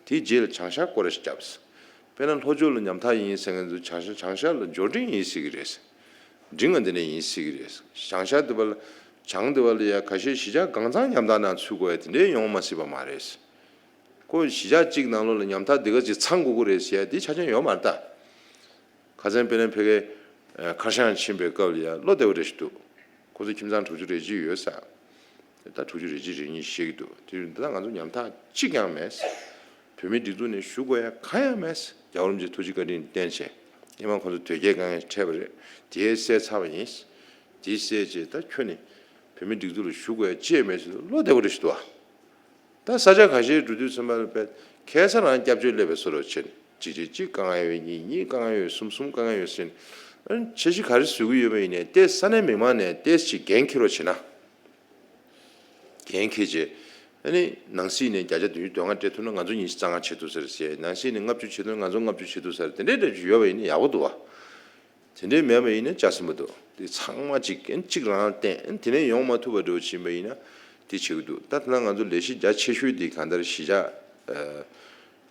དེའི་རྗེས་ལ་བྱང་ཤར་སྐོར་ར་ཞིག་བརྒྱབ། དཔེར་ན་ལྷོ་ཕྱོགས་ལ་ཉམ་ཐག་ཡིན་ཟེར་མཁན་ཚོ་བྱང་ཤར་བྱང་ཤར་ལ་འབྱོར་འབྲིང་ཡིན་སྲིད་ཀྱི་རེད། འབྲིང་བ་འདི་འདྲ་ཡིན་སྲིད་ཀྱི་རེད། བྱང་ཤར་འདི་པ་ལ་བྱང་འདི་པ་ལ་ཡ་ཁ་ཤས་གཞིས་ཆགས་གང་ཚང་ཉམ་ཐག་ནང་ཚུད་དགོས་ཡ་དེ་འདྲའི་ཡོང་མ་སྲིད་པ་མ་རེད། ཁོ་གཞིས་ཆགས་གཅིག་ནང་ལོགས་ལ་ཉམ་ཐག་འདི་ག་ཅིག་ཚང་དགོས་ཀྱི་རེད་ཟེར་ཡ་འདི་ཆ་རྐྱེན་ཡོད་མ་རེད་ད། ཁ་སང་དཔེར་ན་ཕ་གིའི་ཁར་ཤང་ཕྱིན་པའི་སྐབས་ལ་ཡ་བློ་བདེ་པོ་རེ་ཞིག་འདུག་ཁོ་ཚོ་ཁྱིམ་ཚང་དྲུག་ཅུ་རེ་གཅིག་ཡོད་ས། ད་དྲུག་ཅུ་རེ་གཅིག་རེ་གཉིས་བཤད་ཀྱི་འདུག་དེ་ཡིན་ད་ང་ཚོ་ཉམ་ཐག་གཅིག་ཀྱང་མེད། བོད་མིའི་སྒྲིག་འཛུགས་ནས་ཞུ་དགོས་ཡ་གང་ཡང་མེད། རྒྱལ་བ་རིན་པོ་ཆེ་ཐུགས་རྗེ་བཀའ་དྲིན་བརྟེན་བྱས་སྔོན་མ་ཁོང་ཚོ་དོལ་རྒྱལ་དཀའ་ངལ་འཕྲད་པ་རེད། དེ་སེལ་ཚར་བ་ཡིན། དེ་སེལ་རྗེས་ད་ཁྱོན་ནས་བོད་མིའི་སྒྲིག་འཛུགས་ལ་ཞུ་དགོས་ཡ་ཅི་ཡང་མེད་ཟེར་བློ་བདེ་པོ་རེ་ཞིག་འདུག་ཨ། ད་ས་ཆ་ཁ་ཤས་འགྲོ་དུས་ཚང་མ་ལ་དཔེ་ཁ་སང་རང་སྐྱབས་བཅོལ་སླེབས་པའི་བཟོ་འདྲ་བྱས་ནས་གཅིག་གཅིག་གཅིག་དཀའ་ངལ་ཡོད། གཉིས་གཉིས་དཀའ་ངལ་ཡོད། གསུམ་གསུམ་དཀའ་ངལ་ཡོད་ཟེར་ནས། འཆར་གཞི་ག་རེ་བཟོ་གི་ཡོད་པ་ཡིན་ནའི་ཏོག་ཙམ་ས་གནས་མི་མང་ནས་ཏོག་ཙམ་ཅིག་འགན་འཁྱེར་རོགས་བྱེད་ན། འགན་འཁྱེར་རྗེས་ཨ་ནི་ནང་སྲིད་ནས་བརྒྱ་ཆ་བདུན་ཅུ་དོན་ལྔ་སྤྲད་ཐུབ་ན་ང་ཚོ་ཉི་ཤུ་རྩ་ལྔ་བྱེད་ཐུབ་ས་རེད་ཟེར། ནང་སྲིད་ནས་ལྔ་བཅུ་བྱེད་ཐུབ་ན་ང་ཚོ་ལྔ་བཅུ་བྱེད་ཐུབ་ས་རེད། དེ་འདྲའི་འདྲ་ཅིག་ཡོད་པ་ཡིན་ན་ཡག་པོ་འདུག་བ། དེ་འདྲའི་མེད་པ་ཡིན་ན་ཅག་ཟིན་པ་འདུག་དེ་ཚང་མ་གཅིག་གན་གཅིག་རང་བསྟན་དེ་ནས་ཡོང་མ་ཐུབ་པ་འདྲ་བོ་ཕྱིན་པ་ཡིན་ན་དེ་བྱེད་ཀྱི་འདུག་ད་ཐ་ན་ང་ཚོ་ལས་གཞི་རྒྱ་ཆེ་ཤོས་དེ་གང་ལྟར་གཞིས་ཆགས་ཨ།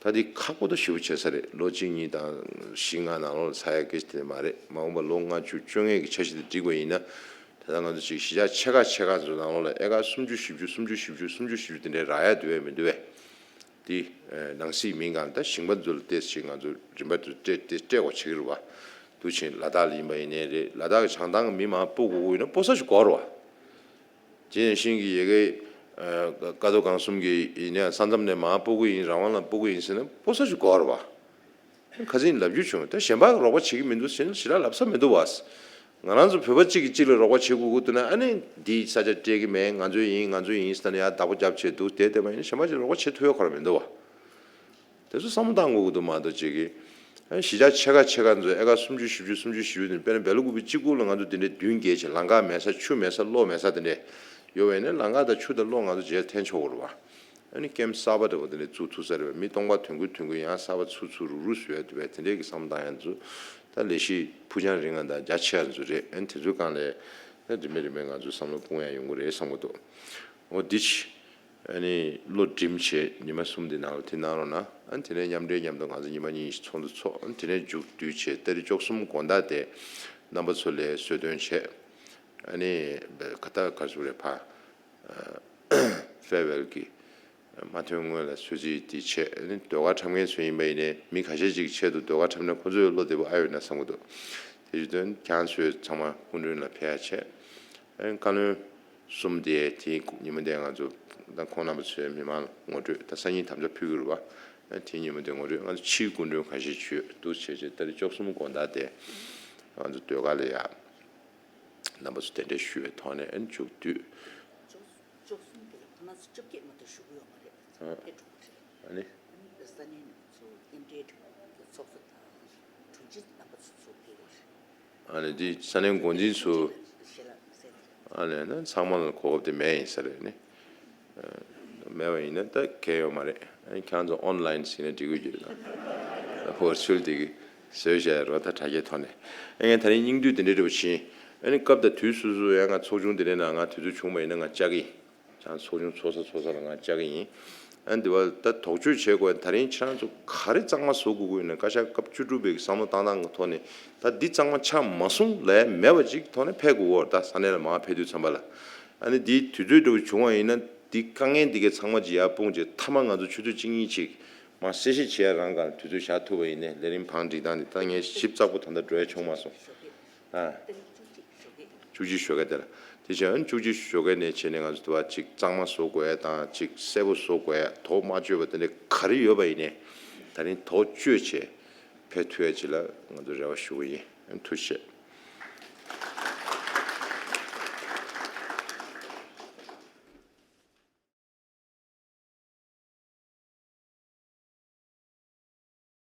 ད་དེ་ཁག་པོ་ད་ཞེ་པོ་བྱེད་ས་རེད། ལོ་གཅིག་གཉིས་དང་བཞི་ལྔ་ནང་ལོགས་ལ་ཚར་ཡ་སྐད་ཆ་དེ་མ་རེད། མ་འོངས་པ་ལོ་ལྔ་བཅུ་བཅོ་ལྔའི་གི་འཆར་གཞི་དེ་བསྒྲིགས་པ་ཡིན་ན། ད་ལྟ་ང་ཚོ་ཅིག་གཞིས་ཆགས་ཆེ་ཁག་ཆེ་ཁག་ཚོ་ནང་ལོགས་ལ་ཨེ་ཀར་སུམ་ཅུ་བཞི་བཅུ་སུམ་ཅུ་བཞི་བཅུ་སུམ་ཅུ་བཞི་བཅུ་དེ་འདྲའི་རག་ཡ་འདུག་བས་མི་འདུག་བས། དེ་ནང་སྲིད་མིན་གང་ད་ཞིང་པ་ཚོ་ལ་ཏོག་ཙམ་ང་ཚོ་རིན་པ་དེ་སྤྲད་དེ་སྤྲད་དགོས་བྱེད་ཀྱི་རེད་བ། འདུག་ཕྱིན་ལ་དྭགས་ལ་ཡིན་པ་ཡིན་ནའི་རེད། ལ་དྭགས་ཀྱི་བྱང་ཐང་གི་མི་མང་སྤོ་དགོས་ཀྱི་ཡོད་ན་སྤོ་ས་ཞིག་དགོས་རེད་བ། ཅིན་ཞིང་གི་ཡ་གི་ཀ་རྡོ་སྒང་གསུམ་གྱི་ཡིན་ནའི་ས་མཚམས་ནས་མར་སྤོ་གི་ཡིན། རང་དབང་ལ་སྤོ་གི་ཡིན་ཟེར་ན་སྤོ་ས་ཞིག་དགོས་རེད་བ། ཁ་སང་ལབ་རྒྱུ་བྱུང་། ད་གཞན་པ་རོགས་པ་བྱེད་ཀྱི་མི་འདུག་ཟེར་ན་ཞེ་དྲག་ལབ་ས་མི་འདུག་བ། ང་རང་ཚོ་བོད་པ་གཅིག་གིས་གཅིག་ལ་རོགས་པ་བྱེད་དགོས་ཀྱི་འདུག་ན་ཨ་ནི་འདིའི་ས་ཆ་སྤྲད་ཀྱི་མེད། ང་ཚོའི་ཡིན་ང་ཚོའི་ཡིན་ཟེར་ན་ཡང་བདག་པོ་རྒྱབ་བྱས་འདུག་དེ་བསྡད་པ་ཡིན་ན་གཞན་པ་ཅིག་རོགས་པ་བྱེད་ཐུབ་ཡ་ཁོ་རང་མི་འདུག་བ། དེ་ཚོ་བསམ་བློ་བཏང་དགོས་ཀྱི་འདུག་མ་གཏོགས་ཅིག་གིས་ཨ་གཞིས་ཆགས་ཆེ་ཁག་ཆེ་ཁག་ཚོ་ཨེ་ཀར་སུམ་ཅུ་བཞི་བཅུ་སུམ་ཅུ་བཞི་བཅུ་དེ་དཔེར་ན་བལ་ལུ་ཀུ་པི་གཅིག་པུ་ལ་ང་ཚོ་དེ་འདྲའི་མདུན་བསྐྱལ་བྱས་ལམ་ཁ་མེད་ས་ཆུ་མེད་ས་གློག་མེད་ས་དེ་འདྲས་ཡོད་པ་ཡིན་ན་ལམ་ཁ་དང་ཆུ་དང་གློག་ང་ཚོ་རྗེས་འཐེན་ཆོག་གི་རེད་བ། ཨ་ནི་ཀེམ་གསར་པ་འདྲ་བོ་དེ་འདྲས་བཙུགས་ཐུབ་ས་རེད་བ། མི་སྟོང་པ་དོན་ཀུན་དོན་ཀུན་ཡང་གསར་པ་ཚུར་ཚུར་རུག་རུག་བཟོས་ཡ་འདུག་བས། དེ་འདྲས་ཀྱི་བསམ་བློ་བཏང་ཡ་ཚོ་ད་ལས་གཞི་ཕུགས་རྒྱང་རིང་ང་དང་རྒྱ་ཆེ་ཡ་ཚོ་རེད། ཨ་ནི་དེ་ཚོའི་སྒང་ལ་ད་རིམ་པས་རིམ་པས་ང་ཚོ་བསམ་བློ་སྤུངས་ཡ་ཡོང་གི་རེད་བསམ་གི་འདུག་འོ་འདི་ཕྱི། ཨ་ནི་བློ་སྒྲིམ་བྱས་ཉི་མ་གསུམ་དེ་ནང་ལ་དེ་གནང་རོགས་གནང་། ཨ་ནི་དེ་ནས་མཉམ་འབྲེལ་མཉམ་དུ་ང་ཚོ་ཉི་མ་གཉིས་ཤིག་ཚོགས་འདུ་ཚོགས། ཨ་ནི་དེ་ནས་མཇུག་བསྡུས་བྱས་ཏ་རིག་བཅུ་གསུམ་དགོང་དག་དེ་རྣམ་པ་ཚོ་ལ་གསོལ་སྟོན་བྱས། ཨ་ནི་ཁ་ཏ་ག་ཚོད་རེད་ཕ། ཕེར་ཝེལ་གྱི་མ་ཐོན་སྔོན་ལ་གསོལ་ཚིགས་དེ་བྱས། ཨ་ནི་ཟློས་གར་འཁྲབ་མཁན་ཚོ་ཡིན་པ་ཡིན་ནའི་མི་ཁ་ཤས་ཅིག་ཆེད་དུ་ཟློས་གར་འཁྲབ་ན་ཁོ་ཚོའི་བློ་བདེ་པོ་ཨ་ཡོད་ན་བསམ་གྱི་འདུག་དེ་བཞིན་དུ་ཁྱེད་ཚོས་ཚང་མ་སྐུ་མགྲོན་ལ་ཕེབས་ཡ་བྱས། ཨ་ནི་བཀའ་བློན་གསུམ་དེ་དེའི་ཉིན་མོ་དེ་ང་ཚོ་ད་ཁོང་རྣམ་པ་ཚོས་མི་མང་ལ་ངོ་སྤྲོད་ད་སང་ཉིན་དམ་བཅའ་ཕུལ་གྱི་རེད་བ། ཨ་ནི་དེའི་ཉིན་མོ་དེ་ངོ་སྤྲོད་ང་ཚོ་ཕྱིའི་སྐུ་མགྲོན་ཁ་ཤས་བྱོས་འདུག་བྱས་བྱས་ཏ་རིག་བཅུ་གསུམ་དགོང་དག་དེ་ང་ཚོ་ཟློས་གར་ལ་ཡ་རྣམ་པ་ཚོ་གདན་འདྲེན་ཞུ་བའི་ཐོག་ནས་ཨ་ནི་མཇུག་བསྡུས། བཅུ་གསུམ་དེ་ལ་ཁོ་རང་ཚོ་བཅོ་བརྒྱད་མ་གཏོགས་ཞུ་གི་ཡོད་མ་རེད། ཨ་ཕེབས་འགྲོ་གི་རེད། ཨ་ནི། ས་གནས་ཚོ་མཉམ་འབྲེལ་ཚོགས་གཙོ་དང་དྲུང་ཆེ་རྣམ་པ་ཚོ་ཚོ་ཕེབས་ཡོད་རེད། ཨ་ནི་འདི་ས་གནས་འགོ་འཛིན་ཚོ། ཞལ་ལག་གསན་རེད། ཨ་ནི་ན་ཚང་མ་ལ་གོ་སྐབས་དེ་མེད་ཡིན་ས་རེད་ནི། མེད་པ་ཡིན་ན་ད་གལ་ཡོད་མ་རེད། ཨ་ནི་ཁྱེད་ཚོ་ཨོན་ལན་ཟིན་ན་འགྲིག་གི་ཡོད་ན། ཝར་ཅུ་ཨལ་དེ་གི་བཟོས་བཞག་ཡ་རོ་ད་དྲ་རྒྱའི་ཐོག་ནས། ཨ་ངས་ད་རིང་སྙིང་བསྡུས་དེ་འདྲ་འདྲ་བོ་བྱིན། ཨ་ནི་སྐབས་དང་དུས་སོ་སོ་ཡང་ང་ཚོགས་ཆུང་དེ་འདྲའི་ནང་ང་དུས་ཚོད་བྱུང་བ་ཡིན་ན་ང་བཅར་གི་ཡིན། ཅང་ཚོགས་ཆུང་ཚོགས་ས་ཚོགས་ས་ལ་ང་བཅར་གི་ཡིན། ཨ་འདི་བ་ད་དོགས་གཅོད་བྱེད་དགོས། ད་རིང་ཁྱེད་རང་ཚོ་ག་རེ་གཙང་མ་བཟོ་དགོས་ཀྱི་ཡོད་ན་བཀའ་ཤག་སྐབས་བཅུ་དྲུག་པའི་བསམ་བློ་བཏང་སྟངས་ཀྱི་ཐོག་ནས་ད་འདི་གཙང་མ་ཆགས་མ་སོང་ལས་མེད་པ་ཅིག་ཐོག་ནས་ཕེབས་དགོས་འོར་ད་ས་གནས་ལ་མར་ཕེབས་དུས་ཙམ་པ་ལ། ཨ་ནི་འདིའི་དུས་ཚོད་འདྲ་བོ་བྱུང་བ་ཡིན་ན་འདི་དཀའ་ངལ་འདི་གའི་ཚང་མ་ཅིག་ཡར་སྤུངས་བྱས་མཐའ་མ་ང་ཚོ་ཆུ་ཚོད་གཅིག་གཉིས་ཅིག་མར་གསལ་བཤད་བྱེད་ཡ་རང་ག་ལ་དུས་ཚོད་བཞག་ཐུབ་པ་ཡིན་ནའི་ལས་རིམ་བང་སྒྲིག་སྟངས་འདི་ད་ངས་ཞིབ་ཚགས་པོ་ད་ལྟ་འགྲོ་ཡ་བྱུང་མ་སོང་། ཨ། བཅུ་གཅིག་ཞོགས་ཀས་དེ་ལ། དེ་བཞིན་བཅུ་གཅིག་ཞོགས་ཀས་ནས་བྱས་ནས་ང་ཚོ་དུ་བ་ཅིག་གཙང་མ་བཟོ་དགོས་ཡ་དང་ཅིག་གསལ་པོ་བཟོ་དགོས་ཡ་དོགས་མ་གཅོད་པ་དེ་འདྲ་ག་རེ་ཡོད་པ་ཡིན་ནའི་ད་རིང་དོགས་གཅོད་བྱས་ཕེབས་ཐུབ་ཡ་ཅིག་ལ་ང་ཚོ་རེ་བ་ཞུ་གི་ཡིན། ཐུགས་རྗེ་ཆེ།